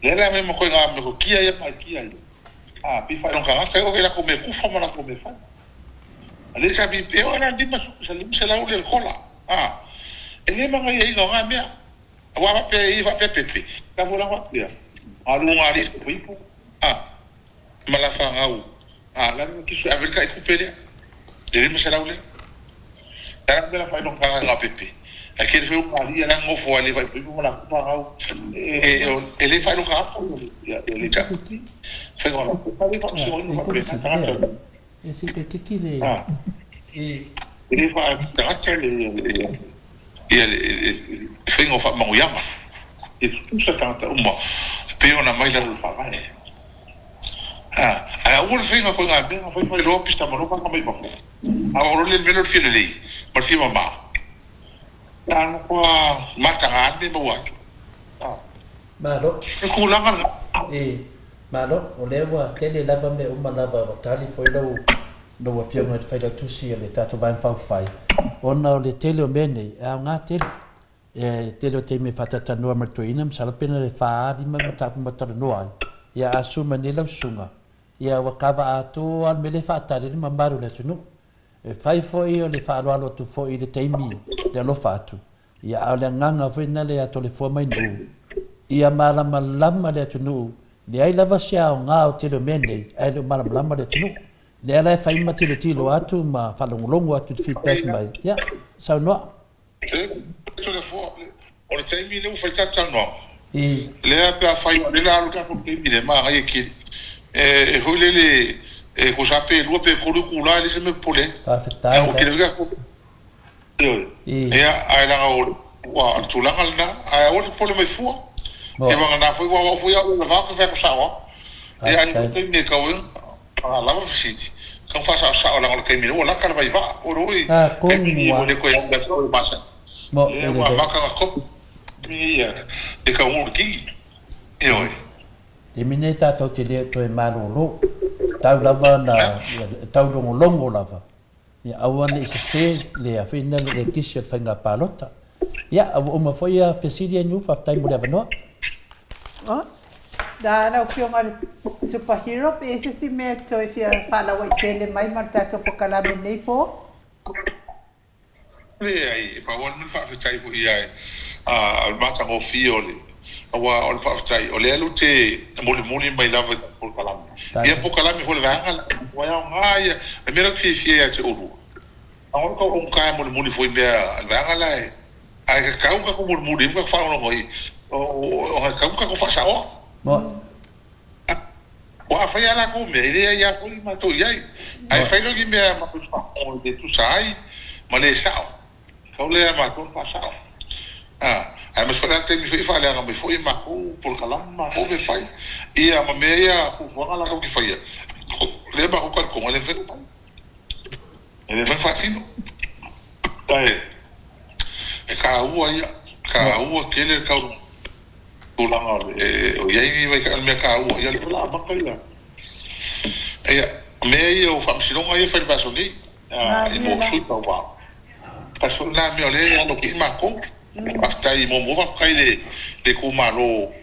Lea la e aumai ma koe nga metotia ia ma aikia ia. A, pei faailoga tagata e oo i latou mea kufa ma latou mea fai. A lea sa pei, e oo la 500 le kola. A, e le manaia ina o na mea. Aua faapea e faapea Pepe, sa foi la faapea, alu nga alii fai ipu, a, ma la fanau, a, la le kiso e ave le tai tupe lea, le 500 lea. Le a la le mea la faailoga tagata nga Pepe, ae tele foi nga alii ia la nofo ai le fai ipu ma la fanau, e le faailoga tagata ia le HRPP. Faiga o la, le faamasinoina faapena tagata. E se pe kiki le e. E le faa-tagata le ia le faiga o faamanuiaga. E tutusa tagata uma e pei ona aumai i lalo o le Faavae. Ae aua le faiga koe ngā mea nga fai fai loa pista ma loa vanga mai fafo. A o le mea lea o le fia lelei ma le fia mama. A matua mataga lava le mea e maua ai. Malo. Le tulaga lena. E, malo, o lea ua tele lava mea uma lava ua tali foi lau lau Afioga i le Failautusi o le tatou Vaega Faaupufai, ona o le tele o mea nei, e aoga tele. E tele o taimi e faatalatanoa ma le toeaina, masalo pe na o le fa, lima mataupu ma talanoa ai, ia a susu mai nei lau susuga, ia ua kava atoa lava le mea lea e faatali ai le mamalu o le atunuu. E fai foi o le faaaloalo atu foi i le taimi le alofa atu, ia a o le agaga foi lena le Toleafoa mai Nuu, ia malamalama le atunuu, leai lava se aoga o tele o mea nei ae le o malamalama le atunuu. Lea la e fai ma tilotilo atu ma faalogologo atu i le feedback mai, ia, saunoa. Toleafoa, o le taimi lea ua fai tatou talanoaga, lea pe afai o lea o le a alu tatou i le taimi lea, manaia tele. E foi lele, e tusa lava pe lua pe tolu itula e leai se mea e popole ai. Faafetai. Ua tele foi tatou. Ioe. Ia, ae leaga o le tulaga lena, ae aua le popole mai fua. Ia vagana foi, aua o au foi au e lavao ou te fai atu sao lava. Ia, ae i ai foi taimi e tau ai ona lava fesili, tau faasaosao leaga o le taimi nei ua lata le vaivaa, ua iloa foi taimi nei ua le toe alu ai foi masani. Ia ua amata ona topu ia e taunuu i le kini. Ioe. Taimi nei tatou te le toe malolo, tatau lava ona taulogologo lava Ia aua ne i sese le afeina le lekisi o le faiga palota. Ia, ua uma foi ia fesili ia Niu, faafetai mo le avanoa. Oh, na lau Afioga i le Super Hero, pe i ai se isi mea e toe fia faalauaitele mai ma le tatou polokalame nei po? Leai, e pau lava le mea faafetai foi ia a le matagofie o le, aua o le faafetai, o lea ou te mulimuli mai lava i le polokalame. Ia polokalame foi o le vaega lea, aua e aoga ia, le mea lea ou te fiafia ai ia te oulua, aua le tau augata e mulimuli foi i mea a le vaega la e, ae tatau ona tatou mulimuli ai ma tatou faalogologo ai, ona e tatau ona tatou faasaoa. Ua fai a latou mea, e leai lava foi matou i ai. Ae fai loa ni mea matou te faafofoga e le tusa ai ma le sao, tatau lea ia matou ona faasao. Aemaise foi la le taimi foi e faaleaga mai foi matou polokalame ma matou mea fai, ia ma mea ia fuafuaga latou te faia, lea matou talitonu e le mafai ona fai. E le mafai ona faatino. Ae e taua ia, taua tele le tau tulaga o le o i ai ni vaitaimi o le mea taua ia lea o le a amata ia ia mea ia o faamasinoga ia e fai i le vaiaso nei i mo sui tauva. Tasi foi lena mea o lea e alo atu i ai matou. Faafetai muamua faafetai i le itumalo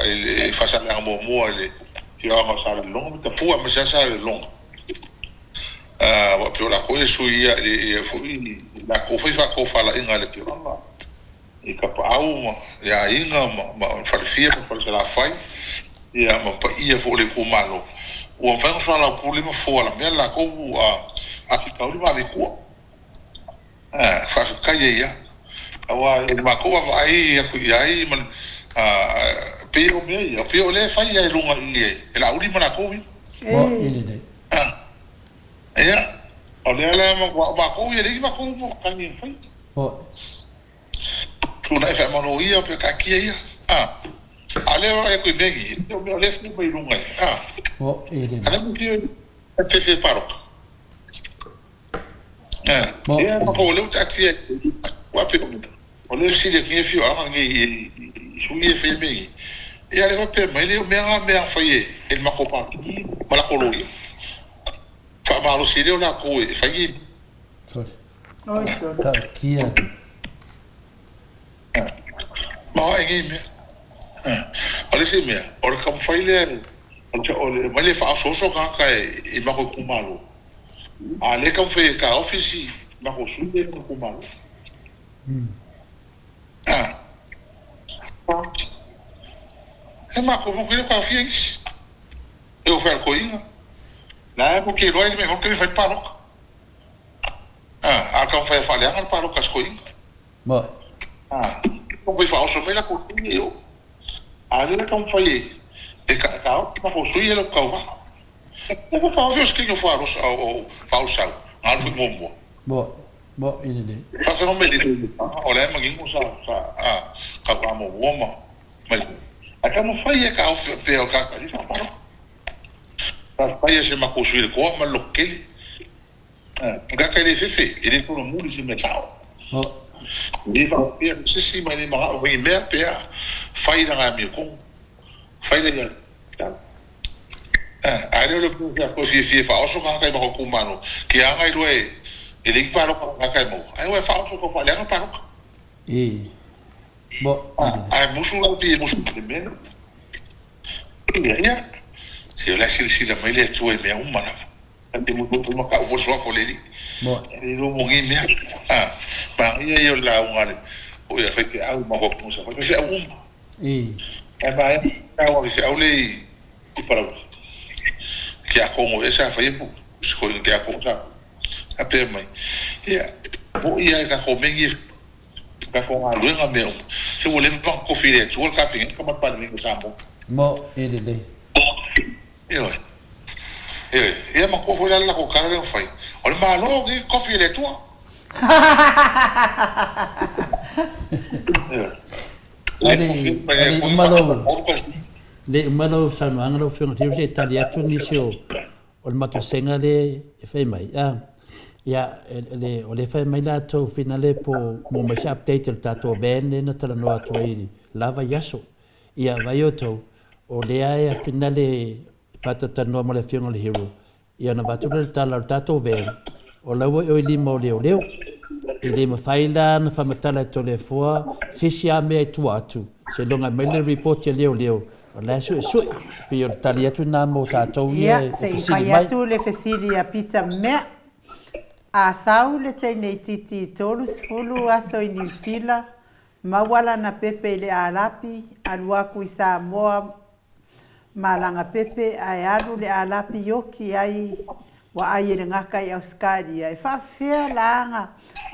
i le Faasaleleaga muamua i le afioaga o Salelologa ma Tafua aemaise lava Salelologa. Aua pei o latou ia sui ia ia foi latou foi faatofalaiga a le afioaga i Tapaau ma i aiga ma ma Falefia ma Falesalafai ia ma paia foi o le itumalo ua mafai ona soalaupule ma fua la mea latou afitauli ma ave i tua. Faafetai ai ia aua i le matou vaavaai atu i ai ma pei o mea ia pei o lea e fai lava i luga i e Laauli ma latou ia. Ia, o lea la aua o matou ia e leai ni matou tagi e mafai. Tuanai faamalo ia pe taatia ia. A o lea e vaavaai atu i mea nei, o mea o lea e fai mai i luga a. A lea mo fia palota. Ia, ma o lea ua taatia aua pei o lea e fesili atu nei afioaga nei i sui ia e faia mea nei. Ia lea faapea mai le mea na mea na fai e le matou pati ma latou loia. Faamalosi ai lea o latou e fai nei mea. Sorry. Oi, sorry. Taatia. Ma ai nei mea. O le isi mea, o le taumafai lea, o le aumai lea e faaosooso tagata i matou itumalo. A lea e taumafai e taofi si matou sui lea i lona itumalo. A. E matou motu e le o taofia nisi. E o fai a le toeaina. La e matou te iloa e le mea e fai le palota. A, a taumafai e faaleaga le palota a si toeaina. Ma. A, taumafai e faaoso mai latou sui e o. A lea e taumafai e taofi matou sui e le o tauva. Ua se kini o Faaolosau, na alu foi muamua. Mo, mo, i lelei. Faafegai mai le o la e manino sa, sa, a, tauva muamua ma, ma le. Ae taumafai e taofi faapea o le tagata e le faapalota. Faafetai i si matou sui le toa ma le loto tele. O le ata e le fefe, e le solomuli se mea sao. E le faapea se isi ma e le manao mai mea pe a fai lana amiotonu. Fai le ia tau. A le o le mea toe fiafia e faaoso tagata i matou itumalo, ke aga iloa e leai ni palota a tagata e maua, ae o e faaoso tau faaleaga palota. Ae musu la pei e musu i le mea. Ia, ia. Se o le a silasila mai le Atua i mea uma lava. Ta te musu ma tau foi suafa o le Alii. E le iloa mo nei mea. A, manaia ia o le lauga a le, foi a le faifeau ma hopu sa faifeau uma. Ae maea lauga a faifeau le i Palauli. Tiakono ea sa faia po o se tiakono sa faapea mai. Ia, moni lava i tatou mea nei tatou galuega mea uma, se ua leva ona tofi e le Atua le Kapeneta ma le Palemene o Samoa. Mo e lelei. Ioe. Ioe. Ia matua foi la le latou tala lea na fai, o le Malo lenei na tofi e le Atua. Ioe. Ae le i le uma lou, le i uma lau saunoaga lau Afioga, se i tali atu nisi o O le matou lea e fai mai, a, ia, le, o lea e fai mai latou finale po mo mai se update o le tatou van lea na talanoa atu ai i la vaiaso. Ia, vaai outou, o lea e finale faatatalanoa ma le Afioga i le Hero, ia ona avatu lea o le tala o le tatou van, o la ua i o i lima o leoleo. E le mafai la ona faamatala e Toleafoa se isi lava mea i tua atu, seiloga e aumai le report a leoleo, O la e suesue, pei o le tali atu lena mo tatou ia e fesili mai. Ia, se i fai atu le fesili a Peter Mea. A sau le teineitiiti i 30 aso i Niu Sila, maua lana pepe i le Alapi, alu aku i Samoa ma lana pepe ae alu le Alapi ioki ai ua ai e le gaka i Ausetalia, e faafefea la na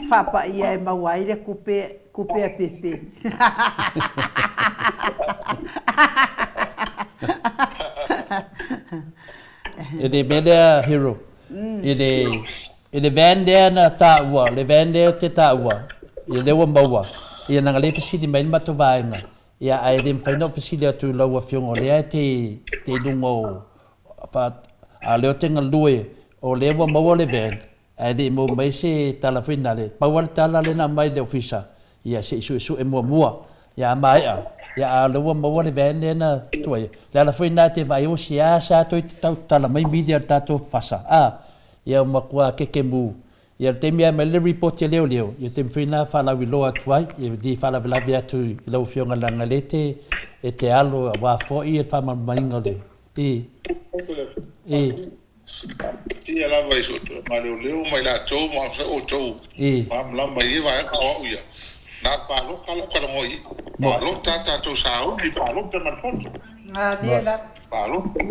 faapaia e maua ai le kupe kupe a pepe? I le mea lea Hero, i le i le van lea na taua, le van lea ou te taua, ia lea ua maua, ia leaga lea e fesili mai le matou vaega, ia ae le mafai ona ou fesili atu i lau afioga o lea e te te i luga o A o lea ou te galue, o lea ua maua le van, ae le i maua mai se tala foi nale. Pau lava le tala lea na aumai i le ofisa, ia se i suesue muamua, ia a maea, ia a o lea ua maua le van lea na tuai. O le ala foi lena e te vaai, ua seasea toe tau tatala mai media o le tatou fasa, a, ia ua matua kekemu. Ia o le taimi e aumai ai le report a leoleo, ia o le taimi foi lena e faalauiloa atu ai, e le faalavelave atu i lau Afioga leaga o lea e te, e te alo aua foi le faamalamalamaina o le I. I. Ia lava i so maleoleo ma i latou ma sa outou malamalama i ia vaega o au ia, na palota lau talanoa i i. Palota a tatou sauni, palota ma le poto. Palota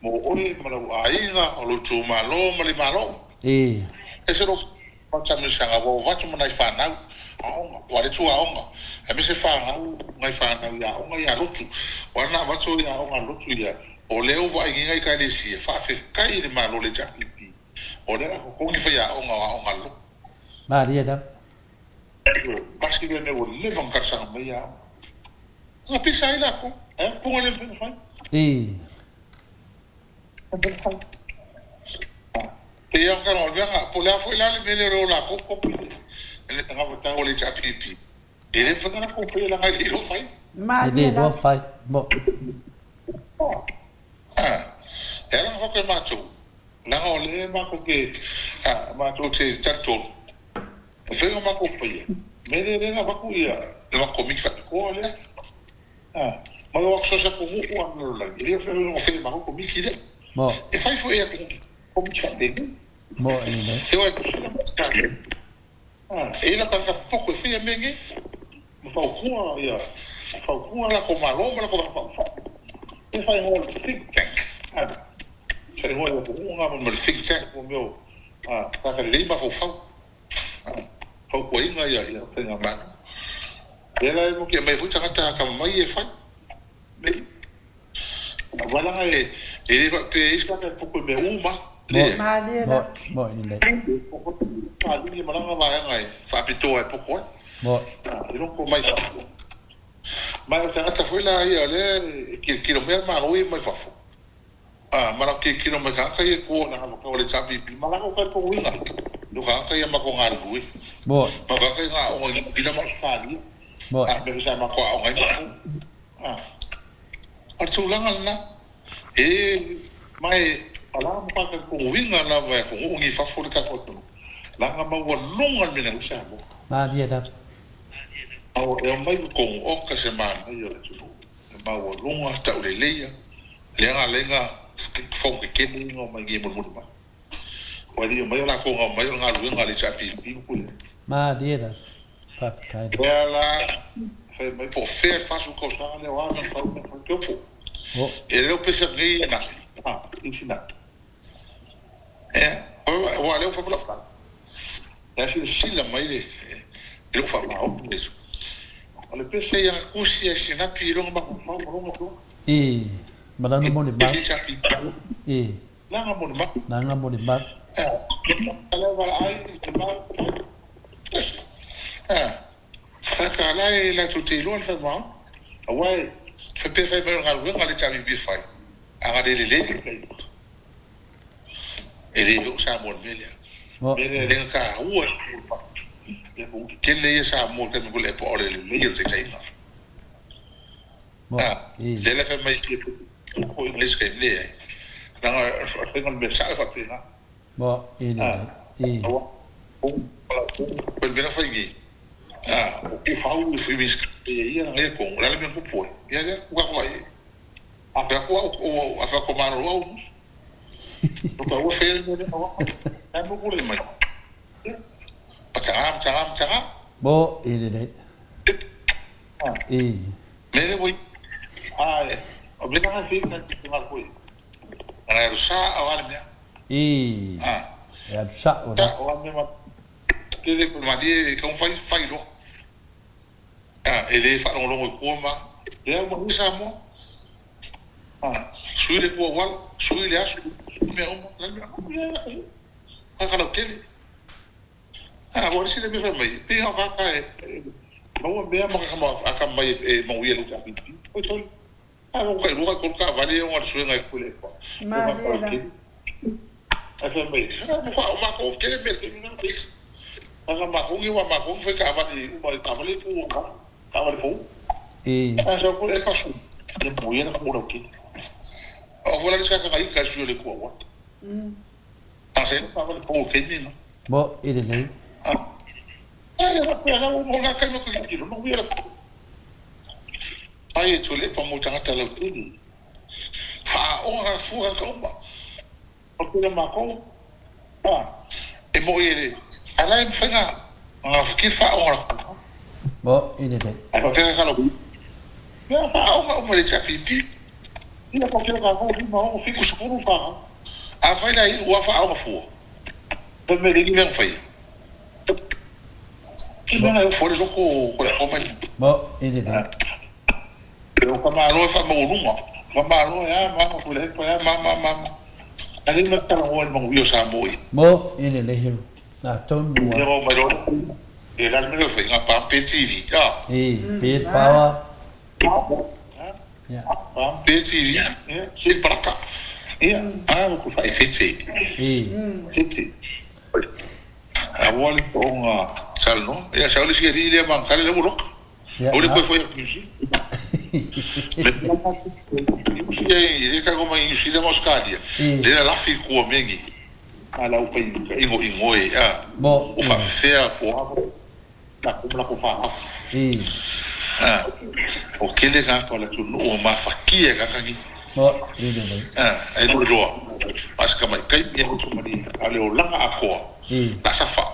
mo oe ma lau aiga, o lou itumalo ma le Malo. Ese lou faatamisaga ua avatu ma nai fanau aoga, ua le tu aoga, aemaise fanau nai fanau i aoga ia lotu. Ua na avatu i aoga lotu ia, o lea ua vaai nei nai ekalesia, faafetai i le Malo le HRPP, o lea la totogi faiaoga o aoga lotu. Malie lava. Tasi lea mea ua leva ona talosaga mai ia aoga. Ua pisa ai latou, eh, puga le mafai ona fai. Pei lava ona talanoa atu, po o le a foi la le mea lea o latou kopi le anavatau a le HRPP, e le mafai ona latou faia leaga e le iloa fai. E le iloa fai. Mo. E ala ona fai atu e matou, leaga o lea matou te, matou te talitonu, e fai ona matou faia, mea lea lea na avatu ia le matou Komiti Faapitoa lea. Ma o atu so o se atunuu a le lalolagi, e le o se gofie ma Komiti lea. Mo. E fai foi e atunuu Komiti faapenei. Mo e lelei. E o e E i ai la tagata popoto e faia mea nei, ma fautua ia, fautua latou malo ma latou vaega faaupufai. E fai igoa o le think tank. Fai igoa i atunuu na ma le think tank mo mea o tagata lelei mafaufau. Fautuaina ia ia faigamalo. Lea la e moki aumai foi tagata atamamai e fai. Nei. Aua leaga e e le faapea e i ai se tagata e poto i mea uma. Malie la. Moi lelei. Malie ma lana vaega e faapitoa e poto ai. Moi. I roto mai fafo. Ma o tagata foi la ia o lea e tilotilo mai a le Malo ia mai fafo. A, ma latou tilotilo mai tagata ia i tua o le anavatau a le HRPP, ma latou talitonuina i o tagata ia matou galulue, ma o tagata ia na aoga i Niu Sila ma Ausetalia, a mea foi sa matou aoga ai matou. A, o le tulaga lena. E, ma e, o la matua talitonuina lava e atunuu nei i fafo le tatou atunuu, leaga maualuga le mea na i ai Samoa. Malie lava. A e omai i totonu, oka se manaia o le atunuu. Le maualuga tauleleia, lea na ala ai na fono tetele ia na omai nei e molimoli mai. Ua le i omai o latou na omai o le galuega a le HRPP ma Pulega. Malie lava. Faafetai lava. Lea la fai mai po o fea le 40 tausaga lea o a mea na fai, mea na fai, Teofo. E le o pese atu nei ia na, a, i sina. Ea, aua o lea ua fai ma lau tala. La e silasila mai le i lou faamaoni Iesu. O le pese ia na tusi ai sinapi i lona mafaufau ma lona tulaga. I, ma lana molimau. I, Lana molimau. Lana molimau. Ea, lea valaai te mau. Ea, kaka la e latou te iloa le faamaoni. Aua e faapea fai mai o le galuega a le HRPP e fai, a na le lelei le taimi. E le iloa Samoa i le mea lea. O le mea lea lea na taua ai le pule ia pule tetele ia Samoa i le taimi o Tuilaepa o le lelei o le taitaiga. A, lea la e fai mai ko i nisi taimi leai. Leaga o le faiga o le mea sao e faapena. A, aua o le mea na fai nei, a, o ku hau i Minisita ia ia tonu, o le a le mea na tupu ai? Ia lea, ua tatou vaai i ai. A fai atu au, a fai atu malolo au, no ka ua fea le mea lea na mo kule mai. Matanga, matanga, matanga. Mo i lelei. I. Me le wai. Ai, o me na fi na ti nga koe. Ana e sa o ale mea. I. E alu sa o la. O ale mea ma te le ma li ka fai fai lo. A, e le faalogologo i kua ma lea ua manuia Samoa. A, sui le kua auala, sui le aso, sui mea uma, la le mea manuia ai atunuu. Kaka lautele. A, ua ese le mea fai mai, pei o kaka e maua mea ma atamai e manuia le HRPP. Oi sole. A, ua tailua taitolu taavale ia ona le suega e pule e pa. Malie la. Ae fai mai, a, o matou tele mea i le taimi lena. Leaga matou nei aua matou na fai taavale uma i taavale pu o matou, taavale fou. Ae sau foi e pasu, ia manuia le atunuu lautele. O au foi la le isi tagata na ita i le sui o le Itu Auala. A sa i ai taavale fou i le taimi lena. Mo i lelei. A le faapea la ua maua taimi o tilotilo, manuia le atunuu. Ai e Tuilaepa mo tagata lautele. Faaoga fua tagata uma. O tele o matou, a, e moi e le, a la e mafai na, na fiki le faaoga o la Mo i lelei. Ae faapea ka lau, ia faaoga uma i le HRPP. Ia ko tele tatou 5, 6, 7, 10 fanau. Afai la iu ua faaoga fua, fai mai le mea na faia. Ke mea na e ofo ai le loko o ko le akoa mai. Mo i lelei. E o ka Malo e faamaualuga, o ka Malo e a ma ma Tuilaepa e a ma ma ma ma. A le ma talanoa i le manuia o Samoa ia. Mo i lelei heu na tonu a. Ia o mai loa e la le mea lea o fai, na pam pe TV a. I pe power. Ia. Pam pe TV ia, se le palaka. Ia, a ua ku faaeteete. I. Tete. A ua le toga talanoa. Ia sau le isi alii lea ma ana tala lea ua loka. Aua le toe foi atu i Niu Sila. E le tago mai Niu Sila ma Ausetalia, lea na lafi i tua mea nei. A lau fai igoigo e a o faafefea po o a latou ma latou fanau. A o tele tagata o le atunuu ua mafatia e tagata nei. A e le iloa a o se tamaitai ia a o le olaga atoa la safa.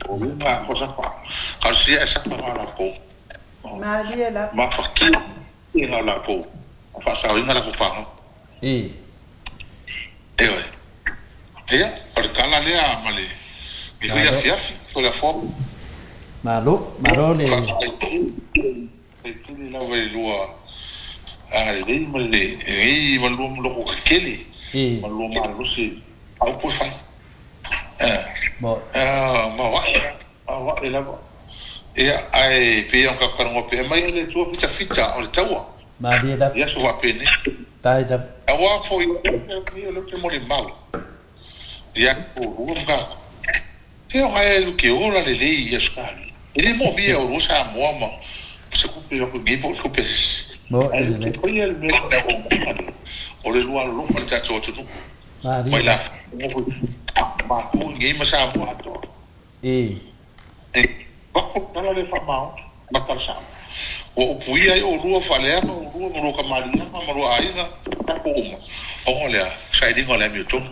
O luga o sapa, ka o sia e sapa na o lakou. Malie lava. Mafakia na o lakou, faasaoina lakou fanau. Ioe. Ia, o le tala lea ma le i afiafi, o le afoaga. Malo, malo le. Faipule lava i lua agalelei ma le lelei ma lua loko tetele ma lua malolosi a upu e fai. Ma o ae lava. Ia, ae pei ona tatou talanoa pea, aumai e le Atua fitafita o le taua Malie lava. i aso faapenei. Faafetai lava. Auā foi o lea ou te molimau ia te oulua ma tatou. E o ae lu ke ola lelei i Australia. E le moomia e oulua Samoa ma se tupe atu nei po o se tupe a se isi. Ae lu ke faia le mea lea ua uma nei, o le lua alolofa i le tatou atunuu. Mai latou matou nei ma Samoa atoa. E avatu le tala lea faamaoni ma tala sao. Ua upuia ai oulua faaleaga oulua ma lua kamaliaga ma lua aiga tatou uma, ona o le a? Sailiga o le amiotonu.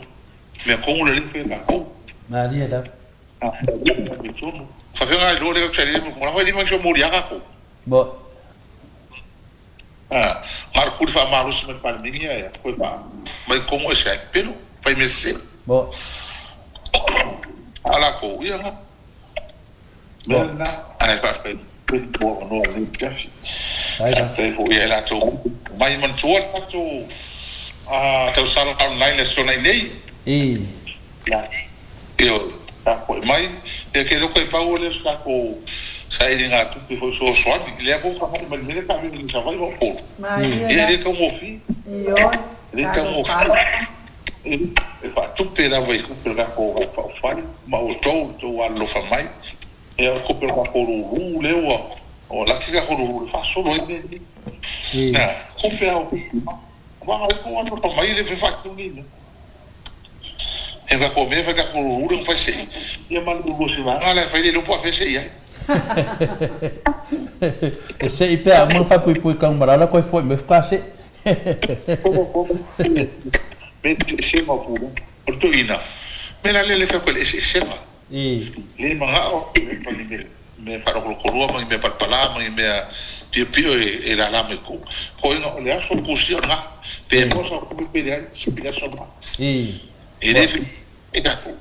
Mea tonu lelei fai e tatou. Malie lava. Amiotonu. Faafefea na iloa lea tatou saili amiotonu? La fai lima ni somolia tatou. Mo. A, na o le kuli faamalosi mai le Palemene ia ea, koe faa mai tonu ese ai, pelo, fai mea sese. Mo. A o latou, ia na. Mea lena, ae faafetai tele mo avanoa o lenei afiafi. Faafetai foi ia i latou mai manatua le tatou tausala online le Aso Toonai nei. Ioe, tapuai mai. Ia ke loko e pau o lea o se tatou sailiga tupe foi fesoasoani. Lea foi ua tagai mai le mea lea taavili i Savaii ma Upolu. Ia e le taugofie. E le taugofie. E faatupe lava i tupe o le tatou faaufai ma outou le tou alolofa mai. Ia o tupe o le tatou lulu lea ua ua laki le tatou lulu i le faasolo ai mea nei. Na, tupe lava o tupe ma aua na outou alolofa mai e le mafai ona faatino nei mea. E tatou mea e fai tatou lulu lea na fai sei ia ma le lulu o se vaega la e fai le iloa po o afea e sei ai. E sei pea uma na faapuipui tagumalala koe foi mai faatoa sei. Me eseesega o pulega. O le toeaina, mea la lea le fai atu ai le eseesega. Le manao ma ni mea faalotoloa ma ni mea palapala ma ni mea piopio e lala mai tua. Koina o le aso o le kusia o lena. Pe maua sau tupe pe leai, sipi le aso lena. E le fai e tatou. O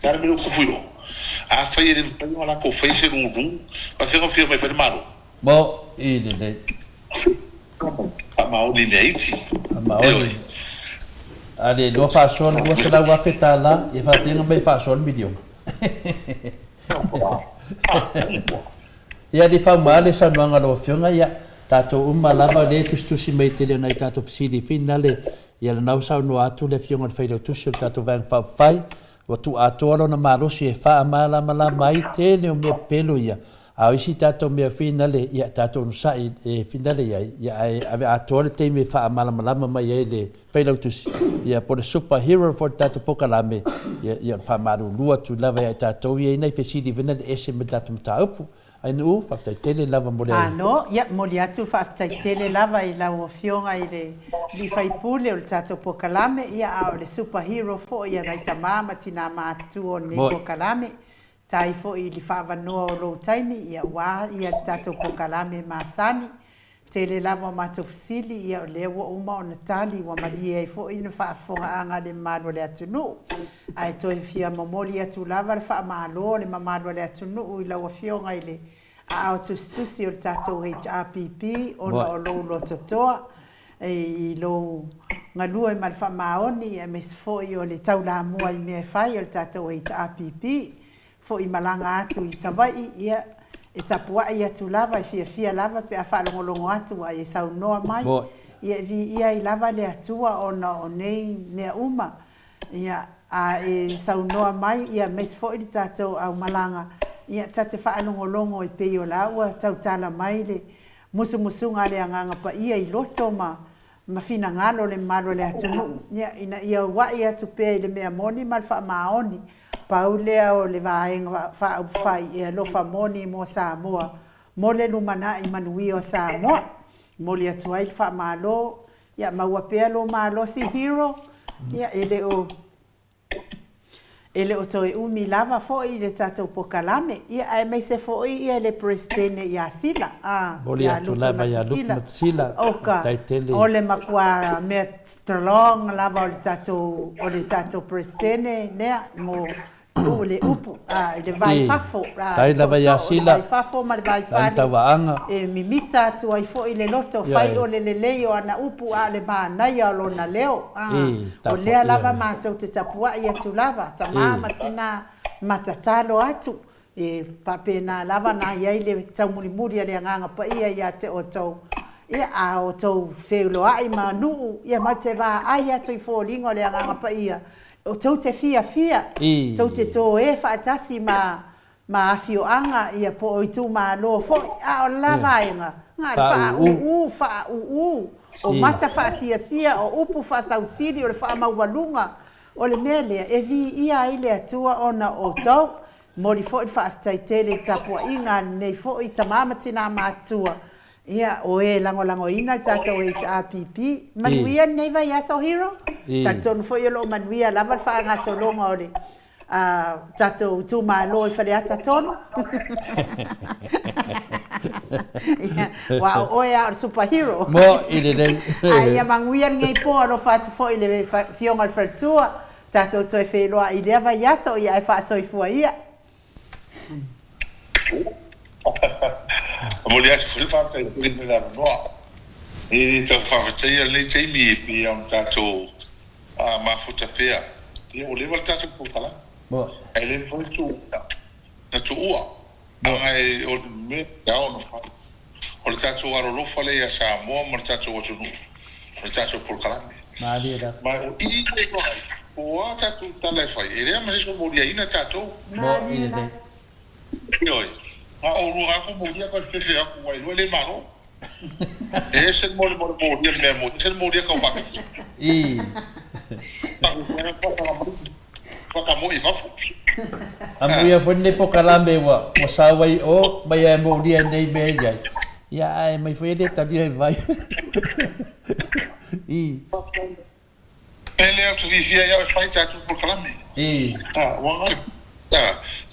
le a le mea lea ua tupu i o? Afai e le mafai ona latou faia se lulu, faafefea ona fia mai e fai le Malo? Mo i lelei. Faamaoni i mea iti. Faamaoni. A le iloa faasoa le 200,000 tala, ia faapea mai faasoa le miliona. Ia le fauma le saunoaga a lau Afioga, ia tatou uma lava o lea e tusitusi mai tele o nai tatou fesili finale, ia lena ua saunoa atu le Afioga i le Failautusi o le tatou Vaega Faaupufai, ua tuuatoa lona malosi e faamalamalama ai tele o mea pepelo ia. A o isi tatou mea finale, ia tatou onosai e finale i ai, ia ae ave atoa le taimi e faamalamalama mai ai le Failautusi, ia po o le super hero foi le tatou polokalame, ia, ia ona faamalulu atu lava ia i tatou ia i nai fesili foi na le ese mai le tatou mataupu. Ainuu, faafetai tele lava mo le. Malo, ia momoli atu le faafetai tele lava i lau Afioga i le Alii Faipule o le tatou polokalame, ia a o le super hero foi a nai tama ma tina matutua o lenei polokalame. Tai foi i le faaavanoa o lou taimi ia aua ia le tatou polokalame masani. Tele lava o matou fesili ia o lea ua uma ona tali ua malie ai foi le faafofogaaga a le mamalu o le atunuu. Ae toe fia momoli atu lava le faamalo a le mamalu o le atunuu i lau Afioga i le Aao Tusitusi o le tatou HRPP ona o lou lototoa i lou galue ma le faamaoni aemaise foi o le taulamua i mea e fai a le tatou HRPP. Foi malaga atu i Savaii, ia, e tapuai atu lava, e fiafia lava pe a faalogologo atu a e saunoa mai, ia, e viia ai lava le Atua ona o nei mea uma, ia, a e saunoa mai, ia, aemaise foi le tatou aumalaga, ia, ta te faalogologo e pei o la ua tautala mai le musumusuga a le Agaga Paia i loto ma ma finagalo le mamalu o le atunuu, ia, ina ia ua'i atu pea i le mea moni ma le faamaoni. Pau lea o le Vaega Faaupufai e alofa moni mo Samoa, mo le lumanai manuia o Samoa. Momoli atu ai le faamalo, ia maua pea lo malosi Hero, ia, e le o E le o toe umi lava foi le tatou pokalame, ia aemaise foi ia le Peresetene ia Sila, a, Momoli ia atu Lupu lava ia Lupu Matasila. Matasila, Oka, faafetai tele. o le matua mea strong lava o le tatou, o le tatou Peresetene lea mo uu le upu, a, i le va i I, fafo, a, tai le lava ia tootoo o le Sila, va i fafo ma le va i Lani fale, Tauvaanga. e mimita atu ai foi le loto, Ia fai e. o le lelei o ana upu a o le manaia o lona leo. A, I, o lea tapuai lava ia. matou te tapuai atu lava, tamā I. ma tinā, ma tatalo atu, e faapena lava na i ai le taumulimuli a le Agaga Paia ia te outou. Ia, a outou feiloai ma nuu, ia matou te vaai atu i foliga o le Agaga Paia, tou te fiafia, tou te toe faatasi ma ma afioaga, ia po o itumalo foi, a o le la vaega, na o le faauu, faauu, o mata faasiasia, o upu faasausili, o le faamaualuga, o le mea lea e viia ai le Atua ona o outou. Momoli foi le faafetai tele i le tapuaiga a lenei foi tama ma tina matutua, ia, o e lagolagoina le tatou HRPP. Manuia lenei vaiaso Hero, talitonu foi o lo o manuia lava le faagasologa o le tatou itumalo i Faleata 3. Ia, aua o oe lava o le super hero. Mo'i lelei. Ae ia manuia lenei po, alofa atu foi i le Afioga i le Faletua, tatou toe feiloai i lea vaiaso, ia ae faasoifua ia. Momoli atu foi le faafetai tele mo le avanoa. E le tau faafetaia lenei taimi e pei ona tatou mafuta pea. Ia ua leva le tatou polokalame. Ae le mafai ona tuua. Leaga o le mea e ao ona fai, o le tatou alolofa lea ia Samoa ma le tatou atunuu, o le tatou polokalame. Ma o i lea e ai, po o a tatou tala e fai, e leai ma se isi o moliaina tatou. Ioe, na o lua aku molia ka fefe aku wa iloa le malo. E ese le mole mole molia le mea moni, ese le molia kau faapito. I. Whakamoi i fafo. Amuia foi lenei pokalame ua ua sau ai o mai ae molia nei mea i ai. Ia ae mai foi e le talia e vai. I. E le atu fiafia ai au e fai tatou polokalame. I.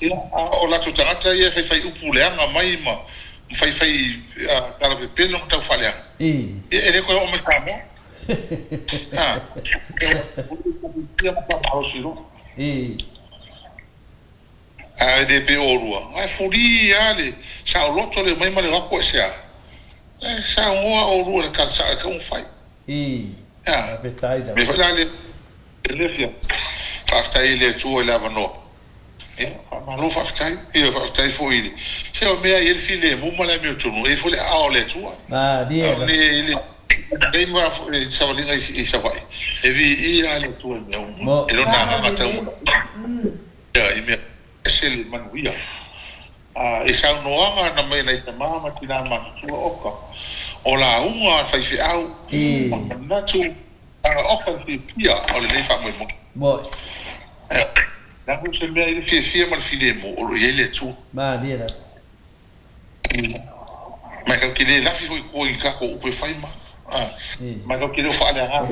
Ia, a o latou tagata ia e faifai upu leaga mai ma faifai tala pepelo ma tau faaleaga. I. Ia, e le toe oo mai Samoa. A, e malosi loa. I. A e le pei o olua, ae fuli lava le saoloto le omai ma le o atu aisea? E saunoa olua i le tala sao e tatau ona fai. I. A, mea foi la lea e fia faafetai ai i le Atua i le avanoa. Ia, faamalo faafetai. Ioe, faafetai foi i le, se o mea e i ai le filemu ma le amiotonu, e i ai foi le aao o le Atua. Malie lava. Nei ma savaliga i Savaii, e viia lava le Atua i mea uma, e lona agaga taumanaia i mea ese le manuia. A i saunoaga na mai nai tama ma tina matutua oka, o lauga a le faifeau, o manatu oka le fiafia o lenei faamoemoe. Leaga o se mea i le fiafia ma le filemu o lo o i ai le Atua. Malie lava. Mai kau te le lafi foi koe i kako upu e fai ma. Mai kau te leo faaleaga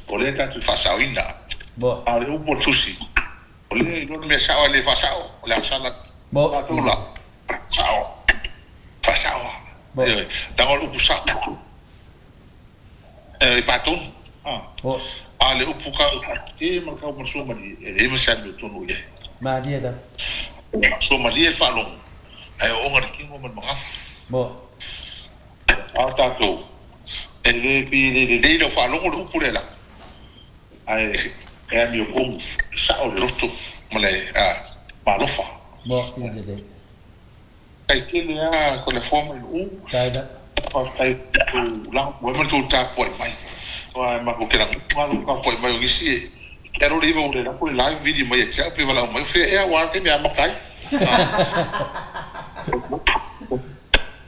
o lea tatou te faasaoina. A o le upu a le Tusi, o lea e iloa le mea sao ae le faasao, o le agasala tatou la, faasao, faasao lava. Ioe, leaga o le upu sao e patonu, a o le upu kau faasese ma le kau ma le suamalie, e leai ma se amiotonu i ai. Malie lava. Suamalie le faalogo, ae ooga le tino ma le magafa. A o tatou, e le pei e le lelei lau faalogo le upu lea lava, ae e amiotonu, e sao le loto ma le alofa. Lelei. Faafetai tele lava ko le foa mai Nu'u. Faafetai i lo outou lagolago mai ma le tou tapuai mai. Aua e matou te lagona lou tapuai mai o nisi e te alo le iva ua le lako le live vili mai ia te au pe valaau mai o fea ea aua le taimi e amata ai.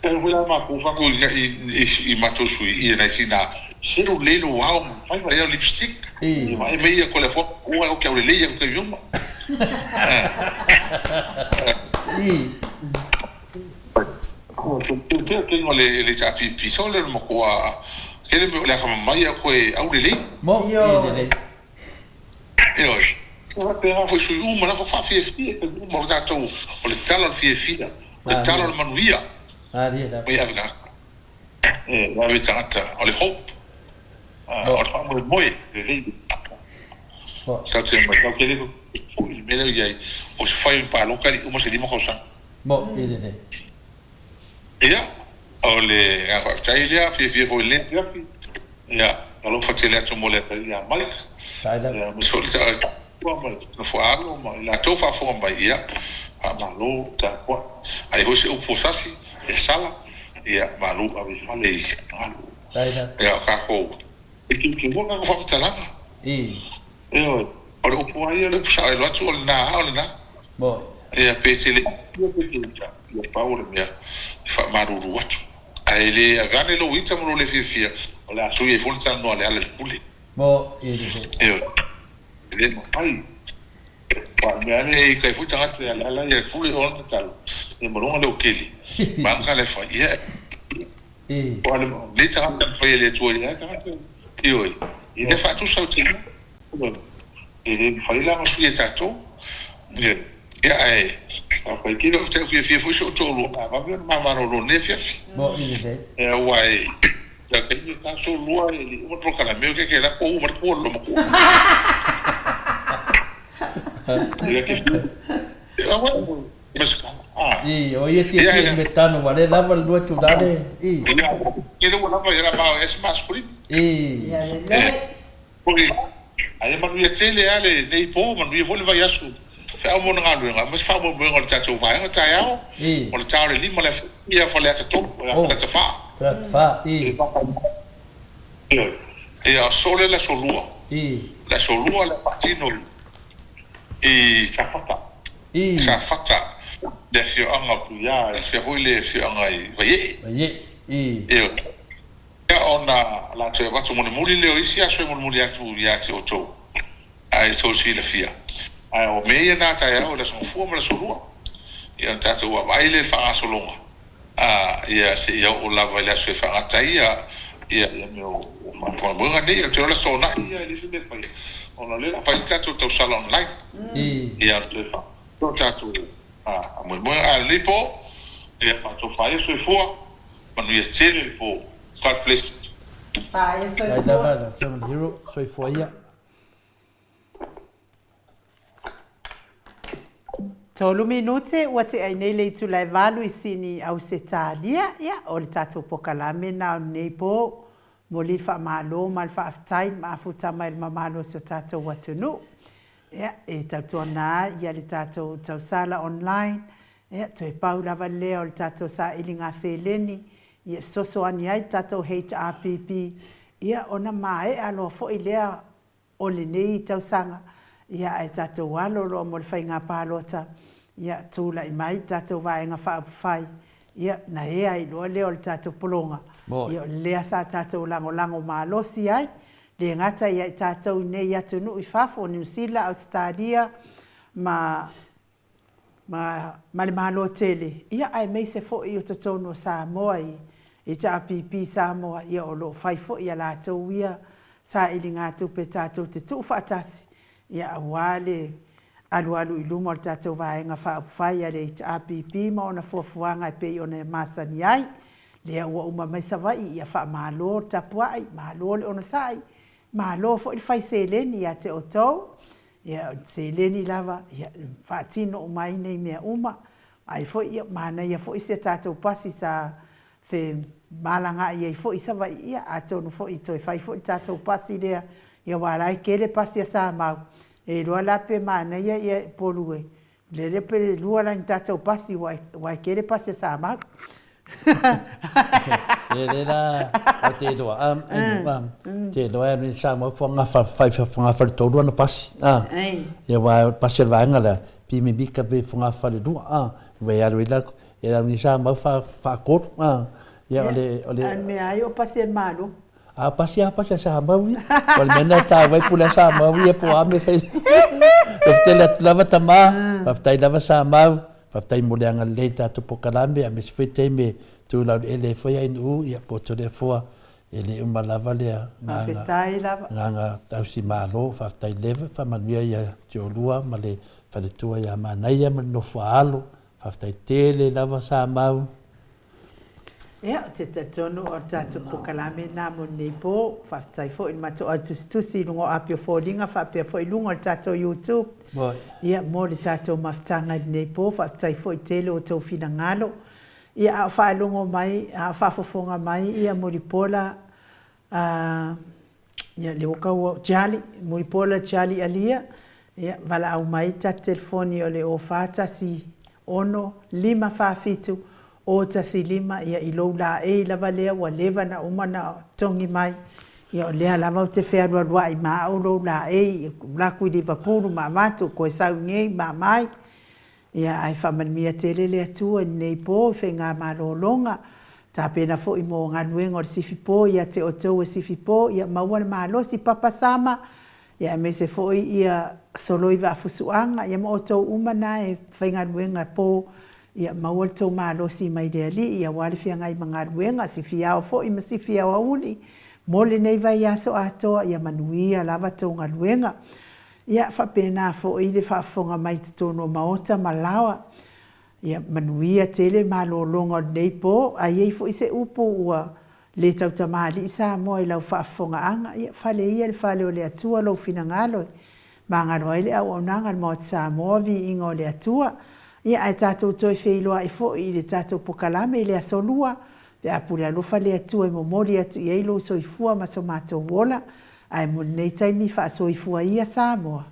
Talu foi la matou fatou i matou sui i nai tina selu lelei lou ao ma fai ma ia lipstick ia vaai mai ia ko le foa ua oke au lelei ia ko taimi uma. Pea o le HRPP so le matua tele mea o le akamamai a koe aulelei. Mo i lelei. Ioe. Faapena foi sui uma lava faafiafia taimi uma o tatou o le tala o le fiafia, o le tala o le manuia. Malie lava. Mai ave tagata. E ave tagata o le hope. O le faamoemoe lelei. Tatou te mai tatou te le foi i le mea lea o i ai o se fai o ni palota e le i uma se 5 tausaga. Mo i lelei. Ia, o le agaga faafetai lea, fiafia foi i lenei afiafi. Ia, alofa tele atu mo le atalii ia Mike. Ia, aemaise foi le taua ma le nofo alo ma i latou faafofoga mai, ia, faamalo tapuai. Ai foi se upu o sasi, ia sala, ia, malu ave i fale i galu. Ia, o tatou, e teuteu a tatou faamatalaga. Ioe. O le upu lava ia, o le upu sao e alu atu, o lena lava o lena. Ia, pe te le ia pe te ita, ia pau o le mea e faamalulu atu. Ae le ave ane lou ita ma lou le fiafia, o le a sui ai foi le talanoa a Leala i le pule. Ioe. E le mafai. Aua o le mea lava lea e ita ai foi tagata ia Leala ia le pule ona tatalo, ia ma luga leo keli, ma aga le fai. Ia, aua o lenei tagata na faia e le Atua ia tagata, ioe, e le faatusa o tina. E le mafai la ona sui e tatou. Ia, ae faafetai tele, ou te fiafia foi si ou toalua o le a vave ona ma malolo i lenei afiafi. Aua e O le taimi e 42 e le i uma le polokalame o ke la kua uma le kua loma kua. Ia ke I, o ia tia tia me tano wa le lava le lua tula le, i. Ia le ua lava ia la ma o es mas kuri. I. Ia le le. Oi, aia manuia tele a le nei po, manuia foi le vaiaso. Feau mo na galuega, ma se faamoemoega o le tatou vaega taeao, o le ta o le 5 le ia Faleata 3, Faleata 4. Faleata 4, i. Ioe. Ia, so le le aso 2. I. Le aso 2 le faatino i Safata. I. Safata, le afioaga o Tuia, le afia foi le afioaga i Vaiee. Vaiee, i. Ioe. Ia, ona latou e avatu mulimuli lea o isi aso e mulimuli atu ia te outou, ae tou silafia. Ae o mea ia na taeao i le aso Gafua ma le aso Lua. Ia ona tatou vaavaai lea i le faagasologa, a, ia seia oo lava i le aso e faagata ai ia, ia, ia mea o faamoemoega nei. Ou te iloa o le aso Toonai ia e leai se mea e faia, ona o lea o le a fai le tatou tausala online. Ia ona toe faa, o tatou faamoemoega. Ae o lenei po, ia faatofa ai soifua. Manuia tele le po. God bless you. Paia Faafetai soifua. lava lau Afioga i le Hero, soifua ia. Tolu minute ua tea ai nei le itula e valu i Sini Ausetalia, ia, o le tatou pokalame na o lenei po. Momoli le faamalo ma le faafetai i le maafuta mai le mamalu o si o tatou atunuu. Ia, e tautuana ai ia le tatou tausala online, Ia, toe pau lava lea o le tatou sailiga seleni ia fesoasoani ai le tatou HRPP, ia ona maea loa foi lea o lenei tausaga, ia ae tatou alo loa mo le faiga palota, ia tulai mai le tatou Vaega Faaupufai, ia na ea ai loa lea o le tatou pologa, ia o lea sa tatou lagolago malosi ai, le gata ia i tatou i nei atunuu i fafo, o Niu Sila, Ausetalia ma ma ma le Malo tele, ia aemaise foi o totonu o Samoa i HRPP Samoa, ia o lo o fai foi a latou ia sailigatupe tatou te tuufaatasi, ia aua le alualu i luma o le tatou Vaega Faaupufai a le HRPP ma ona fuafuaga e pei ona e masani ai. Lea ua uma mai Savaii, ia faamalo le tapuai, malo le onosai, malo foi le fai seleni ia te outou. Ia, o le seleni lava, ia, e faatino uma ai nei mea uma. Ai foi, ia, manaia foi si a tatou pasi sa femalagaai ai foi i Savaii, ia, atonu foi e toe fai foi le tatou pasi lea, ia aua o la e tele pasi a Samau. E iloa la pe manaia ia Upolu e Lele pe lua la ni tatou pasi ua e tele pasi a Samau. Lele la o te iloa a te iloa e ni Samoa fo nga fa fai fo nga fa tolu ana pasi a ia wa pasi al vaenga la pi mi mika pe fo nga fa le lua a wa ya le la e la ni Samoa fa fa kolu a ia ole ole A mea ai o pasi e malo. A pasi a pasi a Samoa ia. O le mea lena e taua ai pule a Samoa ia po o a mea e fai. Faafetai atu lava tama, faafetai lava Samau, faafetai mo le agalelei i le tatou polokalame aemaise foi taimi e tu laueleele ai foi Ainuu ia po o Toleafoa e le uma lava le agaga Faafetai lava. agaga tausi malo, faafetai leva, faamanuia ia te oulua ma le faletua ia Manaia ma le nofo a alo, faafetai tele lava Samau. Ia, ou te talitonu o le tatou polokalame lena mo lenei po. Faafetai foi i le matou au tusitusi i luga o api o foliga faapea foi i luga o le tatou YouTube. Ia, mo le tatou mafutaga i lenei po. Faafetai foi tele o outou finagalo. Ia, a o faalogo mai, a o faafofoga mai ia Mulipola, a, Ia, lea ua tau Charlie, Mulipola Charlie Alia, ia, valaau mai le tatou telefoni o le 0 4 1 6 5 4 7 015, ia i lou laei lava lea ua leva na uma na togi mai, ia o lea lava ou te fealualuai ma au lou laei, alu atu i Livapulu ma avatu, toe sau iinei ma aumai. Ia ae faamanuia tele le Atua i lenei po i faigamalologa, tapena foi mo galuega o le sifipo ia te outou e sifipo, ia maua le malosi, Papa Sama, ia aemaise foi ia Soloi Vaafusuaga, ia ma outou uma na e faigaluega po, ia maua le tou malosi mai le Alii aua le feagai ma galuega, sifiao foi ma sifi aoauli mo lenei vaiaso atoa, ia manuia lava tou galuega. Ia faapena foi le faafofoga mai i totonu o maota ma laoa. Ia manuia tele malologa o lenei po. A i ai foi se upu ua le tautamalii Samoa i lau faafofogaaga, ia fale ia i le fale o le Atua lou finagalo e magalo ai le auaunaga a le Maota Samoa, viiga o le Atua. Ia ae tatou toe feiloai foi i le tatou pokalame i le Aso Lua, pe a pule alofa le Atua e momoli atu i ai lou soifua ma so matou ola. Ae mo lenei taimi, faasoifua ia Samoa.